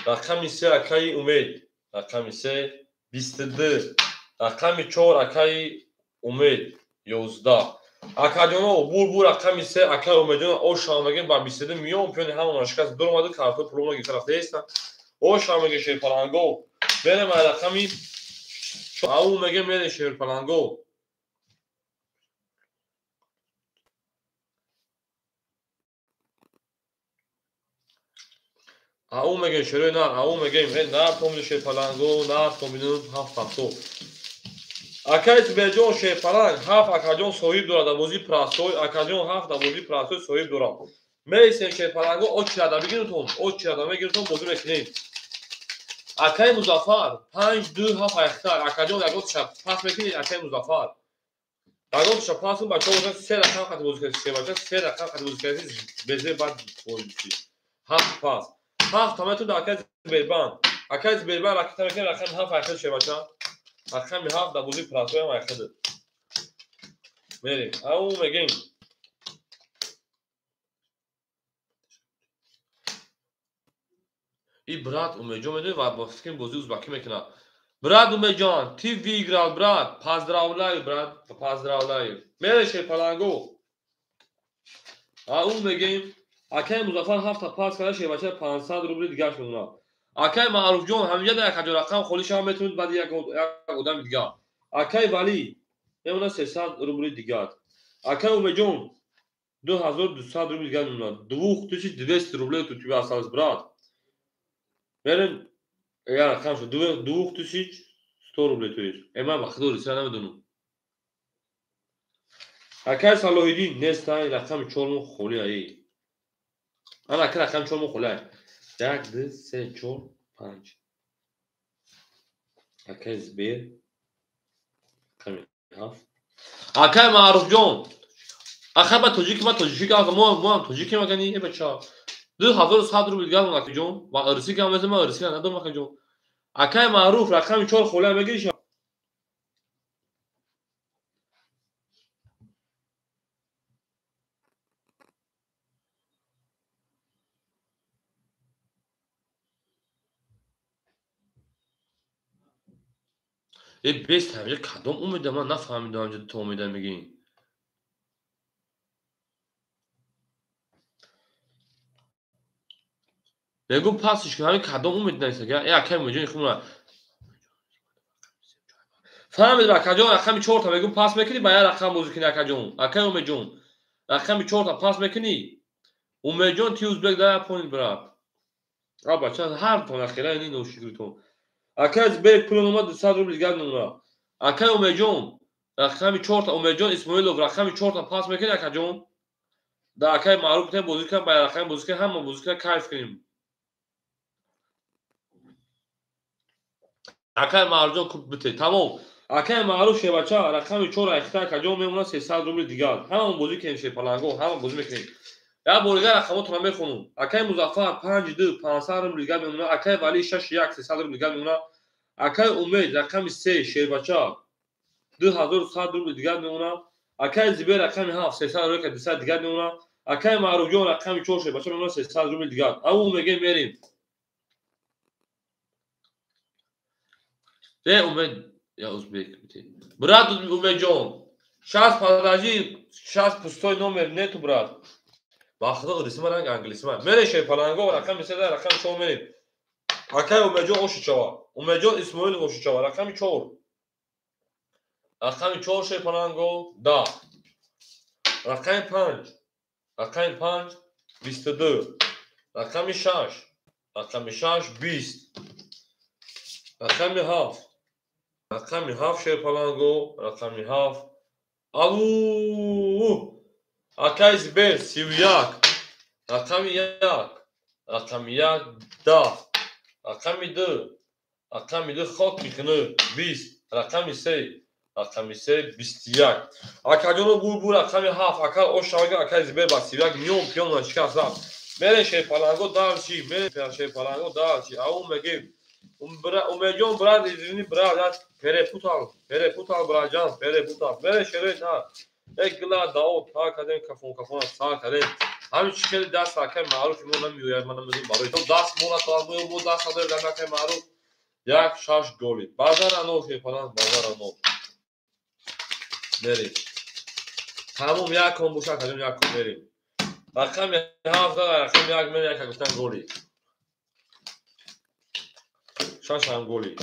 Рақами 3 акаи Умед, рақами 3 22. Рақами 4 акаи Умед 11. Акаҷоно бур рақами 3 акаи Умедҷон ош мегем ба 22 миён пёни ҳамон шикаст дуромаду картои пулона гирифта рафтаеста. Ош мегем шерпаланго. Берем ай рақами ау мегем мерем шерпаланго. Ау мегем шерои нар, ау мегем, э нар томиду шерпаланго, нар томиду ҳафт ҳафто. Акай Сберҷон шерпаланг ҳафт акаҷон соҳиб дорад дар бозии простой, акаҷон ҳафт дар бозии простой соҳиб дорад. Мересем шерпаланго, очирада бигирутон, очирада мегирутон, бозӣ мекунем. Акай Музаффар 5 2 7 айхтар, акаҷон ягон шаб пас мекунед, акай Музаффар. Ягон шаб пас кун, бачаҳо бошад се рақам қати бозӣ кардед, шербача се рақам қати бозӣ кардед, безе баъд бозӣ. Ҳафт пас. Ҳафт таметун дар акай Сбербанк. Акай Сбербанк ракета мекунем рақами 7 айхтар шербача. Рақами 7 дар бозии простой ҳам айхтар. Мерем. Ау мегем. И брат Умедҷон медонӣ ва бо фикр бозии узбакӣ мекунад. Брат Умедҷон, ты выиграл, брат. Поздравляю, брат, поздравляю. Мере шерпаланго. Ау мегем. Акай Музаффар ҳафта пас карда шербача 500 рубли дигарш мемонад. Акай Маъруфҷон ҳаминҷа дар як ҳаҷо рақам холӣ шава метавонед баъди як одами дигар. Акай Валӣ мемонад 300 рубли дигар. Акай Умедҷон 2200 рубли дигар мемонад. 2200 рублей у тебя осталось, брат. Мерем я рақам шуд 2100 рублей то есть. Э ман ба худо рисра намедонам. Акай Салоҳиддин нестай рақами 4 мо холӣ ай. Ана ака рақами 4 мо холӣ ай. 1 2 3 4 5. Акай Сбер рақами 7. Акай Маъруфҷон. Аха ба тоҷики ма тоҷики мо ҳам тоҷикем агани э бача. 2100 рубл дигар мон акаҷон. Ва ирсӣ кам мезанам, ман ирсӣ надорам акаҷон. Акай Маъруф рақами 4 холия мегириш. Э бес ҳамҷа кадом умеда, ман нафаҳмидам ҳамҷа ту умеда мегӣ. Мегӯ пасиш кун, ҳамин кадом умед наиста. Э акай Умедҷон хумра. Фаҳмидам акаҷон, рақами 4-та мегӯ пас мекунӣ, ба як рақам бозӣ кунӣ акаҷон. Акай Умедҷон, рақами 4-та пас мекунӣ. Умедҷон ти узбек да понял брат. А бача ҳар тон ахира ини ношукритон. Акай Зибек пул омад 200 рубл дигар мемонад. Акай Умедҷон рақами 4-та, Умедҷон Исмоилов рақами 4-та пас мекунӣ акаҷон. Да акай Маъруф кунем бозӣ кунем, ба як рақами бозӣ кунем, ҳама бозӣ кунем, кайф кунем. Акай Маъруфҷон куб бите. Тамом. Акай Маъруф шебача рақами 4 айхта акаҷон мемонад 300 рубл дигар. Ҳама бозӣ кунем шепаланго, ҳама бозӣ мекунем. Як бор дигар рақамотро мехонам. Акай Музаффар 5 2 500 рубл дигар мемонад. Акай Вали 6 1 300 рубл дигар мемонад. Акай Умед рақами 3 шербача 2100 рубл дигар мемонад. Акай Зибер рақами 7 300 рубл 200 дигар мемонад. Акай Маъруфҷон рақами 4 шербача мемонад 300 рубл дигар. Ау мегем мерим. Э Умед я узбек. Брат Умедҷон, сейчас подожди, сейчас пустой номер нету брат. Ба худо рисма ранг англисма. Мере шерпаланго рақами 3 рақами 4 мерим. Акай Умедҷон ошичава. Умедҷон Исмоилов ошичава. Рақами 4. Рақами 4 шерпаланго да. Рақами 5. Рақами 5 22. Рақами 6. Рақами 6 20. Рақами 7. Рақами 7 шерпаланго. Рақами 7. Алу! Акай Зибер 31. Рақами 1. Рақами 1 10. Рақами 2. Рақами 2 хок мекунад 20. Рақами 3. Рақами 3 21. Акаҷоно бур рақами 7. Ака ошага акай Зибер ба 31 миён пиён шикаст рафт. Мере шерпаланго дальше, мере шерпаланго дальше. Ау мегем. Умедҷон брат, извини брат, я перепутал, перепутал братҷан, перепутал. Мере шерои на. Э гла дао та кадем кафон кафон са кадем. Ҳамин чи хеле даст акай Маъруф мо намеояд, ман намедонам барои то даст мо натавон мо даст надорем дар акай Маъруф. 1 6 голи. Базар ано шерпаланг, базар ано. Мерем. Тамом як кон боша кадем як кон мерем. Рақами 7 рақами 1 мерем як гуфтан голи. 6 ҳам голи.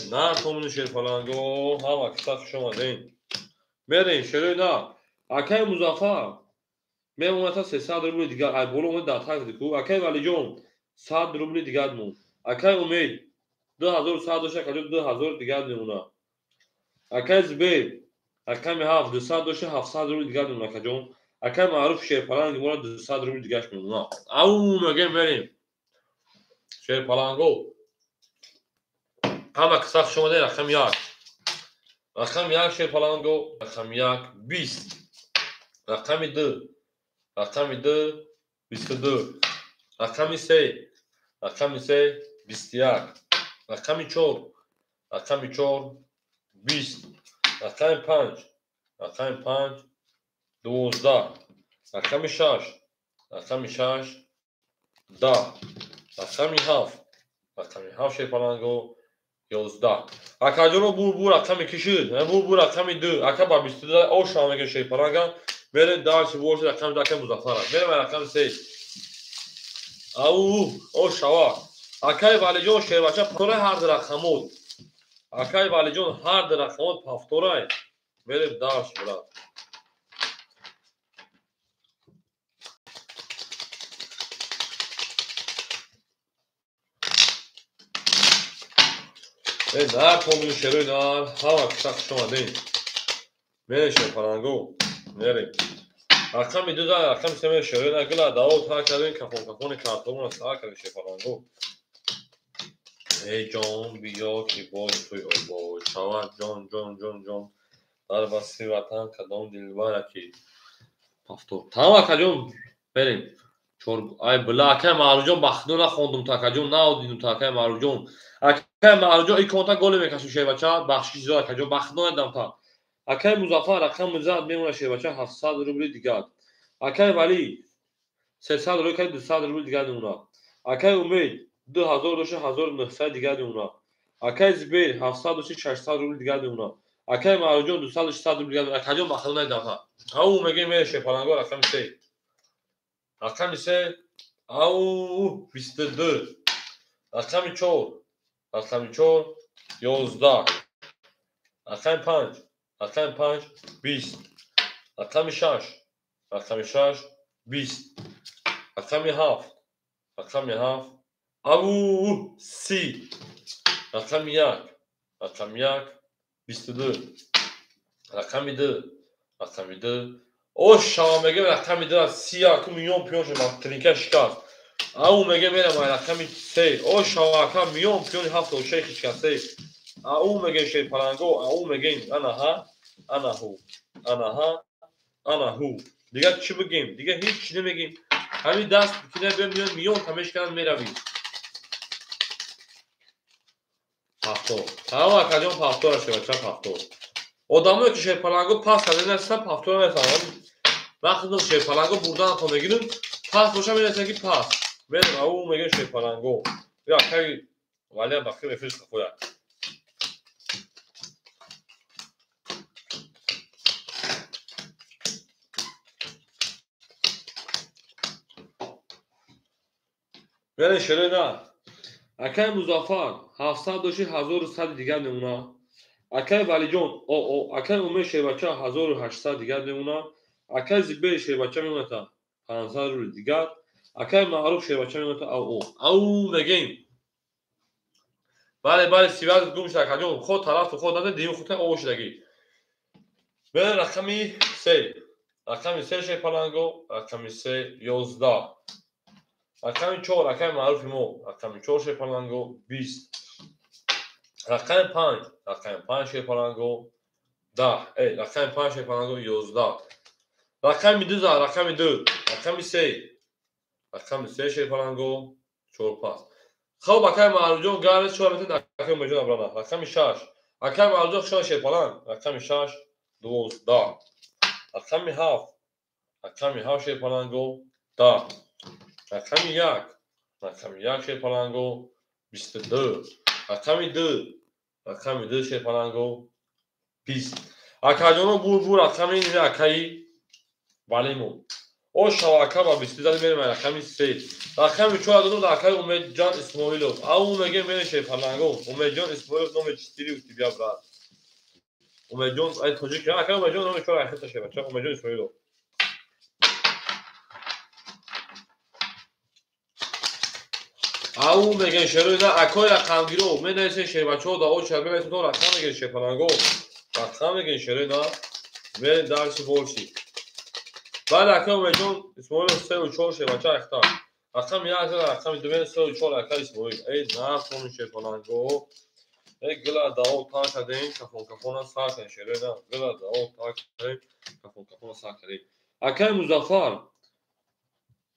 На томни шерпаланго, ҳама киса хуш омадем. Мерем шерои на. Акай Музаффар мемонад 300 рубли дигар. Ай боло омад дар так дику. Акай Валиҷон 100 рубли дигар мон. Акай Умед 2100 дошта, акаҷон 2000 дигар мемонад. Акай Зибер рақами 7 200 дошта, 700 рубли дигар мемонад акаҷон. Акай Маъруф шерпаланг мора 200 рубли дигарш мемонад. Ау мегем мерем. Шерпаланго. Ҳама киса хуш омадем рақами 1. Рақами 1 шерпаланго, рақами 1 20. Рақами 2. Рақами 2 22. Рақами 3. Рақами 3 21. Рақами 4. Рақами 4 20. Рақами 5. Рақами 5 12. Рақами 6. Рақами 6 10. Рақами 7. Рақами 7 шерпаланго 11. Акаҷоно бур рақами ки шуд? Бур рақами 2. Ака ба 22 оша мега шерпаланга. Мерем дальше больше рақами 2 акай Музаффара. Мерем рақами 3. Ау, ошава. Акай Валиҷон шербача повторай ҳар ду рақамот. Акай Валиҷон ҳар ду рақамот повторай. Мерем дальше брат. Э нар помни шерои нар, ҳама киса хуш омадем. Мерем шерпаланго, мерем. Рақами 2 рақами 3 мерем шерои нар, гила дао та кардем, кафон кафони картонро сар кардем шерпаланго. Эй ҷон биё ки боз туй обод шавад, ҷон ҷон ҷон ҷон. Дар васфи ватан кадом дилбара ки Повтор. Тамом акаҷон, берем. Чор ай била акай Маъруфҷон бахтино нахондум то акаҷон наодидум то акай Маъруфҷон. Акай Маъруфҷон и конта голе мекашим шербача, бахшиш зиёд акаҷон бахтино надидам та. Акай Музаффар рақами зад мемона шербача 700 рубли дигар. Акай Валӣ 300 рубли кай 200 рубли дигар мемона. Акай Умед 2000 дошта 1900 дигар мемона. Акай Зибер 700 дошта 600 рубли дигар мемона. Акай Маъруфҷон 200 600 рубли дигар мемона. Акаҷон бахтино надидам та. Ау мегем мере шерпаланго рақами 3. Рақами 3 ау 22. Рақами 4. Рақами 4 11. Рақами 5. Рақами 5 20. Рақами 6. Рақами 6 20. Рақами 7. Рақами 7 ау 30. Рақами 1. Рақами 1 22. Рақами 2. Рақами 2 О шава мегем рақами 2 30 миллион пиён шуд тринка шикаст. Ау мегем мерам рақами 3. О шава ака миллион пиёни 76 шикаст. Ау мегем шерпаланго, ау мегем анаҳа, анаҳу, анаҳа, анаҳу. Дигар чӣ бигем? Дигар ҳеҷ чӣ намегем. Ҳамин даст ки набиём миллион тамешканад меравӣ. Повтор. Тамом акаҷон повтор шава, ча повтор. Одамое ки шерпаланго пас карда нестанд, повтор нестанд. Вақте шерпаланго бурдан то мегирем, пас боша менависанд ки пас. Мерем ау мегем шерпаланго. Я акаи Валиам бахир эфир хӯяд. Мерем шерои на. Акаи Музаффар 700 доши 1100 дигар мемона. Акаи Валиҷон о акаи Умед шербача 1800 дигар мемона. Акаи Зибер шербача мемоната 500 рубли дигар. Акаи Маъруф шербача мемоната ау. Ау мегем. Бале бале сиваз гум шуд акаҷон. Ход тарафту ход нада дим хута о шудагӣ. Мерем рақами 3. Рақами 3 шерпаланго, рақами 3 11. Рақами 4 акаи Маъруфи мо, рақами 4 шерпаланго 20. Рақами 5, рақами 5 шерпаланго 10. Рақами 5 шерпаланго 11. Рақами 2 за, рақами 2, рақами 3. Рақами 3 шерпаланго 4 пас. Хоб акаи Маъруфҷон гарес 4 метр акаи Умедҷон абрана. Рақами 6. Акаи Маъруфҷон 6 шерпаланг, рақами 6 12. Рақами 7. Рақами 7 шерпаланго 10. Рақами 1. Рақами 1 шерпаланго 22. Рақами 2. Рақами 2 шерпаланго 20. Акаҷоно бур рақами акаи Валимон. О шава ака ба 22 зад мерем рақами 3. Рақами 4 додум акаи Умедҷон Исмоилов. Ау мегем мерем шерпаланго. Умедҷон Исмоилов номер 4 у тебя брат. Умедҷон ай тоҷик, акаи Умедҷон номер 4 ахита шербача Умедҷон Исмоилов. Ау мегем шерои на акои рақамгиро менависен шербачаҳо да оча менависен то рақам мегем шерпаланго. Рақам мегем шерои на мерем дарси борси. Бале акаи Умедҷон Исмоилов 3 ва 4 шербача ахта. Рақами 1 рақами 2 3 ва 4 акаи Исмоил. Эй нафони шерпаланго. Эй гила дао та кардем кафон кафона сар кардем шерои на гила дао та кардем кафон кафона сар кардем. Акаи Музаффар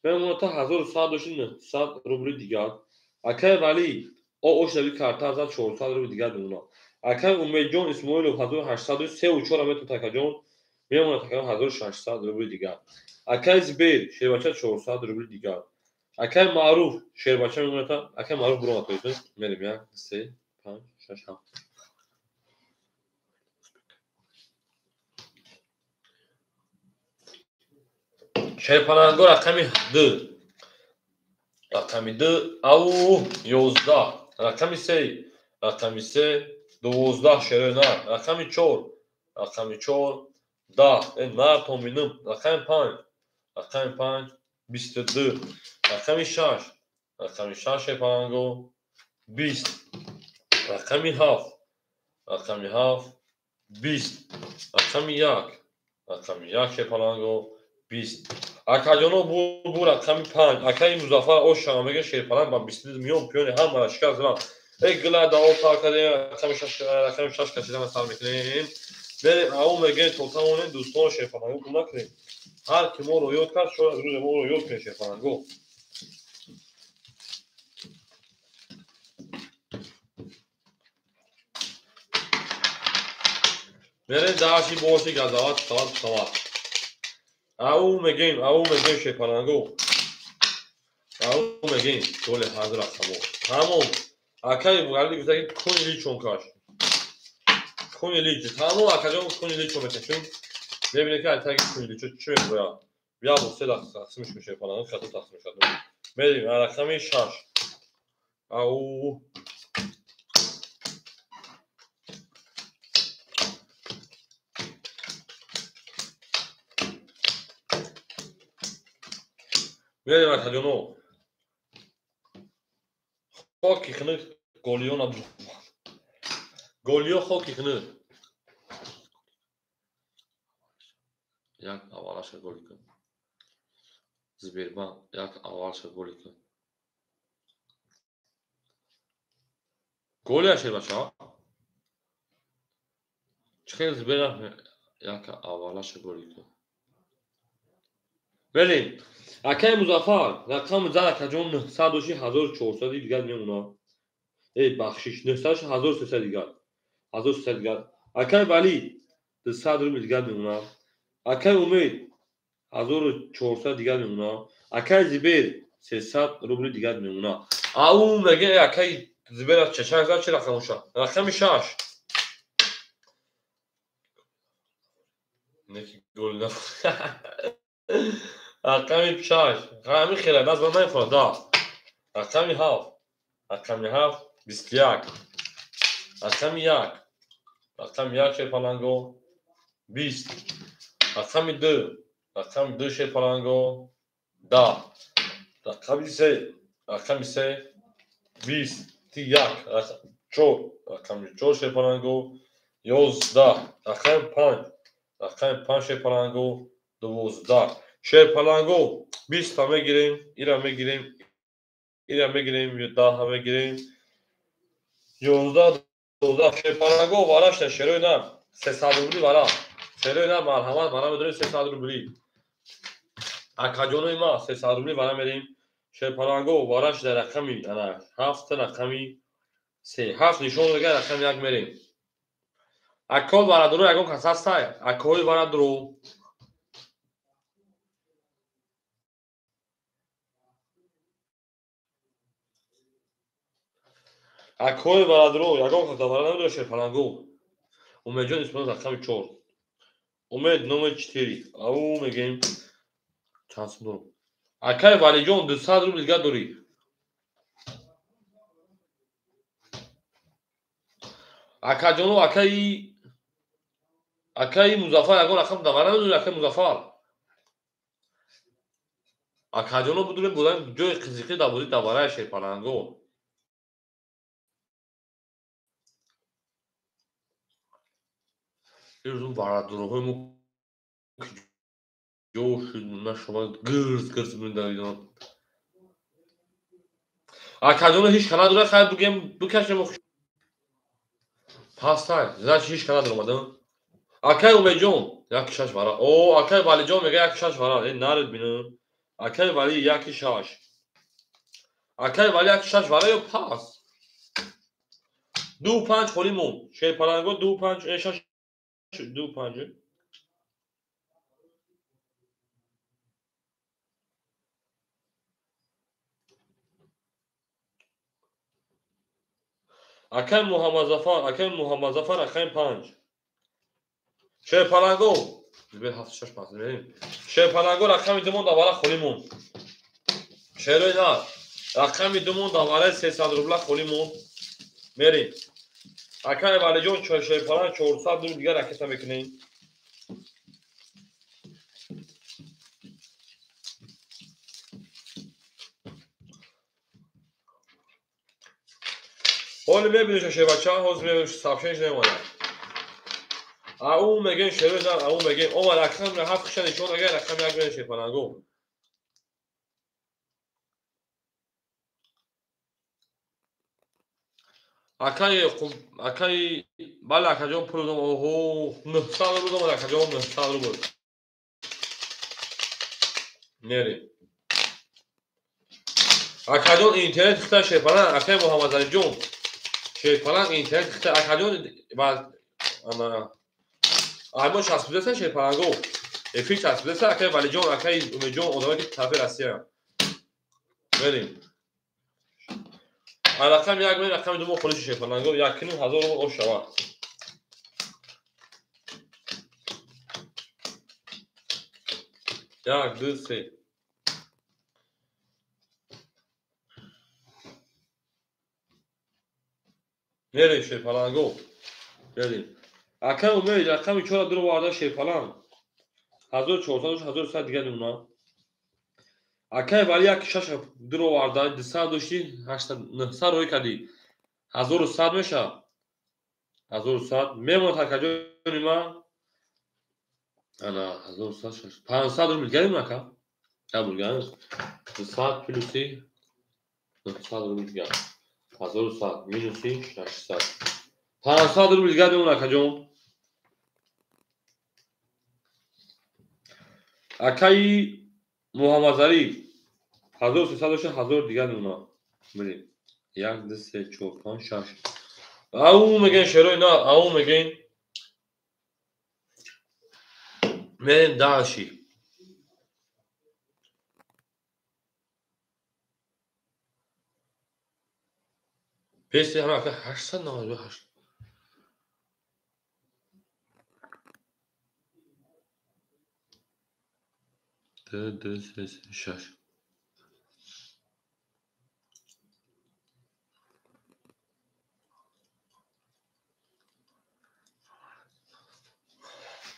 мемона та 1100 дошти 900 рубли дигар. Акаи Валӣ о шави карта зад 400 рубли дигар мемона. Акаи Умедҷон Исмоилов 1800 3 ва 4 метр такаҷон мемона такаҷон 1600 рубли дигар. Акаи Зибер шербача 400 рубли дигар. Акаи Маъруф шербача мемона та акаи Маъруф бурома тоитон мерем 1 3 5 6 7. Шерпаланго рақами 2. Рақами 2 ау 11. Рақами 3. Рақами 3 12 шерои нар. Рақами 4. Рақами 4 10. Нар то минум. Рақами 5. Рақами 5 22. Рақами 6. Рақами 6 шерпаланго 20. Рақами 7. Рақами 7 20. Рақами 1. Рақами 1 шерпаланго 20. Акаҷоно бур рақами 5. Акаи Музаффар ошама мега шерпаланг ба 22 миллион пиёни ҳамара шикаст рафт. Эй гила дао та кардем рақами 6 рақами 6 кашидан сар мекунем. Мерем ау мегем то тавонем дӯстон шерпаланго гум накунем. Ҳар ки моро ёд кард, шояд рӯзе моро ёд кунед, шерпаланго. Мерем даши боши газават сават сават. Ау мегем, ау мегем шерпаланго. Ау мегем, голе ҳазр рақамо. Тамом. Акай Вали гуфта ки куни личон каш. Куни лич. Тамом акаҷон куни личон мекашем. Мебинед ки айтаги куни личо чӣ мебояд. Як бо се тақсимш мешавад паланго, хато тақсим шуд. Мерем рақами 6. Ау мерем акаҷоно. Хоки хунук голиё надурад. Голиё хоки хунук. Як аввалаша голи кун. Сбербанк як аввалаша голи кун. Голия шербача? Чӣ хел Сбербанк як аввалаша голи кун. Мерем. Акаи Музаффар, рақами зан акаҷон 900 1400 дигар мемонад. Эй, бахшиш, 900 1300 дигар. 1300 дигар. Акаи Вали 200 рубл дигар мемонад. Акаи Умед 1400 дигар мемонад. Акаи Зибер 300 рубл дигар мемонад. Ау меге акаи Зибер аз чачак зад, чӣ рақам оша? Рақами 6. Неки гол на. Рақами 6. Рақами хела даст ба намехӯрад, да. Рақами 7. Рақами 7 21. Рақами 1. Рақами 1 шерпаланго 20. Рақами 2. Рақами 2 шерпаланго 10. Рақами 3. Рақами 3 21. 4. Рақами 4 шерпаланго 11. Рақами 5. Рақами 5 шерпаланго 12. Шерпаланго 20 мегирем, ира мегирем, ира мегирем, 10 мегирем. 11 12 шерпаланго варашта шерои на 300 рубли вара. Шерои на марҳамат вара медорем 300 рубли. Акаҷонои ма 300 рубли вара мерем. Шерпаланго вараш дар рақами ана 7 рақами 3. 7 нишон дага рақами 1 мерем. Акол варадуро ягон кас ҳастай? Акои варадуро. Акои варадуро ягон кас вара намедора шерпаланго. Умедҷон Исмоилов рақами 4. Умед номер 4. Ау мегем чанд сум дорам? Акаи Валиҷон 200 рубл дигар дорӣ. Акаҷоно акаи Музаффар ягон рақам вара намедорӣ акаи Музаффар. Акаҷоно будурем будан ҷои қизиқӣ дар бозӣ дар вараи шерпаланго. Ирӯз варадуроҳои мо ҷо шуд, нашомад гирз гирз медавиданд. Акаҷоно ҳеҷ ка надора, хайр бугем бикашем. Пастай, значит ҳеҷ ка надора омадам. Акаи Умедҷон 1-6 вара. О, акаи Валиҷон мега 1-6 вара. Э, наред бинам. Акаи Вали 1-6. Акаи Вали 1-6 вара ё пас? 2-5 холӣ монд. Шерпаланго 2-5, 6 2-5. Акаи Муҳаммадзафар, акаи Муҳаммадзафар, акаи 5. Шерпаланго 7 6 пас мерем. Шерпаланго рақами 2 монд, аввала холӣ монд. Шерои нар рақами 2 монд, аввалаи 300 рубла холӣ монд. Мерем. Акаи Валиҷон шерпаланг 400 рубл дигар ракета мекунем. Ҳоли мебинед шербача, ҳозир мебинед сообщение намеомадад. Ау мегем шерои нар, ау мегем. Омад рақами 7 хиша нишон дага, рақами 1 мерем шерпаланго. Акаи бале акаҷон пул додам. Оҳо, 900 рубл омад акаҷон, 900 рубл. Мерем. Акаҷон интернет хита шерпаланг, акай Муҳаммадалиҷон. Шерпаланг интернет хита акаҷон ба ана мо часпидаса шерпаланго. Эфир часпидаса акай Валиҷон, акай Умедҷон, одамое ки тарафи Россия. Мерем. Рақами як мерем, рақами ду мо холиши шерпаланго, 1500 рубл ош шавад. Як, ду, се. Мерем шерпаланго. Мерем. Акай Умед, рақами чора дуро варда шерпаланг. 1400, 1100 дигар мемонад. Акай Вали як шаш дуро варда, 200 дошти, 800, 900 рӯй кардӣ. 1100 мешавад. 1100 мемонад акаҷони ман. Ана 1100, 500 рубл дигар мемонад ака. Қабул гар. 200 плюси 900 рубл дигар. 1100 минуси 600. 500 рубл дигар мемонад акаҷон. Акаи Муҳаммадзариф 1300 дошта, 1000 дигар мемонад. Бирем. 1 2 3 4 5 6. Ау мегӯем шерои на, ау мегӯем. Мерем дальше. Песи ҳама ака 898. Ду, ду, се, се, шаш.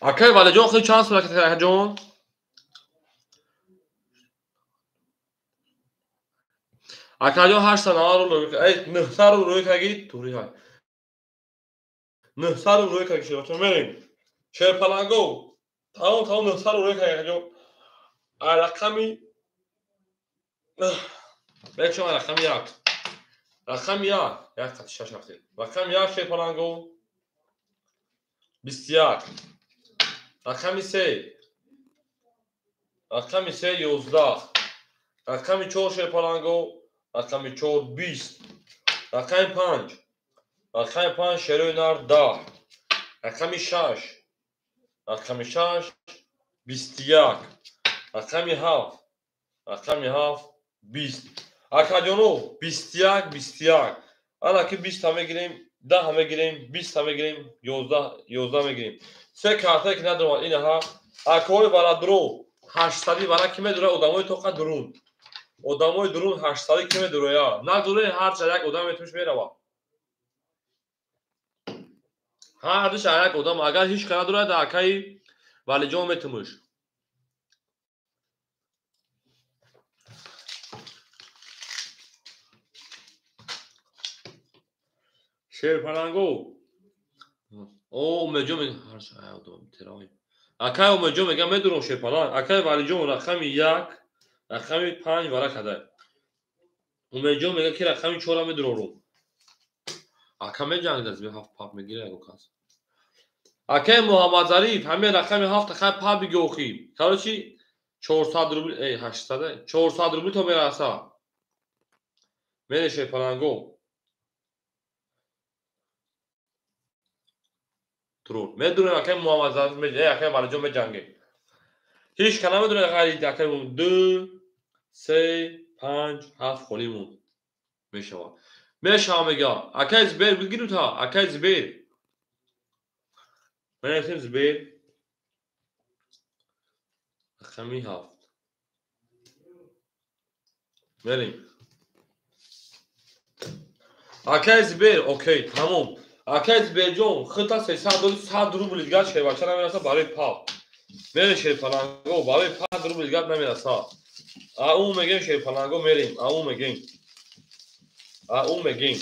Акай Валиҷон хеле чанд сол акаҷон? Акаҷон 890 рубл рӯй кард. 900 рубл рӯй карди, тури ҳай. 900 рубл рӯй карди шербача мерем. Шерпаланго. Тамом, тамом 900 рубл рӯй карди акаҷон. Рақами бекшон рақами як. Рақами як, як қати шаш рафтем. Рақами як шерпаланго 21. Рақами се. Рақами се 11. Рақами чор шерпаланго, рақами чор 20. Рақами панҷ. Рақами панҷ шерои нар 10. Рақами шаш. Рақами шаш 21. Рақами ҳафт. Рақами ҳафт 20. Акаҷоно 21 21. Ана ки 20 мегирем, 10 мегирем, 20 мегирем, 11 11 мегирем. Се картае ки надорам инаҳа. Акои варадро 800 вара ки медора одамои тоқа дурун. Одамои дурун 800 ки медороя. Надоре ҳар ча як одам метуш мерава. Ҳар душ як одам агар ҳеч ка надорад акаи Валиҷон метумуш. Шерпаланго. О, Умедҷон мега ҳар ча одам терои. Акай Умедҷон мега медурам шерпаланг. Акай Валиҷон рақами як, рақами панҷ вара кадай. Умедҷон мега ки рақами чора медурорум. Ака меҷангид аз ҳафт пап мегира ягон кас. Акай Муҳаммадзариф ҳамин рақами ҳафт хай пап биги охи. Короче 400 рубл, 800, 400 рубл то мераса. Мере шерпаланго. Трор. Медурем акай Муҳаммадзариф, акай Валиҷон меҷангед. Ҳеч ка намедонад ғайри акай 2 3 5 7 холӣ монд. Мешавад. Мешавад мега. Акай Зубер бигиру та, акай Зубер. Менависем Зубер. Рақами ҳафт. Мерем. Акай Зубер, окей, тамом. Акай Зуберҷон, хита 300 доди 100 рубл дигар шербача намераса барои пап. Мерем шерпаланго, барои 5 рубл дигар намераса. Ау мегем шерпаланго мерем, ау мегем. Ау мегем.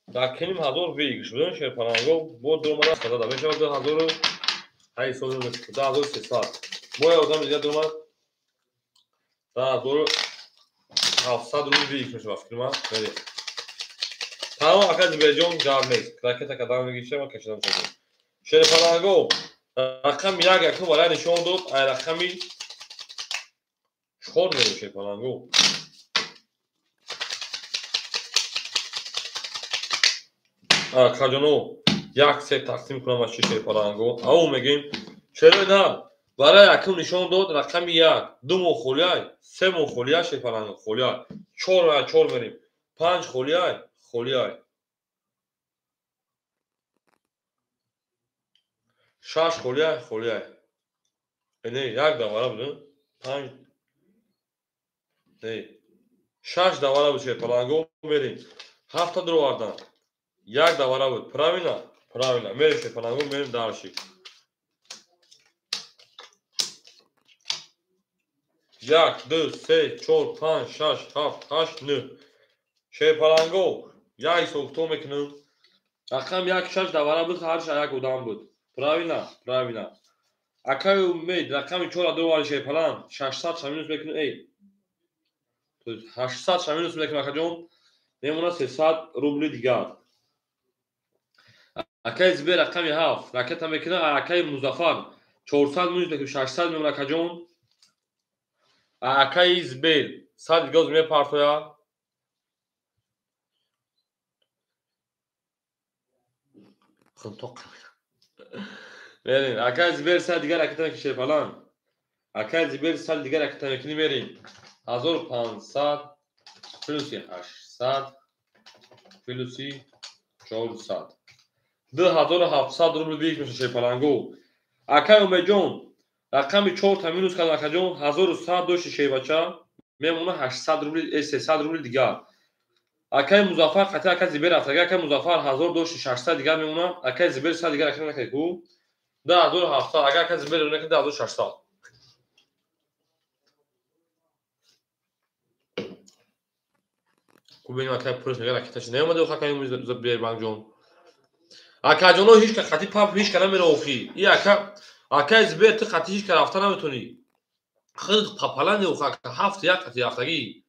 Дар куним ҳазор выигрыш будем шерпаланго, бо дуромада сада мешавад 2800, 2300. Бо як одам дигар дуромад 2700 рубл выигрыш мешавад фикр ман. Мерем. Тамом акай Зуберҷон гап нест. Ракета кадам мегирифтем ва кашидам шудем. Шерпаланго рақами як якум варай нишон дод, ай рақами 4 мерем шерпаланго. Акаҷоно як се тақсим кунам аз чи шерпаланго. Ау мегем шерои нар варай якум нишон дод рақами 1, 2 моҳ холиай, 3 моҳ холиай шерпаланго холиай, 4 ай 4 мерем, 5 холиай, холиай. 6 холиай, холиай. Не, як давара буд, 5 не, 6 давара буд шерпаланго мерем. 7 дуровардан. Як давара буд. Правильно? Правильно. Мерем шерпаланго, мерем дальше. 1, 2, 3, 4, 5, 6, 7, 8, 9. Шерпаланго як ҳисоб мекунем. Рақам 1 6 давара буд, ҳар як одам буд. Правильно? Правильно. Акаи Умед рақами 4 дуровари шерпаланг 600 ша минус мекунем. Эй. То есть 800 ша минус мекунем акаҷон. Мемонад 300 рубли дигар. Акаи Зибер рақами 7 ракета мекунад. Акаи Музаффар 400 минус мекунем 600 мемонад акаҷон. Акаи Зибер 100 газ мепартояд. Хунтоқ. Мерем. Акаи Зибер 100 дигар ракета мекунад шерпаланг. Акаи Зибер 100 дигар ракета мекунӣ мерем. 1500 плюси 800 плюси 400. 2700 рубл бик меша шерпаланго. Акаи Умедҷон рақами 4 та минус кард акаҷон 1100 дошти шербача мемона 800 рубли, 300 рубли дигар. Акаи Музаффар қати акаи Зибер рафтага, акаи Музаффар 1000 дошти 600 дигар мемона, акаи Зибер 100 дигар ракета накард ку 2700, агар акаи Зибер накард 2600. Ку бинем акаи пулш мега ракеташ наомада акаи Зибербанкҷон. Акаҷоно ҳеч ка қати пап ҳеч ка намера охи. И ака акаи Зибер ту қати ҳеч ка рафта наметонӣ. Худ папалани охи ака 7 як қати рафтагӣ.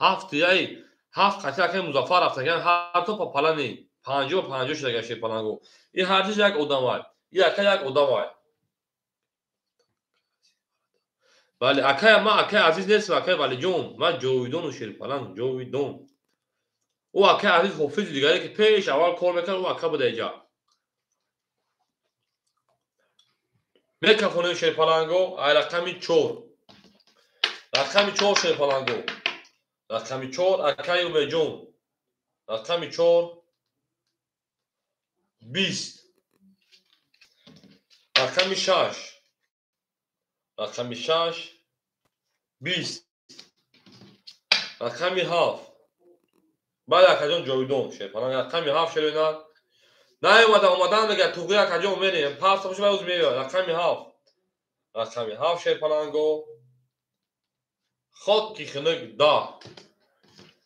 7 яй 7 қати акаи Музаффар рафтагӣ, ҳар то папалани 50 50 шудага шерпаланго. И ҳар чиз як одамай. И ака як одамай. Бале акая ман акаи азиз нестам акаи Валиҷон, ман ҷовидону шерпаланг ҷовидон. Ӯ акаи азиз ҳофизи дигаре ки пеш аввал кор мекард, ӯ ака буда иҷа. Мекафонем шерпаланго ай рақами 4. Рақами 4 шерпаланго. Рақами 4 акаи Умедҷон. Рақами 4 20. Рақами 6. Рақами 6 20. Рақами 7. Бале акаҷон ҷовидон шерпаланг рақами 7 шероина. Наомада омадан мега туғри акаҷон мерем. Пафт боша баъд меояд. Рақами 7. Рақами 7 шерпаланго. Хоки хунук 10.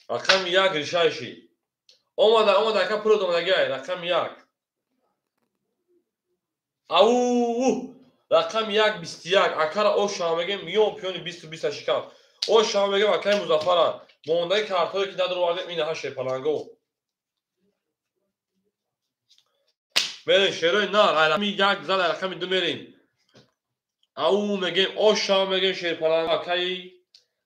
Рақами 1 решайши. Омада омада ака пул омадагай рақами 1. Ау! Рақами 1 21. Акара оша мегем миён пиёни 20 20 шикам. Оша мегем акаи Музаффара. Мондаи картҳое ки надоровардем ин ҳа шерпаланго. Мерем шерои нар, рақами 1 зад, рақами 2 мерем. Ау мегем оша мегем шерпаланг акаи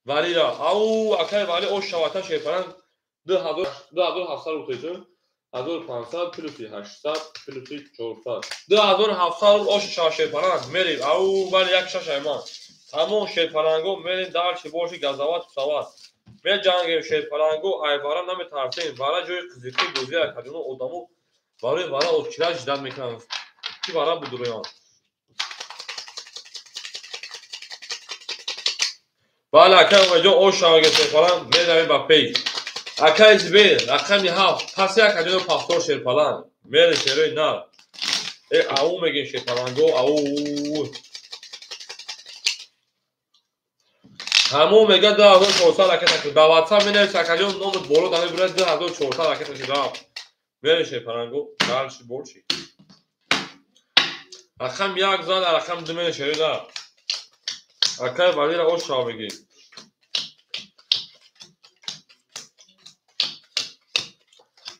Валира. Ау акаи Вали оша вата шерпаланг 2700 рубл тоист. 1500 плюси 800 плюси 400. 2700 рубл оша шава шерпаланг мерем. Ау вали як шаш айман. Тамом шерпаланго мерем дальше боши газават сават. Меҷангем шерпаланго ай вара наметарсем. Вара ҷои қизиқи бозӣ акаҷоно одамо барои вара очира ждат мекунанд. Ки вара будуроянд. Бале акаи Умедҷон ош шаваге шерпаланг меравем ба пеш. Акаи Зибер рақами 7 паси акаҷоно пахтор шерпаланг мерем шерои нар. Э ау мегем шерпаланго ау. Ҳамон мега 2400 ракета шуд. Дар WhatsApp менавис акаҷон номат боло даме бурад 2400 ракета шуд. Мерем шерпаланго дальше больше. Рақам 1 зад, рақам 2 мерем шерои нар. Акаи Валира ош шава мегем.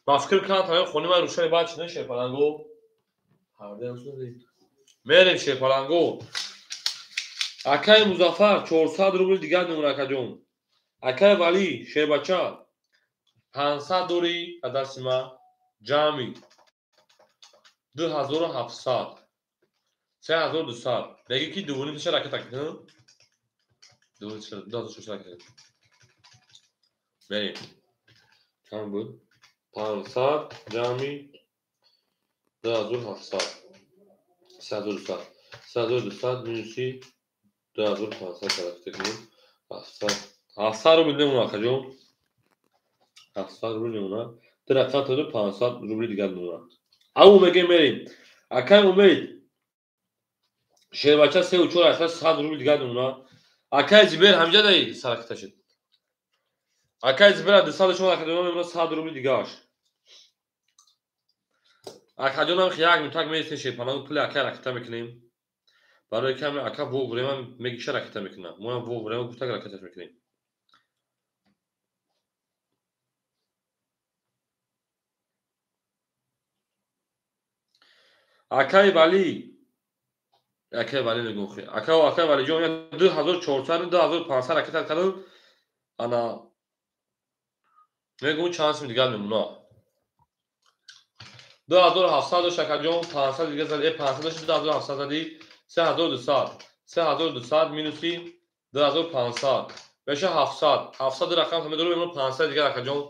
Ба фикр кунам тамоми хони ман рӯшани баъд чӣ шерпаланго? Мерем шерпаланго. Акаи Музаффар 400 рубл дигар мемона акаҷон. Акаи Валӣ шербача 500 дорӣ ба дасти ма ҷамъи 2700 3200. Мегӣ ки дувуним таша ракета кунам? 2400 ракета. Мерем. Чанд буд? 500 ҷамъи 2700. 3200. 3200 минуси 2500 ракета кунем. 700. 700 рубл мемона акаҷон. 700 рубл мемона. Ду рақам то 500 рубли дигар мемона. Ау мегем мерем. Акай Умед шербача 3 4 ракета 100 рубл дигар мемона. Акай Зибер ҳамҷа даи саракета шуд. Акай Зибер 200 шумо ракета мемона 100 рубли дигараш. Акаҷонам як минутак меистем шерпаланг пули акай ракета мекунем. Барои ки ака воврема мегиша ракета мекунам. Мо ҳам воврема гуфтак ракеташ мекунем. Акай Валӣ, акай Валӣ мегӯм хе. Ака акай Валиҷон 2400 2500 ракета кардам. Ана мегӯм чанд сум дигар мемона. 2700 дошт акаҷон, 500 дигар зади, 500 дошт 2700 зади, 3200. 3200 минуси 2500 меша 700. 700 рақам ҳама дорем, мемона 500 дигар акаҷон.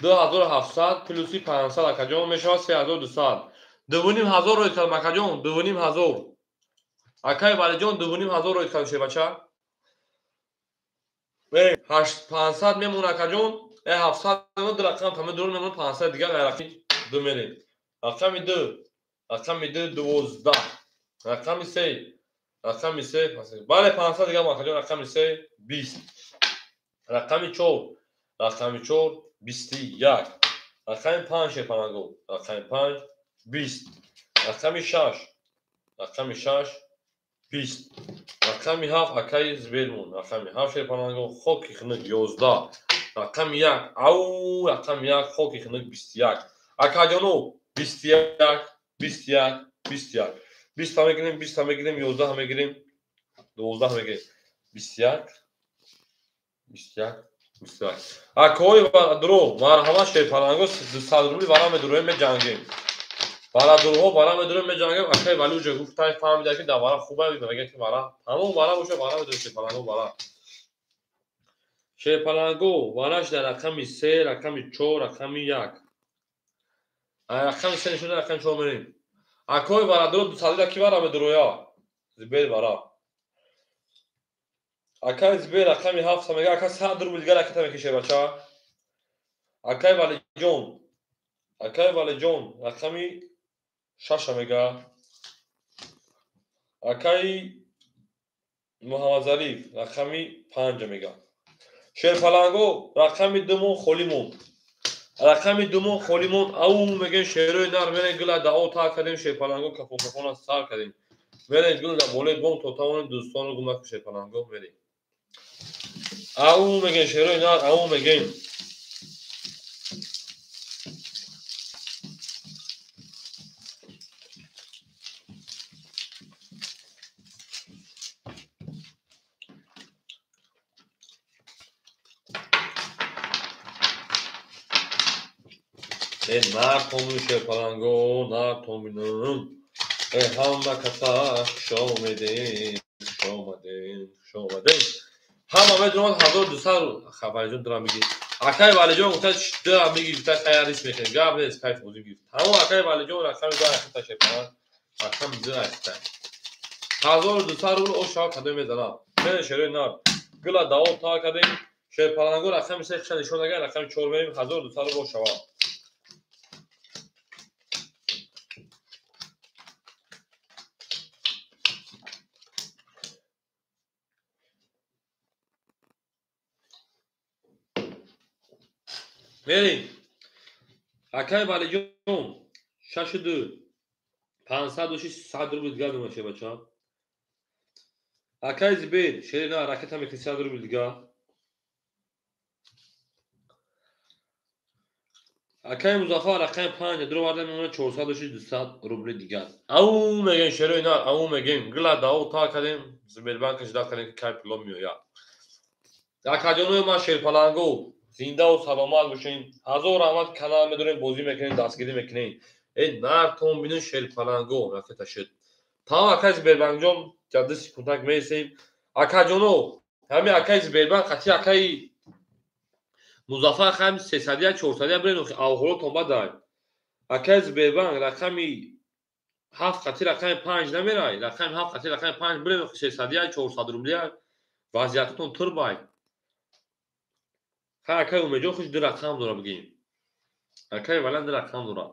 2700 плюси 500 акаҷон мешавад 3200. 2500 роид кардам акаҷон, 2500. Акаи Валиҷон 2500 роид кардам шербача. 500 мемона акаҷон, 700 мемона, ду рақам ҳама дорем мемона 500 дигар рақами ду мерем. Рақами ду, рақами ду 12, рақами се, рақами се, бале 500 дигар акаҷон, рақами се 20, рақами чор, рақами чор 21, рақами панҷ шерпаланго, рақами панҷ 20, рақами шаш, рақами шаш 20, рақами ҳафт акаи Зибермон, рақами ҳафт шерпаланго хоки хунук 11, рақами як, ау рақами як хоки хунук 21. Акаҷоно 21, 21, 21. 20 мегирем, 20 мегирем, 11 мегирем, 12 мегирем. 21, 21, 21. Акои варадуро, марҳамат шерпаланго 200 рубли вара медуроем меҷангем. Варадурҳо вара медуроем меҷангем. Акаи Вали уҷа гуфтай фаҳмида ки дар вара хуба мегӯяд ки вара тамом вара боша вара медуроем шерпаланго вара. Шерпаланго вараш дар рақами се, рақами чор, рақами як. Рақами се нишон рақами чор мерем. Акои варадуро 200 ки вара медуроя? Зибер вара. Акаи Зибер рақами ҳафт мега ака 100 рубл дигар ракета мекише бача. Акаи Валиҷон, акаи Валиҷон рақами шаша мега. Акаи Муҳаммадзариф рақами панҷа мега. Шерпаланго рақами думон холӣ монд. Рақами думон холӣ монд. Ау мегӯем шерои нар мерем гила дао та кардем шерпаланго кафон кафона сар кардем. Мерем гил дар болои бом то тавонем дӯстонро гум накунем шерпаланго мерем. Ау мегӯем шерои нар, ау мегӯем. Нар томин шерпаланго, нар томинам. Ҳама каса хуш омедем, хуш омадем, хуш омадем. Ҳама медонад 1200 хабарҷон дурам бигир. Акаи Валиҷон гуфта дурам бигир, гуфта хайр рис мекунем. Гап нест, кайф бозӣ гирифт. Тамом акаи Валиҷон рақами ду ракета шерпаланг, рақами ду ракета. 1200 рубл о шава кадом мезанам. Мерем шерои нар. Гила давом та кардем. Шерпаланго рақами се хиша нишон дагар, рақами чор мерем 1200 рубл о шава. Мерем. Акаи Валиҷон 6 2 500 100 рубл дигар мемона бача. Акаи Зибер шери на ракета мекунӣ 100 рубл дигар. Акаи Музаффар рақами 5 дуроварда мемонад 400 рубли дигар. Ау мегем шерои нар, ау мегем. Гила дао та кардем, Сбербанка ждать кардем ки кай пуло меояд. Акаҷонои ман шерпаланго, зиндаву саломат бошед. Ҳазор раҳмат, канал медорем, бозӣ мекунем, дастгирӣ мекунем. Э нартон бинед шерпаланго, рафета шуд. Тамом акаи Сбербанкҷон, ҷадди секундак мересем. Акаҷоно, ҳамин акаи Сбербанк қати акаи Музаффар хами 300 400 бирен, авҳолотон бадай. Акаи Сбербанк рақами 7 қати рақами 5 намерай, рақами 7 қати рақами 5 бирен, 300 400 рублия вазъиятатон турбай. Ха акаи Умедҷон хуш ду рақам дора бигем. Акаи Валан ду рақам дора.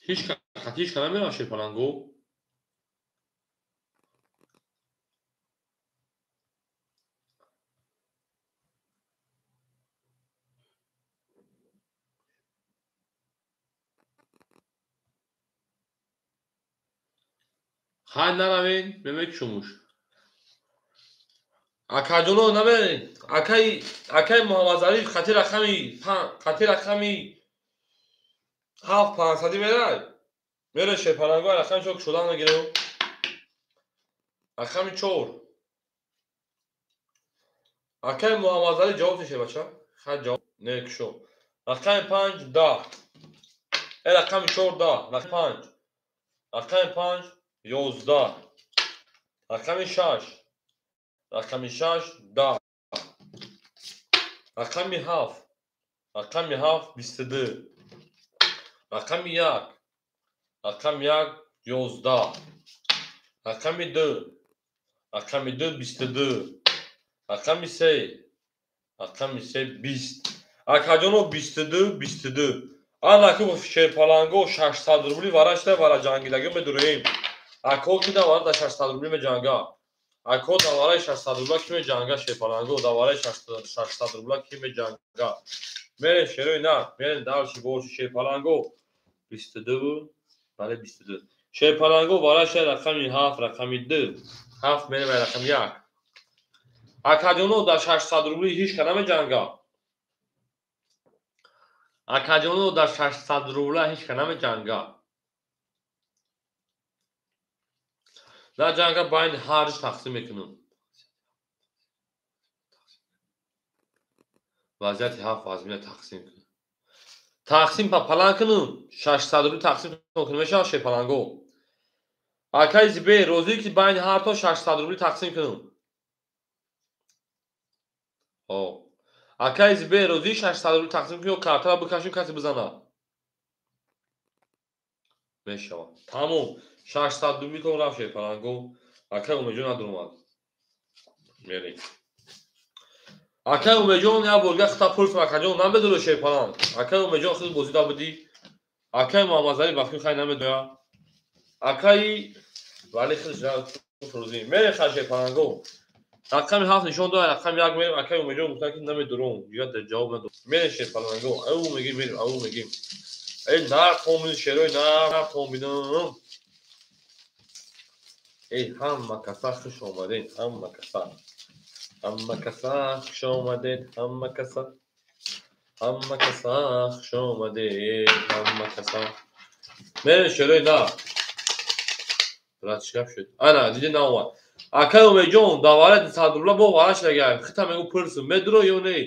Ҳеҷ ка намерам шерпаланго. Хай наравен, мемекшумуш. Акаҷоно намерен. Акаи Муҳаммадзариф қати рақами 5, қати рақами 7 500 мерай. Мере шерпаланго рақами 4 шудан мегирем. Рақами 4. Акаи Муҳаммадзариф ҷавоб тише бача. Хай ҷавоб не кушо. Рақами 5 10. Э рақами 4 10, рақами 5. Рақами 5 11. Рақами 6. Рақами 6 10. Рақами 7. Рақами 7 22. Рақами 1. Рақами 1 11. Рақами 2. Рақами 2 22. Рақами 3. Рақами 3 20. Акаҷоно 22 22. Ана ки шерпаланго 600 рубли варашта вара ҷангидаги медуроем. Ако ки давара да 600 рубли меҷанга. Ако давараи 600 рубла ки меҷанга шерпаланго, давараи 600 рубла ки меҷанга. Мерем шерои нар, мерем дарши боши шерпаланго 22, бале 22. Шерпаланго вараша рақами 7, рақами 2, 7 мерем рақами 1. Акаҷоно дар 600 рубли ҳеҷ ка намеҷанга. Акаҷоно дар 600 рубла ҳеҷ ка намеҷанга. Дар ҷанга байни ҳарш тақсим мекунам. Вазъияти ҳафт вазмина тақсим кунам. Тақсим палан кунам, 600 рубли тақсим кунам мешавад шерпаланго. Акаи Зибе розӣ ки байни ҳар то 600 рубли тақсим кунам. Ҳо. Акаи Зибе розӣ 600 рубли тақсим кунам ё картаро бикашем касе бизанад. Мешавад. Тамом. 600 рубли то рафт шерпаланго. Акаи Умедҷон надуромад. Мерем. Акаи Умедҷон як борга хита пурсам акаҷон намедонад шерпаланг. Акаи Умедҷон худ бозида будӣ. Акаи Муҳаммадзариф ба фикр хай намедояд. Акаи вале худаш рӯзӣ. Мерем хай шерпаланго. Рақами 7 нишон дод, рақами 1 мерем. Акаи Умедҷон гуфтанд ки намедурам. Дигар ҷавоб надод. Мерем шерпаланго. Ау мегим мерем, ау мегим. Эй нар томин шерои нар томинам. Эй ҳама каса хуш омадед, ҳама каса. Ҳама каса хуш омадед, ҳама каса. Ҳама каса хуш омадед, ҳама каса. Мерем шерои нар. Брат, чӣ гап шуд? Ана, диди наомад. Акаи Умедҷон, давара 200 рубла бо вара шудагай. Хита мегӯ пурсум, медуро ё не?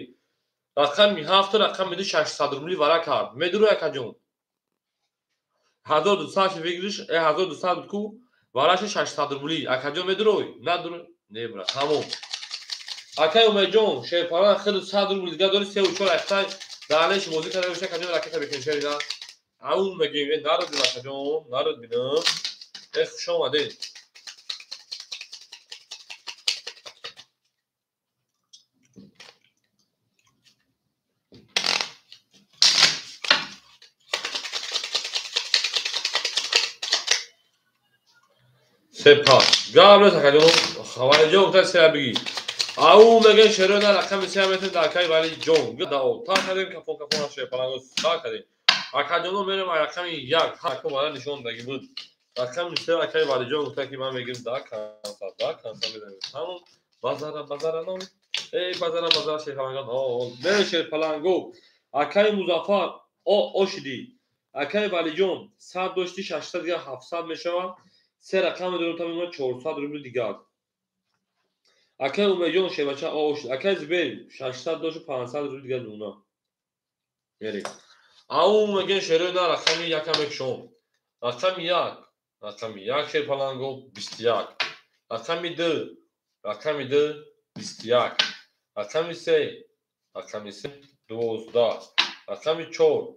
Рақами 7 рақами 2 600 рубли вара кард. Медуро акаҷон? 1200 выигрыш, 1200 буд ку? Вараша 600 рубли. Акаҷон медурой? Надурой? Не, брат, тамом. Акаи Умедҷон, шерпалан хеле 100 рубли дига дори 3 4 актай даҳлеш бозӣ карда боша, акаҷон ракета бикун шерида. Ау мегим, э народ бин акаҷон, народ бинам. Э хуш омадед. Сепас. Гап нест акаҷон, Валиҷон гуфта се бигӣ. Ау мегӯем шерои на рақами се метавонем дар акаи Валиҷон. Дао та кардем кафон кафон шерпаланго та кардем. Акаҷоно мерем рақами 1 ҳакм вара нишон даги буд. Рақами се акай Валиҷон гуфта ки ман мегирам да канса, да канса медонем. Тамом. Базара базара ном. Эй базара базара шерпалангон. О, не шерпаланго. Акай Музаффар о ошиди. Акай Валиҷон 100 дошти 600 дигар 700 мешавад. Се рақами дорем та мемонад 400 рубл дигар. Акай Умедҷон шербача о ошиди. Акай Зубейр 600 дошти 500 рубл дигар мемонад. Мерем. Ау мегем шерои на рақами якам мекушом. Рақами як. Рақами як шерпаланго 21. Рақами ду. Рақами ду 21. Рақами се. Рақами се 12. Рақами чор.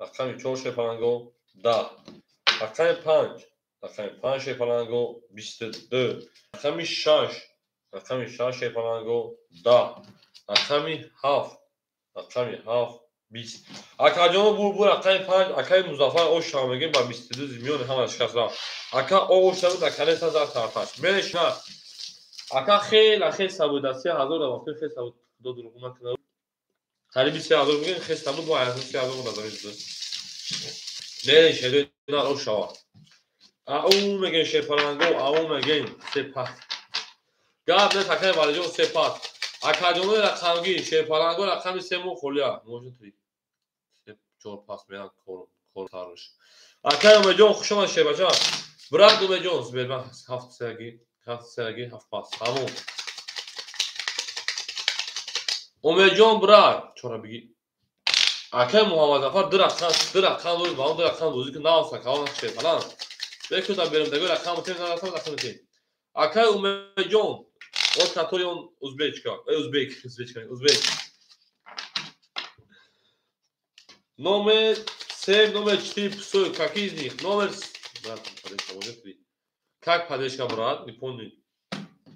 Рақами чор шерпаланго 10. Рақами панҷ. Рақами панҷ шерпаланго 22. Рақами шаш. Рақами шаш шерпаланго 10. Рақами ҳафт. Рақами ҳафт 20. Акаҷоно бур рақами панҷ акаи Музаффар ош шава мегем ба 22 миёни ҳама шикаст рафт. Ака ош шава дар канеса зад тарташ. Мерешна. Ака хела хеса буд, 3000 рафт, хеса буд. Худо дурӯғ накунад. Қариби 3000 мегем хеса буд, бо 3000 буд аз ин. Мереш на ош шава. Ау мегем шерпаланго, ау мегем сепас. Гап нест акаи Валиҷон сепас. Акаҷонои рақамгир шерпаланго рақами се мо холия. Можно три. Чор пас меран кор таруш. Акай Умедҷон хуш омад шербача. Брат Умедҷон Сбербанк ҳафт сеги, ҳафт сеги, ҳафт пас. Тамом. Умедҷон брат, чора биги. Акай Муҳаммадзафар ду рақам дорид, ба он ду рақам бозӣ кун, навса калон шерпалан. Бекута берем дагӯ рақам тем, нарасам рақам тем. Акай Умедҷон, вот который он узбечка, узбек, узбечка, узбек. Номер 7, номер 4, пустой. Какие из них? Номер... Брат, подержка, может ли? Как подержка, брат? Не помню.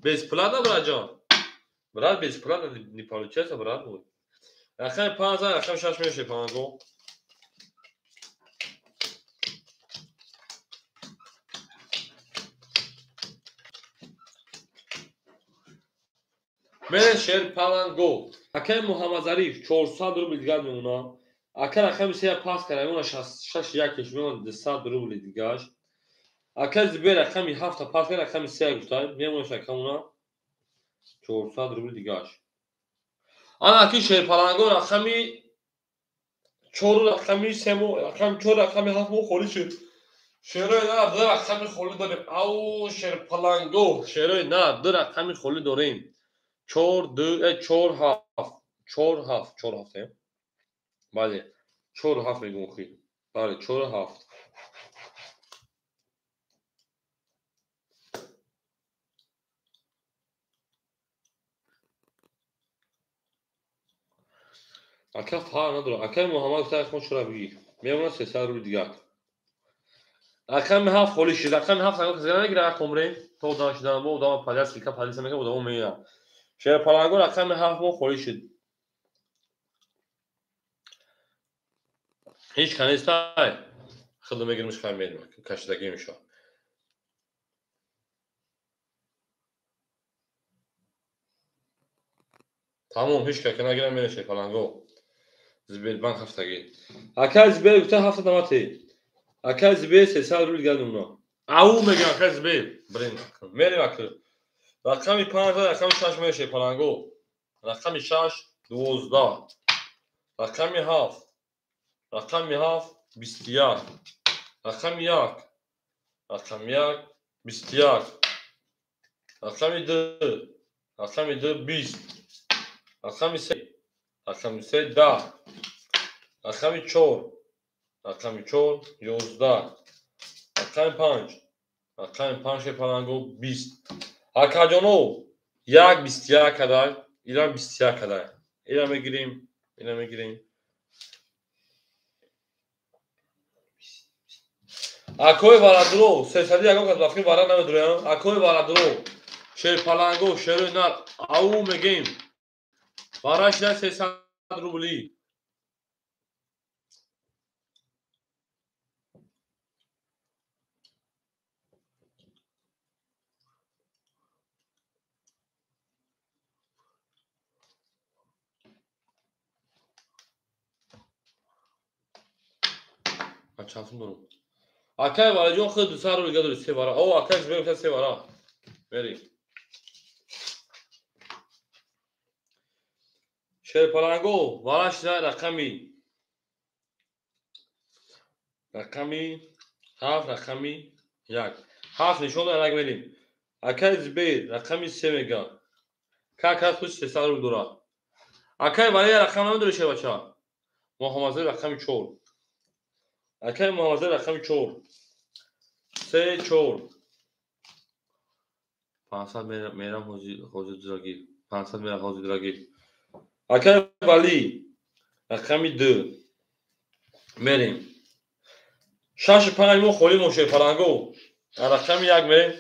Бесплатно, братжан? Брат, бесплатно не получается, брат мой. Рақами панҷ, рақами шаш мешавад, панҷо. Мере шерпаланго. Акаи Муҳаммадзариф 400 рубл дигар мемонад. Ака рақами се пас кара мемонад 6 якеш мемонад 200 рубли дигаш. Ака Зубейр рақами ҳафта пас кара рақами се гуфта мемонад акамона 400 рубли дигаш. Ана аки шерпаланго рақами 4 рақами се мо рақами 4 рақами 7 мо холӣ шуд. Шерои на ду рақами холӣ дорем. Ау шерпаланго шерои на ду рақами холӣ дорем. 4 2 4 7 4 7 4 7. Бале 4 7 мегӯм хи. Бале 4 7. Ака фарқ надорад. Акаи Муҳаммад гуфта хон чора бигир. Мемонад 300 рубл дигар. Рақами ҳафт холӣ шуд. Рақами ҳафт ага касе намегирад акомре. То одам шудан бо одам падар силка падар мекунад одамо мегирад. Шерпаланго рақами ҳафт мо холӣ шуд. Ҳеҷ ка нестай. Худо мегиримш хай мерим. Кашидагӣ мешавад. Тамом ҳеҷ ка нагирам мерем шерпаланго. Сбербанк ҳафтагӣ. Акай Зубейр гуфта ҳафта давате. Акай Зубейр 300 рубл дигар мемонад. Ау мегӯям акай Зубейр. Блин, мерем ака. Рақами 5 рақами 6 мерем шерпаланго. Рақами 6 12. Рақами 7. Рақами 7 21. Рақами 1. Рақами 1 21. Рақами 2. Рақами 2 20. Рақами 3. Рақами 3 10. Рақами 4. Рақами 4 11. Рақами 5. Рақами 5 шерпаланго 20. Акаҷоно 1 21 кадай, ира 21 кадай. Ира мегирим, ира мегирим. Акои Варадуро, сесади ягон кас вақти вара намедуроям. Акои Варадуро, шерпаланго, шерои нар, ау мегем. Вара шуда 300 рубли. Чанд сум дорам? Акай Валиҷон худ 200 рубл дигар дори, се вара. О, акай Зубер се вара. Мерем. Шерпаланго вара шида рақами 7, рақами 1. 7 нишон дора, як мерем. Акай Зубер рақами 3 мега. Кака худ 300 рубл дорад. Акай Вали рақам намедори шербача. Муҳаммадзои рақами 4. Акай Муҳаммадзои рақами 4. 3 4. 500 мерам ҳозир дурагир. 500 мерам ҳозир дурагир. Акай Вали рақами 2. Мерем. 6 5 мо холӣ мо шерпаланго. Рақами 1 мерем.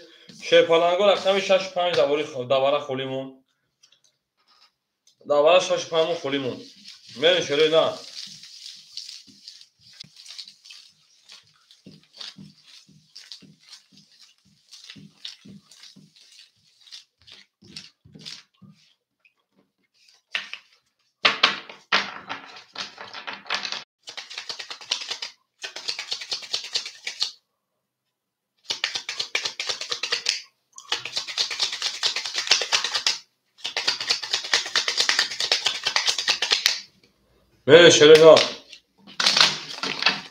Шерпаланго рақами 6 5 давара холӣ мо. Давара 6 5 мо холӣ мо. Мерем шерои на. Мере шерена.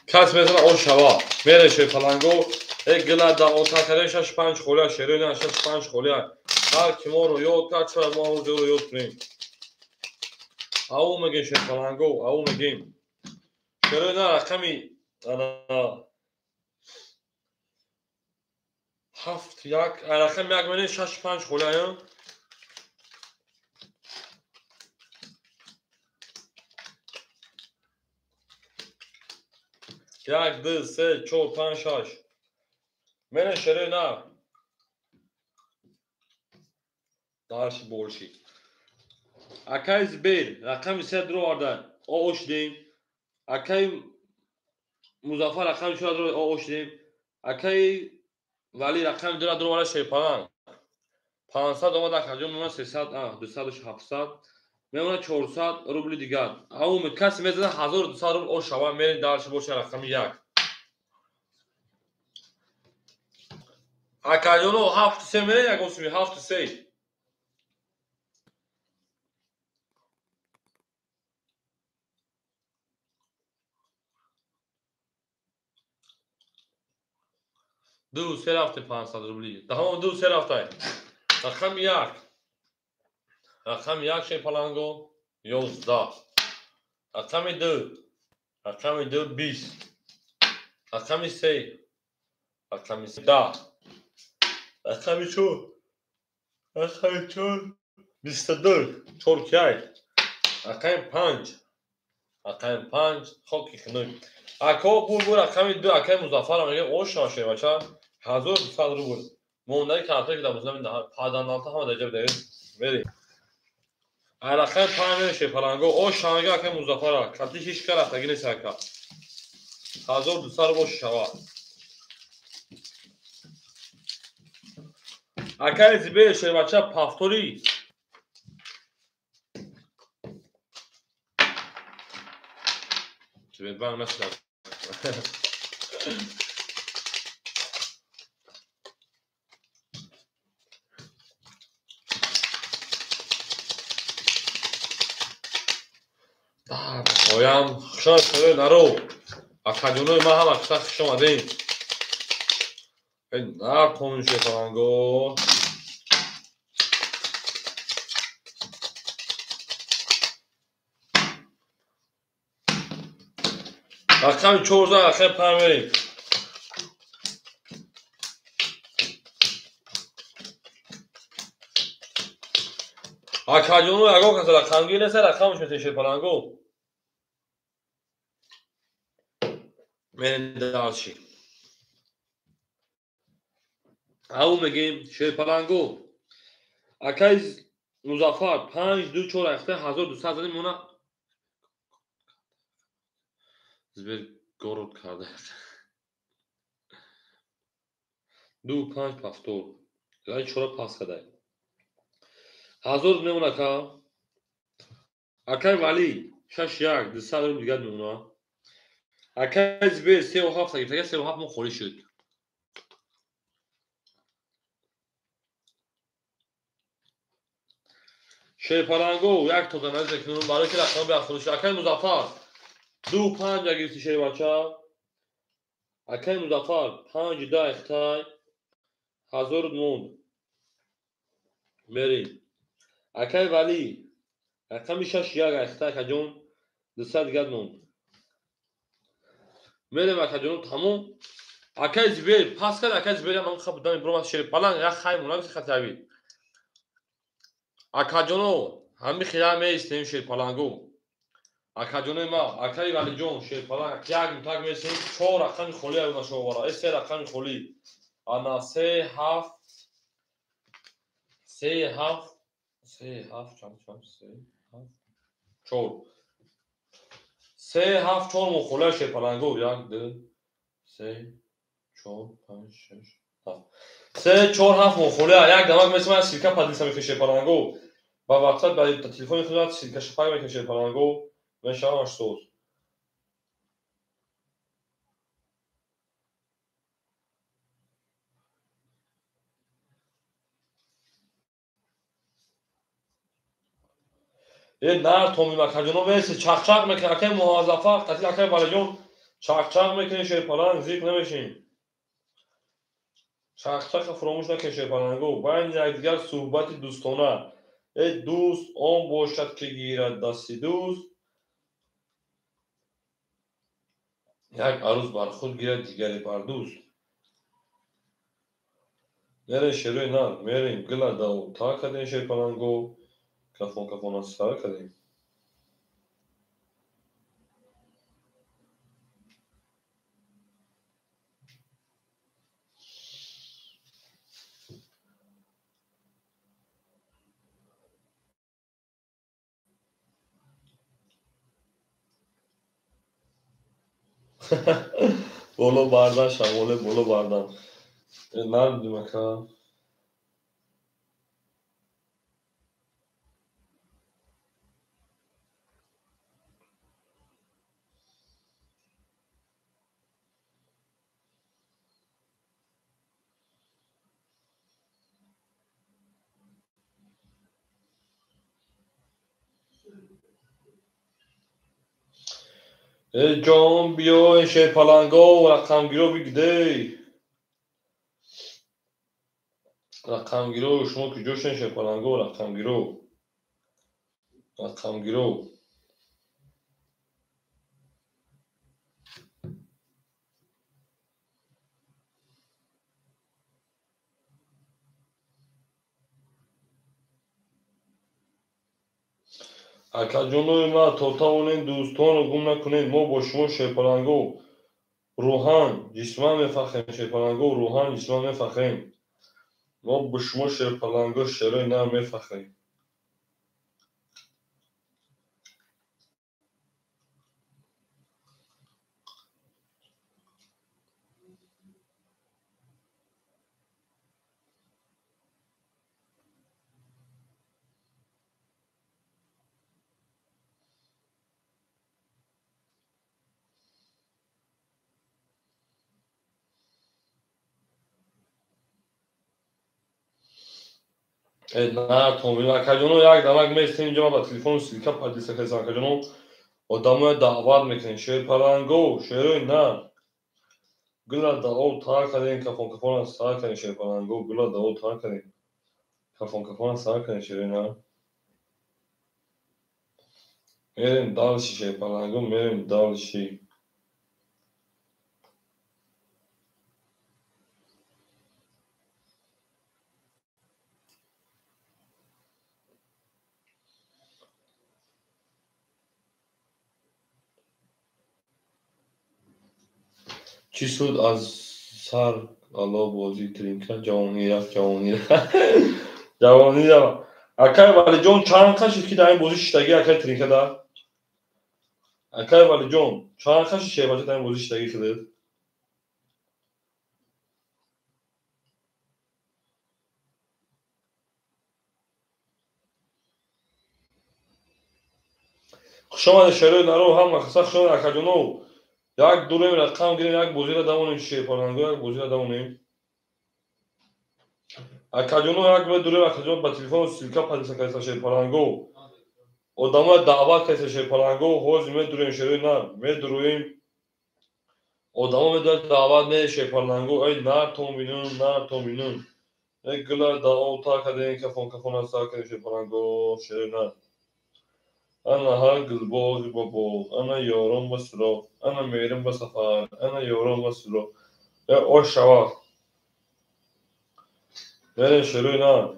Кас мезана о шава. Мере шерпаланго. Э гила да отакаре 6 5 холия шерена 6 5 холия. Ҳар ки моро ёд кард, шояд мо ҳозирро ёд кунем. Ау мегем шерпаланго, ау мегем. Шерена рақами 7 1 рақами 1 мерем 6 5 холия. 1, 2, 3, 4, 5, 6. Мерем шерои на. Дарши борши. Акай Зубер рақами 3 дуро оварда. О шудем. Акай Музаффар рақами 4 дуро о шудем. Акай Вали рақами 2 дуро оварда шерпаланг. 500 омад акаҷон мемонад 300, 200 700. Мемонад 400 рубли дигар. Ау касе мезанад 1200 рубл о шава. Мерем дарши боша рақами 1. Акаҷоно 7 3 мерем ягон суми 7 3. Ду се рафте 500 рубли. Даҳам 2 3 рафтай. Рақами 1. Рақами 1 шерпаланго 11. Рақами 2. Рақами 2 20. Рақами 3. Рақами 10. Рақами 4. Рақами 4 22. 4 кай. Рақами 5. Рақами 5 хоки хунук. Ако бур рақами 2 акай Музаффар мегӯяд ош шербача 1200 рубл. Мондаи картое ки дар музлами паданалта ҳама дар ҷаб даед. Мерем. Рақами 5 мерем шерпаланго. Ош шавага акай Музаффара. Кати ҳеч ка рафтагӣ нест ака. 1200 рубл ош шава. Акай Зубер шербача пафтори. Сбербанк нашуда. Оям хушомад шудаи наро. Акаҷонои ман ҳама қисса хуш омадем. Нар қонун шерпаланго. Рақами 14 рақами 5 мерем. Акаҷоно ягон каса рақамгир нест, рақамш метавонед шерпаланго. Мерем дарши. Ау мегем шерпаланго. Акай Музаффар 5 2 4 рақта 1200 задем мона Зубер город карда. 2 5 пафтор. Рай 4 пас кадай. 1000 мемона ка. Акай Вали 6 1 200 рубл дигар мемона. Акай Зибер 3,7 гирифт, 3,7 мо холӣ шуд. Шерпаланго як то даназе кунум барои ки рақам бех холӣ шуд. Акай Музаффар 2,5 гирифти шербача. Акай Музаффар 5,2 ихтай 1000 монд. Мерим. Акай Вали рақами 6,1 ихтай акаҷон 200 дигар монд. Мерем акаҷон тамом. Акай Зибер пас кард, акай Зибер ҳам хаб дами бромад шерпаланг як хай монад хатави. Акаҷоно ҳами хира меистем шерпалангу. Акаҷонои ма, акаи Валиҷон шерпаланг як мутак меистем 4 рақами холӣ аю нашовара. Се рақами холӣ. Ана 3 7 3 7 3 7 чанд 3 7 4 3 7 4 мо холӣ шерпалангу 1 2 3 4 5 6 7 3 4 7 мо холӣ як дамак меистем силка падиса мекунем шерпалангу. Ба WhatsApp ба телефони худат силка шапак мекунем шерпалангу. Мешавам соз. Нар томим акаҷоно меси чақчақ мекунем акай Муаззафар қатил акай Валиҷон чақчақ мекунем шерпаланг зиқ намешем. Чақчақа фуромӯш накунем шерпалангу. Байни якдигар суҳбати дӯстона. Э дӯст он бошад ки гирад дасти дӯст, як арӯз бар худ гирад дигаре бар дӯст. Мерем шерои нар, мерем гила дав та кардем шерпалангу. Кафон кафона сар кардем. Боло бардан шамоле боло бардан. Нар будем ака. Ҷон биё шерпаланго рақамгиро бигдей. Рақамгиро шумо куҷо шудем шерпаланго рақамгиро. Рақамгиро. Акаҷонои ма то тавонем дӯстонро гум накунед. Мо бо шумо шерпаланго рӯҳан ҷисман мефахрем. Шерпаланго рӯҳан ҷисман мефахрем. Мо бо шумо шерпаланго шерои нар мефахрем. На томил акаҷоно як дамак меистем инҷо ба телефону силка падиса кардем акаҷоно. Одамоя даъват мекунем шерпаланго шерои нар. Гула даъов тар кардем кафон кафона сар кардем шерпаланго гула даъов тар кардем кафон кафона сар кардем шерои нар. Мерем дальше шерпаланго мерем дальше. Чӣ шуд аз сар ало бозӣ тринка ҷавонӣ рафт ҷавонӣ ҷавонӣ рафт. Акай Валиҷон чанд қашид ки дар ин бозӣ шиштагӣ акай тринка да? Акай Валиҷон чанд қашид шербача дар ин бозӣ шиштагӣ худат? Хуш омадед шерои наро ҳама хаса хуш омадед акаҷонов. Як дурем рақам гирем, як бозиро давонем, шерпаланго, як бозиро давонем. Акаҷоно як медурем, акаҷон ба телефон ссылка падиса кайса шерпаланго. Одамоя даъват кайса шерпаланго, ҳозир медурем шерои нар, медуруем. Одамо медурад даъват ме шерпаланго, эй нар тон бинун, нар тон бинун. Эй гула даъо та кадем, кафон кафона сар кадем шерпаланго, шерои нар. Ана ҳар гулбоғи ба боғ, ана ёрон ба суроғ, ана мерим ба сафар, ана ёрон ба суроғ. Э ош шава. Мерем шерои нар.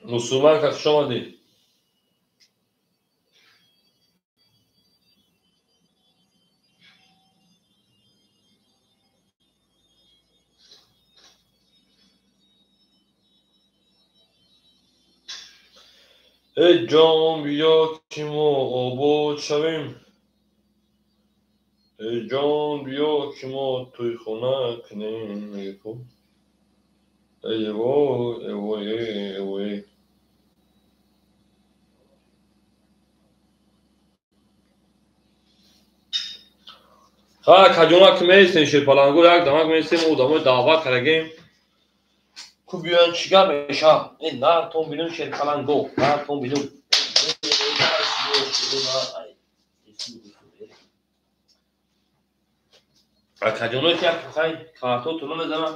Мусулман ка хуш омадӣ. Эй ҷон, биё ки мо обод шавем. Эй ҷон, биё ки мо тӯйхона кунем. Мегӯ. Эй вой, эй вой, эй вой. Ха, каҷона ки меистем шерпаланго, як дамак меистем, одамои даъват кардагем. Ку биёян чӣ гап меша? Э нартон бинун шерпаланго, нартон бинун. Акаҷоно ки як хай картотуно мезанам,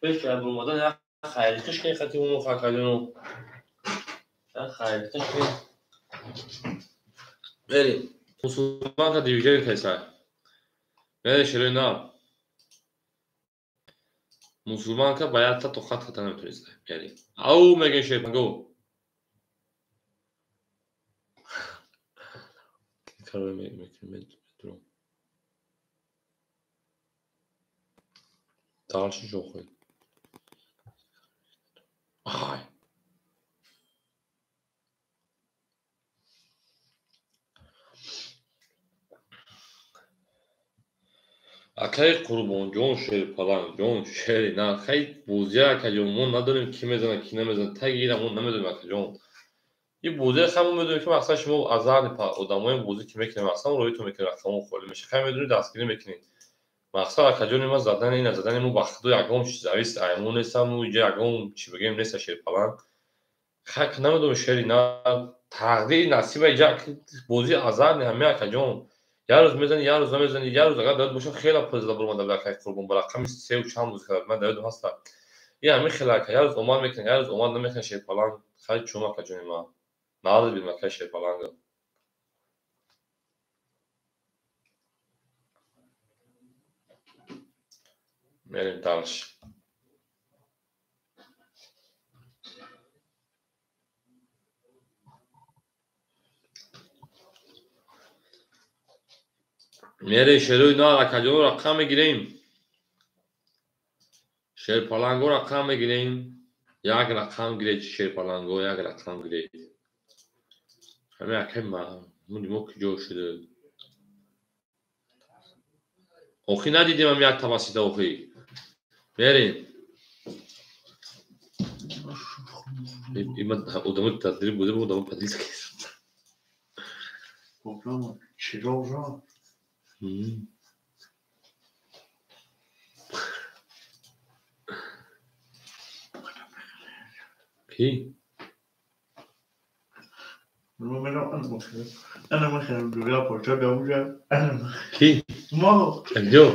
пеш ки омадан як хайрихиш кунед хати умо акаҷоно. Як хайрихиш кунед. Мерем. Мусулман ка дивижаи кайса. Мере шерои нар. Мусулманка ба якта тоқат карда наметониста. Яъне ау мегӯем шерпанго. Дальше жохой. Ай. Акаи Қурбонҷон, шерпалангҷон, шери на, хай бозия акаҷон, мо надонем ки мезанад, ки намезанад, таги ира мо намедонем акаҷон. Ин бозия хай мо медонем ки мақсад шумо азарни одамои бозӣ ки мекунем, мақсад роитон мекунем, рақамон холӣ меша. Хай медонед дастгирӣ мекунед. Мақсад акаҷони ма задани ина, задани мо ба худо ягон чиз завис аймон нестам, мо иҷа ягон чи бигем неста шерпаланг. Хай намедонем шери на, тақдири насиба иҷа бозӣ азарни ҳаме акаҷон. Як рӯз мезанӣ, як рӯз намезанӣ, як рӯз агар даёд бошад, хеле пул зада баромада буд акаи Қурбон, ба рақами сеу чанд бозӣ карда буд, ман даёдам ҳаста. Ин ҳамин хеле ака, як рӯз омад мекунад, як рӯз омад намекунад шерпаланг. Хай чум акаҷони ман. Наъзу бин акаи шерпаланга. Мерем дальше. Мере шерои нар акаҷоно рақам мегирем. Шерпаланго рақам мегирем. Як рақам гиред шерпаланго, як рақам гиред. Ҳамин акаи Маҳмуди мо куҷо шуда? Охи надидем ҳам як тавассита охи. Мерем. Одамо тадбир будем, одамо подлизка. Чироғ. Ки? Ки? Каҷо?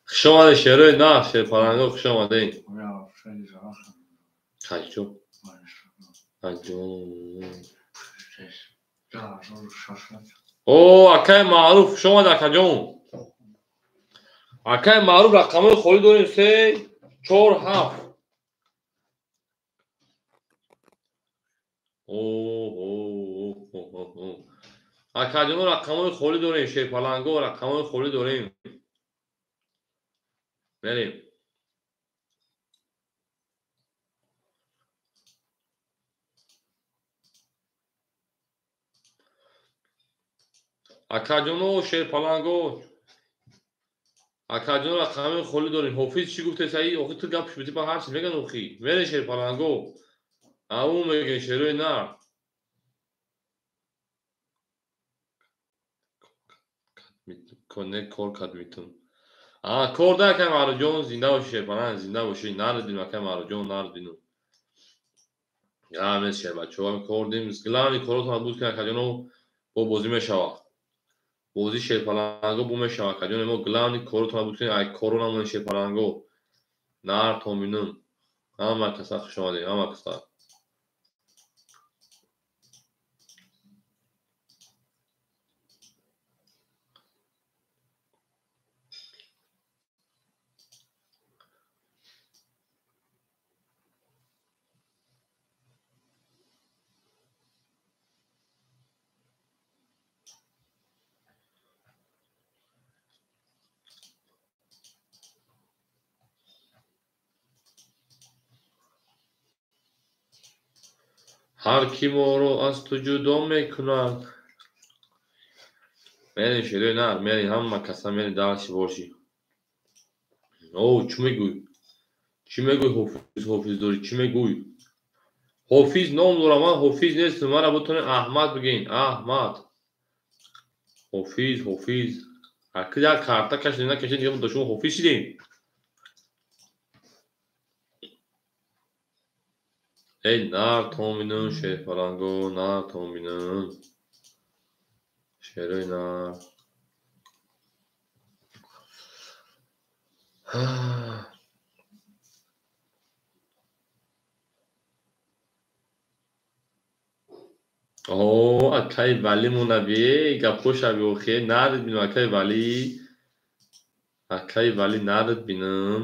Хуш омадед шерои нар, шерпаланго, хуш омадед. Каҷо? Каҷо? О, акаи Маъруф, хуш омад акаҷон. Акаи Маъруф рақамҳои холӣ дорем 3, 4, 7. Акаҷоно рақамҳои холӣ дорем, шерпаланго рақамҳои холӣ дорем. Мерем. Акаҷоно, шерпаланго. Акаҷон, рақами холӣ дорем. Ҳофиз чӣ гуфте саи? Охи ту гап шудӣ, ба ҳар чиз меган охи. Мере шерпаланго. Ау мегӯем шерои нар. Не кор кад митун. А кор да акай Маъруфҷон, зинда бошӣ шерпаланг, зинда бошӣ. Наридим акай Маъруфҷон, наридину. Гап нест шербачаҳо, кор дим. Главни коротон буд ки акаҷоно бо бозӣ мешавад. Бозӣ шерпаланго бу мешавад акаҷоно, мо главни коротон буд ки ай коро намонем шерпаланго. Нар томинум. Ҳама каса хуш омадед, ҳама каса. Ҳар ки моро аз ту ҷудо мекунад. Мерем шерои нар, мерем ҳама каса, мерем дарши бошӣ. О, чӣ мегӯй? Чӣ мегӯй ҳофиз, ҳофиз дорӣ, чӣ мегӯй? Ҳофиз ном дорам, ман ҳофиз нестам, мара бутонед Аҳмад бигӯен, Аҳмад. Ҳофиз, ҳофиз. Аки як карта кашидем, накашидем, дига мо шумо ҳофиз шидем. Эй нар томинун шерпаланго, нар томинун. Шерои нар. О, акай Валӣ монаби, гапҳо шаби охир, нарид бинам акай Валӣ. Акай Валӣ нарид бинам.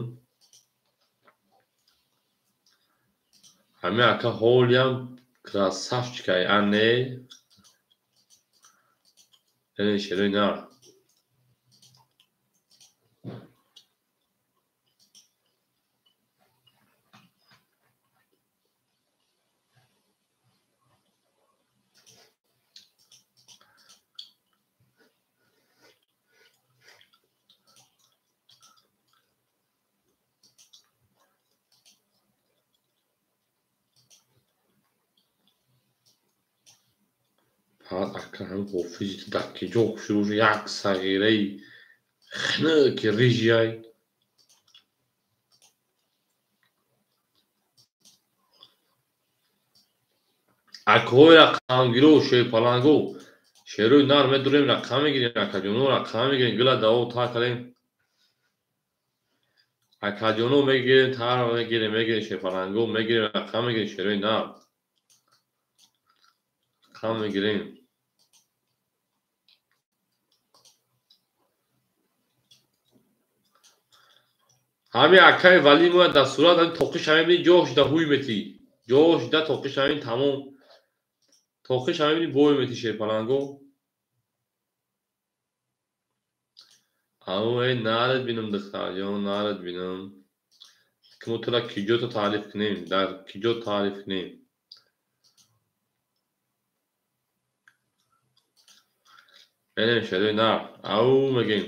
Ҳамин ака ҳолиам красавчикай, а не? Эне шерои нар. Фақат ака ҳамин ҳофизи ту дар киҷо хушрӯ як сағираи хунуки рижиай. Акҳои рақамгиро, шерпаланго, шерои нар медорем, рақам мегирем, акаҷоно рақам мегирем, гила даво та кардем. Акаҷоно мегирем, тар мегирем, мегирем шерпаланго, мегирем, рақам мегирем шерои нар. Рақам мегирем. Ҳамин акаи Валӣ моя дар сурат ҳамин тоқиш ҳамин ҷош да ҳуй метӣ. Ҷош да тоқиш ҳамин тамом. Тоқиш ҳамин бой метӣ шерпаланго. Ау эй нарид бинам духтарҷон, нарид бинам. Ки мо тура киҷото таъриф кунем, дар киҷо таъриф кунем. Мерем шерои нар. Ау мегӯем.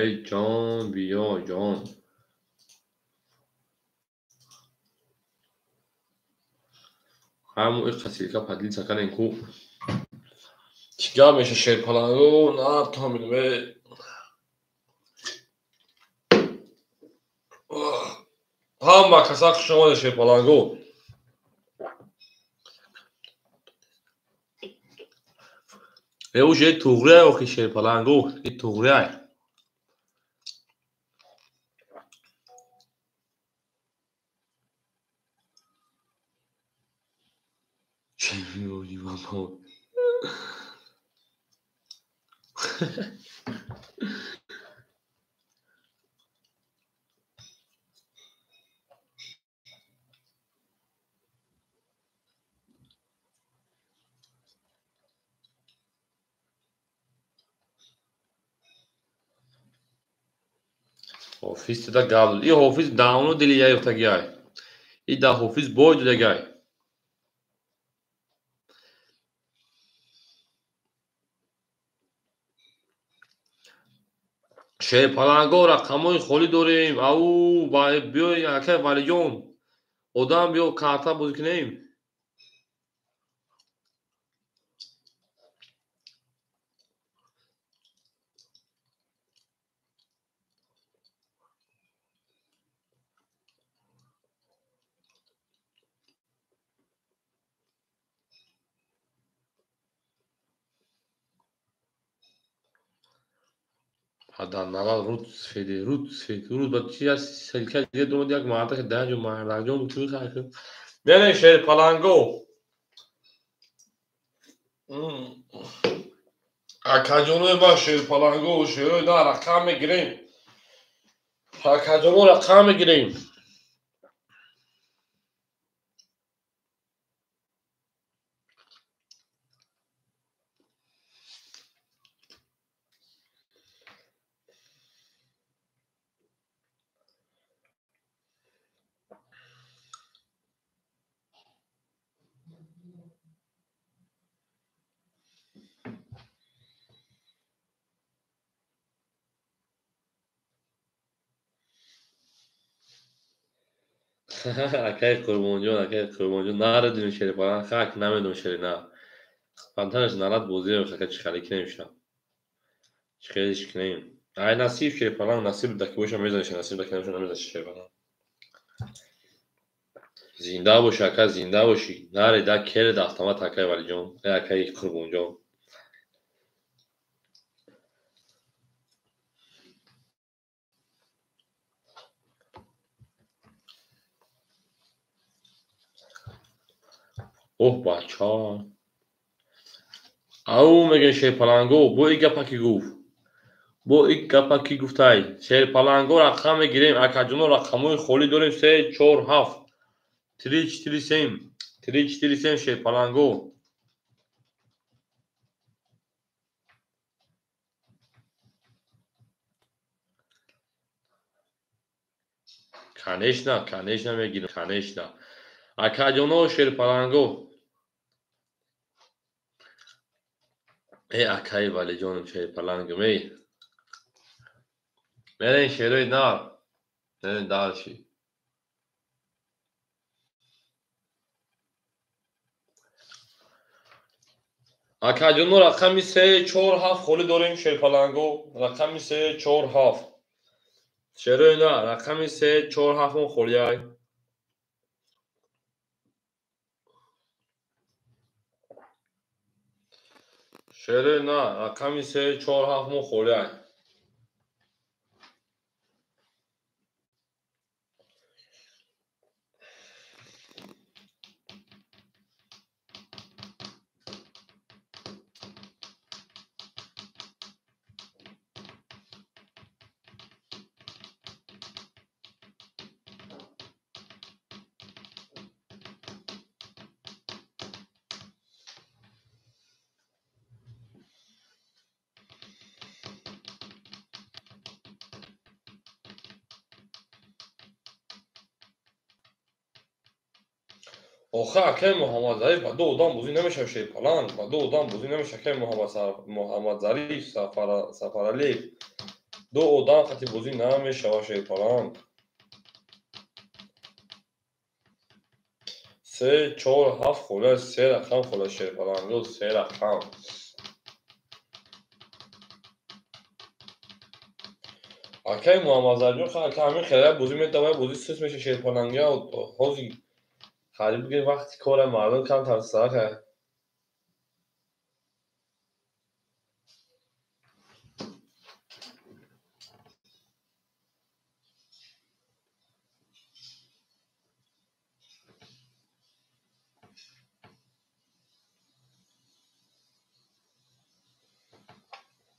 Эй ҷон, биё ҷон. Ҳамон ин қасилка поделиться кардем ку. Чӣ гап меша шерпаланго, нар томинум э. Ҳама каса хуш омадед шерпаланго. Э уже туғрияй охи шерпаланго, и туғрияй. Чӣ меёрӣ бабо? Ҳофиз да гап. И ҳофиз давно дили яёфтагиай. И да ҳофиз бой додагай. Шерпаланго рақамҳои холӣ дорем. Ау, биёй акай Валиҷон. Одам биё карта бозӣ кунем. Налал руд сфеди, руд сфеди, руд ба чи аст селка дига думад як марда ки даҷо мардакҷон ту хайр. Берен шерпаланго. Акаҷонои ма шерпаланго, шерои на рақам мегирем. Акаҷоно рақам мегирем. Акай Қурбонҷон, акай Қурбонҷон, нарадим шерпаланг, хак намедонам шери на. Фантанаш нарад бозӣ намешавад, ака чӣ хеле кунем шав. Чӣ хеле кунем. Ай насиб шерпаланг, насиб даки боша мезаниш, насиб даки набоша намезаниш шерпаланг. Зинда боши ака, зинда боши. Наре да кере да автомат акай Валиҷон, эй акай Қурбонҷон. Оҳ бача. Ау мегӯяд шерпаланго, бо ин гапа ки гуфт. Бо ин гапа ки гуфтай. Шерпаланго рақам мегирем, акаҷоно рақамҳои холӣ дорем 3 4 7. 3 4 7. 3 4 7 шерпаланго. Конечно, конечно мегирем, конечно. Акаҷоно шерпаланго. Эй акай Валиҷон шерпалангам, эй. Мерен шерои нар. Мерен дальше. Акаҷоно рақами 3 4 7 холӣ дорем шерпаланго. Рақами 3 4 7. Шерои нар рақами 3 4 7 холиай. Шерои на рақами 3 4 7 мо холиай. Охе акай Муҳаммадзариф ба ду одам бозӣ намешавад шерпаланг, ба ду одам бозӣ намешавад акай Муҳаммадзариф Сафаралиев. Ду одам хати бозӣ намешавад шерпаланг. 3 4 7 холия, 3 рақам холия шерпаланго, 3 рақам. Акай Муҳаммадзариф ака ҳамин хеле бозӣ метавонад, бозӣ сус мешавад шерпаланга, ҳозир қариб бигир вақти кора мардум камтар саха.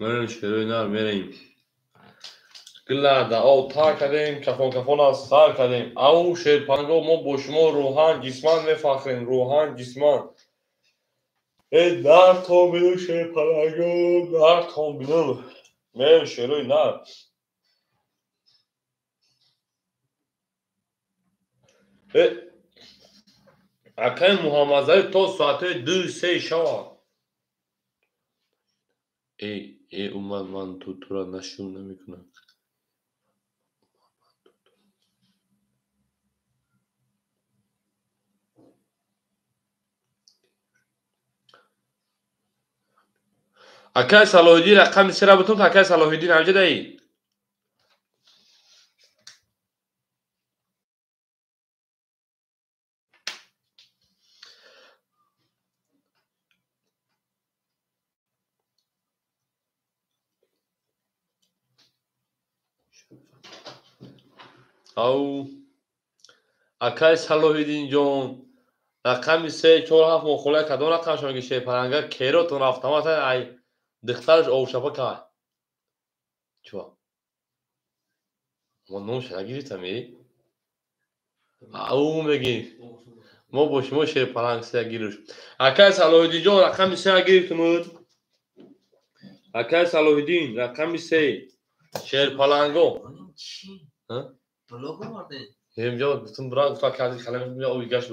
Мерем шерои нар, мерем. Гилада об тар кардем, кафон кафона сар кардем. Ау шерпанго, мо бо шумо рӯҳан ҷисман мефахрем, рӯҳан ҷисман. Э нар то бину шерпаланго, нар то бину. Мерем шерои нар. Э акай Муҳаммадзариф то соатҳои 2-3 шава. Э э умад, ман ту тура нашун намекунам. Акай Салоҳиддин рақами сера бутун, акай Салоҳиддин ҳамҷа даи. Ау акай Салоҳиддинҷон, рақами 3 4 7 мохола кадом рақам шумо ки шерпаланга керотон рафтамата ай духтараш овшапа кай. Чува? Мо номша нагирифтам, э? Ау мегӣ. Мо бо шумо шерпаланг се гирифт. Акай Салоҳиддинҷон рақами 3 гирифтумуд. Акай Салоҳиддин рақами 3 шерпаланго. Ҳа? Блог овардем. Ҳемҷо гуфтум бира гуфта кади халам оби гашт.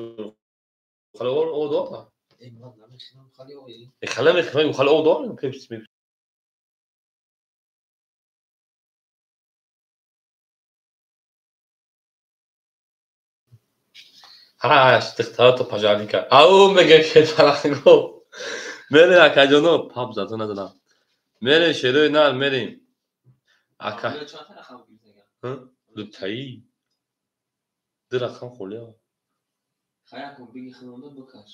Хала о дод. Э ман намехӯрам хали оби. Э хала мехӯрам хала о дод пепси мехӯрам. Ҳаш духтарато пожарника. Ау меге шерпаланго. Мерем акаҷоно пап зато назадам. Мерем шерои нар мерем. Ака. Ҳа? Дутаи. Ду рақам холия. Хая кун биги худонда бикаш.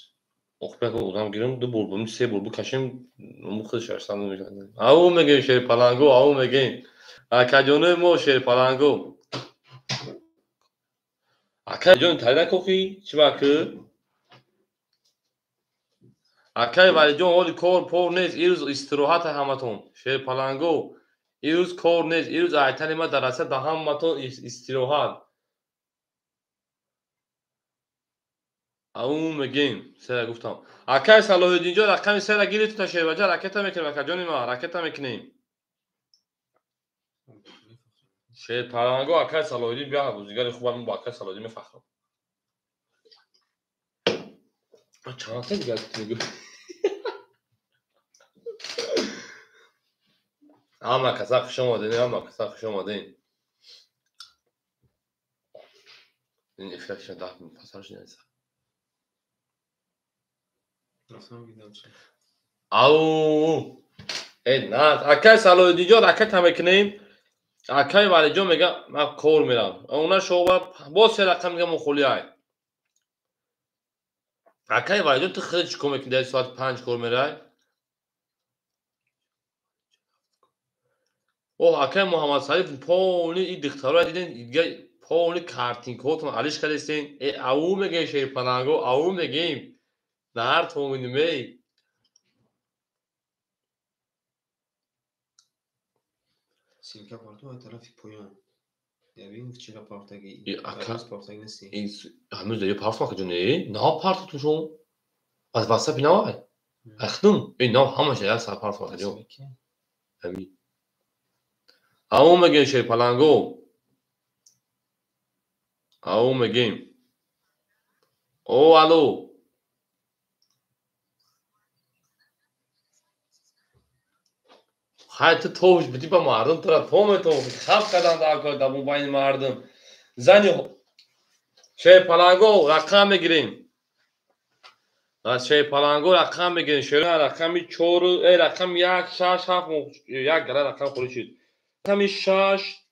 Ох бя одам гирам ду бор бум се бор бикашем му худ шашсам намешавад. Ау мегем шерпаланго, ау мегем. Акаҷонои мо шерпаланго. Акаҷон тари накохӣ? Чӣ ба ку? Акай Валиҷон ҳоли кор пор нест, ирӯз истироҳата ҳаматон. Шерпаланго, ирӯз кор нест, ирӯз айтани ма дар Россия да ҳаматон истироҳат. Ау мегем, сера гуфтам. Акай Салоҳиддинҷон рақами сера гирифту та шербаҷа ракета мекунем, акаҷони ма, ракета мекунем. Шерпаланго акай Салоҳиддин бия бозигари хуб, ман бо акай Салоҳиддин мефахрам. Чанд та дигар мегӯ? Ҳама каса хуш омадед, ҳама каса хуш омадед. Ин эфираш 10 минут пасаш нест. Ау! Э на, акай Салоҳиддинҷон ракета мекунем. Акай Валиҷон мега ман кор мерам. Она шова боз се рақам мега мухолиай. Акай Валиҷон ту хеле чӣ кор мекунӣ дар соати 5 кор мерай? О акай Муҳаммадсариф полни и духтаро диден, дига полни картинкаҳотон алиш кардестен. Э ау мегем шерпаланго, ау мегем. Нар томинумей. Силка парту ай тарафи поён. Ябин вчера партаги. Ака партаги неси. Ҳанӯз я парту акаҷон, э? На парту тушон. Аз ватсапи навай. Ахтум. Э на ҳамаша як сар парту акаҷон. Ами. Ау мегем шерпаланго. Ау мегем. О алло. Хай ту тош бидӣ ба мардум, тура то метавон хаб кардан дар кор дар мобайни мардум. Зани шерпаланго рақам мегирем. Шерпаланго рақам мегирем. Шера рақами 4, э рақами 1 6 7 як гала рақам холӣ шуд. Рақами 6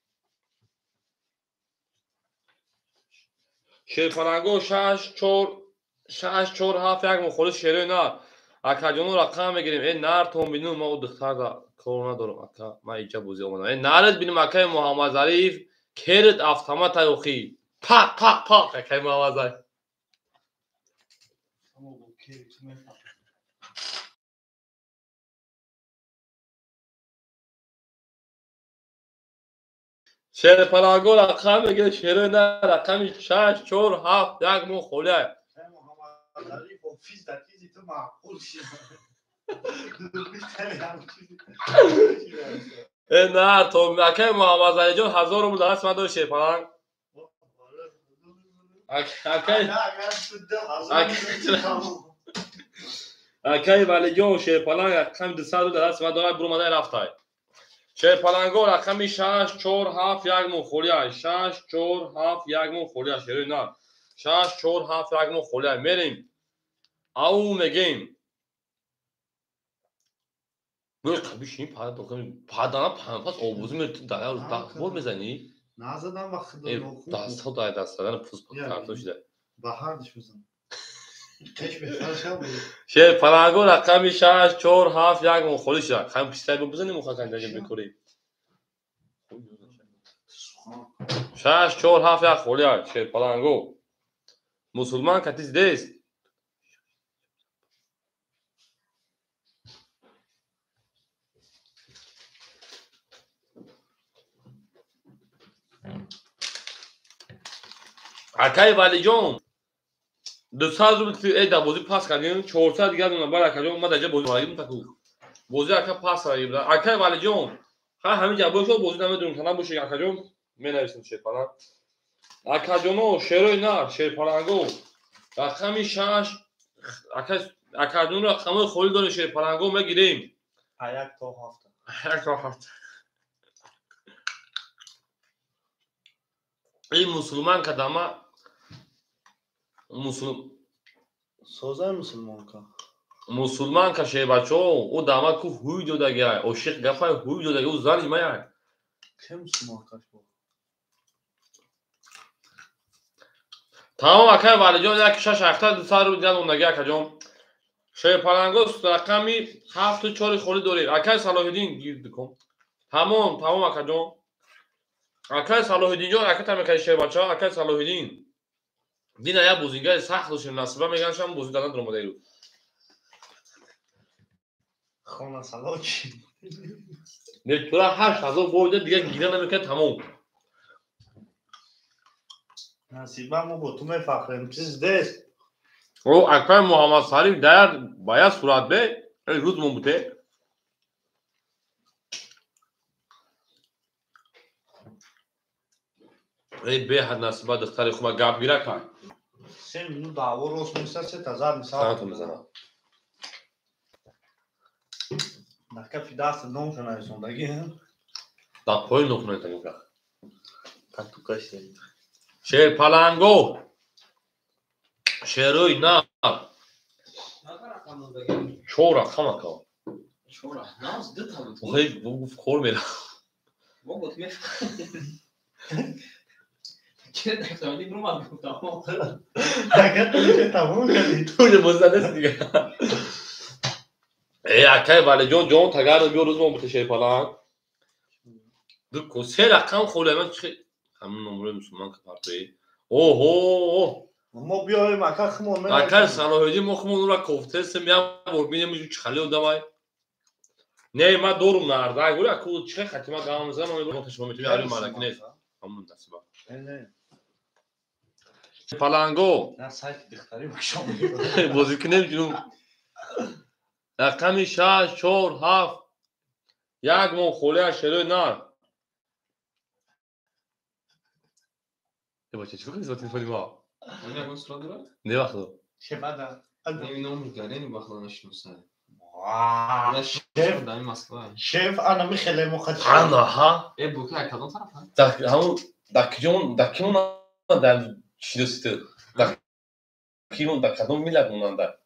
шерпаланго 6 4 6 4 7 1 мухолис шерои нар. Акаҷоно рақам мегирем. Э нар тон бинум, ман духтар кор надорам ака, ман иҷа бозӣ омадам. Э нарид бинум акаи Муҳаммадзариф керид автомата охи. Пақ пақ пақ акаи Муҳаммадзариф. Шерпаланго рақам мегирад, шерои на рақами 6 4 7 1 мо холия. Э на, то акай Муҳаммадалиҷон 1000 рубл даст ман дод шерпаланг. Акай Валиҷон шерпаланг рақами 200 рубл даст ман дорад, бурумадай рафтай. Шерпаланго рақами 6 4 7 1 мо холия. 6 4 7 1 мо холия шерои на. 6 4 7 1 мо холия. Мерем. Ау мегем. Гӯй қабишин падана панфас обузӣ бор мезанӣ? Назадам ва худо нохун. Дастҳо дай даст задан пӯст картон шуда. Ба ҳардиш мезанам. Қеш беҳтар шав. Шерпаланго рақами 6 4 7 1 мо холӣ шуда. Ҳам пистай бизанем мухакан даҷа бикорӣ. 6 4 7 1 холӣ шерпаланго. Мусулман катис дест. Акай Валиҷон 200 рубл э да бозӣ пас кардем, 400 дигар донам. Бал акаҷон, ма даҷа бозӣ малагим таку. Бозӣ ака пас кардем. Акай Валиҷон, ха ҳамин ҷа бошад бозӣ намедонам, тана бошед акаҷон, менависам шерпаланг. Акаҷоно, шерои на, шерпаланго. Рақами 6 ака акаҷон рақамҳои холӣ дорем шерпаланго мегирем. 1 то 7. 1 то 7. Ин мусулман кадама созай мусулмонка. Мусулманка шербачо, ӯ дама ку ҳуй додагиай, ошиқ гафай ҳуй додаги, ӯ зани маяй. Ке мусулмонка шо? Тамом акай Валиҷон, 1 6 7 200 рубл дигар мондаги акаҷон. Шерпаланго рақами 7 4 холӣ доред. Акай Салоҳиддин гирд кун. Тамом, тамом акаҷон. Акай Салоҳиддинҷон, ака тамекаи шербача, акай Салоҳиддин. Дина як бозингари сахт доштем, насиба меган шам бозӣ дадан даромада ирӯз. Хона салочи. Не, тура 8000 бо дига гира намекард тамом. Насиба мо бо ту мефахрем, чиз дест. О, акай Муҳаммад Сариф дар ба як сурат бе, рӯз мон буте. Эй беҳад насиба духтари хуба гап гира кай. 3 минут даъво рост меса, се тазар миса. Санато мезанам. Дар кафи даст номша нависондаги. Дар пои нох нависондаги. Тату каши. Шерпаланго. Шерои на. 4 рақам ака. 4 рақам, ду та буд. Охе, гуфт кор мера. Мо гуфт меф. Чера дактарни брумад гуфтам. Агар ту тамом кардӣ. Ту же бозӣ нест дига. Э акай Валиҷон ҷон тагар биё рӯз мо буте шерпаланг. Ду ко се рақам холӣ ман чи ҳамон номрои мусулман ка партои. Оҳо. Мо биёем ака хумон ме. Акай Салоҳиддин мо хумон ура кофтесем як бор бинем чӣ хали одамай. Не, ман дорум нарда. Гуля ку чӣ хатима гам мезанам, ман мебарам шумо метавонед ари малак нест. Ҳамон насиба. Не. Паланго. На сайти духтари бикшом. Бозӣ кунем ҷунум. Рақами 6 4 7 1 мо холия шерои нар. Э бача чӣ кунӣ бо телефони мо? Он ягон сурат дорад? Не вақто. Шебада. Не номи гарени бахла нашиносад. Шеф дар Москва. Шеф ана михеле мо хат. Ана ҳа. Э бука кадом тараф? Дар ҳамон дар киён дар киён дар шиносӣ дар киён дар кадом миллат монанда?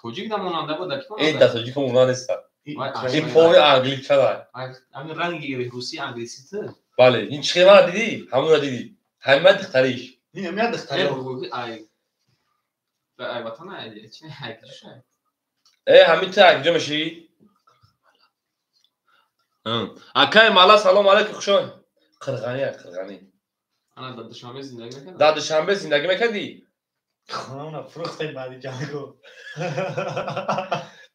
Тоҷик да монанда бо дар киён? Э дар тоҷик монанда неста. Ин пови англичана. Ҳамин ранги русӣ англисӣ ту? Бале, ин чӣ хела дидӣ? Ҳамонро дидӣ. Ҳама духтариш. Ин ҳама духтари. Э ай ай ватан ай чи ай киша? Э ҳамин ту акҷо мешӣ? Акай мала салом алейкум хушо. Қирғани қирғани. Ана дар Душанбе зиндагӣ мекардӣ? Дар Душанбе зиндагӣ мекардӣ? Хона фурӯхтем баъди ҷанго.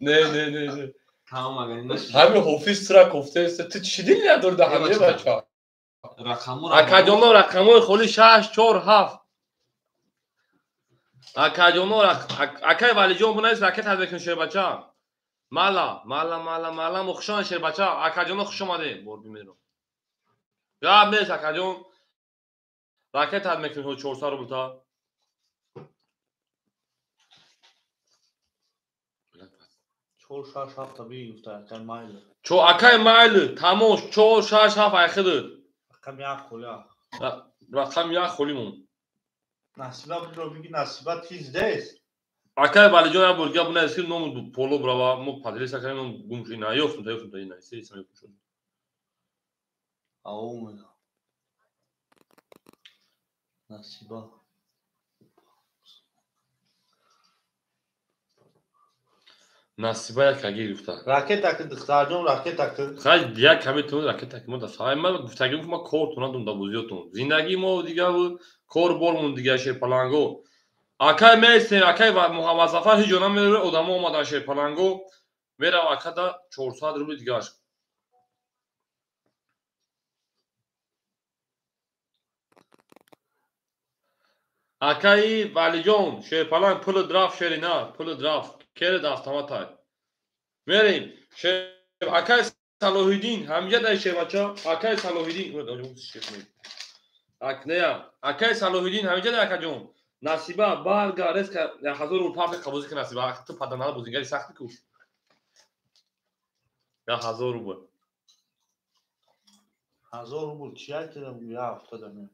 Не, не, не, не. Тамом агар нашид. Ҳамин ҳофиз тура кофтест. Ту чӣ дил надори дар ҳамин бача? Акаҷоно рақамҳои холи 6 4 7. Акаҷоно акай Валиҷон бунайс ракет ҳад мекунӣ шербача. Мала, мала, мала, мала мухшон шербача. Акаҷоно хуш омадед. Бор бимеро. Гап нест акаҷон. Ракет ҳад мекунӣ 400 рубл та. 4 6 7 та бигуфта акай майл. Чо акай майл тамош 4 6 7 айхидд. Рақам як холи. Рақам як холимон. Насиба бидро биги насиба тиз дест. Акай Валиҷон як бор гап бунайс ки ному поло брава мо поделиться кардем ном гум шуд. На ёфтум та ёфтум та ина се сам ёфтум шуд. Ау мена. Насиба. Насиба як аги гуфта. Ракета ки духтарҷон ракета ки. Хай як ками тун ракета ки мо да сай ма гуфтагим ки ма кор тунадум да бозиётун. Зиндагии мо дига кор бормун дига шерпаланго. Акай меистем, акай Муҳаммад Зафар ҳеҷ ҷо намеравад, одамо омадан шерпаланго. Мерав акада 400 рубли дигаш. Акаи Валиҷон шерпаланг пули драфт шерина, пули драфт. Керед автоматай. Мерем. Акай Салоҳиддин, ҳамҷа дай шербача, акай Салоҳиддин, акнея, акай Салоҳиддин, ҳамҷа дай акаҷон. Насиба барга резка 1000 рубл парта қабозӣ ки Насиба, ту паданала бозигари сахти ку. 1000 рубл. 1000 рубл чи айтидам, я ҳафтада мем.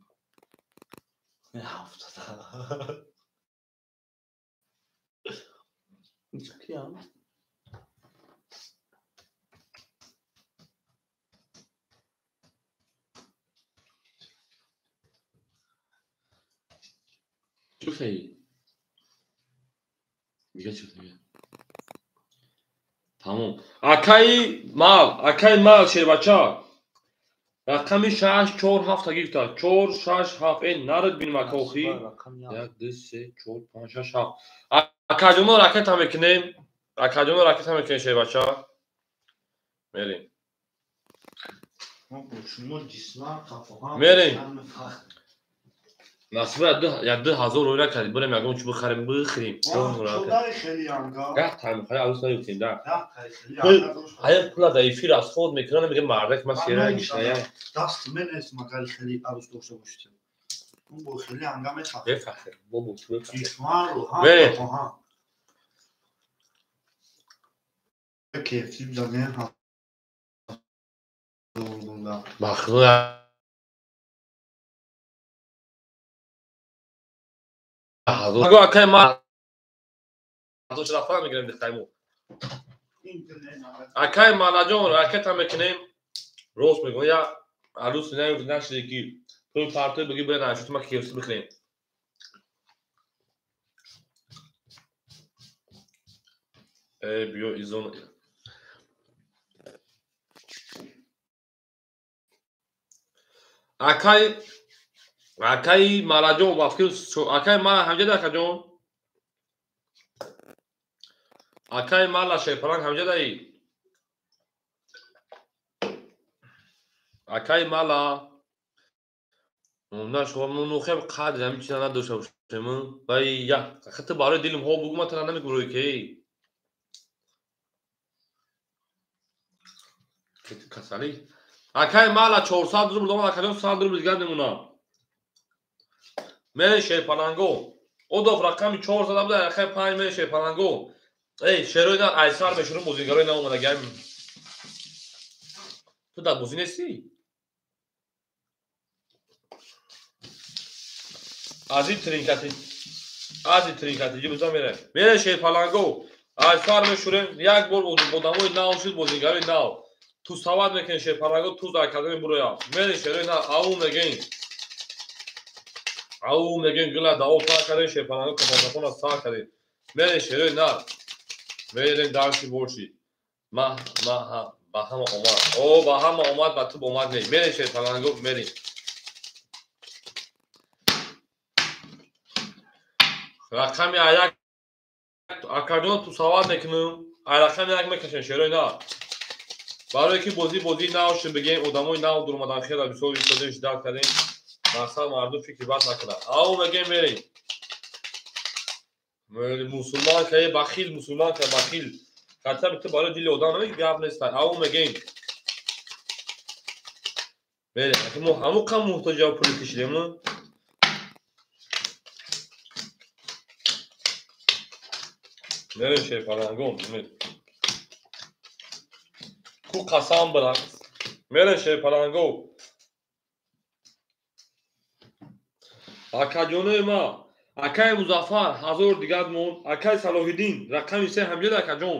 Я ҳафтада. Киям? Чӣ гуфтаӣ? Дига чӣ гуфтаӣ? Тамом. Акаи мал, акаи мал шербача. Рақами 6 4 7 та гирифта. 4 6 7. Э нарид бинем ака охи. 1 2 3 4 5 6 7. Акаҷоно ракета мекунем. Акаҷоно ракета мекунем шербача. Мерем. Мерем. Насиба як 2000 рубл кардем. Бурем ягон чӣ бихарем, бихӯрем. Ая пула дар эфир аз худ мекунам, мегӯям мардак ман сера гишная. Даст мен нест магар хеле арӯс дошта бошед. Бо хеле анга мехоҳад. Бефахр, бобо, бефахр. Мерем. KFC бизанем. Ба худо акай ма рафта мегирем дихтайму. Акай Малаҷон ракета мекунем. Рост мегӯям, я арӯс нашиде ки пул партой бигӣ бира нашуд ма KFC бихӯрем. Э биё изон. Акай акаи Малаҷон ба фикр акаи мала ҳамҷада акаҷон. Акаи мала шерпаланг ҳамҷадаи. Акаи мала нухеб қадр ҳамин чиза надошта бошем. Вай я хати барои дилим ҳо бугу ма тара намегӯрӯй ки. Касалӣ. Акаи мала 400 рубл омад, акаҷон 100 рубл дигар мемонад. Мере шерпаланго. Одов рақами 400 буда, рақами 5 мере шерпаланго. Эй, шерои на айсар мешурум бозигарои на омада гам. Ту дар бозӣ нестӣ? Ази тринкати. Ази тринкати, ҷибуза мере. Мере шерпаланго. Айсар мешурем, як бор одамои нав шуд бозигарои нав. Ту савад мекунӣ шерпаланго, ту дар академия буроя. Мере шерои нав, ау мегин. Ау мегин гила дао сар кардем, шерпаланго кафон сар кардем. Мере шерои нав. Мерем дарси борши. Ма ма ба ҳама омад. О ба ҳама омад, ба ту омад не. Мерем шерпаланго, мерем. Рақами аяк акаҷон ту савад мекунам. Ай рақами як мекашем шерои нав. Барое ки бозӣ нав шуд, бигем одамои нав дуромадан, хела бисёр истодем, ждать кардем. Мақсад мардум фикри бад накунад. Ау мегем мерем. Мусулман кае бахил, мусулман кае бахил. Хотя бы ту барои дили одам намеги гап нест. Ау мегем. Мерем. Мо ҳамон қам муҳтоҷи пули кишидем, ну? Мерем шерпалангон. Ку қасам бирақс. Мерем шерпаланго. Акаҷонои ма, акаи Музаффар 1000 дигар монд, акаи Салоҳиддин рақами 3 ҳамҷода акаҷон.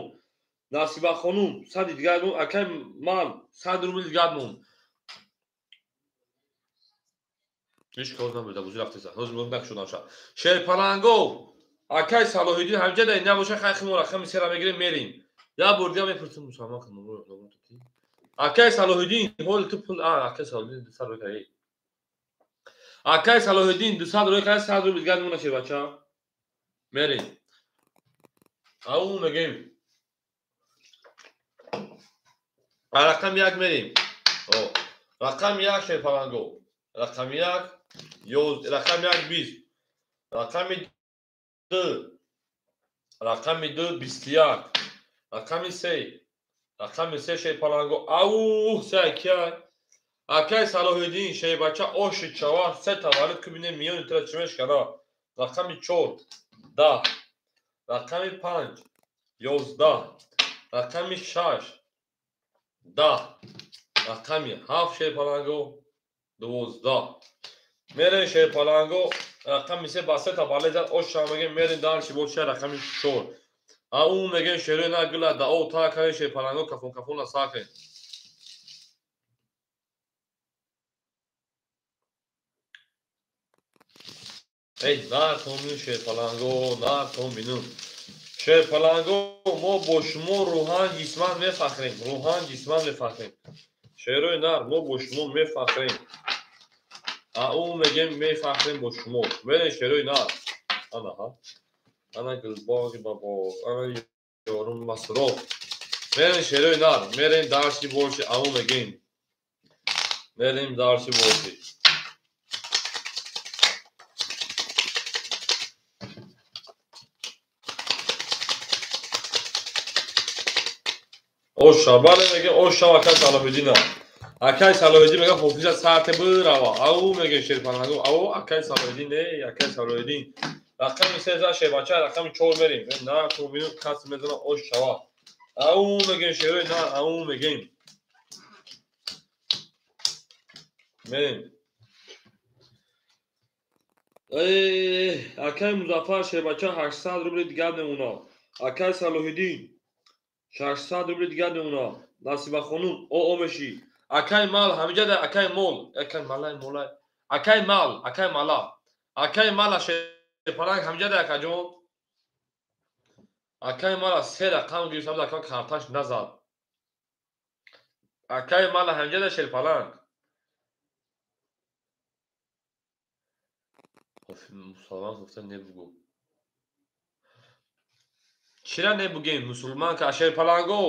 Насиба хонум 100 дигар монд, акаи ман 100 рубл дигар монд. Ҳеҷ кор набуда, бозӣ рафтеса. Ҳозир накушодам ша. Шерпаланго, акаи Салоҳиддин ҳамҷода набоша, хайхи мо рақами 3-ра мегирем, мерем. Я бор дигар мепурсем мусулмон кунам. Акаи Салоҳиддин, ҳоли ту пул, акаи Салоҳиддин 200 рубл кай. Акаи Салоҳиддин 200 рубл кай, 100 рубл дигар мемона шербача. Мерем. Ау мегем. Рақами 1 мерем. Рақами 1 шерпаланго. Рақами 1 11, рақами 1 20. Рақами 2. Рақами 2 21. Рақами 3. Рақами 3 шерпаланго. Ау, се кия. Акаи Салоҳиддин шербача оши чава се таваллуд кубине миёни тура чӣ мешкана. Рақами 4 10. Рақами 5 11. Рақами 6 10. Рақами 7 шерпаланго 12. Мерем шерпаланго рақами 3 ба се таваллуд зад ош чава мегем мерем дарши боша рақами 4. Ау мегем шерои на гила да о та кare шерпаланго кафон кафон на саке. Эй, на томин шерпаланго, на томину. Шерпаланго, мо бо шумо рӯҳан ҷисман мефахрем, рӯҳан ҷисман мефахрем. Шерои нар, мо бо шумо мефахрем. Ау мегем мефахрем бо шумо. Мерем шерои нар. Ана ҳа. Ана гулбоғи бабо, ана ёрум масроф. Мерем шерои нар, мерем дарси боши, ау мегем. Мерем дарси боши. Оша, бале мегем оша акаи Салоҳиддина. Акаи Салоҳиддин мегӯяд ҳофиза сарте бирава. Ау мегем шерпаланго. Ау акаи Салоҳиддин, эй акаи Салоҳиддин. Рақами 3 за шербача, рақами 4 мерем. На ту минут кас мезана ош шава. Ау мегем шерои на, ау мегем. Мерем. Эй, акаи Музаффар шербача 800 рубли дигар мемона. Акаи Салоҳиддин 600 рубли дигар мемона. Насиба хонум, о меши. Акаи мал, ҳамиҷа акаи мол, акаи малай молай. Акаи мал, акаи мала. Акаи мала шерпаланг ҳамиҷа акаҷон. Акаи мала се рақам гирифта буд, ака карташ назад. Акаи мала ҳамиҷа шерпаланг. Мусулман гуфта небугу. Чира небугем мусулман ка шерпаланго.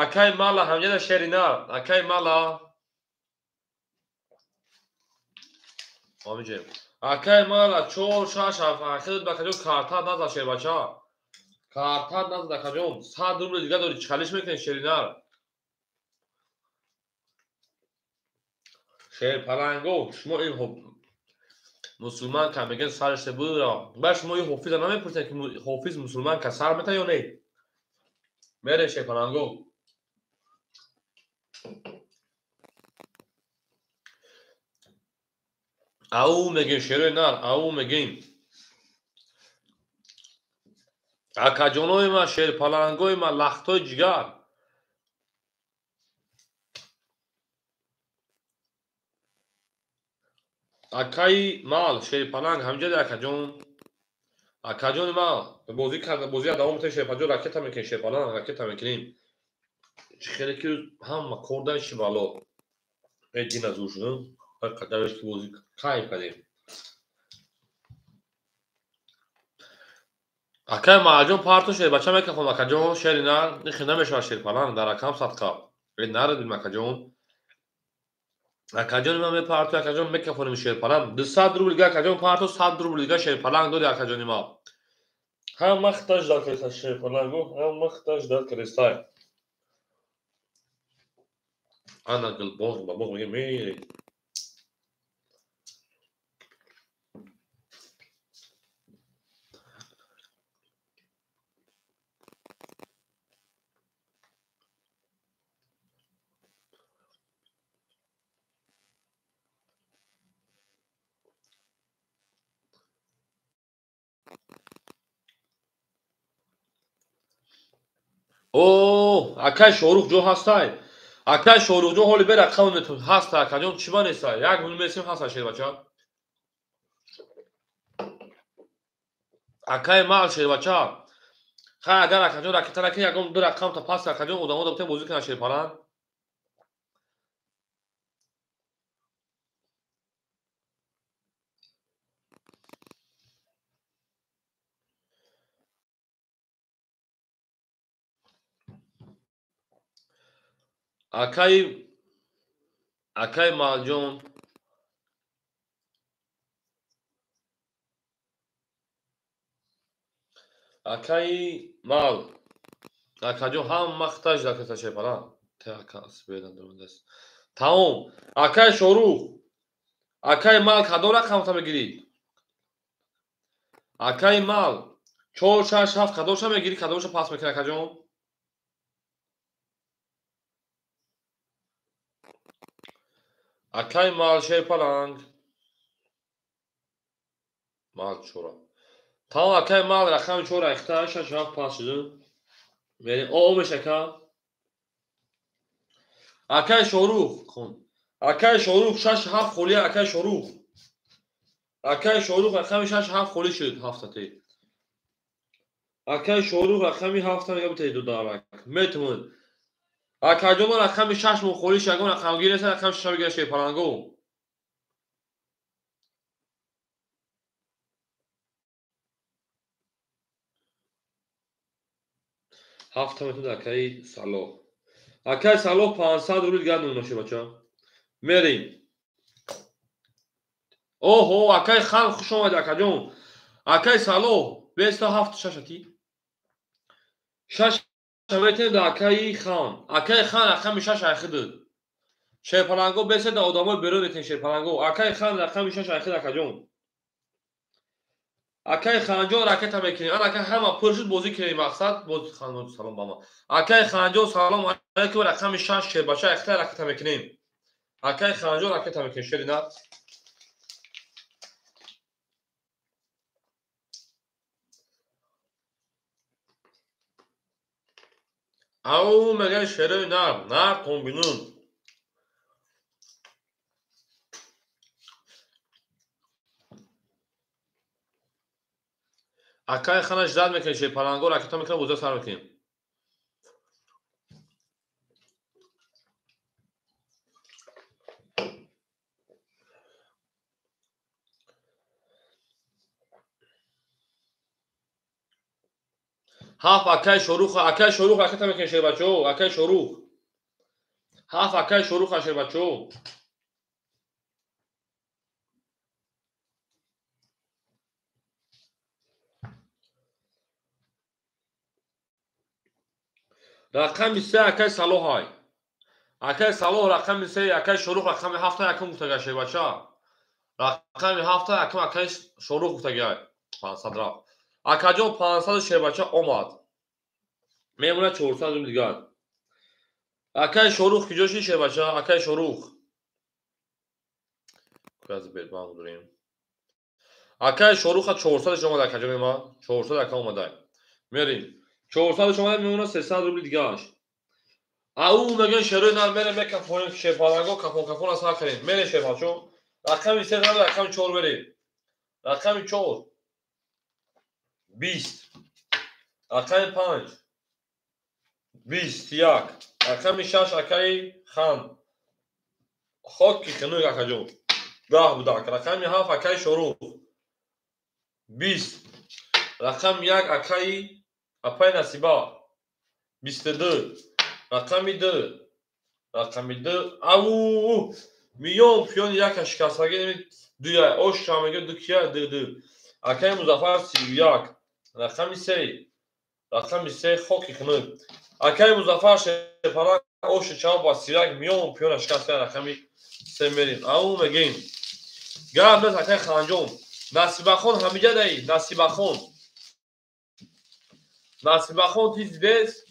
Акаи мала ҳамҷада шерина. Акаи мала. Ҳамиҷа. Акаи мала 4 6 7 ахир ба каҷо карта назад шербача. Карта назад акаҷон. 100 рубл дига дори чалиш мекунед шеринар. Шерпаланго шумо ин мусулман ка мегӯяд сараш бура. Ба шумо ин ҳофиза намепурсед ки ҳофиз мусулман ка сар мета ё не? Мере шерпаланго. Ау мегем шерои нар, ау мегем. Акаҷонои ма, шерпалангои ма, лахтои ҷигар. Акаи мал, шерпаланг, ҳамҷади акаҷон. Акаҷони мал, бозӣ карда, бозия давом метавем шерпаҷон, ракета мекунем, шерпаланг, ракета мекунем. Чӣ хеле ки ҳама кор дар чи бало. Э, дина зур шудам. Қадареш ки бозӣ кайф кардем. Акаи Маҳаҷон парто шербача мекафам, акаҷон шери нар, ихи намешавад шерпаланг, дар рақам садқа. Нарадим акаҷон. Акаҷони ман мепарту, акаҷон мекафонем шерпаланг. 200 рубл дига акаҷон парту, 100 рубл дига шерпаланг доди акаҷони ман. Ҳама хиташ дар креста шерпалангу, ҳама хиташ дар крестай. Ана гулбоғ ба боғ мега мерем. О, акай Шорух ҷо ҳастай. Акай Шорух ҷо ҳоли бера қавметун ҳаста, акаҷон чӣ ба нестай? Як минут месим ҳаста шербача. Акай мал шербача. Хай агар акаҷон ракета накунӣ, ягон ду рақам та пас акаҷон одамо да бутен бозӣ кунанд шерпаланг. Акай Малҷон акаи Мал акаҷон ҳама хиташ дар шерпаланг. Тамом. Акай Шорух, акай Мал кадом рақамта мегирӣ? Акаи Мал 4 6 7 кадомша мегирӣ, кадомша пас мекунӣ акаҷон? Акай Мал шерпаланг. Мал чора. Тамом акай Мал рақами 4 айхта 6 7 пас шуд. Мерем. О меш ака. Акай Шорух хон. Акай Шорух 6 7 холия акай Шорух. Акай Шорух рақами 6 7 холи шуд ҳафтате. Акай Шорух рақами 7 мега битед ду дарак. Метавон. Акаҷон рақами 6 мо холиш ягон рақамгир нест, рақами 6 бигира шерпалангу. Ҳафта метавонад акаи Салоҳ. Акаи Салоҳ 500 рубл дигар мемона шербача. Мерем. Оҳо, акаи Хан хуш омадӣ акаҷон. Акаи Салоҳ 27 6 ати. 6 метавонед акаи Хан. Акаи Хан рақами 6 айхидуд. Шерпаланго беседа одамои берун метавонед шерпаланго. Акаи Хан рақами 6 айхид акаҷон. Акаи Ханҷон ракета мекунем. Ана ака ҳама пур шуд бозӣ кунем мақсад. Боз Ханҷон салом ба ма. Акаи Ханҷон салом алайкум рақами 6 шербача айхида ракета мекунем. Акаи Ханҷон ракета мекунем шерина. Ау мегӯяд шерои нар, нар комбинун. Акаи Хана ждат мекунем шерпаланго ракета мекунем бозиро сар мекунем. Ҳафт акаи Шорух, акаи Шорух ракета мекунем шербачо, акаи Шорух. Ҳафт акаи Шорух шербачо. Рақами 3 акаи Салоҳай. Акаи Салоҳ рақами 3, акаи Шорух рақами 7 якум гуфтагай шербача. Рақами 7 якум акаи Шорух гуфтагай. 500 рафт. Акаҷон 500 шербача омад. Мемонад 400 рубл дигар. Акаи Шорух куҷо шуд шербача? Акаи Шорух. Куяз бербанг дорем. Акаи Шоруха 400 омад акаҷони ман. 400 ака омадай. Мерем. 400 омада мемонад 300 рубл дигараш. Ау мегӯяд шерои нар мерем мекафонем шерпаланго кафон кафон сар кунем. Мерем шербачо. Рақами 3 рақами 4 мерем. Рақами 4 20 рақами 5 21 рақами 6 акаи Хан хоки хинук акаҷон 10 будак рақами 7 акаи Шорух 20 рақами 1 акаи апаи Насиба 22 рақами 2 Рақами ду. Ау! Миён пиёни яка шикастагӣ дуя. Ош шамега ду кия ду ду. Акаи Музаффар 31. Рақами се. Рақами се хоки хунук. Акаи Музаффар шерпаланг оши чав ба 31 миён пиёна шикаста рақами се мерим. Ау мегем. Гап нест акаи Ханҷон. Насибахон ҳамиҷа даи. Насибахон. Насибахон ти здесь?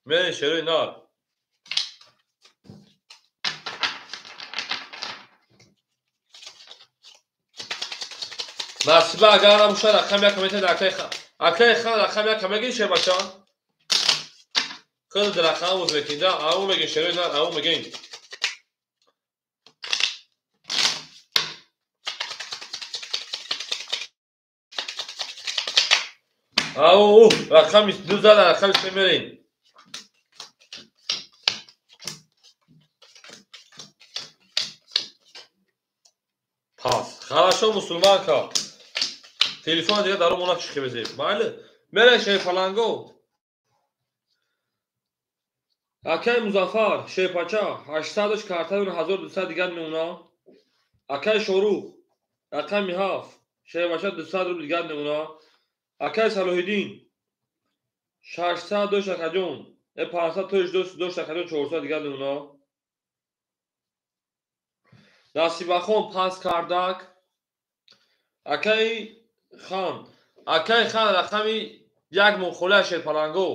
Мерем шерои нар. Насиба агар набошад рақами як метавонед акаи хан. Акаи хан рақами як мегирӣ шербача? Худ рақам буз мекунӣ. Ау мегин шерои нар, ау мегин. Ау, рақами ду зада, рақами се мерем. Пас. Хорошо, мусулманка. Телефон дига дар мона чӣ безеб. Майли. Мере шерпаланго. Акаи Музаффар, шерпача, 800 картаи 1200 дигар мемона. Акаи Шорух, рақами 7, шерпача 200 рубл дигар мемона. Акаи Салоҳиддин, 600 дошт акаҷон, 500 тош дошт акаҷон, 400 дигар мемона. Насибахон пас кардак. Акаи хан, акаи хан рақами як мон холия шерпаланго.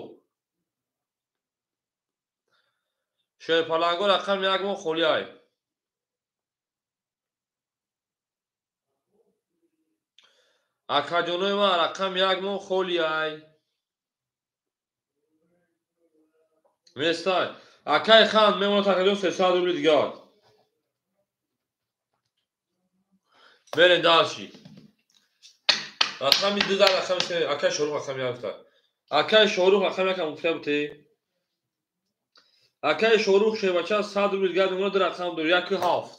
Шерпаланго рақами як мон холияй. Акаҷонои ман рақами як мон холияй. Местай. Акаи хан мемонад акаҷон 300 рубли дигар. Мерем дальше. Рақами ду зад, рақами се. Акаи Шорух рақами як гуфта. Акаи Шорух рақами якам гуфта бутӣ. Акаи Шорух шербача 100 рубл дигар мемонад, ду рақам дор, 1 7.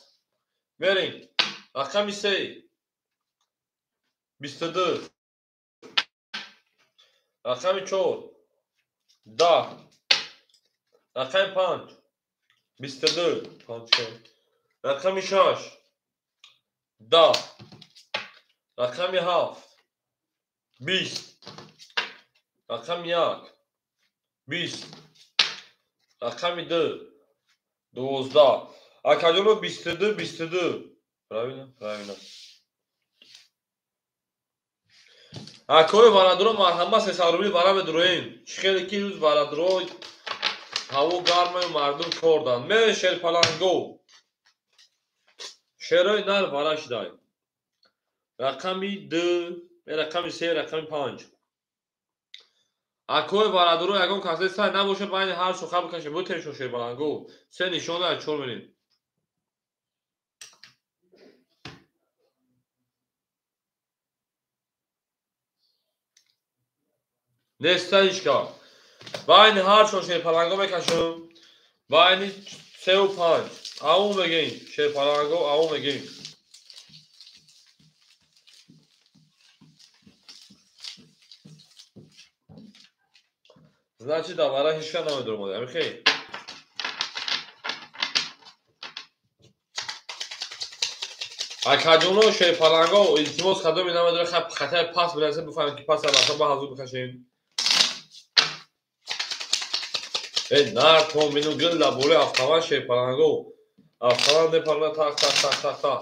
Мерем. Рақами се. 22. Рақами 4. 10. Рақами 5. 22. 5. Рақами 6. 10. Рақами 7. 20. Рақами 1. 20. Рақами 2. 12. Акаҷоно 22, 22. Правильно? Правильно. Акои барадро марҳамат 300 рубли бара медуроем. Чӣ хеле ки рӯз барадро ҳаво гармаю мардум корданд. Мере шерпаланго. Шерои нар бара шидай. Рақами 2, рақами 3, рақами 5. Акои барадро ягон касе сай набошад байни ҳар суха бикашем. Бутем шерпаланго. Се нишона 4 мерем. Неста ҳичка. Байни ҳар чор шерпаланго мекашам. Байни 3 ва 5. Ау мегем. Шерпаланго ау мегем. Значит, давара ҳичка намедурмода. Амихей. Акаҷоно шерпаланго илтимос кардам намедура хатаи пас бирасем бифаҳмем ки пас алафа ба ҳазур бикашем. Нар том бину гил дар болои автомат шерпаланго. Автомат мепарна тақ тақ тақ тақ тақ.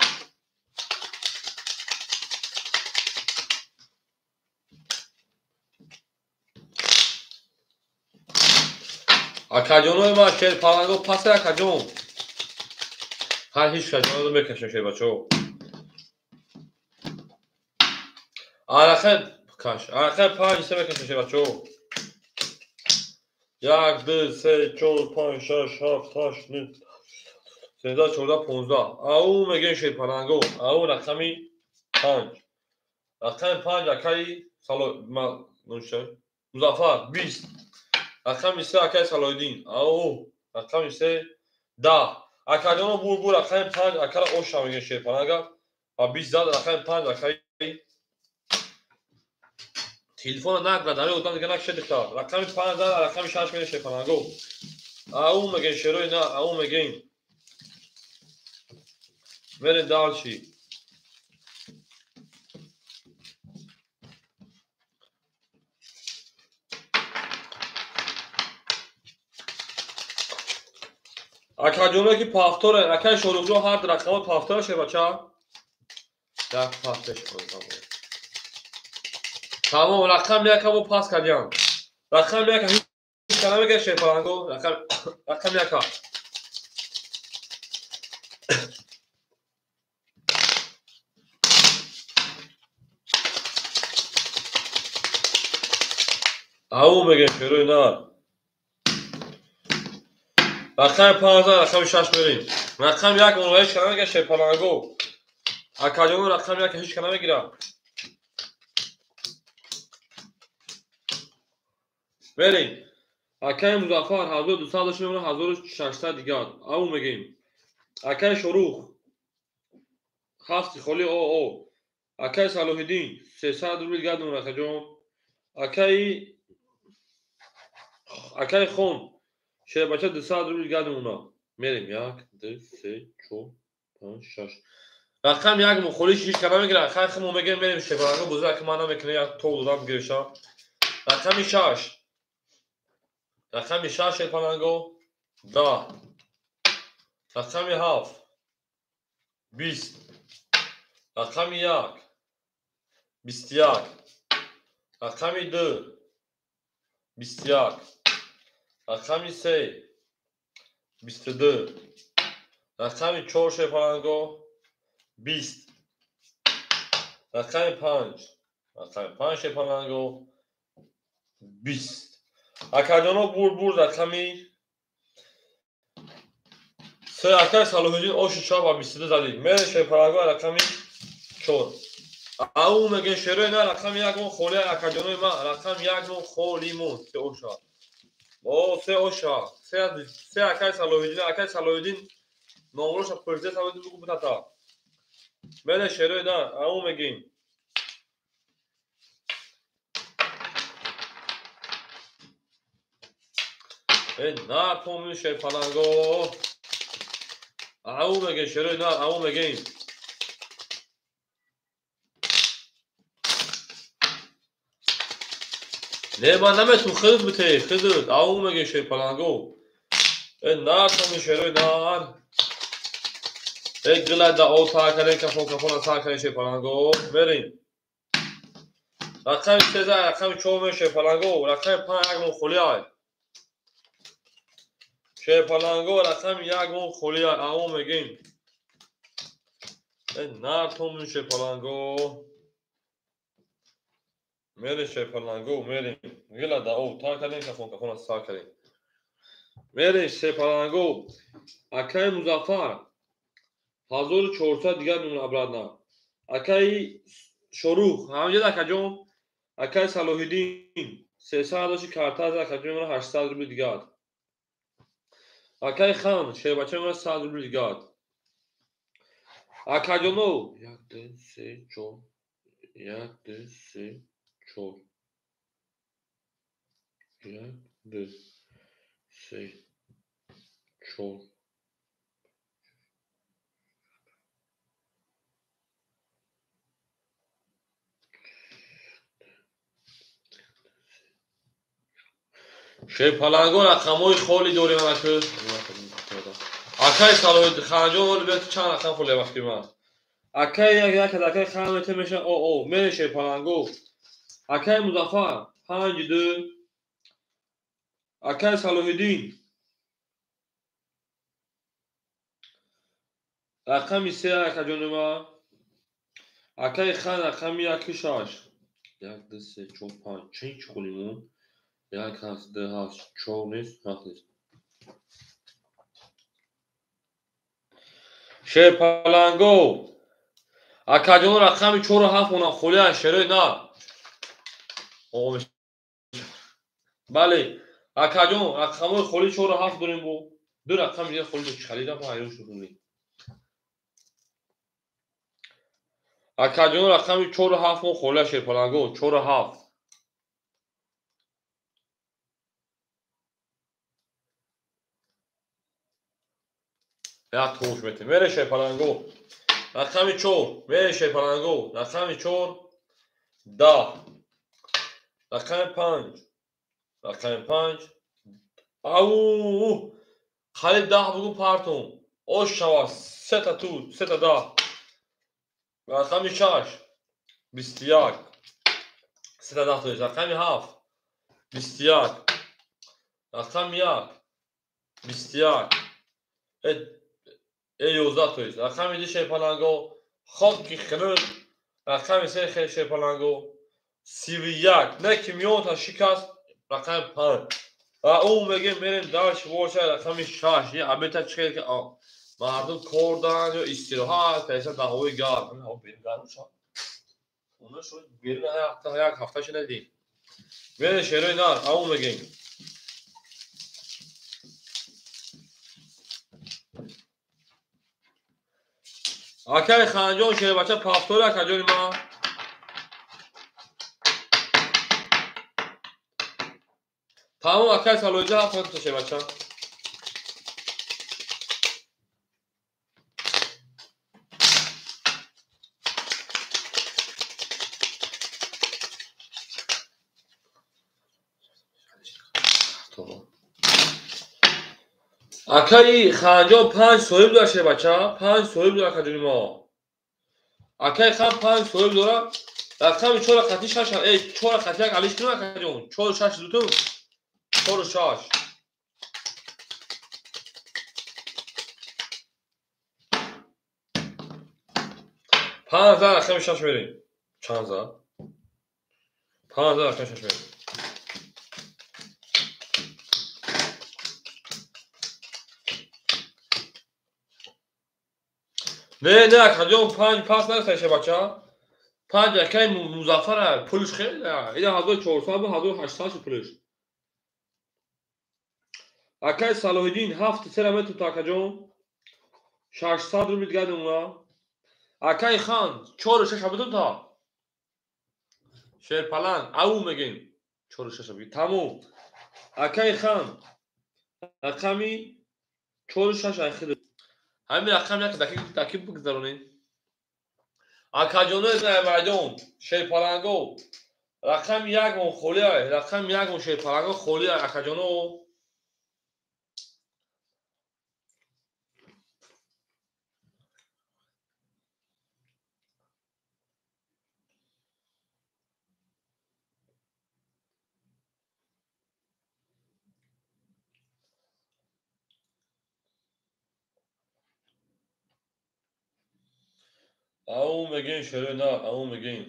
Акаҷонои ман шерпаланго пасе акаҷон. Ҳар ҳеҷ каҷоно мекашем шербачаҳо. Арақаи каш, арақаи 5 се мекашем шербачаҳо. 1, 2, 3, 4, 5, 6, 7, 8, 9, 13, 14, 15. Ау мегем шерпаланго. Ау рақами 5. Рақами 5 акаи Музаффар 20. Рақами 3 акаи Салоҳиддин. Ау рақами 3 10. Акаҷоно бур рақами 5 акара оша мегем шерпаланга. Ва 20 зад рақами 5 акаи телефона награ дар одам дига накша дихта. Рақами 5 зад рақами 6 мегем шерпаланго. Ау мегем шерои на, ау мегем. Мерем дальше. Акаҷоно ки пафторе, акай Шоруқҷон ҳар рақама пафтора шебача. Як пафтеш тамом, рақам яка бо пас кардям. Рақам яка ҳеҷ кара мега шепаланго, рақам яка. Ау мегем шерои нар. Рақами 15, рақами 6 мерем. Рақами 1 онро ҳеҷ кара мега шепаланго. Акаҷоно рақами 1 ҳеҷ кара мегира. Мерем. Акаи Музаффар 1200 дошт мемонад, 1600 дигар. Ау мегем. Акаи Шорух 7 холи о о. Акаи Салоҳиддин 300 рубл дигар мемонад, акаҷон. Акаи Хон шербача 200 рубл дигар мемонад. Мерем. 1 2 3 4 5 6. Рақами 1 мухолиш ҳеҷ кара мегирад. Хай мо мегем мерем шепаланго бозӣ ака ман намекунам, як тов додам гирифта. Рақами 6. Рақами 6 шерпаланго 10. Рақами 7 20. Рақами 1 21. Рақами 2 21. Рақами 3 22. Рақами 4 шерпаланго 20. Рақами 5. Рақами 5 шерпаланго 20. Акаҷоно бурд рақами 3. Акаи Салоҳиддин оши 4 ва 22 задид. Мере шерпаланго рақами 4. Ау меге шерои на рақами 1 мон холия акаҷонои ман рақами 1 мон холи мон се оша. О се оша. Се акаи Салоҳиддин, акаи Салоҳиддин номроша пурсида Салоҳиддин бугу бутата. Мере шерои на ау мегем. Нар томин шерпаланго. Ау мегем шерои нар, ау мегем. Не, ман наметун хидат бите, хидат. Ау мегем шерпаланго. Нар томин шерои нар. Гила да о та кардем, кафон кафона та кардем шерпаланго. Мерем. Рақами 3, рақами 4 мегем шерпаланго. Рақами 5 як мон холи ай. Шерпаланго рақами 1 мон холи ай. Ау мегем. Нар томин шерпаланго. Мерем шерпаланго, мерем. Гила да о та кардем, кафон кафона та кардем. Мерем шерпаланго. Акаи Музаффар 1400 дигар мемонад обратно. Акаи Шорух ҳамҷад акаҷон. Акаи Салоҳиддин 300 дошти карта акаҷон мемонад 800 рубл дигар. Акаи Хан шербача мемонад 100 рубл дигар. Акаҷоно 1 2 3 4 1 2 3 4 1 2 3 4 шерпаланго рақамҳои холи дорем ака. Акаи Салоҳиддин Ханҷон ҳоли биёд чанд рақам холи вақти ман. Акаи як як акаи Хан мете меша о о мере шерпаланго. Акаи Музаффар 5 2. Акаи Салоҳиддин рақами 3 акаҷони ман. Акаи Хан рақами 1 6. 1 2 3 4 5 чӣ холи мон? 1 ҳаст, 2 ҳаст, 4 нест, 7 нест. Шерпаланго. Акаҷон рақами 4 7 монам холи ай шерои на. Бале, акаҷон рақамҳои холи 4 7 дорем бо. Ду рақами дигар холи чӣ харидам, ҳайрон шудам. Акаҷон рақами 4 7 мон холи ай шерпаланго 4 7. Як тош метем. Мере шерпаланго. Рақами 4. Мере шерпаланго. Рақами 4 10. Рақами 5. Рақами 5. Ау! Қариб 10 бугун партум. Ош шава 3 та ту, 3 та 10. Рақами 6. 21. 3 та 10 тоест. Рақами 7. 21. Рақами 1. 21. 11 тоест. Рақами 2 шерпаланго. Хоки хинук. Рақами 3 шерпаланго. 31. Не ки миёнта шикаст. Рақами 5. Ва ӯ мегем мерем дальше боша рақами 6. Я абета чиқер ки мардум кор доранд ё истироҳат, пеша дар ҳавои гарм. Ҳаво берун гарм шуд. Оно шуд берун як ҳафташа надидем. Мерем шерои нар, ау мегем. Акаи Ханҷон шербача пафтори акаҷони ман. Тамом акаи Салоҳиддин ҳафт та шербача. Акаи Ханҷон 5 соҳиб дорад шербача, 5 соҳиб дорад акаҷони мо. Акаи Хан 5 соҳиб дорад. Рақами 4 қати 6, 4 қати 1 алиш кунем акаҷон. 4 6 дутум. 4 6. Панҷ за рақами 6 мерем. Чанд за? 5 за рақами 6 мерем. Не, не, акаҷон 5 пас нарасад шебача. 5 акаи Музаффара пулш хеле. Ина 1400 бу 1800 шуд пулш. Акаи Салоҳиддин 7 сера мету акаҷон. 600 рубл дигар мемона. Акаи Хан 4 6 бутун та. Шерпаланг ау мегем. 4 6 бигир. Тамом. Акаи Хан рақами 4 6 айхид. Ҳамин рақам як дақиқ бигзаронед. Акаҷонои майдон, шерпаланго. Рақами 1 мон холӣ ай, рақами 1 мон шерпаланго холӣ ай акаҷоно. Ау мегем шерои нар, ау мегем.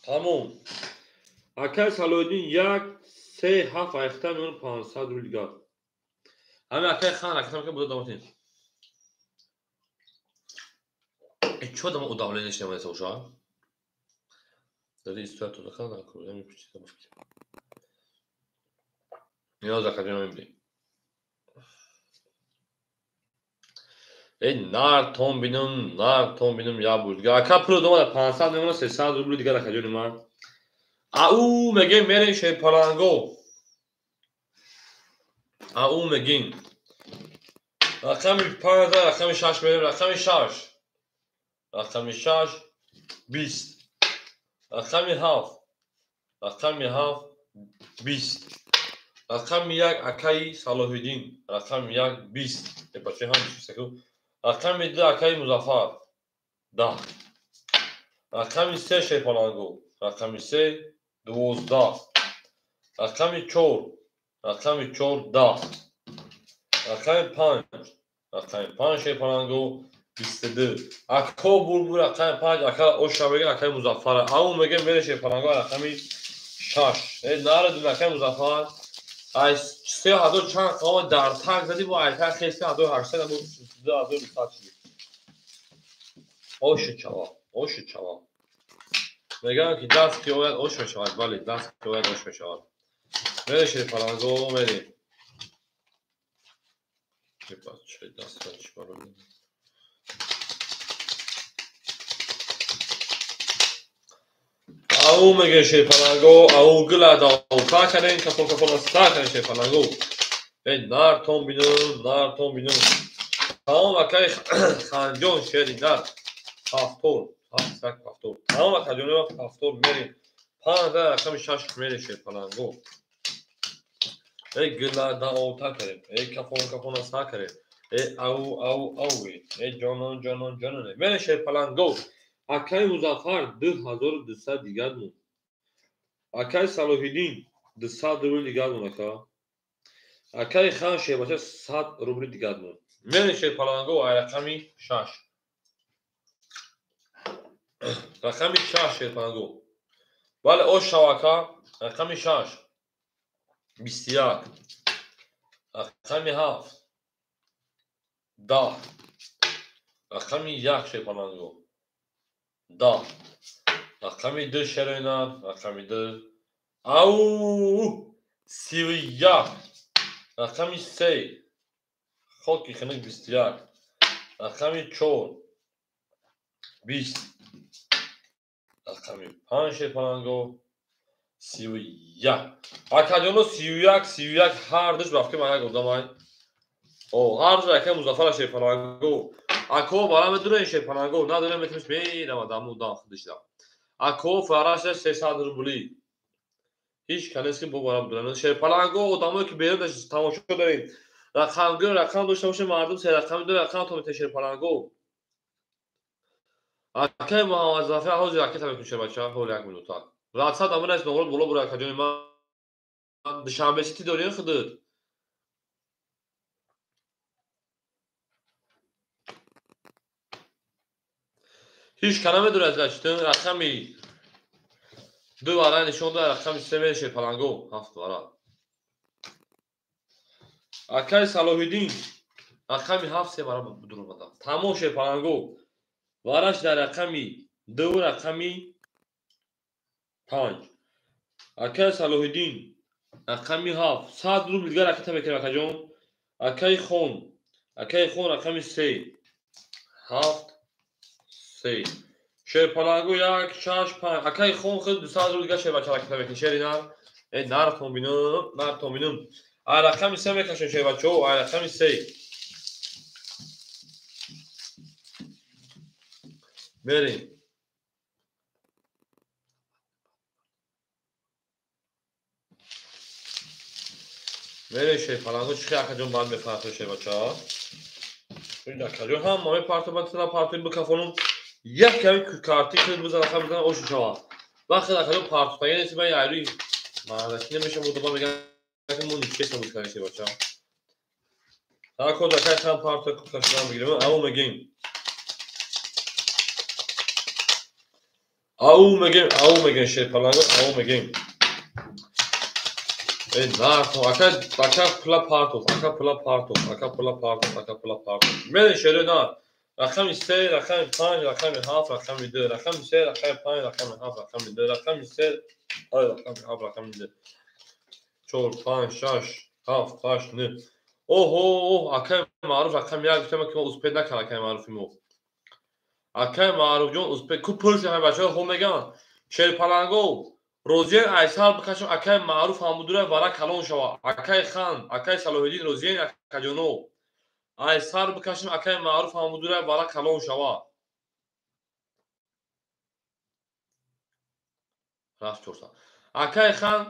Тамом. Акаи Салоҳиддин 1 3 7 айхта миён 500 рубл дигар. Ҳамин акаи Хан акатам ка буда давотин. Чо дама удавление шнемаеса уша? Дади истоя туда хан акру, ами пичита бафки. Ниёз акаҷон мебинем. Эй нар тон бинум, нар тон бинум я буд. Ака пул домада 500 мемона 300 рубл дигар акаҷони ман. Ау мегем мерем шерпаланго. Ау мегем. Рақами 5, рақами 6 мерем, рақами 6. Рақами 6 20. Рақами 7. Рақами 7 20. Рақами 1 акаи Салоҳиддин, рақами 1 20. Бачаи ҳам 21. Рақами 2 акаи Музаффар 10. Рақами 3 шерпаланго, рақами 3 12. Рақами 4, рақами 4 10. Рақами 5, рақами 5 шерпаланго 22. Ако булбул рақами 5 ака оша мега акаи Музаффар. Ау мега мере шерпаланго рақами 6. Нарадун акаи Музаффар. Ай 3000 чанд қавма дар так задӣ бо айтак хел 3800 бо 2200 шуд. Ош чава, ош чава. Мегӯянд ки даст ки ояд ош мешавад, бале даст ки ояд ош мешавад. Мере шерпаланго мере. Бачаи даст чӣ барои. Ау меге шерпаланго, ау гила дау. Та кардем кафон кафон та кардем шерпаланго. Эй нартон бинам, нартон бинам. Тамом акай Ханҷон шери нар. Ҳафтор, ҳафт як ҳафтор. Тамом акаҷони ҳафтор мерем. Панҷ рақами шаш мерем шерпаланго. Эй гила даота карем. Эй кафон кафона са карем. Эй ау ау ау. Эй ҷонон ҷонон ҷонон. Мерем шерпаланго. Акай Музаффар 2200 дигар мон. Акай Салоҳиддин 200 рубл дигар мон ака. Акай Хан шербача 100 рубли дигар мон. Мерем шерпаланго ай рақами 6. Рақами 6 шерпаланго. Бале ош шав ака. Рақами 6. 21. Рақами 7. 10. Рақами 1 шерпаланго. 10. Рақами 2 шероинар. Рақами 2. Ау! 31. Рақами 3. Хоки хунук 21. Рақами 4. 20. Рақами 5 шерпаланго. 31. Акаҷоно 31, 31 ҳар душ ба фикри ман як одамай. О, ҳар душ акай Музаффар шерпаланго. Ако бара медурен шерпаланго, надорем метимиш мерава даму дам худишда. Ако фараша 300 рубли. Ҳеҷ канес ки бо бара бидурен. Шерпаланго одамое ки берун тамошо дорем. Рақамгӯ рақам дошта боше мардум се рақами ду рақам то мете шерпаланго. Акай Муҳаммад Зафар ҳозир ракета мекунем шербача, ҳол як минута. Ватсап амир аст ногород боло бура акаҷони ман. Душанбе сити дорем худут. Ҳеҷ ка намедонад читон рақами 2 вара нишон дод, рақами 3 мереше паланго 7 вара. Акай Салоҳиддин рақами 7 се вара будуромада. Тамом шерпаланго. Вараш дар рақами 2 рақами 5. Акай Салоҳиддин рақами 7 100 рубл дигар ракета мекунем акаҷон. Акай Хон, акай Хон рақами 3 7 3. Шерпаланго 1 6 5. Акай Хон худ 200 рубл дигар шербача ракета мекунем. Шери нар. Эй нартон бинам, нартон бинам. Ай рақами 3 мекашем шербачо, ай рақами 3. Мерем. Мерем шерпаланго чӣ акаҷон баъд мепартои шербача. Акаҷон ҳама мепартои ман тана партои бикафонум. Як ками карти худ бизан рақам бизан ошу шава. Вақте акаҷон партофтагӣ нест ман айрӯи маҳаллакӣ намешам одама мегӯям ки мо ничесно буд кардем шербача. Ако дакай хан партой кашидан бигирем, ау мегем. Ау мегем, ау мегем шерпаланго, ау мегем. Эй нартон, ака ака пула партов, ака пула партов, ака пула партов, ака пула партов. Мерем шерои нар. Рақами 3, рақами 5, рақами 7, рақами 2, рақами 3, рақами 5, рақами 7, рақами 2, рақами 3, рақами 7, рақами 2. 4, 5, 6, 7, 8, 9. Оҳо, акай Маъруф рақами 1 гуфтам ки мо успед накард акай Маъруфи мо. Акай Маъруфҷон успед ку пурси ҳамин бачаҳо хо мегӯянд. Шерпаланго розиен айсар бикашам акай Маъруф ҳамудура вара калон шава. Акай Хан, акай Салоҳиддин розиен акаҷоно. Айсар бикашам акай Маъруф ҳамудура вара калон шава. Рафт 400. Акай Хан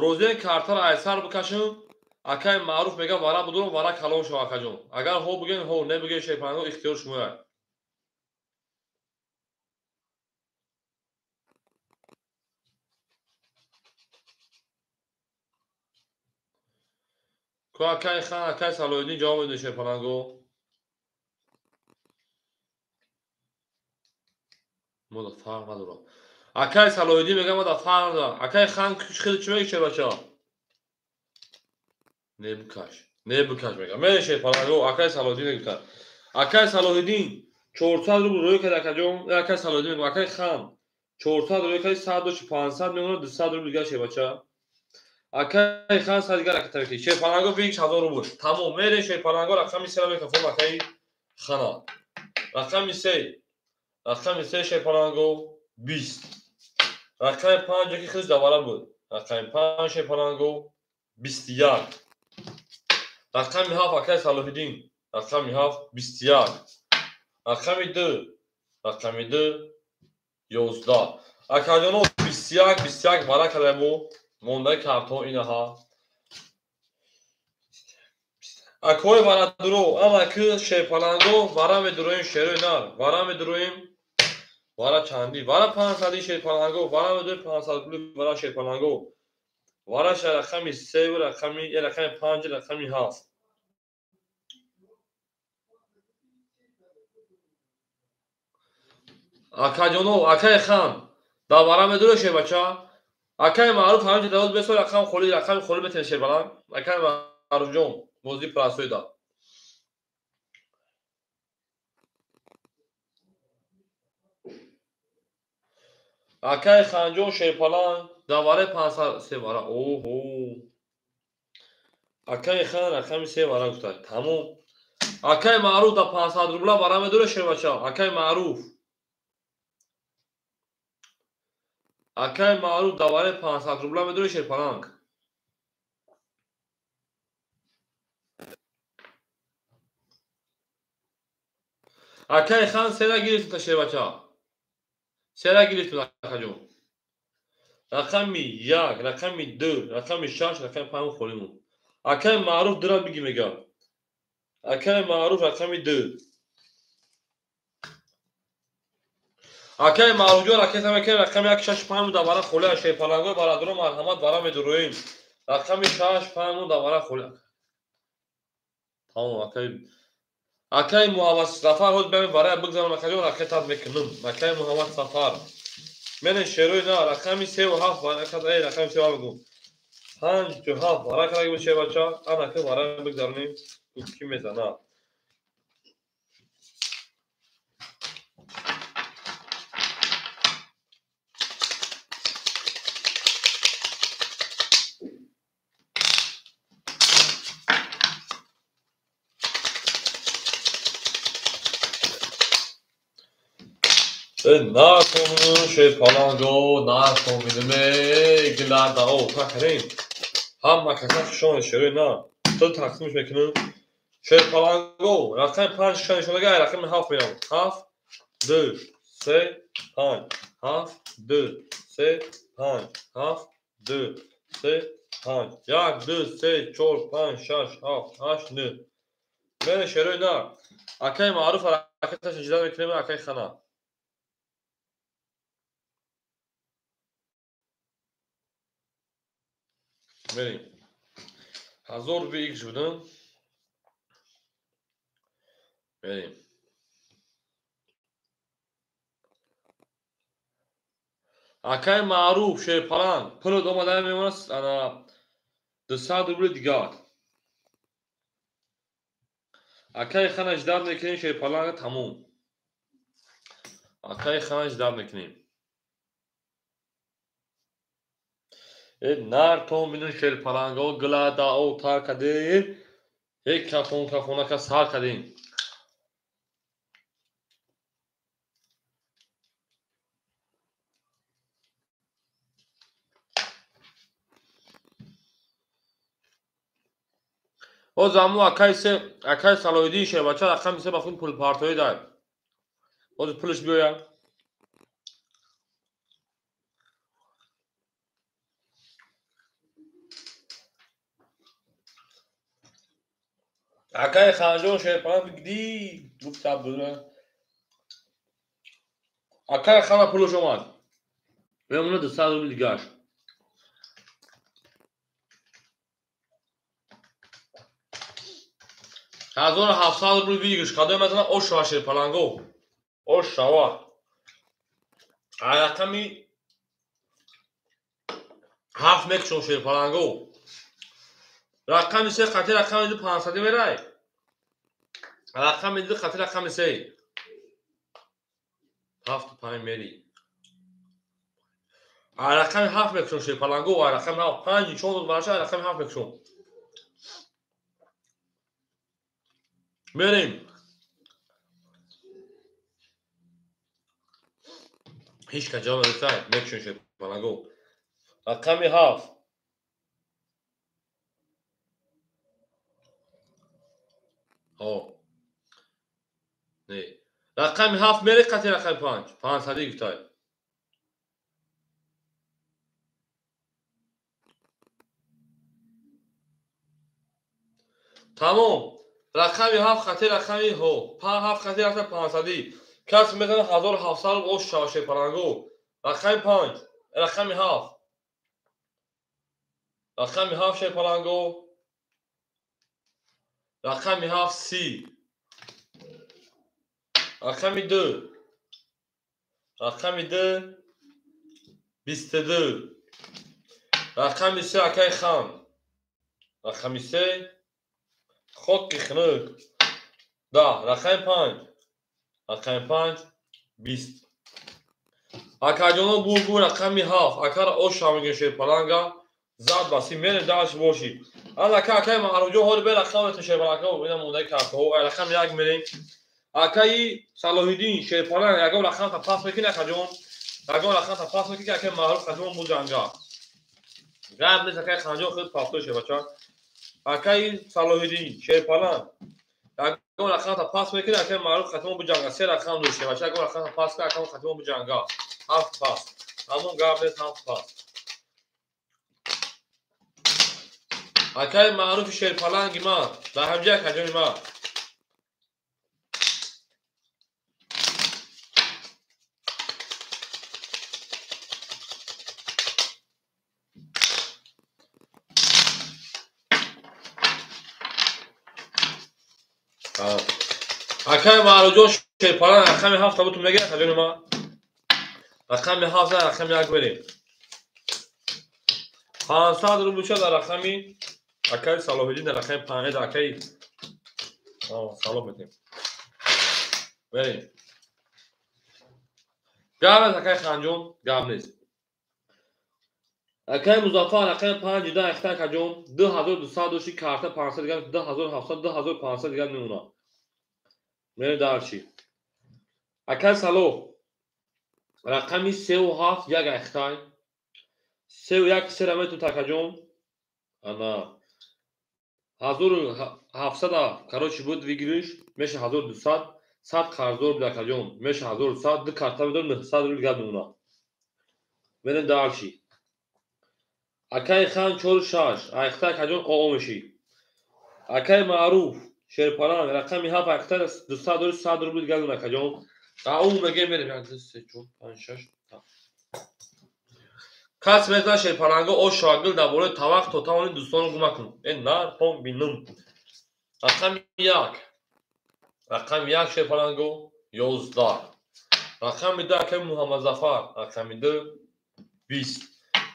розиен картара айсар бикашам акай Маъруф мегӯяд вара будурам вара калон шава акаҷон. Агар ҳо бигӯен ҳо, не бигӯен шерпаланго ихтиёр шумояд. Ку акай Хан, акай Салоҳиддин ҷавоб медиҳед шерпаланго. Мо да фарқ надорам. Акай Салоҳиддин мегӯяд мо да фарқ надорам. Акай Хан хеле чӣ мегӯяд шербача? Не бикаш, не бикаш мегӯяд. Мерем шерпаланго, акай Салоҳиддин мегӯяд. Акай Салоҳиддин 400 рубл рӯй кард акаҷон. Акай Салоҳиддин мегӯяд акай Хан 400 рӯй кард 100 дошт 500 мемонад 200 рубл дигар шербача. Акай Хан 100 дигар ракета мекунед. Шерпаланго 1000 рубл. Тамом мерем шерпаланго рақами 3 мекунем акай Хана. Рақами 3. Рақами 3 шерпаланго 20. Рақами 5 ки худаш давара буд. Рақами 5 шерпаланго 21. Рақами 7 акай Салоҳиддин. Рақами 7 21. Рақами 2. Рақами 2 11. Акаҷоно 21 21 вара кадамо. Мондаи картҳо инаҳа. Акои варадуро, амаки шерпаланго вара медуроем шерои нар. Вара медуроем вара чанди? Вара 500 шерпаланго, вара медуроем 500 рубли вара шерпаланго. Вара рақами 3, рақами 5, рақами 7. Акаҷоно, акаи хан, дар вара медурои шербача? Акаи Маъруф ҳамин ҷо бесо рақам холӣ, рақами холӣ метавонед шербаланг. Акаи Маъруфҷон, бозии прасоида. Акаи Ханҷон шерпаланг дар вараи 500 вара. Оҳо. Акаи хан рақами 3 вара гуфта. Тамом. Акаи Маъруф дар 500 рубла вара медурои шербача? Акаи Маъруф. Акаи Маъруф дар вараи 500 рубла медурои шерпаланг. Акаи хан сера гирифта шербача. Сера гирифта акаҷон. Рақами 1, рақами 2, рақами 6, рақами 5 холӣ монд. Акаи Маъруф дира биги мега. Акаи Маъруф рақами 2. Акаи Маъруфҷон ракета мекунем рақами 1 6 5 дар вара холӣ шерпалангои бародаро марҳамат вара медуроем. Рақами 6 5 дар вара холӣ. Тамом акаи Муҳаммад Сафар ҳоз биём вара бигзарам акаҷон ракетат мекунам. Акаи Муҳаммад Сафар. Мене шерои на рақами 3 ва 7 вара када рақами 3 мегум. 5 7 вара када гу шербача анака вара бигзаронем ки мезана. Накун шерпаланго, накун бидуме гиладао такрим. Ҳама каса хушон шерои на. То тақсимш мекунем. Шерпаланго рақами 5 шон нишонага рақами 7 мерам. 7 2 3 5 7 2 3 5 7 2 3 5 1 2 3 4 5 6 7 8 9. Мене шерои на. Акаи Маъруф ҳаракаташ иҷро мекунем акаи хана. Мерем. 1000 рубли икс будам. Мерем. Акаи Маъруф шерпаланг пулот омада мемонад ана 200 рубли дигар. Акаи хана ждат мекунем шерпаланга тамом. Акаи хана ждат мекунем. Нар то бинун шерпаланго гиладао тар кадем. Як кафон кафонака сар кадем. Боз аму акаи Салоҳиддин шербача рақами 3 ба худ пулпартоӣ дай. Боз пулаш биёяд. Акаи Ханҷон шерпаланг бигди гуфта бура. Акаи хана пулаш омад. Мемонад 200 рубли дигаш. 1700 рубли выигрыш. Кадом мезана ошава шерпаланго. Ошава. Рақами 7 мекушон шерпаланго. Рақами 3 қати рақами 2 500 мерай. Рақами 2 қати рақами 3. 7 5 мери. Рақами 7 мекушон шерпаланго. Рақами 7 5 4 барша рақами 7 мекушон. Мерем. Ҳеҷ кас ҷавоб надоста мекушон шерпаланго. Рақами 7. Ҳо. Не. Рақами 7 мере қати рақами 5. 500 гуфтай. Тамом. Рақами 7 қати рақами ҳо. 7 қати рақами 500. Кас мезана 1700 рубл ош шава шерпаланго. Рақами 5, рақами 7. Рақами 7 шерпаланго. Рақами 7 30. Рақами 2. Рақами 2 22. Рақами 3 акай хан. Рақами 3 хоки хунук. 10. Рақами 5. Рақами 5 20. Акаҷоно бургу рақами 7. Акара ош шавмегем шерпаланга. Зад баси мерем даш боши. Ан ака акай Маъруфҷон ҳоли бе рақам метон шерпаланга ина мондаи картаҳо. Рақами 1 мерем. Акаи Салоҳиддин шерпаланг ягон рақам та пас мекунӣ акаҷон? Ягон рақам та пас мекунӣ ки акаи Маъруф қатимон буҷанга. Гап нест акаи Ханҷон худ пасто шербача. Акаи Салоҳиддин шерпаланг ягон рақам та пас мекунӣ акаи Маъруф қатимон буҷанга. 3 рақам дошт шербача. Ягон рақам та пас кун акаи қатимон буҷанга. 7 пас. Ҳамон гап нест 7 пас. Акаи Маъруфи шерпаланги ман дар ҳамҷа акаҷони ман. Акаи Маъруфҷон шерпаланг рақами 7 бутун мегирад акаҷони ман. Рақами 7 рақами 1 мерем. 500 рубл ша дар рақами акаи Салоҳиддин дар рақами 5 акаи салом метем. Мерем. Гап нест акаи Ханҷон, гап нест. Акаи Музаффар рақами 5 да ахта акаҷон 2200 дошти карта 500 дигар 2700 2500 дигар мемонад. Мерем дарчи. Акаи Салоҳ рақами 3 ва 7 як ахтай. 3 ва 1 сера метун акаҷон. Ана 1700 короче буд выигрыш меша 1200 100 қарздор буд акаҷон меша 1100 ду карта медорам 900 рубл дигар мемонад. Мерем дарчи. Акаи Хан 4 6 ахта акаҷон оо мешӣ. Акаи Маъруф шерпаланг рақами 7 ахта 200 дори 100 рубл дигар мемонад акаҷон. Ау мегем мерем 1 2 3 4 5 6 7. Кас мезна шерпаланго ош шоагил дар бораи тавақ то тавони дӯстонро гум накун. Э нар пом бинум. Рақами 1. Рақами 1 шерпаланго 11. Рақами 2 акаи Муҳаммадзафар. Рақами 2 20.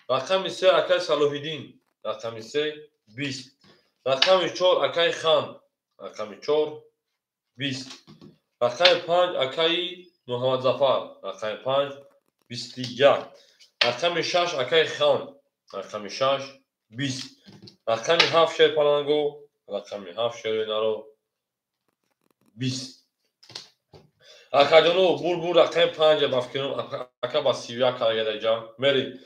Рақами 3 акаи Салоҳиддин. Рақами 3 20. Рақами 4 акаи Хан. Рақами 4 20. Рақами 5 акаи Муҳаммадзафар. Рақами 5 21. Рақами 6 акаи Хан. Рақами 6 20. Рақами 7 шерпаланго. Рақами 7 шеринаро 20. Акаҷоно бур рақами 5 ба фикрум ака ба 31 кардагадаҷа. Мерем.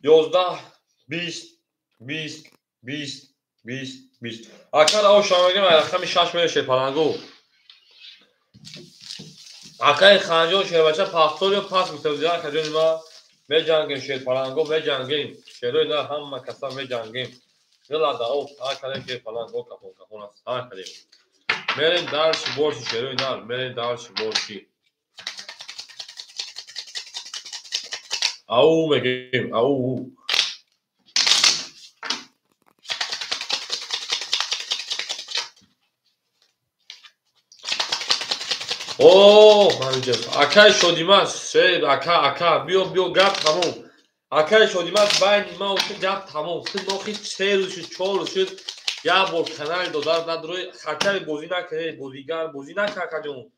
11 20 20 20 20 20. Ака рао шамагем рақами 6 мере шерпаланго. Акаи Ханҷон шербача пафторио пас гуфта акаҷони ма. Меҷангем шерпаланго, меҷангем. Шерои на ҳама каса меҷангем. Дила дао, акалем шерпаланго кафон кафон аст. Акалем. Мерем дарши борши шерои нар, мерем дарши борши. Ау мегем, ау. О, манҷа. Акаи Шодимас, шер, ака, ака, биё, биё, гап тамом. Акаи Шодимас байни ма ва ту гап тамом. Ту нохи 3 рӯз шуд, 4 рӯз шуд. Як бор канали додар надорӣ, хатари бозӣ накунӣ, бозигар бозӣ накун акаҷон.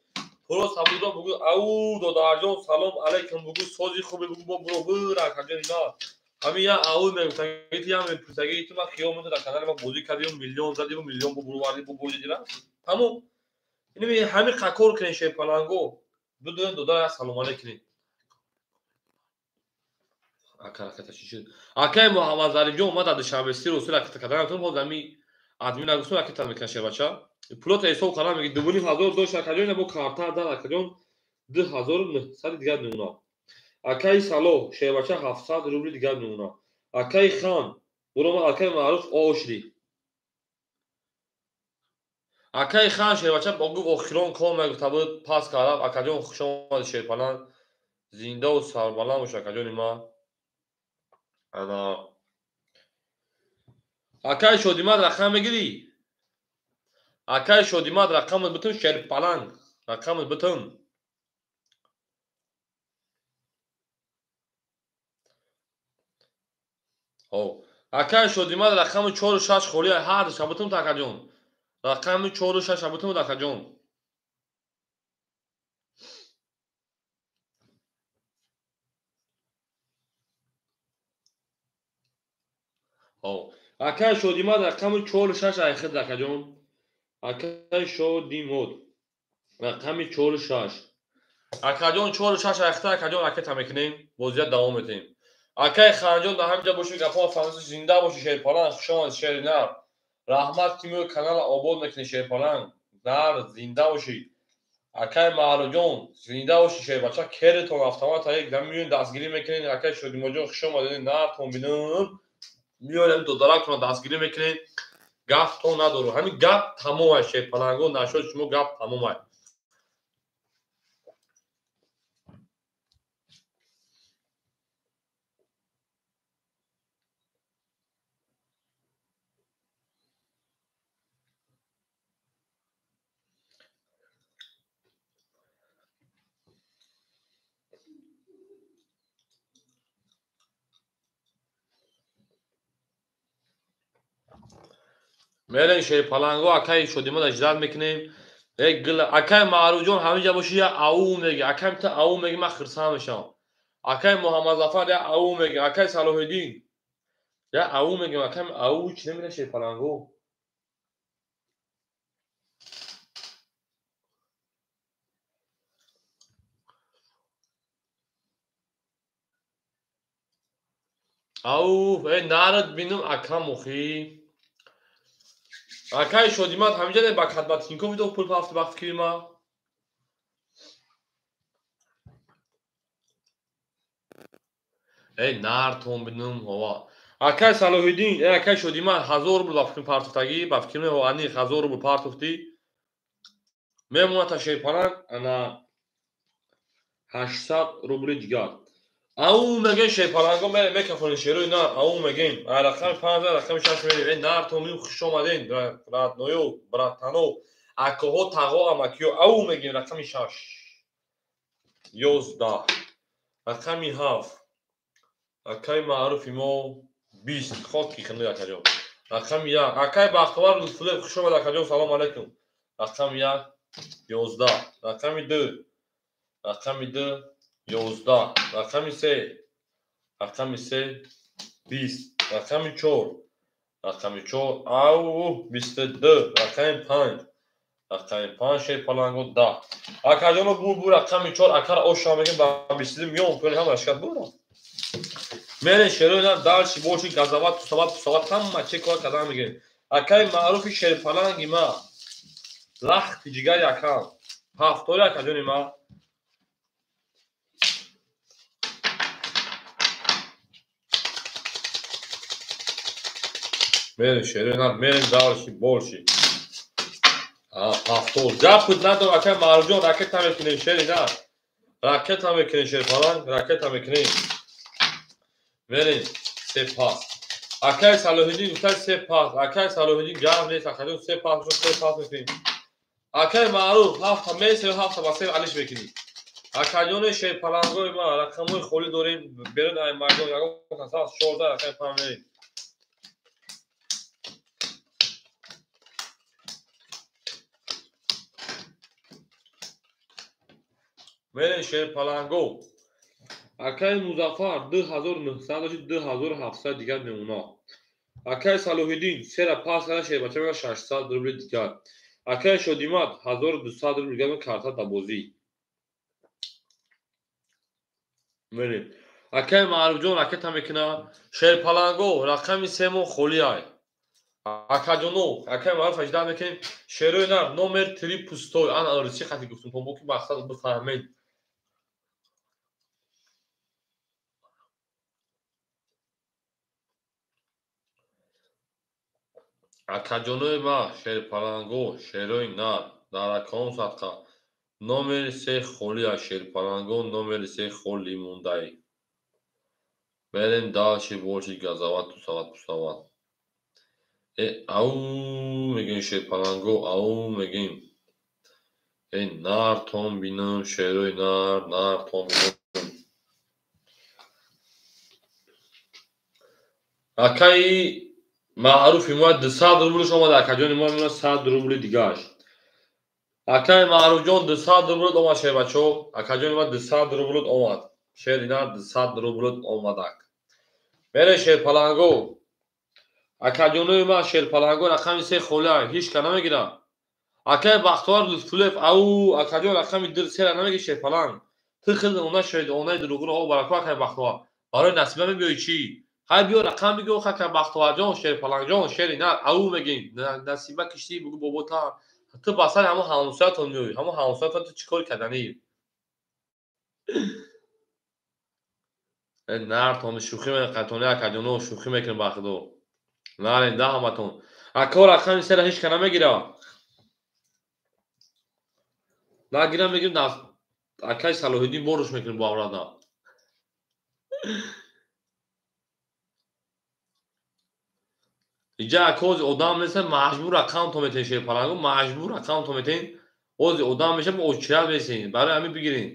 Туро сабудро бугӯ, ау додарҷон, салом алайкум бугӯ, сози хубе бугӯ, бо буро бур акаҷон ина. Ҳамин я ау мегуфтагӣ, ту я мепурсагӣ, ту ман хиёл мекунам дар канали ман бозӣ кардӣ, миллион задӣ, миллион бо буровардӣ, бо бозӣ дира. Тамом. Инами ҳамин қакор кунед шерпаланго. Бидонед додар я салом алайкум. Ака ака чӣ шуд? Акаи Муҳаммадзарифҷон омад дар Душанбе си рӯз ракета кардан, ту ҳоз ҳамин админ гуфтам ракета мекунад шербача. Пулота ҳисоб кардам, меги 2500 дошт акаҷон, бо карта дар акаҷон 2900 дигар мемонад. Акаи Салоҳ шербача 700 рубли дигар мемонад. Акаи Хан буромад, акаи Маъруф ошри. Акаи Хан шербача гуфт охирон кор мегуфта буд, пас кардам. Акаҷон хуш омадӣ шерпаланг. Зиндаву сарбаланд бош акаҷони ман. Ана акаи Шодимад рақам мегирӣ? Акаи Шодимад рақамат битун шерпаланг. Рақамат битун. Акаи Шодимад рақами 4 6 холӣ ҳар шабутун акаҷон. Рақами 4 6 шабутун акаҷон. Акаи Шодимад рақами 4 6 айхид акаҷон. Акаи Шодимод рақами 4 6. Акаҷон 4 6 айхида акаҷон ракета мекунем, бозият давом метиҳем. Акаи Ханҷон дар ҳаминҷа боши, гапҳо фаҳмида, зинда боши шерпаланг, хуш омадӣ шери нар. Раҳмат ки меои канала обод мекунӣ шерпаланг. Нар зинда бошӣ. Акаи Маъруфҷон зинда боши шербача, керетон автомат як дам меоед дастгирӣ мекунед. Акаи Шодимоҷон хуш омадед, нартон бинам. Меоем додаракона дастгирӣ мекунед. Гаптон надору. Ҳамин гап тамом аст шерпаланго, нашод шумо гап тамом аст. Мерем шерпаланго, акаи Шодимад аждат мекунем. Акаи Маъруфҷон ҳаминҷа боши, я ау меги. Акаи та ау меги, ман хирсанд мешавам. Акаи Муҳаммадзафар я ау меги. Акаи Салоҳиддин я ау мегим. Акаи ау чӣ намеда шерпаланго? Ау, э нарад бинам акам охи. Акаи Шодимад ҳаминҷа не ба катбатинко видо пул пафти вақт кирима. Э нартон бинам ҳова. Акаи Салоҳиддин, э акаи Шодимад 1000 рубл ба фикр партофтагӣ, ба фикр ме ани 1000 рубл партофтӣ. Мемонад та шерпаланг ана 800 рубли дигар. Ау мегем шерпаланго, мекафонем шерои нар, ау мегем. Рақами 5 рақами 6 мерем. Э нартон бинам хуш омаден, братноё, братано, акоҳо, тағо, амакиё. Ау мегем рақами 6. 11. Рақами 7. Акаи Маъруфи мо 20. Хоки хунук акаҷон. Рақами 1. Акаи Бахтовар Лутфуллоев хуш омад акаҷон, салом алайкум. Рақами 1 11. Рақами 2. Рақами 2 11. Рақами 3. Рақами 3 20. Рақами 4. Рақами 4 ау 22. Рақами 5. Рақами 5 шерпаланго 10. Акаҷоно бу рақами 4 акара оша мегем ба 22 миён пули ҳама шикаст бура. Мерем шерои нар дальше боши газават тусават пусават ҳама че кор кардан мегирем. Акаи Маъруфи шерпаланги ма лахти ҷигари акам. Ҳафтори акаҷони ма. Мерем шерои нар, мерем дальше больше. Ҳафтор. Гапут надор акаи Маъруфҷон, ракета мекунем шери нар. Ракета мекунем шерпаланг, ракета мекунем. Мерем се пас. Акаи Салоҳиддин гуфта се пас. Акаи Салоҳиддин гап нест, акаҷон се пас, се пас мекунем. Акаи Маъруф ҳафта месе ҳафта ба се алиш мекунӣ. Акаҷони шерпалангои ма рақамҳои холӣ дорем, берун ай майдон ягон каса 14 рақами 5 мерем. Мерем шерпаланго. Акаи Музаффар 2900 дошт, 2700 дигар мемонад. Акаи Салоҳиддин сера пас карда шербача мега 600 рубли дигар. Акаи Шодимад 1200 рубли дигар карта дар бозӣ. Мерем. Акаи Маъруфҷон ракета мекунад. Шерпаланго рақами 3 мо холӣ ай. Акаҷоно, акай маъруф ажда мекунем. Шерои нар номер 3 пустой. Ана русӣ хати гуфтум, то ки мақсад бифаҳмед. Акаҷонои ма шерпаланго, шерои нар дар акаон садқа. Номери 3 холӣ аст шерпаланго, номери 3 холӣ мондай. Берем дальше больше газовать, тусовать, пусовать. Ау мегӯем шерпаланго, ау мегӯем. Нар тон бинам, шерои нар, нар тон бинам. Акаи маъруфи мо 200 рублш омада, акаҷони мо 100 рубли дигааш. Акаи маъруфҷон 200 рублт омад шербачо. Акаҷони мо 200 рублт омад. Шери нар 200 рублт омадак. Бере шерпаланго. Акаҷонои ма шерпаланго рақами 3 холӣ, ҳеҷ ка намегира. Акаи Бахтовар Лутфулев, ау акаҷон рақами 3 намегир шерпаланг. Ту хел она шоид, онаи дурӯғро о барако акаи Бахтовар. Барои насиба мебиёи чӣ? Ҳай биё рақам бигӯ акаи Бахтоварҷон, шерпалангҷон, шери нар, ау мегим. Насиба киштӣ бигӯ бобота. Ту ба сари ҳамон ҳамсоятон меоӣ. Ҳамон ҳамсоятон ту чӣ кор карданӣ? Нартон шӯхӣ мекунед, акаҷоно шӯхӣ мекунед ба худо. Нарен да ҳаматон. Ако рақами 3 ҳеҷ ка намегира. Нагирам мегирим акаи Салоҳиддин боруш мекунем бо аврада. Иҷа ако ози одам неста, маҷбур рақамто метен шерпаланго, маҷбур рақамто метен. Ози одам меша бо очират месен. Барои ҳамин бигирин.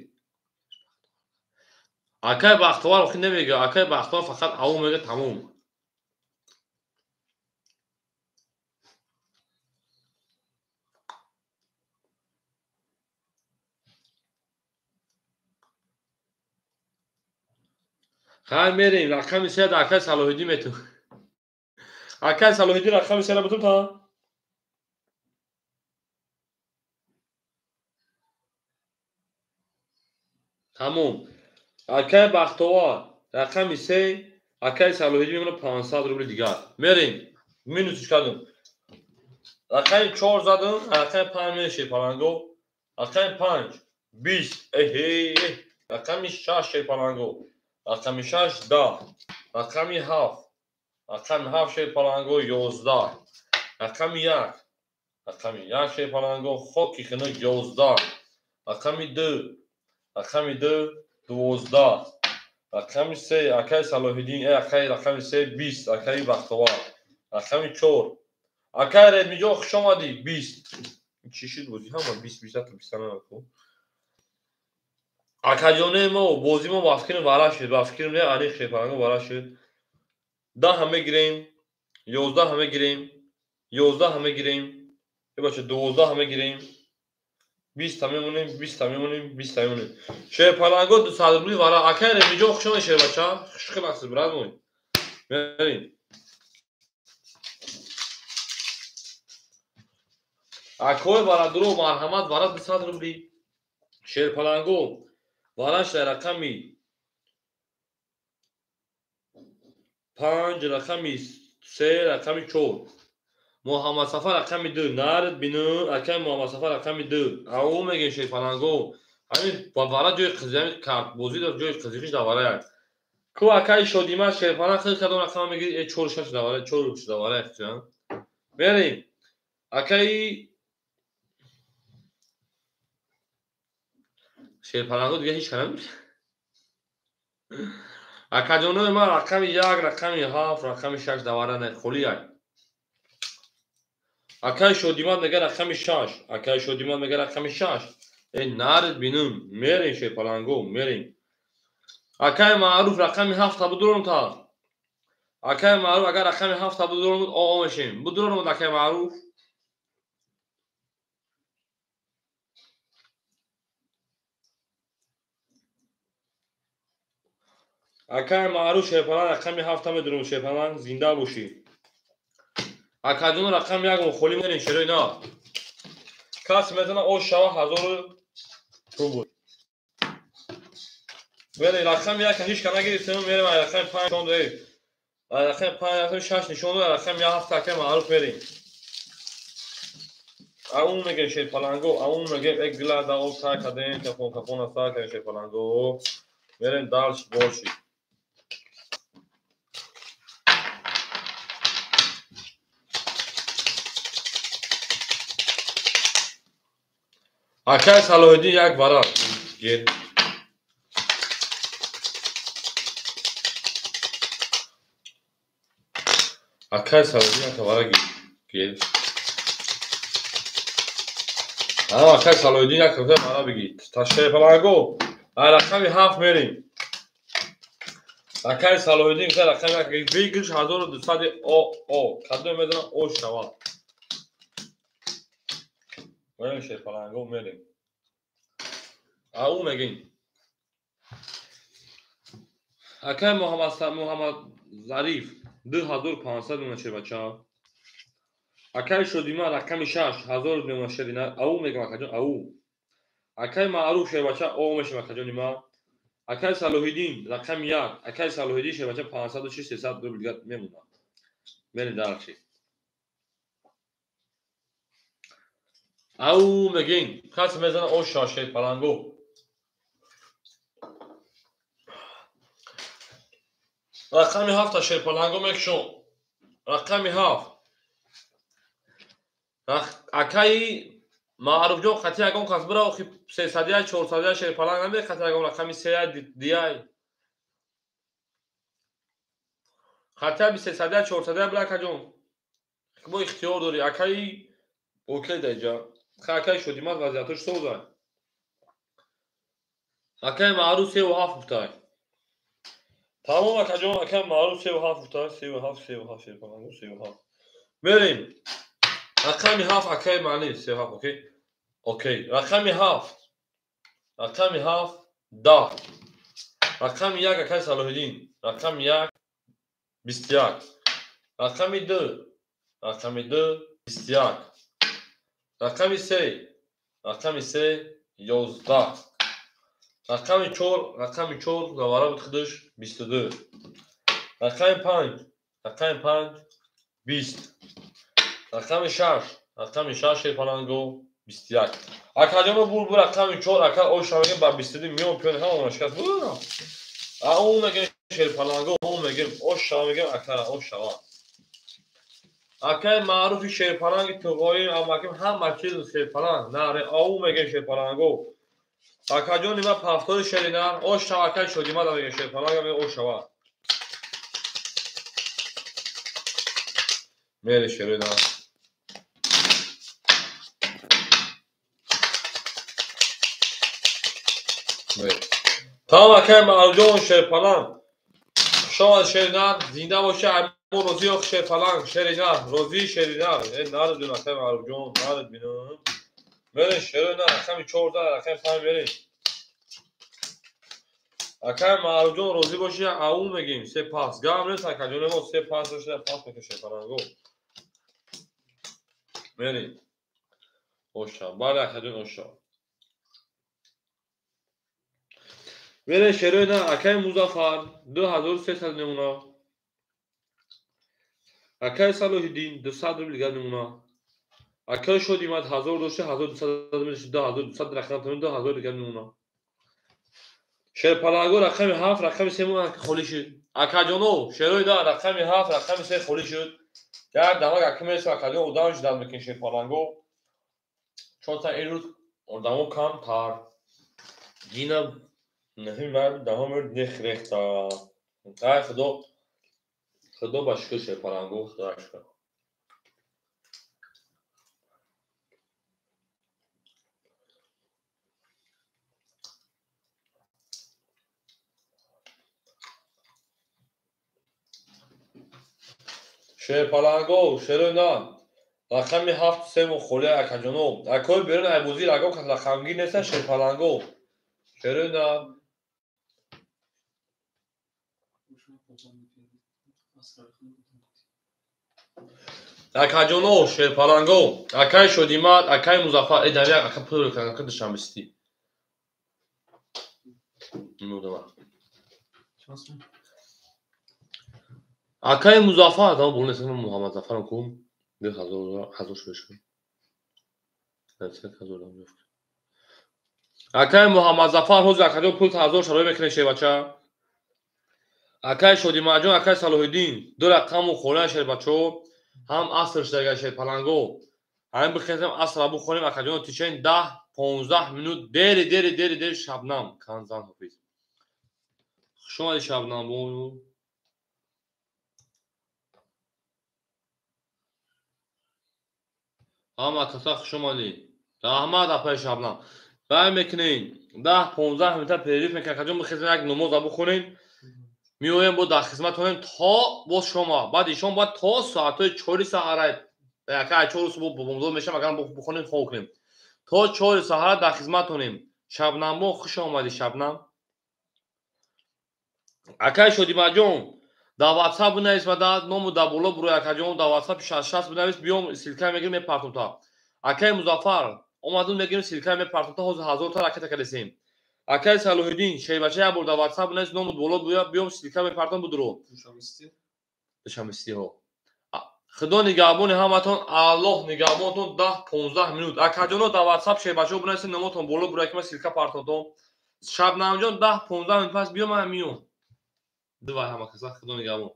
Акаи Бахтовар охи намега, акаи Бахтовар фақат ау мега тамом. Хай мерем, рақами 3 акаи Салоҳиддин метун. Акаи Салоҳиддин рақами 3 бутун та? Тамом. Акаи Бахтовар рақами 3, акаи Салоҳиддин мемонад 500 рубли дигар. Мерем. Минусш кардем. Рақами 4 задам, рақами 5 меши паланго. Рақами 5 20. Эҳе, рақами 6 шерпаланго. Рақами 6 10. Рақами 7. Рақами 7 шерпаланго 11. Рақами 1. Рақами 1 шерпаланго хоки хинак 11. Рақами 2. Рақами 2 12. Рақами 3 акаи Салоҳиддин, акаи рақами 3 20, акаи Бахтовар. Рақами 4. Акаи Редмиҷон хуш омадӣ 20. Чӣ шуд бозӣ ҳама 20 20 то 20 наку. Акаҷонаи мо бозӣ мо ба фикрам вара шуд, ба фикрам не аниқ шерпаланго вара шуд. 10 мегирем, 11 мегирем, 11 мегирем, бача 12 мегирем, 20 мемонем, 20 мемонем, 20 мемонем. Шерпаланго 200 рубли вара. Акаи Ремиҷон хуш омадӣ шербача. Хушхел ҳастӣ брат мой. Мерем. Акои барадуро марҳамат вара 200 рубли. Шерпаланго вараш дар рақами 5, рақами 3, рақами 4. Муҳаммадсафар рақами 2. Нард бину, акаи Муҳаммадсафар рақами 2. Ау мегем шерпаланго. Ҳамин вара ҷои қизиқ, ҳамин картбозӣ дар ҷои қизиқиш дар вара як. Ку акаи Шодима шерпаланг хел кадом рақама мегири? 4 6 дар вара, 4 6 дар вара як. Мерем. Акаи шерпаланго дига ҳеҷ кара намегирад. Акаҷонои ман рақами 1, рақами 7, рақами 6 дар вара не, холӣ як. Акаи Шодимат мега рақами 6, акаи Шодимат мега рақами 6. Нард бинум, мерем шерпаланго, мерем. Акаи Маъруф рақами 7 будурон та. Акаи Маъруф агар рақами 7 будурон буд, о мешем. Будурон буд акаи Маъруф. Акаи Маъруф шерпаланг рақами 7 медурум шерпаланг, зинда бошӣ. Акаҷон рақами 1 холӣ мерем шерои на. Кас метавонад ош шава 1000 рубл. Мерем рақами 1 ҳеҷ ка нагирифтем, мерем рақами 5 шон. Рақами 5, рақами 6 нишон дод, рақами 7 акай маъруф мерем. Аун мегем шерпаланго, аун мегем як гила да об сар кардем, кафон кафона сар кардем шерпаланго. Мерем дальше больше. Акай Салоҳиддин як варақ гир. Акай Салоҳиддин як варақ гир. Акай Салоҳиддин як варақ бигир. Та шерпаланго, рақами 7 мерем. Акай Салоҳиддин рақами 1 бигир 1200 о о. Кадом медонам о шавад. Мерем шерпаланго мерем. Ау мегем. Акай Муҳаммад Зариф 2500 мемона шербача. Акай Шодима рақами 6 1000 мемона шерина. Ау мегем акаҷон ау. Акай Маъруф шербача о мешем акаҷони ма. Акай Салоҳиддин рақами 1. Акай Салоҳиддин шербача 506 300 рубл дигар мемонад. Мерем дальше. Ау мегем. Кас мезана о шерпаланго. Рақами 7 шерпаланго мекшон. Рақами 7. Акаи Маъруфҷон қати ягон кас бира охи 300 400 шерпаланг наме қати ягон рақами 3 дияй. Қати 300 400 бира акаҷон. Бо ихтиёр дорӣ. Акаи окей даҷа. Акаи Шодимат вазиятош созай. Акаи Маъруф 3.7 гуфтай. Тамом акаҷон, акаи Маъруф 3.7 гуфтай. 3.7 3.7 шерпаланго 3.7. Мерем. Рақами 7 акаи Маъли 3.7 окей. Окей. Рақами 7. Рақами 7 10. Рақами 1 акаи Салоҳиддин. Рақами 1 21. Рақами 2. Рақами 2 21. Рақами 3. Рақами 3 11. Рақами 4, рақами 4 гавара буд худаш 22. Рақами 5, рақами 5 20. Рақами 6, рақами 6 шерпаланго 21. Акаҷоно бур бур рақами 4 ака оша мегем ба 22 миён пиён ҳама шикаст бур. Аун мегем шерпаланго, он мегем оша мегем ака ошава. Акай маъруфи шерпаланги туғои амаким ҳама чиз шерпаланг. Наре ау мегем шерпаланго. Акаҷони ма пафтори шеринар, ошава акай Шодима да мегем шерпаланг мегем ошава. Мере шеринар. Тамом акай Маъруфҷон шерпаланг. Шомад шеринар, зинда боша. Розӣ ох шерпаланг, шеринар, розӣ шеринар. Э нард бин акай Маъруфҷон, нард бинам. Мерем шеринар, рақами 14, рақами 5 мерем. Акай Маъруфҷон розӣ боши, ау мегем, се пас. Гам нест акаҷони мо се пас дошта, пас мекашем шерпаланго. Мерем. Оша, бале акаҷон оша. Мерем шеринар, акай Музаффар 2300 мемона. Акай Салоҳиддин 200 рубл дигар мемона. Акай Шодимат 1000 дошта, 1200 рубл 2200 рақам тамом 2000 дигар мемона. Шерпаланго рақами 7, рақами 3 мемона холӣ шуд. Акаҷоно, шерои да рақами 7, рақами 3 холӣ шуд. Як дамак ака мерасем акаҷон одам ждат мекунем шерпаланго. Чорта ирӯз одамо камтар. Гина нахи мар даҳом нехрехта. Ай худо худо ба шукр шерпаланго, худо шукр. Шерпаланго, шерона. Рақами 7 сему холӣ акаҷоно. Акои берун айбозӣ рагом кас рақамгир нестан шерпаланго. Шерона. Акаҷоно, шерпаланго. Акай Шодимат, акай Музаффар. Э дамяк ака пул ака душанбести. Акаи Музаффар, дам бул несам Муҳаммад Зафарам кум. 2000 ҳазор шуд. 1000 дам. Акаи Муҳаммад Зафар, ҳозир акаҷон пул 1000 шарои мекунед шербача. Акаи Шодимаҷон, акаи Салоҳиддин, ду рақаму хонан шербачо, ҳам аср шудага шерпаланго. Ҳамин бихезем асра бухонем акаҷон тичен 10-15 минут дери дери дери дери. Шабнам канзан ҳофиз. Хуш омадӣ, Шабнам. Ҳама каса хуш омадӣ. Раҳмат, апаи Шабнам. Рай мекунем 10-15 минута перерыв мекунем акаҷон, бихезем як намоза бухонем, меоем бо дар хизматонем то боз шома. Баъди шом бояд то соатҳои 4 саҳара, яка 4 субҳ бомдод мешавам, агар бухонем хоб кунем. То 4 саҳара дар хизматонем. Шабнамбо, хуш омадӣ, Шабнам. Акаи Шодимаҷон, дар ватсап бинавис ва дар ному дар боло бурои акаҷон, дар ватсап 66 бинавис, биём ссылка мегирем мепартом та. Акаи Музаффар, омадум мегирем ссылка мепартом та, ҳозир 1000 та ракета кардесем. Акаи Салоҳиддин, шербача як бор дар ватсап бинавис, ному боло биём ссылка мепартом, будуро. Душанбесиҳо. Худо нигаҳбони ҳаматон, Аллоҳ нигаҳбонтон. 10-15 минут акаҷоно дар ватсап шербачаҳо бинависед, номотон боло буроя ки ман ссылка партомтон. Шабнамҷон, 10-15 минут пас биё, ман миём. Дувай ҳама каса, худо нигаҳбон.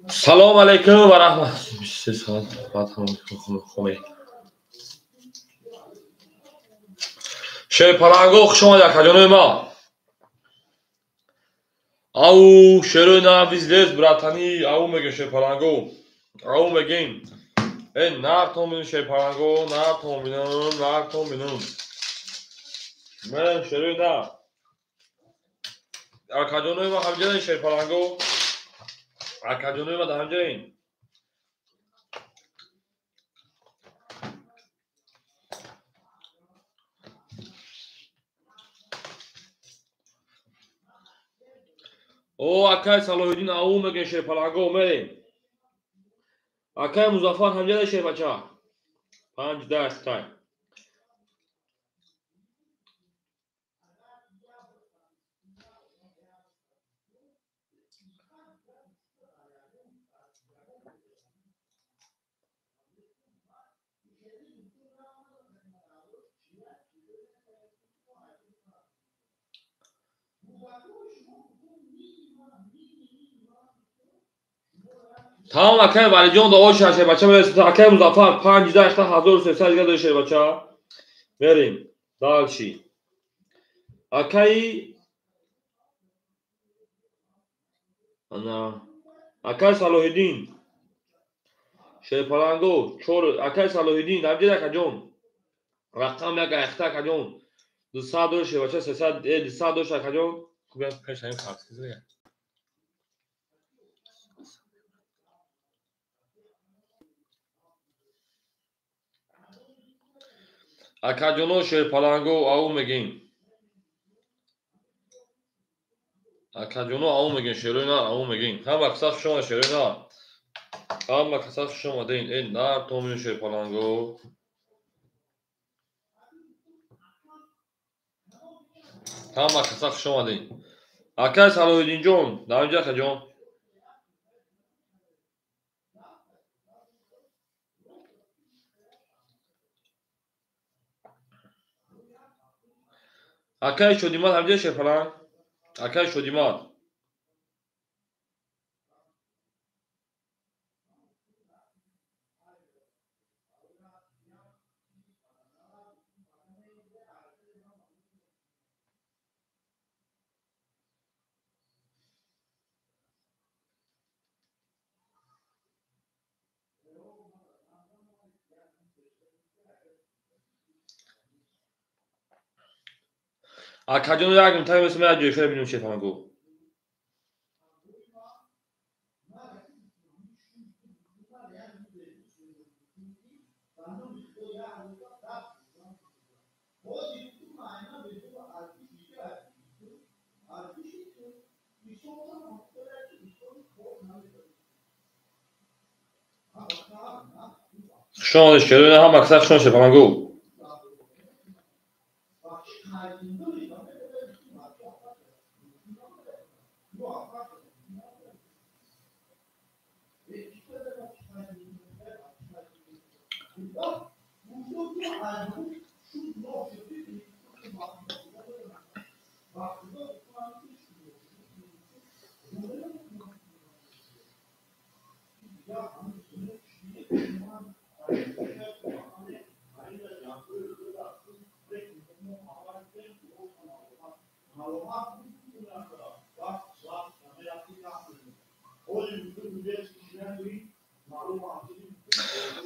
Салом алейкум ва раҳмат. 23 соат баъд ҳам хоме. Шерпаланго, хуш омадед, акаҷонои ма. Ау, шерои навиздес, братани, ау мегем, шерпаланго. Ау мегем. Э, нартон бинам, шерпаланго, нартон бинам, нартон бинам. Мен шерои нар. Акаҷонои ма ҳамҷаин, шерпаланго. Акаҷонои ма ҳамҷаин. О, акай Салоҳиддин, ау мегем, шерпаланго, мерем. Акай Музаффар ҳамҷада, шербача. Панҷ даст тай. Тамом, акай Валиҷон, дуо шава, шербача, мерем. Акай Музаффар, панҷ дашта 1300 дига дори, шербача. Мерем. Дальше. Акай ана акай Салоҳиддин. Шерпаланго, чор акай Салоҳиддин, ҳамҷада, акаҷон. Рақам як айхта, акаҷон. 200 дори, шербача, 300, 200 дошт, акаҷон. Хуб, пеш ҳамин фарқ. Акаҷоно, шерпаланго, ау мегем. Акаҷоно, ау мегем, шерои нар, ау мегем. Ҳама каса хуш омад, шерои нар. Ҳама каса хуш омадем. Э, нар томин, шерпаланго. Ҳама каса хуш омадем. Акай Салоҳиддинҷон, дар инҷа, акаҷон. Акай Шодимат ҳамҷа, шерпаланг. Акай Шодимат. Акаҷоно, як минута месм, як ҷойшаро бинем, шерпаланго. Хуш омадед, шерои ҳама каса хуш омадед, шерпаланго.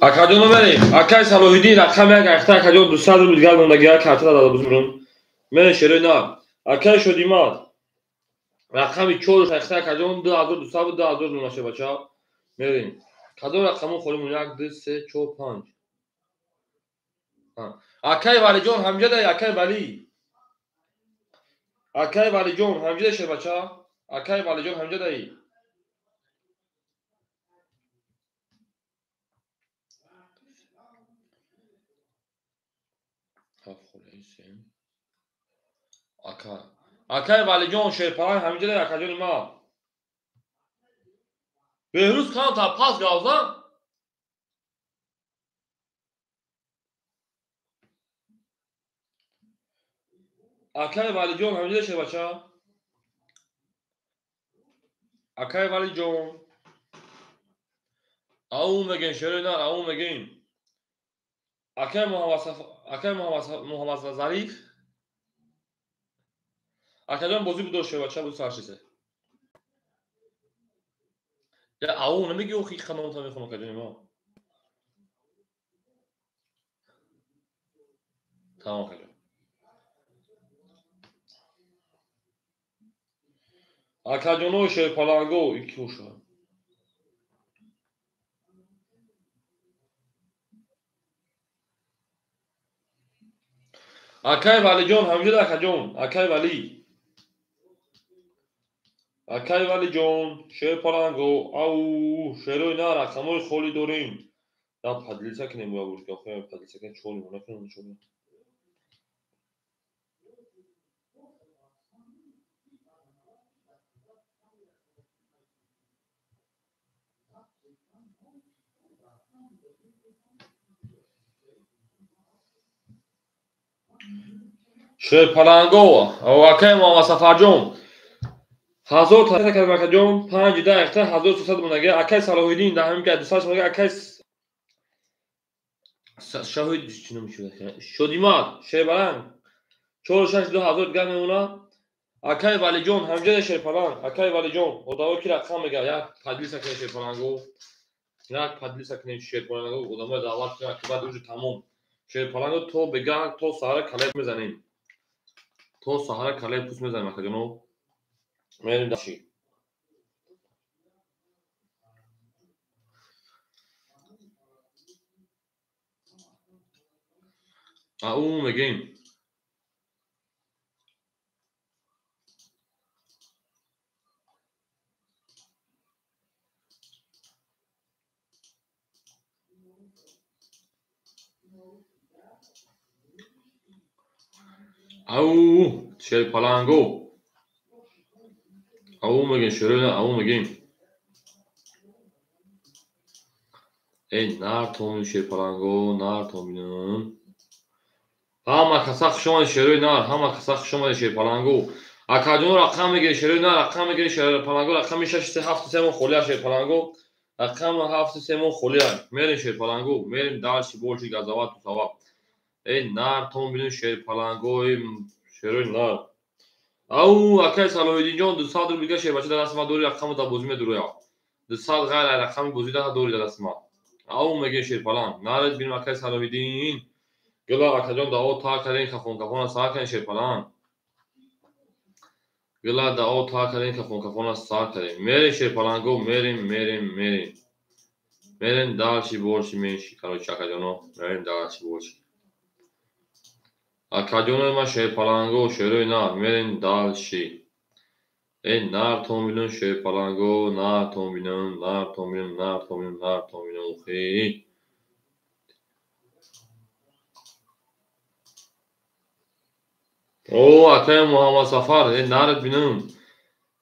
Акаҷоно, мерем. Акай Салоҳиддин, рақам як айхта, акаҷон, 200 рубл дигар мондагиа картара дада бузурум. Мерем, шерои нар. Акай Шодимат. Рақами чор айхта, акаҷон, 2200 буд, 2000 рубл шербача. Мерем. Кадом рақамон холимон? Як, ду, се, чор, панҷ. Акай Валиҷон ҳамҷада, акай Валӣ. Акай Валиҷон ҳамҷада, шербача. Акай Валиҷон ҳамҷадаи. Ака. Акай Валиҷон, шерпаланг ҳамҷада, акаҷони ма. Беҳрӯз кам та пас гавзан. Акай Валиҷон ҳамҷада, шербача. Акай Валиҷон. Ау мегем, шерои нар, ау мегем. Акай Муҳаммад Зариф. Акаҷон бозӣ будо шербача буд саршисе. Я ау намеги охи ханомта мехонам акаҷони мо. Тамом акаҷон. Акаҷоно шерпаланго ики боша. Акай Валиҷон ҳамҷода акаҷон, акай Вали. Акай Валиҷон, шерпаланго, ау, шерои на рақамҳои холӣ дорем. Я поделиться кунем бояд бошка, охир поделиться кунем чор накунем чор. Шерпаланго, акай Муҳаммад Сафарҷон. 1000 та акаҷон, 5 10 1300 монага, акай Салоҳиддин да ҳамин ка 200 монага, акай Шоҳид чӣ ном шуда? Шодимат, шербаланг 4 6 2 ҳазор дигар мемона. Акай Валиҷон, ҳамҷода шерпаланг, акай Валиҷон, одамо ки рақам мега, як поделиться кунем шерпаланго. Як поделиться кунем шерпаланго, одамо даъват кунем, ки баъд уже тамом. Шерпаланго то бега, то саҳара калай мезанем. То саҳара калай пӯст мезанем акаҷоно. Мерим даши. Ау мегем. Ау, шерпаланго. Ау мегем, шерои ау мегем. Эй, нар томин шерпаланго, нар томинам. Ҳама каса хуш омадед шерои нар, ҳама каса хуш омадед шерпаланго. Акаҷон рақам мегиред шерои нар, рақам мегиред шерпаланго, рақами 6 3 7 3 мон холия шерпаланго. Рақами 7 3 мон холия. Мерем шерпаланго, мерем дальше больше газават тусава. Эй, нар том бинем шерпаланго, шерои нар. Ау, акай Салоҳиддинҷон, 200 рубл дига шербача дар дасти ман дори, рақамро дар бозӣ медуроям. 200 ғайр ай рақами бозӣ даҳа дори дар дасти ман. Ау мегем шерпаланг. Наред бинем акай Салоҳиддин. Гила акаҷон даъво та кардем, кафон кафона сар кардем шерпаланг. Гила даъво та кардем, кафон кафона сар кардем. Мерем шерпаланго, мерем, мерем, мерем. Мерем дальше больше меньше, короче, акаҷоно, мерем дальше больше. Акаҷонои ман шерпаланго, шерои нар, мерем дальше. Эй, нар том бинам шерпаланго, нар том бинам, нар том бинам, нар том бинам, нар том бинам, охи. О, акай Муҳаммад Сафар, эй, наред бинам.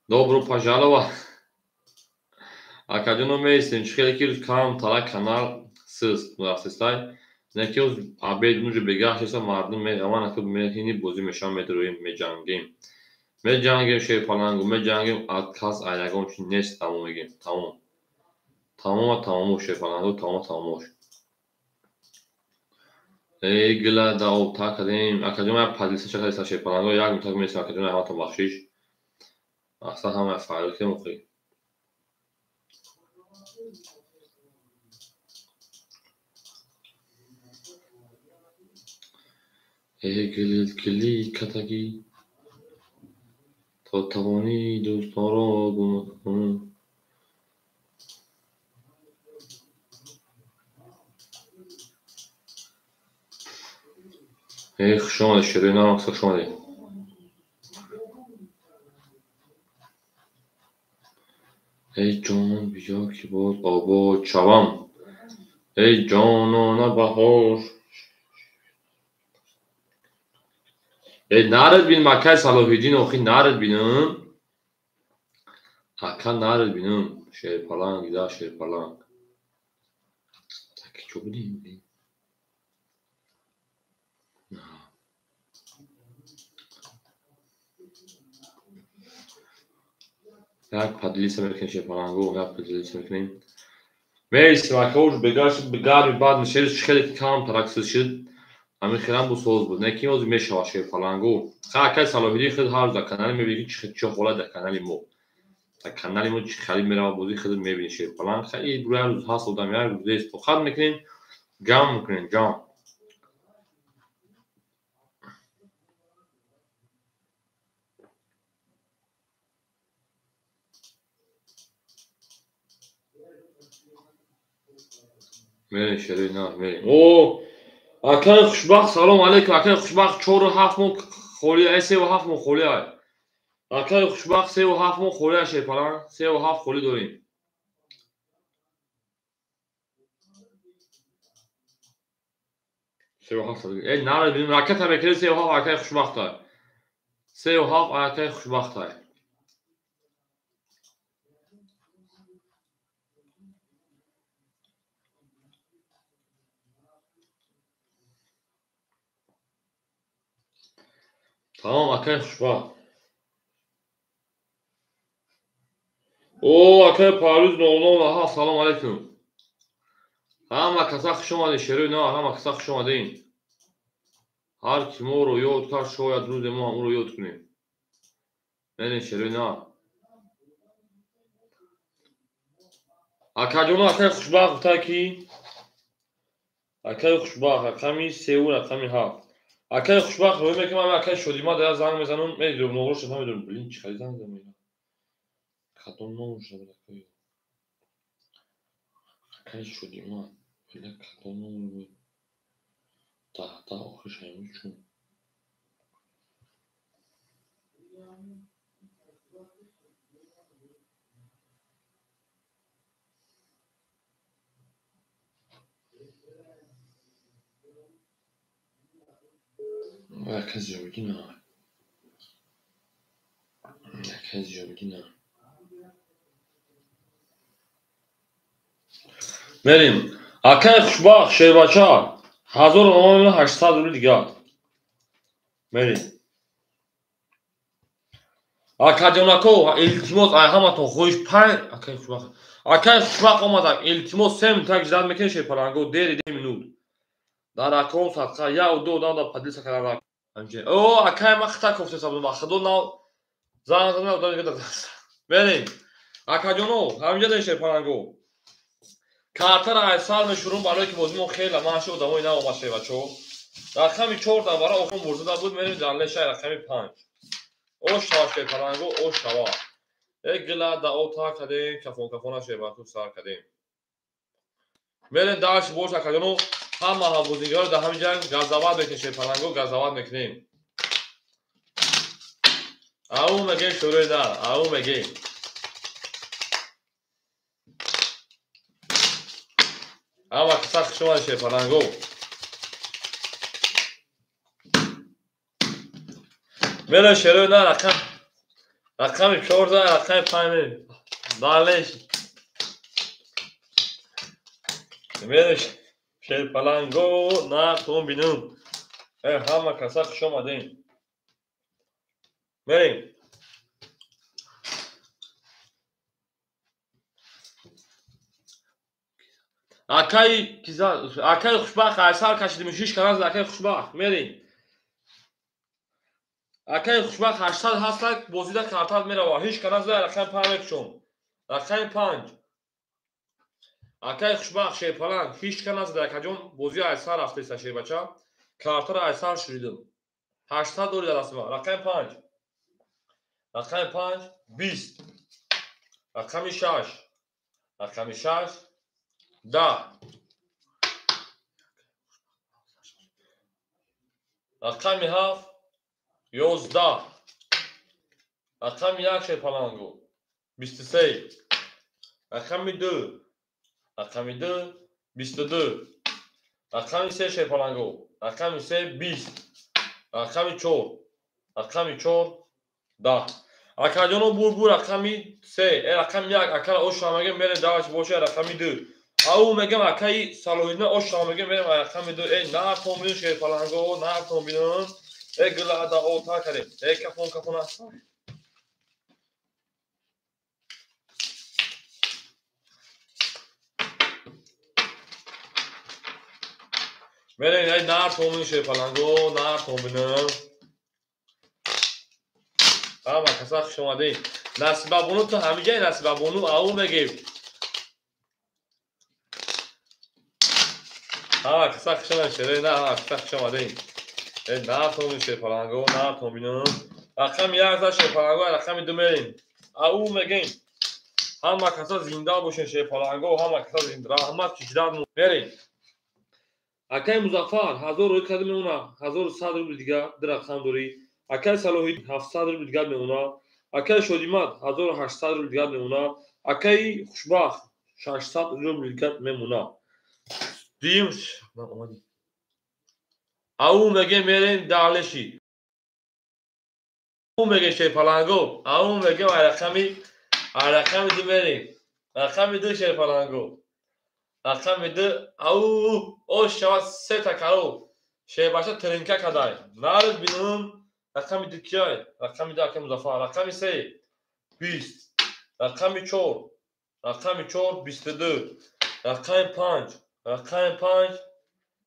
Добро пожаловать. Акаҷоно меистем, чӣ хеле ки рӯз кам тара канал сист, мурафсистай. Не ки рӯз обед муҷо бегаҳ шеса мардум меғаман, ака мехини бозӣ мешавам, медроем, меҷангем. Меҷангем шерпаланго, меҷангем, отказ ай ягон чи нест, тамом мегем, тамом. Тамома тамомо шерпаланго, тамома тамомош. Эй, гила даъво та кардем, акаҷон як поделиться чакардеста шерпаланго, як мутак месем акаҷон, ҳаматон бахшиш. Аслан ҳама фарёд кардем охи. Эй, гилит гили катагӣ, то тавонӣ дӯстонро гум кун. Эй, хуш омадед, шерои нарм, хуш омадед. Эй ҷон, биё ки боз обод шавам. Эй ҷонона баҳор. Эй, наред бинам, акай Салоҳиддин, охи наред бинам. Ака наред бинам. Шерпаланг, да, шерпаланг. Аки чо будем? Як поделиться мекунем шерпаланго, як поделиться мекунем. Мерисим акауш бегаш гарми бад мешед хеле кам тараксил шид. Ҳамин хелам бу соз буд. Не ки ҳозир мешавад шерпалангу. Ха акай Салоҳиддин худ ҳар рӯз дар канали мебинӣ ки чӣ ҳолат дар канали мо. Дар канали мо чӣ харид меравад бозӣ худ мебинӣ шерпаланг. Ха ин як рӯз ҳаст одам як рӯз нест. Тоқат мекунем, ҷамъ мекунем, ҷамъ. Мерем шерои нар, мерем. О, акай Хушбахт, салом алейкум. Акай Хушбахт 4 7 моҳ холӣ, 3 7 моҳ холӣ ай. Акай Хушбахт 3 7 моҳ холӣ ай шерпаланг, 3 7 холӣ дорем. 3 7. Э, нара бинем, ракета мекунем 3 7 акай Хушбахт ай. 3 7 акай Хушбахт ай. Тамом акай Хушбахт. О, акай Парвиз 00 салом алейкум. Ҳама каса хуш омадед шерои нав, ҳама каса хуш омадед. Ҳар ки моро ёд кард, шояд рӯзе мо ҳам ӯро ёд кунем. Мерем шерои нав. Акаҷоно, акай Хушбахт гуфта ки акай Хушбахт рақами севу рақами ҳафт. Акай Хушбахт рӯй мекунам, акай Шодима дара занг мезанам, медонам номерашро намедонам. Блин, чӣ хеле занг занам. Кадом номерашро буд акай? Акай Шодима, бля, кадом номер буд? 10 10 охирш ҳамин чун. Акай Зиёвиддин, акай Зиёвиддин. Мерем. Акай Хушбахт, шербача, 1800 рубли дигар. Мерем. Акаҷонако, илтимос, ай ҳаматон хоҳиш панҷ акай Хушбахт. Акай Хушбахт омадак, илтимос 3 минута ждать мекунем шерпаланго, дери 2 минут. Дар акон садқа як ду одам дар поделиться кардан. О, акай ман хита кофтеса будам, ба худо нав занг задам, одам дигар. Мерем. Акаҷоно, ҳаминҷа дорем шерпаланго. Картаро аз сар мешурум барое ки бозимо хеле манши одамои нав омад шербачо. Рақами 4 дар бара охирон бурзада буд, мерем дар лешаи рақами 5. Ош шава шерпаланго, ош шава. Э гила да о та кардем, кафон кафона шербачо сар кардем. Мерем дальше бош акаҷоно, ҳама ҳамбозигаро дар ҳамин ҷа газават мекунем шерпаланго, газават мекунем. Ау мегем шӯрои нар, ау мегем. Ҳама каса хуш омадед шерпаланго. Мерем шерои нар, рақами 14, рақами 5 мерем. Далеш. Мерем шерпаланго, нартон бинум. Э, ҳама каса хуш омадем. Мерем. Акай киза, акай Хушбахт аз сар кашидим, шиш каран акай Хушбахт, мерем. Акай Хушбахт 800 ҳастак, бозида картат мерава. Ҳеҷ каран зада рақами 5 мекушом. Рақами 5. Акай Хушбахт шерпаланг, ҳеҷ кар назада акаҷон, бозӣ аз сар рафтеса шербача. Картаро аз сар шуридим. 800 дори дар дасти ман. Рақами 5. Рақами 5 20. Рақами 6. Рақами 6 10. Рақами 7 11. Рақами 1 шерпалангу 23. Рақами 2. Рақами 2 22. Рақами 3 шерпалангу. Рақами 3 20. Рақами 4. Рақами 4 10. Акаҷоно бур рақами 3, э рақами 1 акара ош мегем мерем даваш боша рақами 2. Ау мегем акаи Салоҳиддин ош мегем мерем рақами 2. Э нартон бинум шерпаланго, нартон бинум. Э гила да о та кардем. Э кафон кафон аст. Мерем ай нар томин шерпаланго, нар томинам. Ҳама каса хуш омадед. Насибабону ту ҳамиҷаи Насибабону ау мегӯ. Ҳама каса хуш омадед шерои на, ҳама каса хуш омадед. Э нар томин шерпаланго, нар томинам. Рақами як за шерпаланго, рақами ду мерем. Ау мегӯем. Ҳама каса зинда бошен шерпаланго, ҳама каса зинда. Раҳмат кишидан мерем. Акай Музаффар 1000 рӯй карда мемона, 1100 рубл дига ду рақам дорӣ. Акай Салоҳиддин 700 рубл дигар мемона. Акай Шодимат 1800 рубл дигар мемона. Акай Хушбахт 600 рубл дигар мемона. Дуюм омадӣ. Ау мегем мерем далеши. Ау мегем шерпаланго, ау мегем рақами ду мерем. Рақами ду шерпаланго. Рақами ду ау ош шавад сета каро. Шербаша тринка кадай. Нард бинум. Рақами ду кияй? Рақами ду акай Музаффар. Рақами се 20. Рақами чор. Рақами чор 22. Рақами панҷ. Рақами панҷ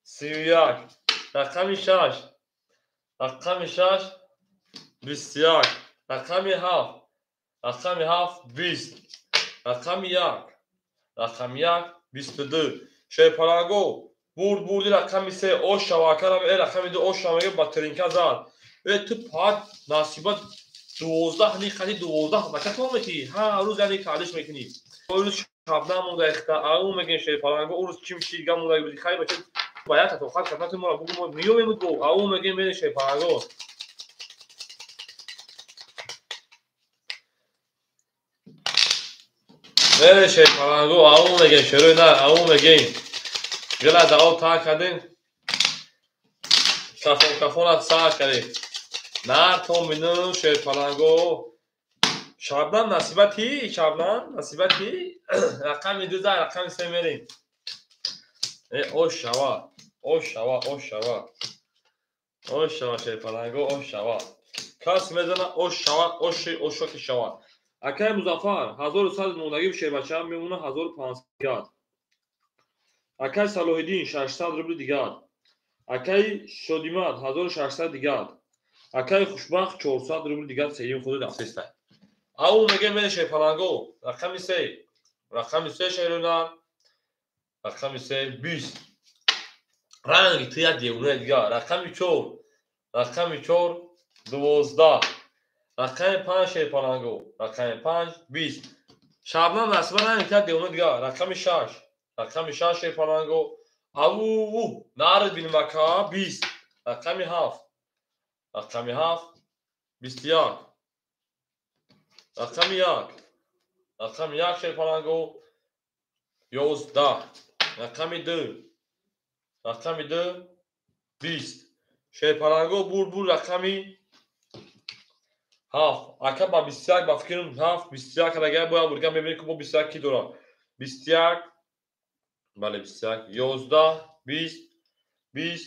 31. Рақами шаш. Рақами шаш 21. Рақами ҳафт. Рақами ҳафт 20. Рақами як. Рақами як 22. Шерпаланго бурд бурди рақами се ош шавакарам э рақами ду ош шавака ба тринка зад. Э ту пад насиба 12 ни қади 12 бача то мети. Ҳар рӯз яъне калиш мекунӣ. Рӯз шабна монда ихта ау мегин шерпаланго рӯз чим чига монда буди хай бача баят то хат карда ту мо бугу мо миёмем бу ау мегин бен шерпаланго. Мере шерпаланго ау мегин шерои на ау мегин. Гила дао та кардем. Кафон кафонат сар кардем. Нар томинум шерпаланго. Шабнам насибати, Шабнам насибати. Рақами ду за рақами се мерем. Э ош шава, ош шава, ош шава. Ош шава шерпаланго, ош шава. Кас мезана ош шава, оши ошоки шава. Акай Музаффар 1100 мондагӣ шербача мемона 1500 дигар. Акай Салоҳиддин 600 рубл дигар. Акай Шодимат 1600 дигар. Акай Хушбахт 400 рубл дигар сеюм худи рафтестай. Ау мегем мене шерпаланго. Рақами се. Рақами се шерона. Рақами се 20. Ранги ту як девона дигар. Рақами чор. Рақами чор 12. Рақами панҷ шерпаланго. Рақами панҷ 20. Шабнам насиба ранги ту як девона дигар. Рақами шаш. Рақами шаш шерпаланго. Ау нард бинмака 20. Рақами ҳафт. Рақами ҳафт 21. Рақами як. Рақами як шерпаланго 11. Рақами ду. Рақами ду 20. Шерпаланго бур бур рақами ҳафт. Ака ба 21 ба фикрам ҳафт 21 агар бояд бургам мебинем ки бо 21 ки дорад. 21 бале 21 11 20 20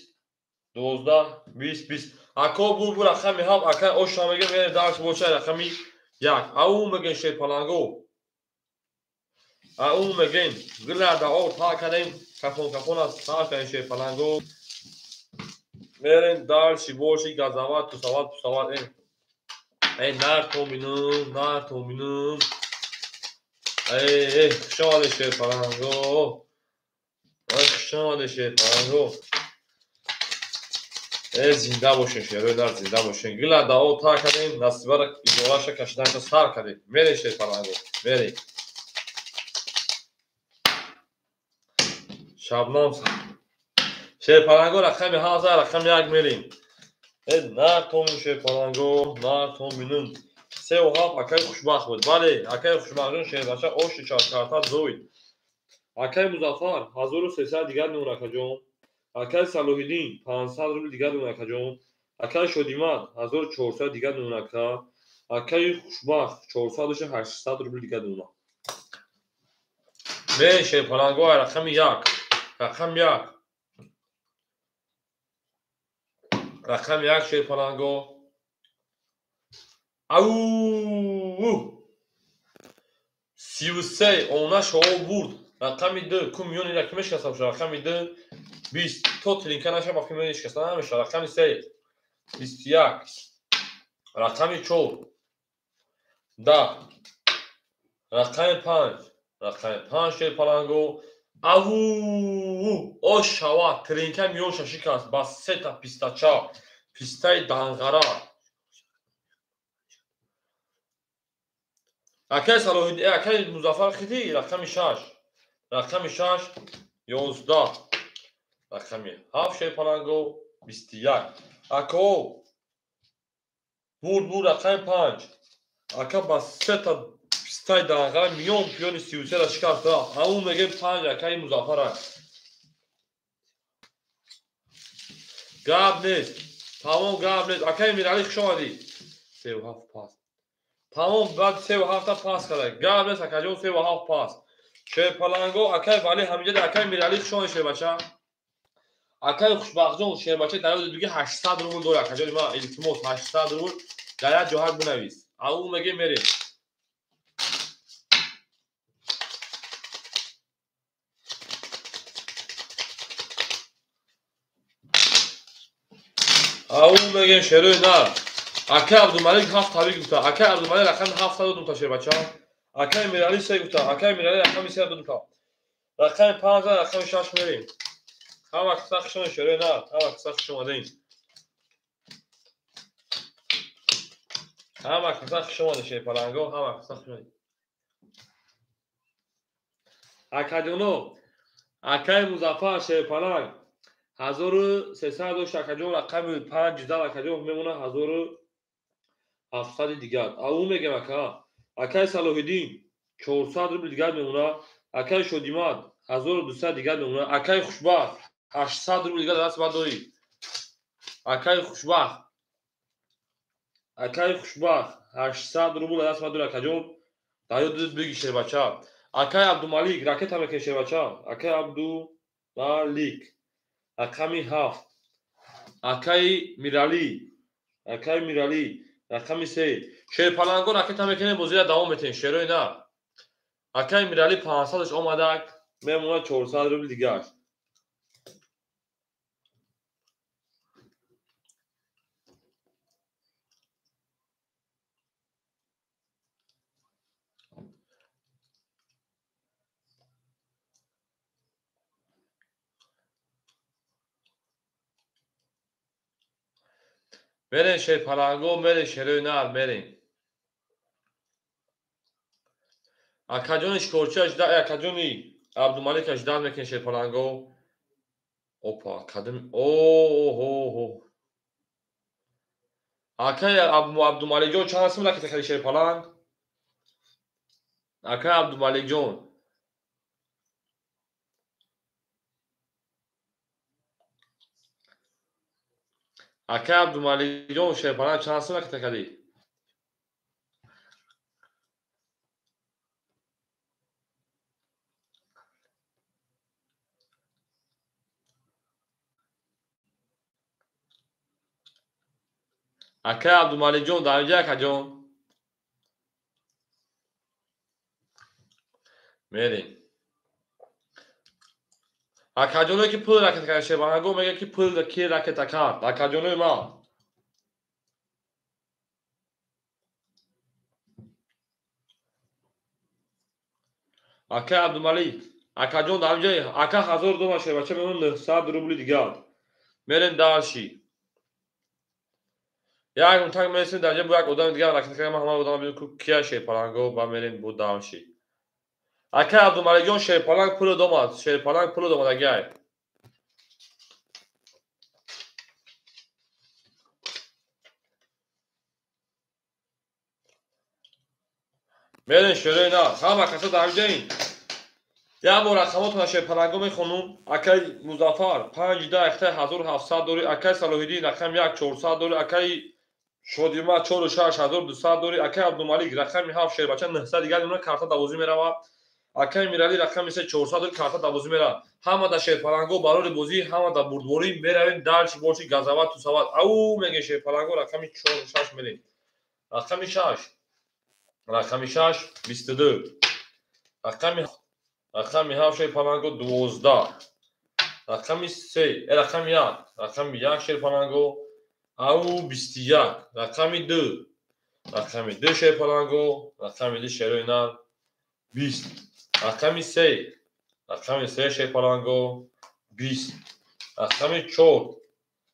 12 20 20. Ако бур бур рақами ҳафт ака оша мегем мерем дарс бошад рақами як. Ау мегем шерпаланго. Ау мегем гила дао та кардем кафон кафон аст сар кардем шерпаланго. Мерем дарси боши газават тусават пусават э нар томинум нар томинум. Э хуш омадед шерпаланго. Хуш омадед шерпаланго. Э зинда бошен шерои дар зинда бошен. Гила дао та кардем насибара ижораша кашиданша сар кардем. Мерем шерпаланго мерем. Шабнам шерпаланго рақами ҳафт рақами як мерем. Э нар томин шерпаланго нар томинум. Севу ҳафт акай Хушбахт буд. Бале акай Хушбахтҷон шербача оши чаркарта зоид. Акай Музаффар 1300 дигар мемон акаҷон. Акай Салоҳиддин 500 рубл дигар мемон акаҷон. Акай Шодимат 1400 дигар мемон ака. Акай Хушбахт 400 800 рубл дигар мемонад. Мерем шерпаланго рақами як. Рақами як. Рақами як шерпаланго. Ау! 33 она шоу бурд. Рақами ду ку миёни ра ки мешинасам шуд. Рақами ду 20 то тринка наша ба филм шикаста намешавад. Рақами 3 21 рақами 4 10 рақами 5 рақами 5 шерпаланго аву о шава тринка миёнша шикаст ба сета пистача пистаи данғара. Акай Салоҳиддин, акай Музаффар хити рақами 6 рақами 6 11 рақами 7 шерпаланго 21 ако бурд бурд рақами 5 ака ба сета пистаи данғара миён пиёни 33-ра шикаст. Ҳамун мегем 5 акаи Музаффара. Гап нест. Тамом гап нест. Акаи Миралӣ хуш омадӣ. 37 пас. Тамом баъд 37 пас карда. Гап нест акаҷон 37 пас. Шерпаланго акаи Валӣ ҳамиҷа акаи Миралӣ хуш омадӣ шербача. Акаи Хушбахтҷон шербача дар ёди дуги 800 рубл дорад акаҷони ман илтимос 800 рубл дар як ҷоҳат бинавис. Ау мегем мерем. Ау мегем шерои нар. Акаи Абдумалик 7 табик гуфта. Акаи Абдумалик рақами 7 додум та шербача. Акаи Миралӣ 3 гуфта. Акаи Миралӣ рақами 3 додум та. Рақами 5 рақами 6 мерем. Ҳама қисса хуш омадед шерои нар. Ҳама қисса хуш омадед. Ҳама қисса хуш омадед шерпаланго. Ҳама қисса хуш омадед. Акаҷоно, акаи Музаффар шерпаланг 1300 дошт акаҷон рақами 5 зад акаҷон мемонад 1700 дигар. Ау мегем ака. Акаи Салоҳиддин 400 рубл дигар мемонад. Акаи Шодимад 1200 дигар мемонад. Акаи Хушбахт 800 рубл дигар даст бад дорӣ. Акаи Хушбахт. Акаи Хушбахт 800 рубл даст бад дорӣ акаҷон. Дар ёд биги шербача. Акаи Абдумалик ракета мекунӣ шербача. Акаи Абдумалик рақами 7. Акаи Миралӣ. Акаи Миралӣ рақами 3. Шерпаланго ракета мекунем бозиро давом метиҳем шерои нар. Акаи Миралӣ 500-аш омадак мемонад 400 рубл дигар. Мерем шерпаланго, мерем шерои нар, мерем. Акаҷони шикорчи акаҷони Абдумалик аждар мекунем шерпаланго. Опа, кадом оҳо. Акаи Абдумаликҷон чанд сум ракета хари шерпаланг? Акаи Абдумаликҷон акаи Абдумаликҷон шерпаланг чанд сум ракета кардӣ? Акаи Абдумаликҷон дар инҷа акаҷон. Мерем. Акаҷоное ки пул ракета кард шерпаланго мегӯяд ки пул ки ракета кард. Акаҷонои ман. Акаи Абдумалик, акаҷон дар инҷа ака 1000 доллар шербача мемонад 900 рубли дигар. Мерем дальше. Як мутак мересем дар ҷа бо як одами дигар ракета кард. Ман ҳама одама бинем кия шерпаланго ба мерем бо дальше. Акаи Абдумаликҷон шерпаланг пул домад. Шерпаланг пул домад агай. Мерем шерои нар. Ҳама каса дар ҷаин. Як бор рақамотона шерпаланго мехонум. Акаи Музаффар 5 10 1700 дорӣ. Акаи Салоҳиддин рақами 1 400 дорӣ. Акаи Шодима 4 6 1200 дорӣ. Акаи Абдумалик рақами 7 шербача 900 дигар мемонад карта давозӣ меравад. Акаи Миралӣ рақами 3 400 дорӣ карта давозӣ меравад. Ҳама да шерпаланго барори бозӣ, ҳама да бурдворӣ меравем дальше боши газават тусават. Ау мегем шерпаланго рақами 4 6 мерем. Рақами 6 рақами 6 22 рақами 7 шерпаланго 12 Рақами се, рақами як, рақами як шерпаланго, ау 21, рақами ду, рақами ду шерпаланго, рақами ду шерои нар 20, рақами се, рақами се шерпаланго 20, рақами чор,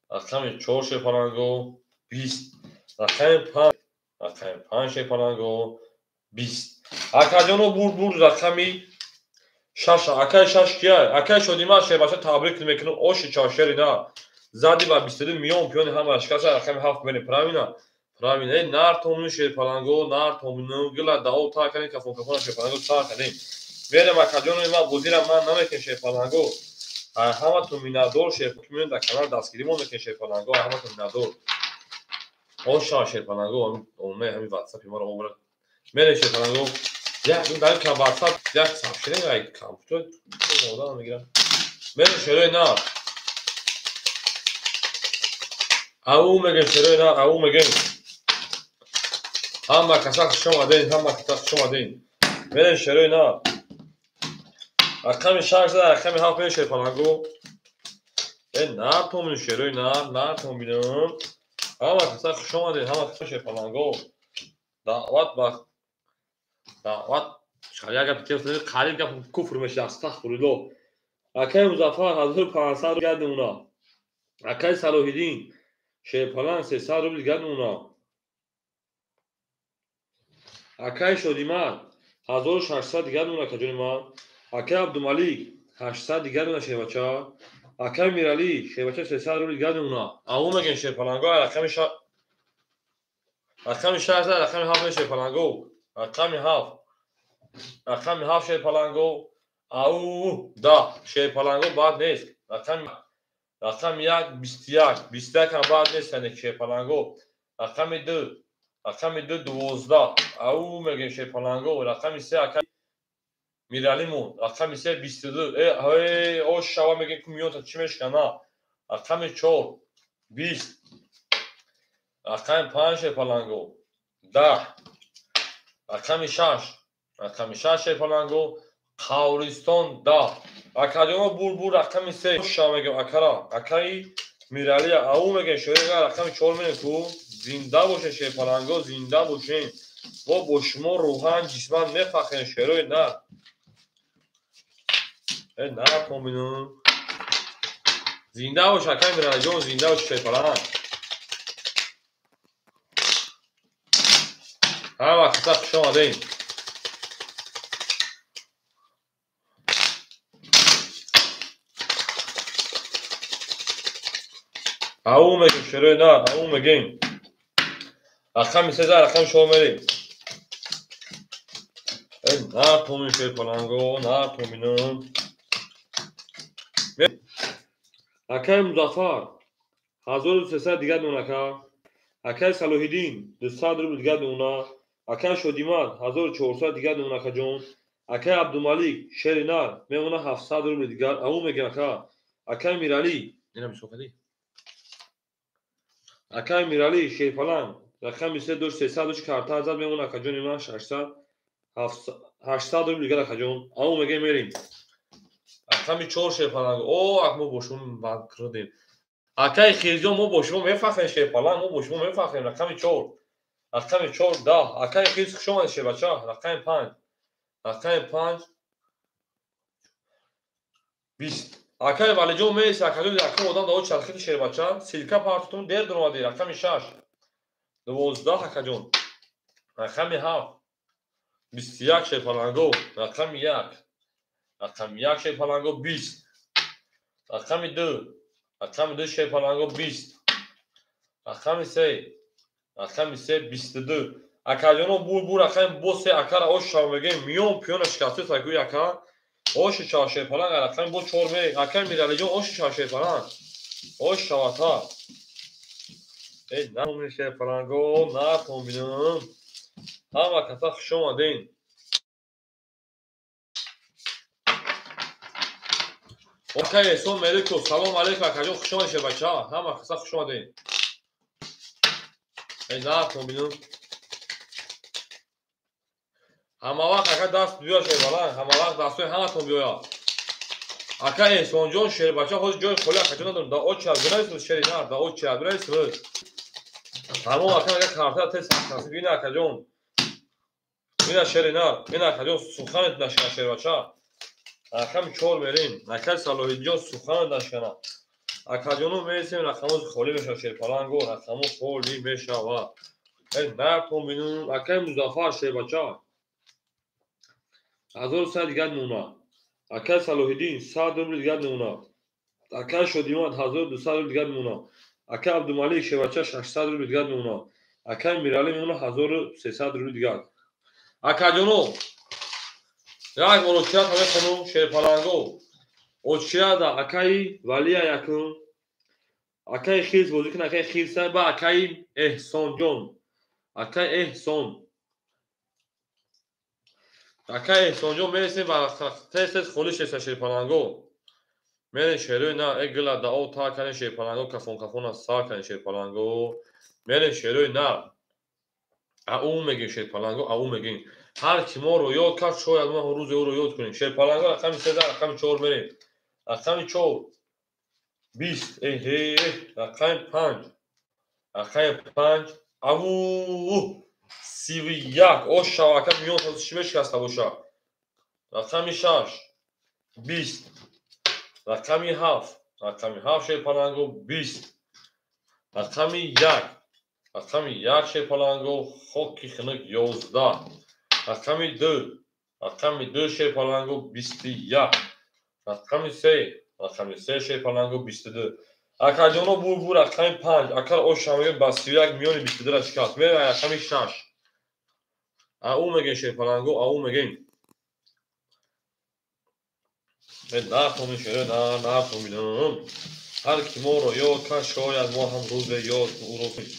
рақами чор шерпаланго 20, рақами панҷ, рақами панҷ шерпаланго 20. Акаҷоно бурд бурд рақами шаш. Акай шаш кия? Акай Шодимар шербача табрик мекунам. Оши чашери на. Зади ба 22 миён пиёни ҳама шикаста рақами ҳафт мерем. Правильно? Правильно. Эй нар томину шерпаланго, нар томину гила дао та кардем, кафон кафона шерпаланго та кардем. Мерем акаҷоно ма бозира ман намекунем шерпаланго. Ҳаматон миннатдор шерпаланго дар канал дастгиримон мекунем шерпаланго, ҳаматон миннатдор. Оша шерпаланго, омаи ҳамин ватсапи маро овард. Мерем шерпаланго. Як дар кам ватсап як сообщение ай компютер одам мегирам. Мерем шерои нар. Ау мегем шерои нар, ау мегем. Ҳама каса хуш омадед, ҳама каса хуш омадед. Мерем шерои нар. Рақами шаш зада, рақами ҳафт мерем шерпаланго. Э нар томин шерои нар, нар томинам. Ҳама каса хуш омадед, ҳама каса шерпаланго. Даъват ба даъват як гапи теф қариб гап куфр мешавад, астағфируллоҳ. Акаи Музаффар 1500 рубл гардемона. Акаи Салоҳиддин шерпаланг 300 рубл гардемона. Акаи Шодимар 1600 гардемона акаҷони ман. Акаи Абдумалик 800 гардемона шербача. Акаи Миралӣ шербача 300 рубл гардемона. Ау мегем шерпаланго рақами рақами шаш рақами ҳафт шерпаланго. Рақами ҳафт. Рақами ҳафт шерпаланго. Ау да шерпаланго бад нест. Рақами як 21. 21 ҳам бад нест яъне шерпаланго. Рақами ду. Рақами ду 12. Ау мегем шерпаланго. Рақами се ака Миралимон. Рақами се 22. Э ош шава мегем ку миёнта чӣ мешкана. Рақами чор 20. Рақами панҷ шерпаланго 10. Рақами шаш. Рақами шаш шерпаланго. Қавристон 10. Акаҷоно бур бур рақами се. Ша мегем акара. Акаи Миралия. Ау мегем шоига рақами чор мерем ку. Зинда бошен шерпаланго, зинда бошен. Мо бо шумо рӯҳан ҷисман мефахрем шерои нар. Э нар томинум. Зинда бош акаи Миралиҷон, зинда бош шерпаланг. Ҳама каса хуш омадед. Ау мегем шерои нар, ау мегем. Рақами се за рақами чор мерем. Э нар томин шерпаланго, нар томинам. Акаи Музаффар 1300 дигар мемона ака. Акаи Салоҳиддин 200 рубл дигар мемона. Акаи Шодимар 1400 дигар мемона акаҷон. Акаи Абдумалик шери нар мемона 700 рубл дигар. Ау мегем ака. Акаи Миралӣ, ина мисол кардӣ? Акаи Миралӣ шерпаланг рақами се дошт 300 дошт карта зад мемона акаҷони ман 600 800 рубл дигар акаҷон. Ау мегем мерем. Рақами чор шерпаланг. О, ак мо бо шумо банкротем. Акаи Хирҷон мо бо шумо мефахрем шерпаланг, мо бо шумо мефахрем. Рақами чор. Рақами чор 10. Акаи Хирҷ хуш омадед шербача. Рақами панҷ. Рақами панҷ 20. Акаи Валиҷон меист, акаҷон якум одам дао чархити шербача. Силка партутун дер дуромадӣ. Рақами шаш 12 акаҷон. Рақами ҳафт 21 шерпаланго. Рақами як. Рақами як шерпаланго 20. Рақами ду. Рақами ду шерпаланго 20. Рақами се. Рақами се 22. Акаҷоно бур бур рақами бо се акара ош шава мегем. Миён пиёна шикастӣ сакӯи ака. Оши шава шерпаланг рақами бо чор мерем. Акаи Миралиҷон оши шава шерпаланг. Ош шавата. Э на шерпаланго, на томинам. Ҳама каса хуш омадед. Акаи Эҳсон Меликов, салом алейкум акаҷон, хуш омадед шербача. Ҳама каса хуш омадед. Э на томинам. Ҳама вақт ака даст биёя шербаланг, ҳама вақт дастҳои ҳаматон биёяд. Ака Эҳсонҷон шербача ҳозир ҷои холи акаҷон надорам. Да оча бинавис шери нар, да оча бинавис. Тамом ака ага карта тез сахтаси бина акаҷон. Бина шери нар, бина акаҷон суханет нашкана шербача. Рақами 4 мерем. Ака Салоҳиддинҷон суханет нашкана. Акаҷоно мересем рақамоз холӣ мешава шерпаланго, рақамо холӣ мешава. Нартон бинун акаи Музаффар шербача. 1100 дигар мемона. Акаи Салоҳиддин 100 рубли дигар мемона. Акаи Шодимад 1200 рубли дигар мемона. Акаи Абдумалик шербача 600 рубли дигар мемона. Акаи Миралӣ мемона 1300 рубли дигар. Акаҷоно як бор очират мехонум шерпаланго. Очирада акаи Валия якум. Акаи Хирс бозӣ кун, акаи Хирса ба акаи Эҳсонҷон. Акаи Эҳсон. Акаи Эҳсонҷон мересем ва тез-тез холӣ шеста шерпаланго. Мерем шерои на, э гила да об тар кардем шерпаланго, кафон кафона сар кардем шерпаланго. Мерем шерои на. Ау мегем шерпаланго, ау мегем. Ҳар ки моро ёд кард, шояд мо рӯзе ӯро ёд кунем. Шерпаланго рақами 13, рақами 4 мерем. Рақами 4 20, эҳе, рақами 5. Рақами 5, аву 31. Ош шава ака миён ҳозир чӣ мешикаста боша. Рақами 6 20. Рақами 7, рақами 7 шерпаланго 20. Рақами 1, рақами 1 шерпаланго хоки хунук 11. Рақами 2, рақами 2 шерпаланго 21. Рақами 3, рақами 3 шерпаланго 22. Акаҷоно бур рақами 5. Акар оша мегӯем ба 31 миёни 22-ра шикаст. Мерем рақами 6. Ау мегем шерпаланго, ау мегем. Нахоми шеро, на нахомидам. Ҳар ки моро ёд кард, шояд мо ҳам рӯзе ёд ӯро кунем.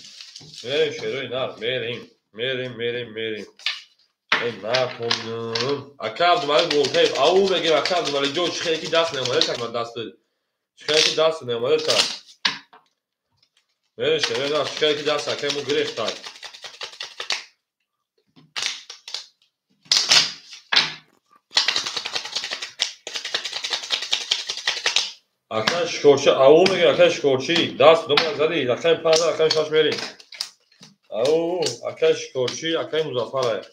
Мерем шерои нар, мерем, мерем, мерем, мерем. Нахомидам. Ака Абдумалик Болтаев, ау мегем ака Абдумалик ҷон, чӣ хеле ки даст неомада так ма даст. Чӣ хеле ки даст неомада так. Мерем шерои нар, чӣ хеле ки даст акаи мо гирифт так. Ака шикорчи, ау мегем ака шикорчи, даст дома зади, рақами 5, рақами 6 мерем. Ау, ака шикорчи, акаи Музаффар.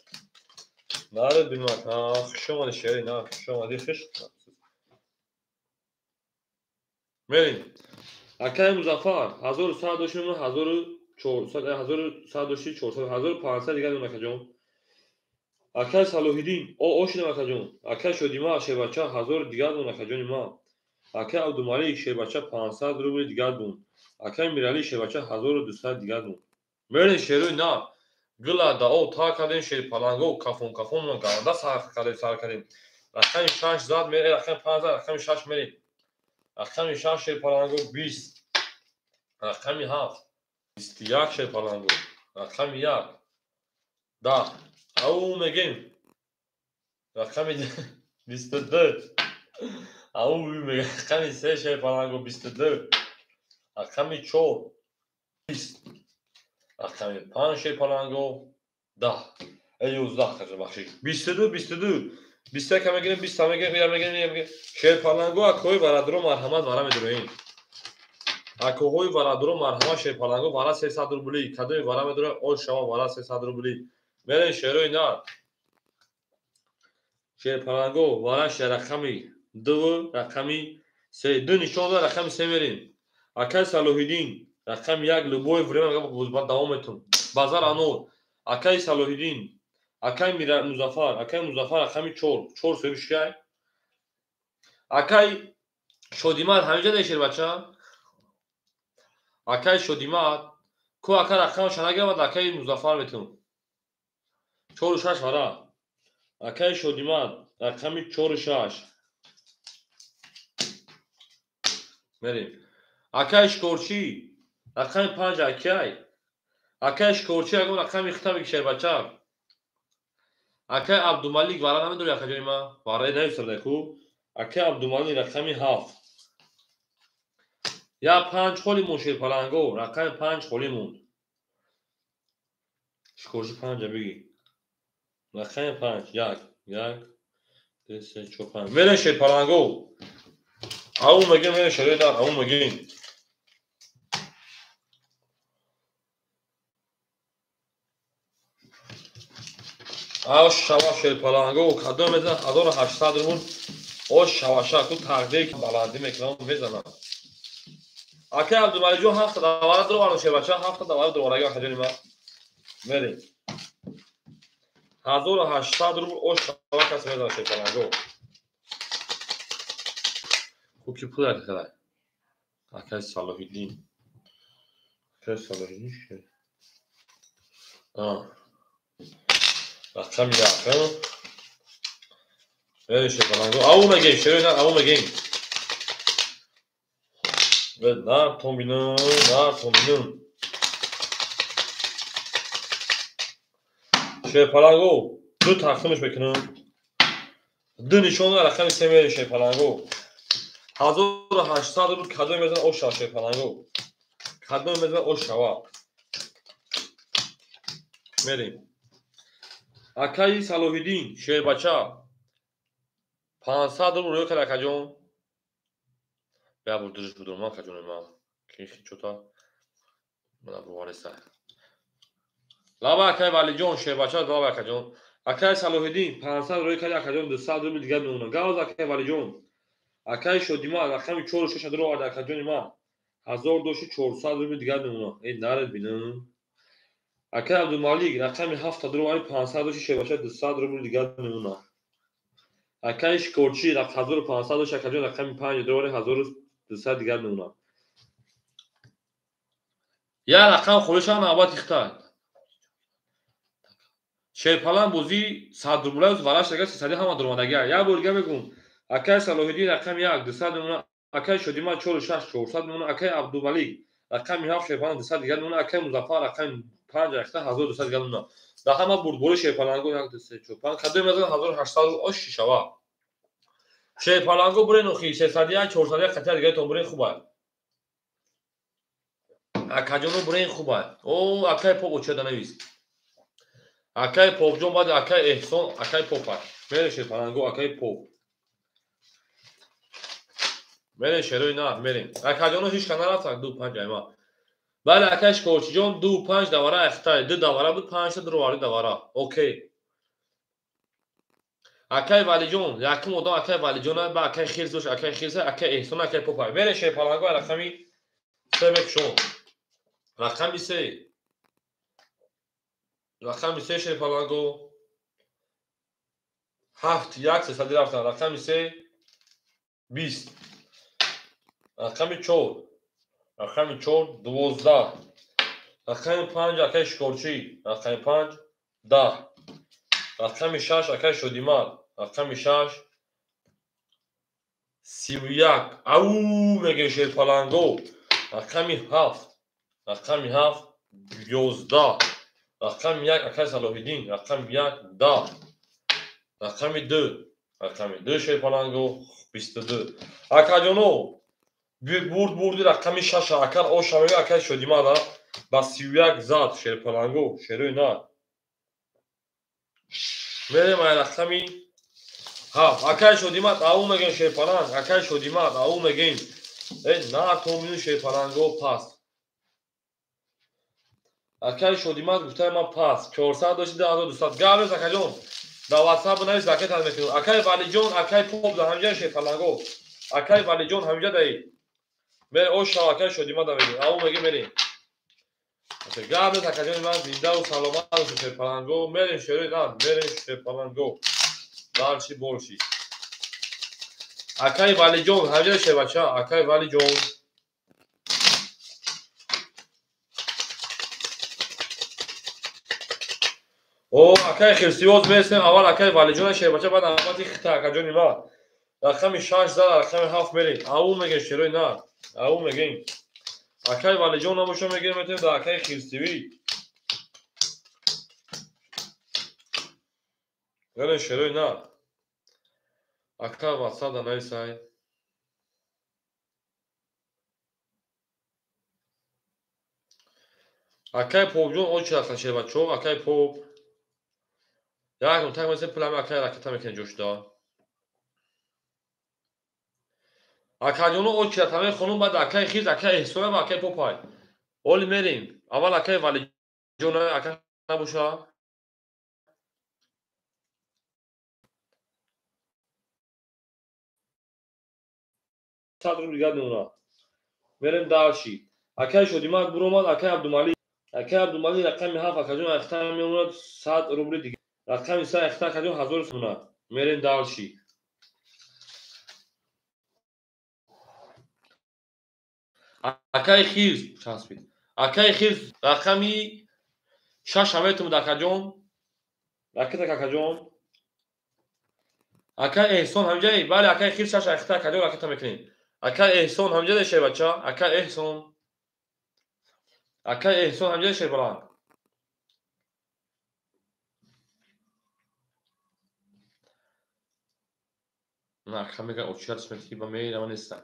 Наре бинам ака, хуш омадӣ шери, на, хуш омадӣ, хуш. Мерем. Акаи Музаффар, 1100 доштем, 1400, 1100 дошти, 400, 1500 дигар дорем акаҷон. Акаи Салоҳиддин, ошидам акаҷон. Акаи Шодима, шербача, 1000 дигар дорем акаҷони ман. Акаи Абдумалик шербача 500 рубли дигар бун. Акаи Миралӣ шербача 1200 дигар бун. Мерем шерои на. Гила да об тар кардем шерпаланго, кафон кафон ганда сар кардем, сар кардем. Рақами 6 зад мерем, рақами 5 зад, рақами 6 мерем. Рақами 6 шерпаланго 20. Рақами 7 21 шерпаланго. Рақами 1 10. Ау мегем. Рақами 22. Ау мегем. Рақами 3 шерпаланго 22. Рақами 4 20. Рақами 5 шерпаланго 10. 11 кажа бахшиш. 22 22. 21 мегирем, 20 мегирем, 1 мегирем, 1 мегирем. Шерпаланго акои варадро марҳамат вара медроем. Акоҳои варадро марҳамат шерпаланго вара 300 рубли. Кадоми вара медроем? Ош шава вара 300 рубли. Мерем шерои нар. Шерпаланго вара рақами 2, рақами 3. 2 нишон дод, рақами 3 мерем. Акаи Салоҳиддин рақами 1 любое время давом метун. Базар анор. Акаи Салоҳиддин, акаи Музаффар, акаи Музаффар рақами 4, 4 соҳиби шикай. Акаи Шодимад ҳаминҷа не шербача? Акаи Шодимад ку ака рақамаша нагирад, акаи Музаффар метун. 4 6 вара. Акаи Шодимад рақами 4 6. Мерем. Акаи Шикорчӣ рақами 5 акай. Акаи Шикорчӣ ягон рақами хита бигир шербача. Акаи Абдумалик вара намедори акаҷони ман? Вараи нависада ку. Акаи Абдумалик рақами 7. Я 5 холи мон шерпаланго, рақами 5 холи монд. Шикорчӣ 5 бигир. Рақами 5, 1, 1, 2, 3, 4, 5. Мерем шерпаланго. Ау мегем, шерои нар, ау мегем. Ау шава шерпаланго, кадом мезанад 1800 рубл. О шаваша ку тақдир баландӣ мекунам, мезанам. Акай Абдумаликҷон ҳафта давара дуровард, шербача ҳафта давара дувораги акаҷони ман. Мерем. 1800 рубл о шава кас мезанад шерпаланго. Хуб ки пул акай. Акай Салоҳиддин. Акай Салоҳиддин шер. Рақами якам. Шерпаланго. Ау мегем, шерои нар, ау мегем. Нар томбинам, нар томбинам. Шерпаланго ду тақсимаш мекунам. Ду нишона рақами се мерем шерпаланго. 1800 рубл кадом мезанад о шава шерпаланго. Кадом мезанад о шава. Мерем. Акаи Салоҳиддин шербача 500 рубл рӯй кард акаҷон. Бя бур дуриш будурам акаҷони ман. Ки чота мана бувареса. Лаба акаи Валиҷон шербача лаба акаҷон. Акаи Салоҳиддин 500 рӯй кард акаҷон, 200 рубл дигар мемонад. Гавз акаи Валиҷон. Акаи Шодима рақами 4 6 дуровард акаҷони ман. 1400 рубл дигар мемонад. Эй наред бинам. Акаи Абдумалик рақами 7 дуровард 500 доши шербача 200 рубл дигар мемонад. Акаи Шикорчӣ 1500 доши акаҷон рақами 5 дуровард 1200 дигар мемонад. Я рақам холиша навбат ихта. Шерпалан бозӣ 100 рублаю вараш дагар 300 ҳама дуромадагӣ. Як бор дига мегӯм. Акаи Салоҳиддин рақами 1 200 мемонад. Акаи Шодима 4 6 400 мемонад. Акаи Абдумалик рақами 7 шерпалан 200 дигар мемонад. Акаи Музаффар рақами 5 рақта 1200 дигар мемонад. Дар ҳама бурдбори шерпаланго 1 2 3 4 5 кадом мезанад 1800 рубл ош шишава. Шерпаланго бурен охи 301 401 қатия дигаретон бурен хубай. Акаҷоно бурен хубай. О акаи Поп очеда навис. Акаи Попҷон баъд акаи Эҳсон, акаи Попак. Мере шерпаланго акаи Поп. Мерем шерои нар, мерем. Акаҷоно ҳеч ка нарафтанд 2 5 айма. Бале акаи Шикорчиҷон 2 5 давара ахтай, 2 давара буд 5 та дуроварди давара. Окей. Акаи Валиҷон, якум одам акаи Валиҷон ба акаи Хирс дош, акаи Хирс, акаи Эҳсон, акаи Попай. Мерем шерпаланго рақами 3 мекушон. Рақами 3. Рақами 3 шерпаланго 7 1 300 рафтан. Рақами 3 20. Рақами 4. Рақами 4 12. Рақами 5 акаи Шикорчӣ. Рақами 5 10. Рақами 6 акаи Шодимар. Рақами 6 31. Ау мегӯ шерпаланго. Рақами 7. Рақами 7 11. Рақами 1 акаи Салоҳиддин. Рақами 1 10. Рақами 2. Рақами 2 шерпаланго 22. Акаҷоно бурд бурди рақами 6 акар оша мега акаи Шодимара ба 31 зад шерпаланго шерои нар. Мерем ай рақами 7. Акаи Шодимат ау мегем шерпаланг. Акаи Шодимат ау мегем. Э на томину шерпаланго паст. Акаи Шодимат гуфтаи ман паст. 400 дошти 2200. Гаврез акаҷон. Дар WhatsApp бинавис ракетат мекунем. Акаи Валиҷон, акаи Поп дар ҳамҷа шерпаланго. Акаи Валиҷон ҳамҷа даи. Мере оша акаи Шодимат мегем. Ау мегем мерем. Гаврез акаҷони ман зиндаву саломат бошед шерпаланго. Мерем шерои нар, мерем шерпаланго. Дальше больше. Акаи Валиҷон ҳамҷа шербача, акаи Валиҷон. О, акаи Хирсиёз мересем, аввал акаи Валиҷон шербача, баъд навбати хита акаҷони ман. Рақами 6 зад, рақами 7 мерем. Ау мегем шерои нар. Ау мегем. Акаи Валиҷон набоша мегирем метем дар акаи Хирсивӣ. Мерем шерои нар. Ака WhatsApp да нависай. Акаи Попҷон очи рафтан шербачо, акаи Поп. Як так месе пулами акаи ракета мекунем ҷошда. Акаҷоно очиратаме хонум, баъд акаи Хирс, акаи Эҳсона ва акаи Попай. Оли мерем. Аввал акаи Валиҷон, ака набоша. Сад рубл дигар мемонад. Мерем дальше. Акаи Шодимад буромад, акаи Абдумалик. Акаи Абдумалик рақами 7 акаҷон ахта мемонад, 100 рубли дигар. Рақами 3 ахта акаҷон 1000 мемонад. Мерем дальше. Акаи Хирс часпид. Акаи Хирс рақами 6 аметумуд акаҷон. Ракета акаҷон. Акаи Эҳсон ҳамҷаи? Бале, акаи Хирс 6 ахта акаҷон ракета мекунем. Акаи Эҳсон ҳамҷа шер бача? Акаи Эҳсон. Акаи Эҳсон ҳамҷа шер баланд. На, ака мега очиратш метики ба мерава неста.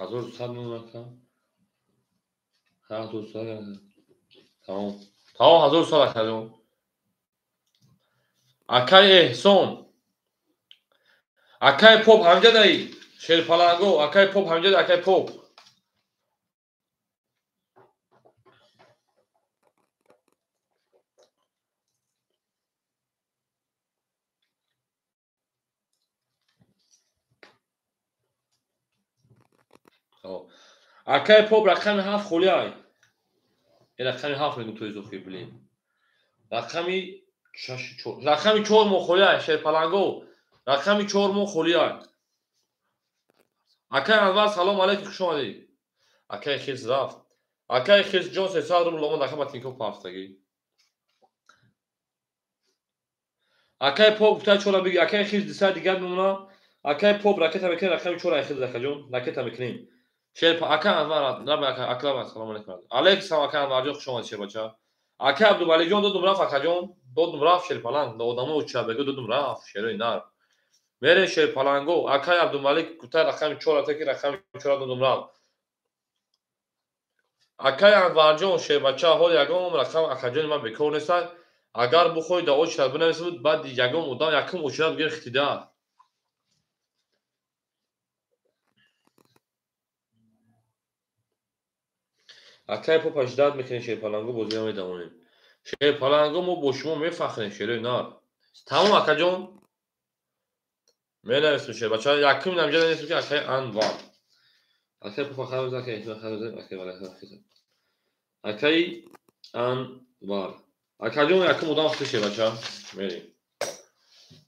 Ҳазору сад мемонад ака. 1100. Тамом. Тамом 1100 акаҷон. Акаи Эҳсон. Акаи Поп ҳамҷа даи? Шерпаланго, акаи Поп ҳамҷа даи, акаи Поп. Акаи Поп рақами 7 холӣ ай. Рақами 7 мегум то изохи блин. Рақами 6 4. Рақами 4 мо холӣ ай, Шерпаланго. Рақами 4 мо холӣ ай. Акаи Анвар салом алейкум, хуш омадӣ. Акаи Хирс рафт. Акаи Хирс ҷон 300 рубл омад, ака ба Тинькофф пафтагӣ. Акаи Поп гуфта чора биги, акаи Хирс 200 дигар мемонад. Акаи Поп ракета мекунем, рақами 4 ай Хирс акаҷон, ракета мекунем. Шерпа ака Анвар, раба ака, аклава салом алейкум. Алейкум салом ака Анварҷон, хуш омадӣ шербача. Ака Абдувалиҷон додум рафт акаҷон, додум рафт Шерпаланг, одамо учабего додум рафт шерои нар. Мерем Шерпаланго, акаи Абдумалик гуфта рақами 4 атаки рақами 4 додум рафт. Акаи Анварҷон шербача, ҳол ягон рақам акаҷони ман бекор нестад. Агар бухоҳӣ да очрат бинависед, баъд ягон одам якум очрат гирифтида. Акаи Поп аждад мекунем Шерпаланго, бозӣ намедавонем. Шерпаланго мо бо шумо мефахрем, шерои нар. Тамом акаҷон. Менависем шербача, якум намҷа нависем ки акаи Анвар. Акаи Поп ахарӯз, акаи Эҳсон ахарӯз, акаи Валиҳ ахарӯз. Акаи Анвар. Акаҷон якум одам худи шербача. Мерем.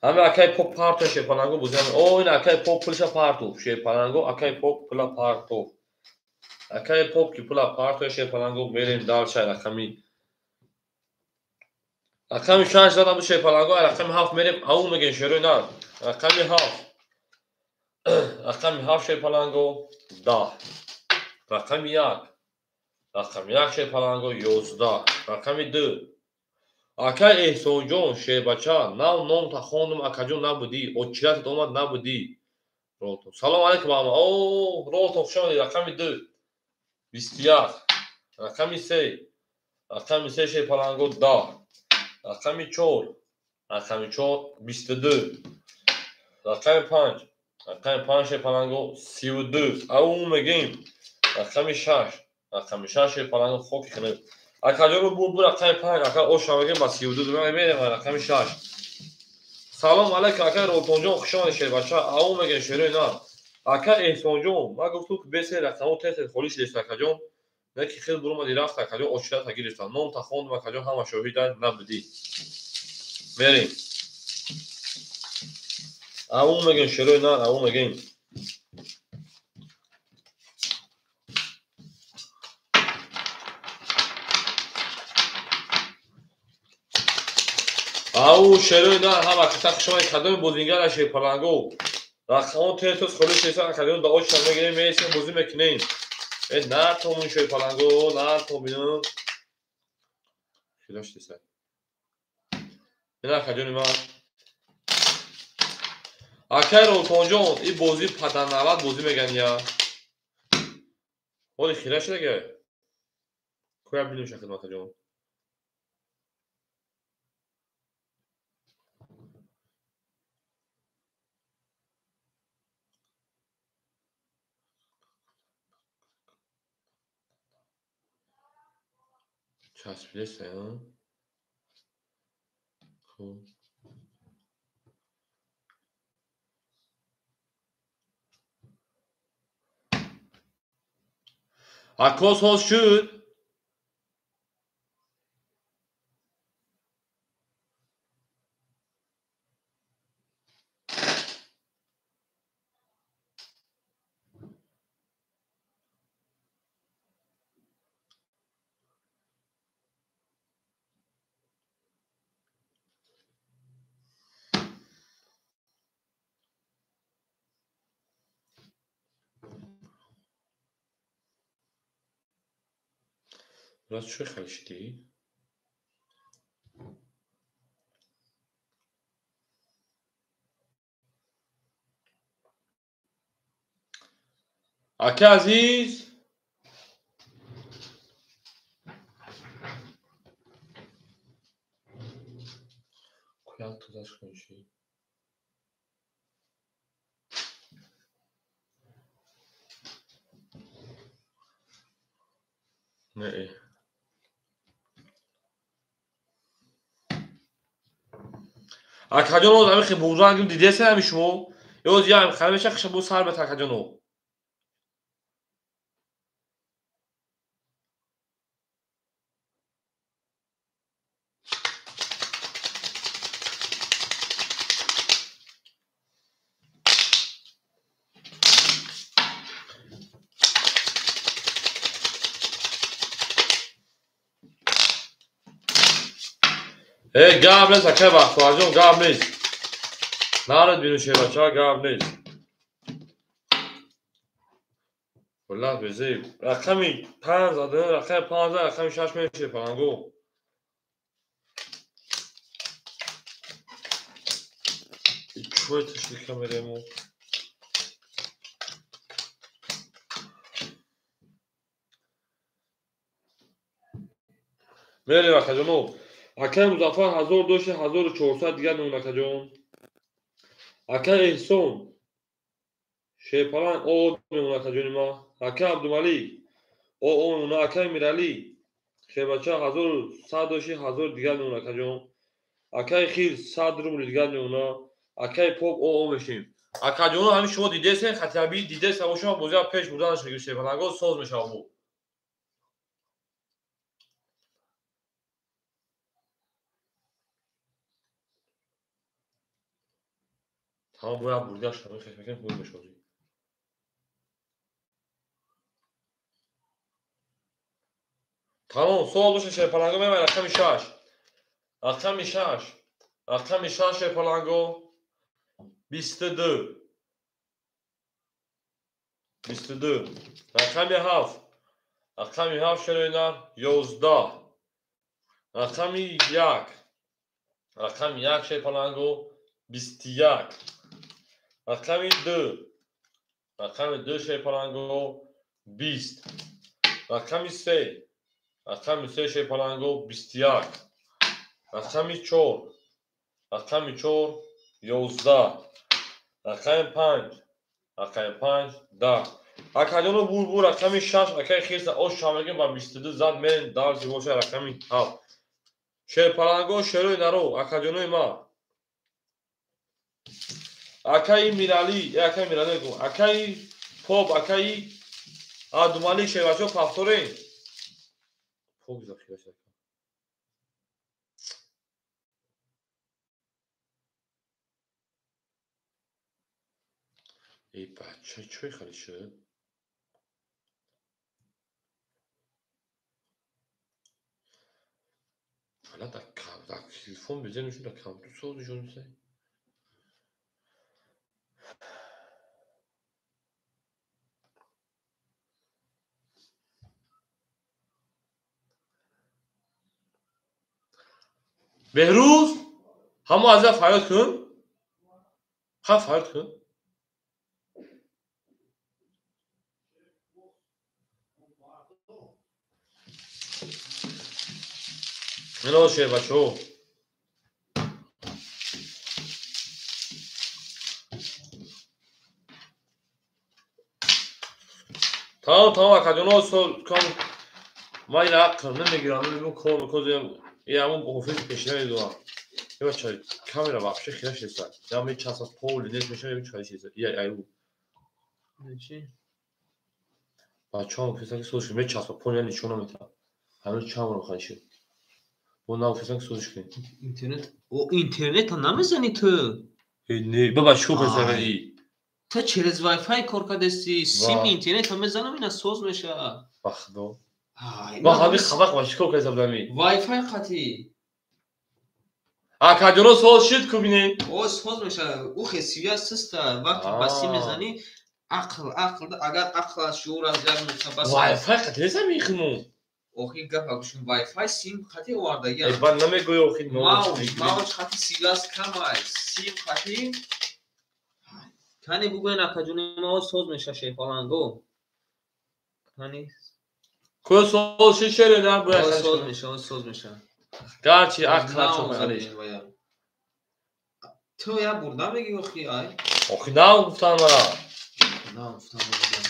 Ҳаме акаи Поп партов Шерпаланго бозӣ наме. О, ин акаи Поп пулша партов. Шерпаланго акаи Поп пула партов. Акаи Поп ки пула партоя Шерпаланго, мерем дальше рақами 6 задам Шерпаланго, рақами 7 мерем, ау мегем шерои нар. Рақами 7. Рақами 7 Шерпаланго 10. Рақами 1. Рақами 1 Шерпаланго 11. Рақами 2. Акаи Эҳсонҷон шербача, нав номта хондум, акаҷон набудӣ, очиратат омад набудӣ. Ролтон. Салом алейкум ҳама. О, Ролтон хуш омадед. Рақами 2. 21. Рақами 3. Рақами 3 Шерпаланго 10. Рақами 4. Рақами 4 22. Рақами 5. Рақами 5 Шерпаланго 32. Ау мегем. Рақами 6. Рақами 6 Шерпаланго хоки хинаб. Акаҷону бу рақами 5, ака оша мегем ба 32 мерем рақами 6. Салом алейкум акаи Ролтонҷон, хуш омадед шербача. Ау мегем шерои нар. Ака Эҳсонҷон, ман гуфтум ки бесе рақамо тез-тез холӣ шудест акаҷон. Не ки хел буромади рафт акаҷон, очирата гирифтам. Номта хондум акаҷон, ҳама шоҳида набудӣ. Мерем. Ау мегем шерои нар, ау мегем. Ау шерои нар, ҳама киса хуш омадед. Кадоми бозингара Шерпаланго? Рақамо тез-тез холӣ шудест акаҷон, да очират мегирем, меистем, бозӣ мекунем. Э, натомун Шерпаланго, натом бинам. Хело шудест. Ина акаҷони ман. Акаи Ролтонҷон, ин бозӣ падарнавад бозӣ меган я. Ҳоли хира шудага. Куя бинем ша хидматаҷон. Часпидеста, хуб. Акос ҳоз шуд. Раз чӣ хел шудӣ? Ака азиз, куяк тозаш кунши. Не. Акаҷон, оз ами хибузангим дидесен ами шумо? Ёз ям хамеша хишабу сар бет акаҷоно. Э, гап нест, акай Бахтуарҷон, гап нест. Нарад бину шербача, гап нест. Валлах безеб. Рақами 5 задан, рақами 5 задан, рақами 6 меше паланго. Чой ташли камерему. Мерем акаҷоно. Акай Музаффар 1000 дошти, 1400 дигар мемон акаҷон. Акай Эҳсон шерпаланг о мемон акаҷони ма. Акай Абдумалик о мемона. Акай Миралӣ шербача 1100 дошти, 1000 дигар мемон акаҷон. Акай Хир 100 рубл дигар мемона. Акай Поп о мешим. Акаҷоно, ҳамин шумо дидесен, хатиаби дидеса бошам, бозиа пеш бурданаш мегирӣ шерпаланго соз мешава бу. Тамом бояд бурдаш шумо хеш мекунем, хуб мешавад. Тамом, суол боша шерпаланго мемай рақами 6. Рақами 6. Рақами 6 шерпаланго 22. 22. Рақами 7. Рақами 7 шероинар 11. Рақами 1. Рақами 1 шерпаланго 21. Рақами 2. Рақами 2 шерпаланго 20. Рақами 3. Рақами 3 шерпаланго 21. Рақами 4. Рақами 4 11. Рақами 5. Рақами 5 10. Акаҷоно бур рақами 6 акай хирса ош шамегим ба 22 зад мен дарси боша рақами 7. Шерпаланго шерои наро акаҷонои ма. Акаи Миралӣ, акаи Миралӣ, акаи Поп, акаи Абдумалик шербачо пафторен. Пок захира шад. Эй бача, чой хали шуд? Ҳала дар телефон безер мешуд, дар компютер соз нишон мисай. Беҳрӯз, ҳамо аза фарёд кун. Ха фарёд кун. Ино шербачо. Тамом, тамом, акаҷоно, кам ман ин ақл намегирам, намегӯм кор мекунам, и ҳамон офиси пешина медонам. Ё чай камера вообще хира шеста. Я мечасад поли нест мешава, чай шеста. Я аю. Чи? Бачаҳо гуфтанд ки созиш мечаспад, поли нишон наметавад. Ҳанӯз чанд бор хашид. Бо нагуфтанд ки созиш кунед. Интернет, о интернета намезанӣ ту? Не, баба чӣ кор кардӣ? Ту через Wi-Fi кор кардасти, сими интернета мезанам, ина соз мешавад. Ба худо. Ма ҳами хабар ва чӣ кор кардам будами? Wi-Fi қатӣ. Акаҷоно соз шид ку бинед? О, соз мешавад. Ухе связь систа, вақте ба сим мезанӣ, ақл, ақл, агар ақл аз шуур аз як нуқта бас. Wi-Fi қатӣ нестам ихму. Охи гап гӯшум Wi-Fi сим қатӣ овардагӣ. Э, ба намегӯӣ охи мавҷ қатӣ связь камай, сим қатӣ. Кани бугӯен акаҷони ма соз меша шефаланго. Кани Ку соз шид шере на бояд. Соз меша, соз меша. Гарчи ақл чо халиш. Ту я бурда мегӣ охи ай? Охи на гуфтан мара. На гуфтан мара.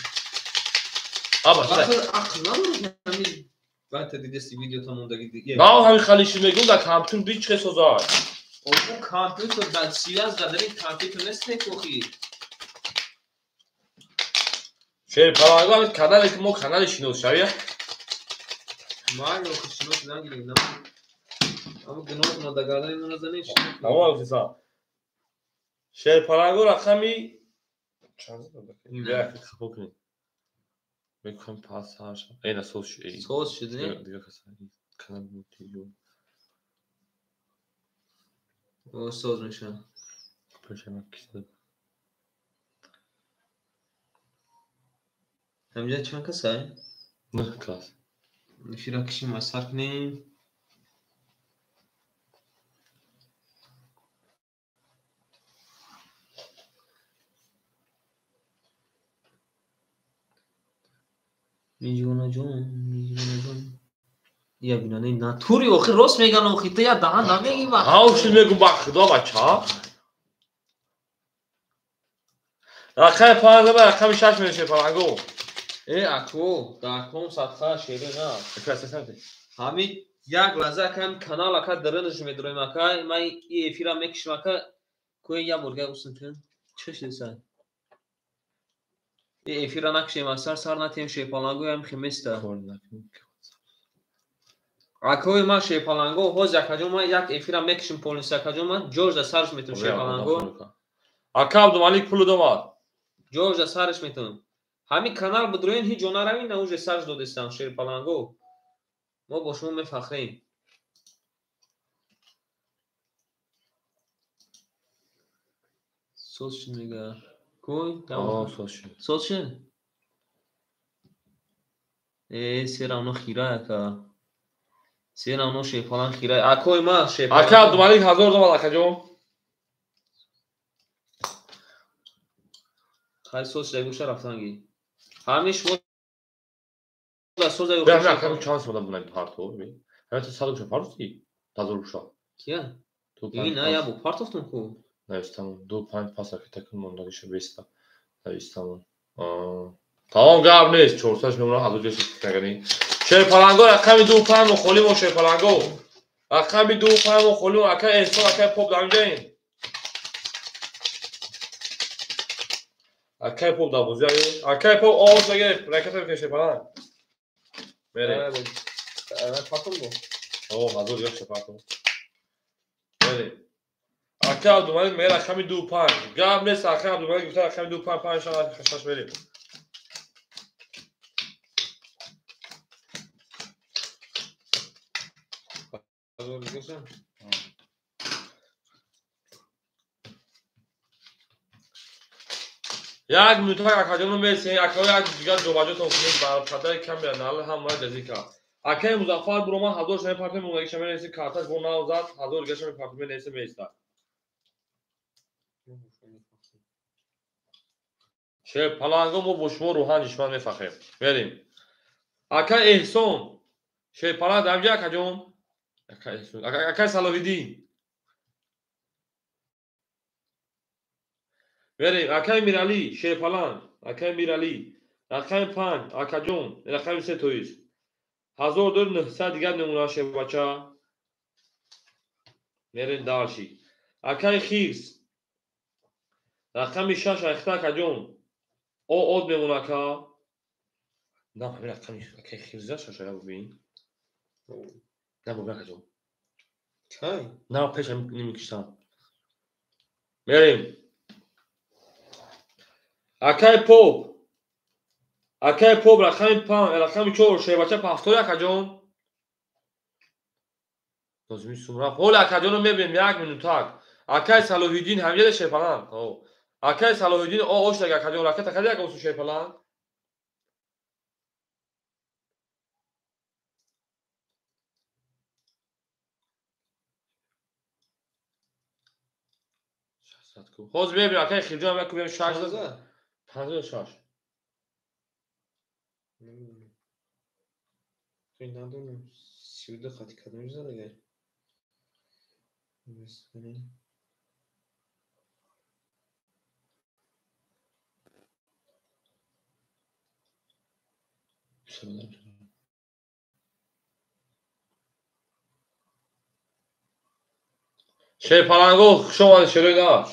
Аба, ақл надорӣ ҳамин вақте дидести видео тамондаги. На ҳамин халиши мегӯм дар компютер бич чӣ созад. О компютер дар связь дар ин компютер нест охи. Шерпаланго ҳамин канале ки мо канали шиносшавӣ. Ман охи шинос нагирем, на. Ама гуноҳ мо дар гардани мо назанем. Тамом гуфтам. Шерпаланго рақами чанд як хапо кунед. Мекунам пас ҳаш. Эй на соз шуд. Соз шуд, не? Дигар каса канал мутиё. О, соз мешавад. Пешама киса. Ҳамҷа чанд каса? 9 кас. Эфира кишим асар кунем. Миҷонаҷон, миҷонаҷон. Я бинанаи натури охи рост меган охи ту я даҳан намегӣ ва. Ҳа, ши мегум ба худо бача. Рақами 5 ба рақами 6 мешавад паланго. Э, ако, дар ком садқа шере на. Ҳамин як лаҳза акам канал ака даринаш медроем ака, ман и эфира мекишам ака, кӯе як бор гап усн кун. Чӣ шидса? Эфира накшем, асар сар натем шепаланго ям хеместа. Акои ман шепаланго, ҳоз якаҷо ман як эфира мекишим полис якаҷо ман ҷош да сарш метум шепаланго. Ака Абдумалик пул домад. Ҷош да сарш метум. Ҳамин канал бидроен ҳеҷ ҷо наравин, на уже сарш додестам шерпаланго. Мо бо шумо мефахрем. Соз шуд мега. Кой? Соз шуд. Соз шуд? Э, серавно хира ака. Серавно шепалан хира. Акои ма шепалан. Ака Абдумалик 1000 домад акаҷон. Хай соз шуда гӯша рафтанги. Ҳамин шумо да соза Бя, бя, акам чанд сомада бунам парто. Ҳамин ту 100 рубша партофтӣ? 1000 рубша. Кия? Ин на я бо партофтум ку. Навистам 2 5 пас аки такун мондагиша беста. Навистам. Тамом гап нест, 400 мемонам 1000 нагани. Шерпаланго рақами 2 5 мо холӣ мо шерпаланго. Рақами 2 5 мо холӣ мо ака Эҳсон ака поп дар инҷаин. Акай поп дар бозӣ акай поп овоз нагирифт, ракета бикаш шерпаланг. Мерем. Партом бо. О, 1000 дига партом. Мерем. Ака Абдумалик мега рақами 2 5. Гап нест, ака Абдумалик гуфта рақами 2 5 5 6 6 мерем. Як минута акаҷоно месен, акао як дигар ҷобаҷотон кунед бар падари камера нал ҳам бояд ҷазӣ кард. Акаи Музаффар буро ман 1000 шами партои мондагиша менависем, карташ бо нав зад, 1000 дигаша мепартои менависем меистад. Шерпаланго мо бо шумо рӯҳан ҷисман мефахрем. Мерем. Ака Эҳсон, шерпаланг дар инҷа акаҷон? Акай Салоҳиддин. Мерем, акай Миралӣ, Шерпаланг, акай Миралӣ. Рақами 5, акаҷон, рақами 3 тоист. 1900 дигар мемонад шербача. Мерем дальше. Акай Хирс. Рақами 6 айхта акаҷон. О од мемонад ака. На, ҳамин рақами акай Хирза шашая бубин. На бубин акаҷон. Кай? На, пеш ҳамин намекишам. Мерем. Акай Поп. Акай Поп рақами 5, рақами 4 шербача пафтори акаҷон. Нозими сумраф. Ҳоли акаҷонро мебинем як минутак. Акай Салоҳиддин ҳамҷода шерпаланг. Акай Салоҳиддин о оштаг акаҷон ракета кади як осу шерпаланг. Ҳозир мебинем акай Хирҷон як кубем 6 56. Надонам, 32 хати кадом задагай? Шерпаланго хуш омадед шерои нар.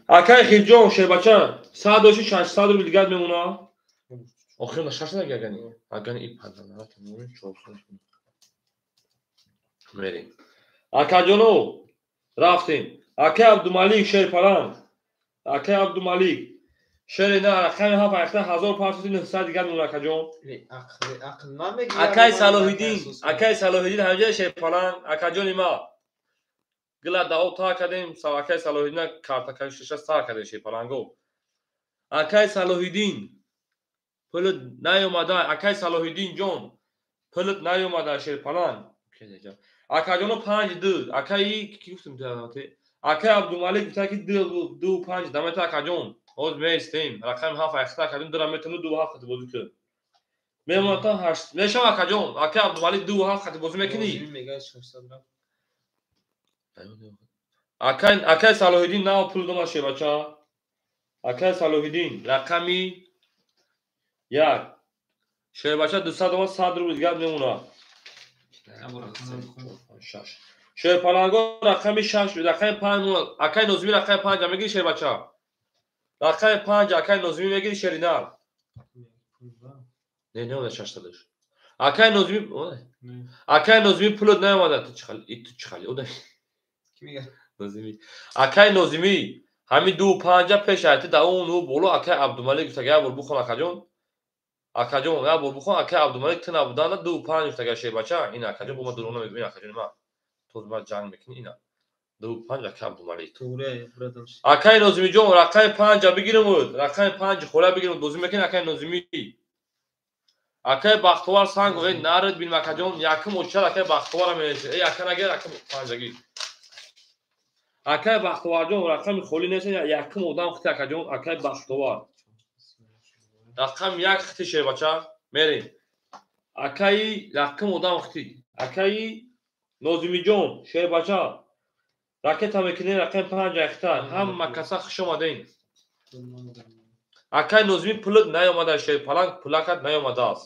Акай Хирҷон шербача 100 доши 600 рубл дигар мемонад. Охир на 600 агани. Агани и падана тамоми 400. Мерем. Акаҷоно рафтем. Акай Абдумалик Шерпаланг. Акай Абдумалик шери нар рақами 7 айхта 1500 дигар мемонад акаҷон. Акай Салоҳиддин, акай Салоҳиддин ҳамҷоя Шерпаланг, акаҷони ма. Гила дао та кардем, акай Салоҳиддин картакашиша сар кардем Шерпаланго. Акай Салоҳиддин пулат наёмада, акай Салоҳиддин ҷон, пулат наёмада Шерпаланг. Акаҷоно 5 2, акаи ки гуфтем акай Абдумалик гуфта ки 2 2 5 дамета акаҷон. Ҳозир меистем. Рақами 7 айхта акаҷон 2 метавонӣ 2 7 хати бозӣ кун. Мемонад та 8. Мешава акаҷон, акай Абдумалик 2 7 хати бозӣ мекунӣ? Акай Салоҳиддин нав пул дома шербача. Акай Салоҳиддин рақами 1. Шербача 200 дома 100 рубл дигар мемонад. 6. Шерпаланго рақами 6, рақами 5 мемонад. Акай Нозимӣ рақами 5 мегири шербача. Рақами 5 акай Нозимӣ мегири шеринар. Не, не, ода 600. Акай Нозимӣ, акай Нозимӣ пулот наомада. Ту чӣ хали, ту чӣ хали? Ода. Нозимӣ. Акай Нозимӣ ҳамин 2 5 пеш айти да он ӯ боло акай Абдумалик гуфтага як бор бухон акаҷон. Акаҷон як бор бухон акай Абдумалик ту набуданда 2 5 гуфтага шербача. Ин акаҷон бо ма дурӯғ намегӯ, ин акаҷони ма. Ту ба ҷанг мекунӣ ина. 2 5 акай Абдумалик. Акай Нозимиҷон рақами 5 бигирмуд. Рақами 5 хола бигирмуд. Бозӣ мекунӣ акай Нозимӣ. Акай Бахтовар санг эй нарид бинем акаҷон. Якум очар акай Бахтовара менесед. Эй ака нагир акам 5 гир. Акай Бахтоварҷон рақами холӣ нест, якум одам хити акаҷон, акай Бахтовар. Рақам 1 хити шербача. Мерем. Акаи якум одам хити. Акаи Нозимиҷон шербача. Ракета мекунем рақами 5 айхта. Ҳама каса хуш омадем. Акай Нозимӣ пулат наёмада Шерпаланг пулакат наёмадааст.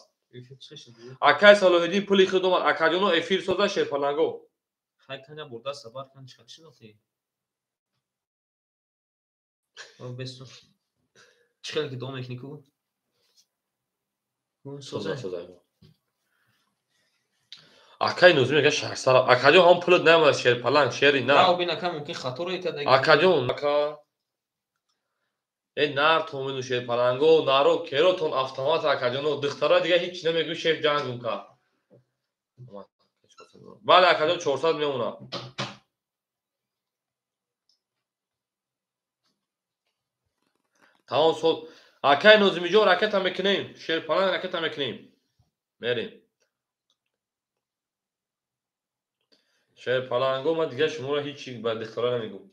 Акай Салоҳиддин пули худ омад. Акаҷоно эфир соза Шерпаланго. Хай каня бурда сабар кан чӣ шинохтӣ? Бесто. Чӣ хеле ки дуо мекунӣ ку? Соза, соза. Акай Нозимӣ мегӯяд 600. Акаҷон ҳам пулат наёмада Шерпаланг, шери нар. На, бин ака мумкин хаторо итада. Акаҷон, ака э нар томину Шерпаланго, наро керотон автомат акаҷоно, духтара дига ҳеч намегӯ шеф ҷангун ка. Бале акаҷон 400 мемонад. Тамом сол. Акай Нозимиҷон ракета мекунем. Шерпаланг ракета мекунем. Мерем. Шерпаланго ман дигар шуморо ҳеч чи ба духтара намегӯм.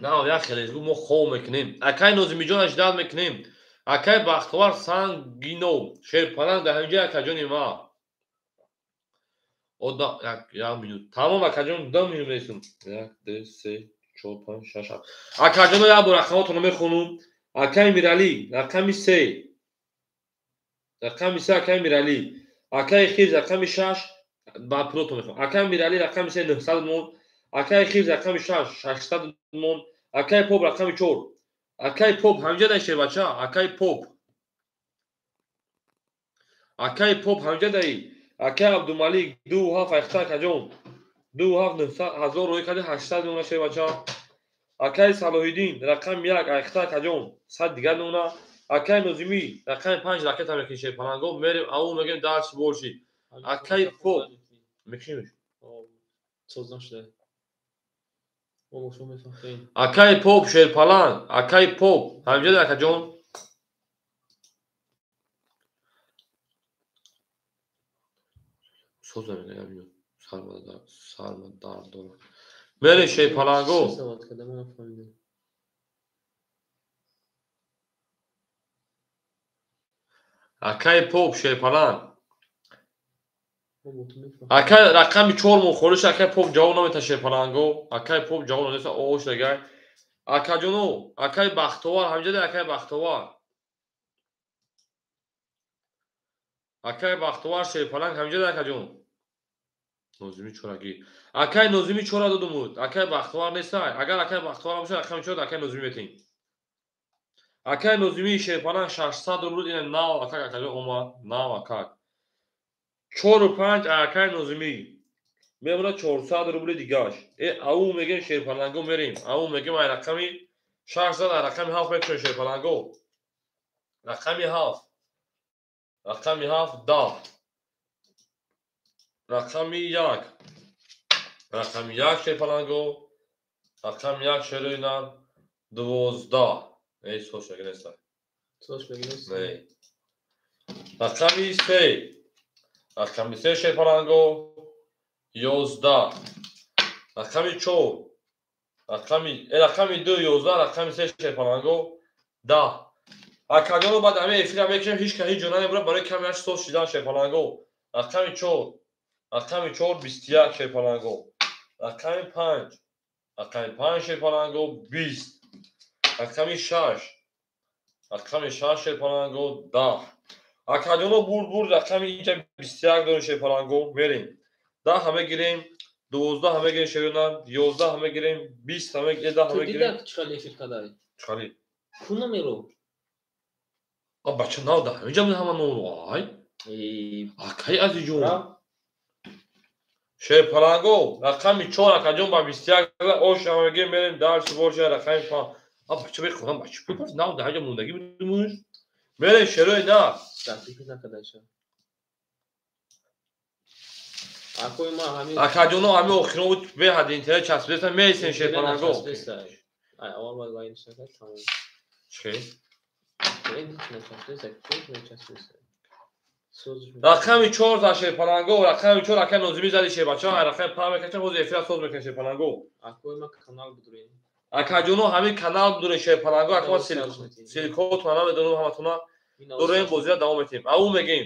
На, як хеле гу мо хов мекунем. Акай Нозимиҷон аждад мекунем. Акай Бахтовар Сангино Шерпаланг дар ҳаминҷо акаҷони ма. Ода як минут. Тамом акаҷон 2 минут мересум. 1 2 3 4 5 6 7. Акаҷоно як бор рақамҳотонро мехонум. Акаи Миралӣ рақами 3. Рақами 3 акаи Миралӣ. Акаи Хирз рақами 6 ба пулотон мехонам. Акаи Миралӣ рақами 3 900 мон. Акаи Хирз рақами 6 600 мон. Акаи Поп рақами 4. Акаи Поп ҳамҷа дай шербача. Акаи Поп. Акаи Поп ҳамҷа дай. Акаи Абдумалик 2 7 8 акаҷон. 2 7 900 ҳазор рӯй кади 800 мона шербача. Акаи Салоҳиддин рақами 1 8 акаҷон 100 дигар мона. Акаи Нозимӣ рақами 5 ракета мекунӣ шерпаланго. Мерем ау мегем дарс боши. Акаи Поп мекунӣ. Соз нашуда. Акаи Поп шерпаланг, акаи Поп ҳамҷа дай акаҷон. Соз намегӯям, сарма дард дорад. Мерем шерпаланго. Акаи Поп шерпаланг. Акаи рақами 4 мон холиш акаи Поп ҷавоб намета шерпаланго. Акаи Поп ҷавоб намета ош дагай. Акаҷоно, акаи Бахтовар ҳамҷа дай акаи Бахтовар. Акаи Бахтовар шерпаланг ҳамҷа дай акаҷон. Нозимӣ чорагӣ. Акаи Нозимӣ чора додумуд. Акаи Бахтовар нестай. Агар акаи Бахтовар бошад, рақами 4 акаи Нозимӣ метем. Акаи Нозимӣ шерпаланг 600 рубл ина нав акак акаҷон омад, нав акак. 4 5 акаи Нозимӣ мемонад 400 рубли дигаш. Ау мегем шерпаланго мерем. Ау мегем ай рақами 600 ай рақами 7 мекушем шерпаланго. Рақами 7. Рақами 7 10. Рақами 1. Рақами 1 шерпаланго. Рақами 1 шероинан 12. Эй, сош мегинеста. Сош мегинеста? Не. Рақами 3. Рақами 3 шерпаланго 11. Рақами 4. Рақами 2 11, рақами 3 шерпаланго 10. Акаҷоно баъд ҳамин эфира мекушем, ҳеҷ кас ҳеҷ ҷо намебурад барои камераш соз шидан шерпаланго. Рақами 4. Рақами 4 21 шерпаланго. Рақами 5. Рақами 5 шерпаланго 20. Рақами 6. Рақами 6 шерпаланго 10. Акаҷоно бурд рақами инҷа 21 дорем шерпаланго мерем. 10 ҳама гирем, 12 ҳама гирем шерона, 11 ҳама гирем, 20 ҳама гирем, 10 ҳама гирем. Ту дида чӣ эфир кадай? Чӣ? Ку номеро? А бача нав да ҳаминҷа буд ҳама номро. Ай. Акаи азизҷон. Шерпаланго рақами 4 акаҷон ба 21 ош ҳама гирем мерем дарси боша рақами 5. А бача бехонам бача пул нав да ҳаҷа мондагӣ будумуш. Мерем шерои нав. Акаҷоно ҳамин охирон буд беҳад интернет часпидаста мересем шерпаланго. Чӣ? Рақами 4 за шерпаланго, рақами 4 акаи Нозимӣ зади шербача, рақами 5 мекашам, ҳозир эфира соз мекунем шерпаланго. Акаҷоно ҳамин канал будурем шерпаланго, акама силикотона намедонам ҳаматона дорем бозира давом метем. Ау мегем.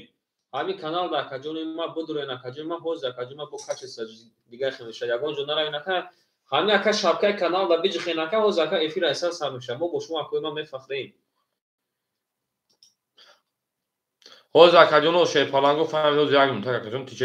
Ҳамин канал да акаҷони ма будурен акаҷони ма ҳозир акаҷони ма бо качество дигар хел мешавад. Ягон ҷо наравен ака, ҳамин ака шабкаи канал да биҷихен ака, ҳозир ака эфир айсан сар мешавад. Мо бо шумо акои ма мефахрем. Ҳозир акаҷоно шерпаланго фаҳмид, ҳозир як минут акаҷон тича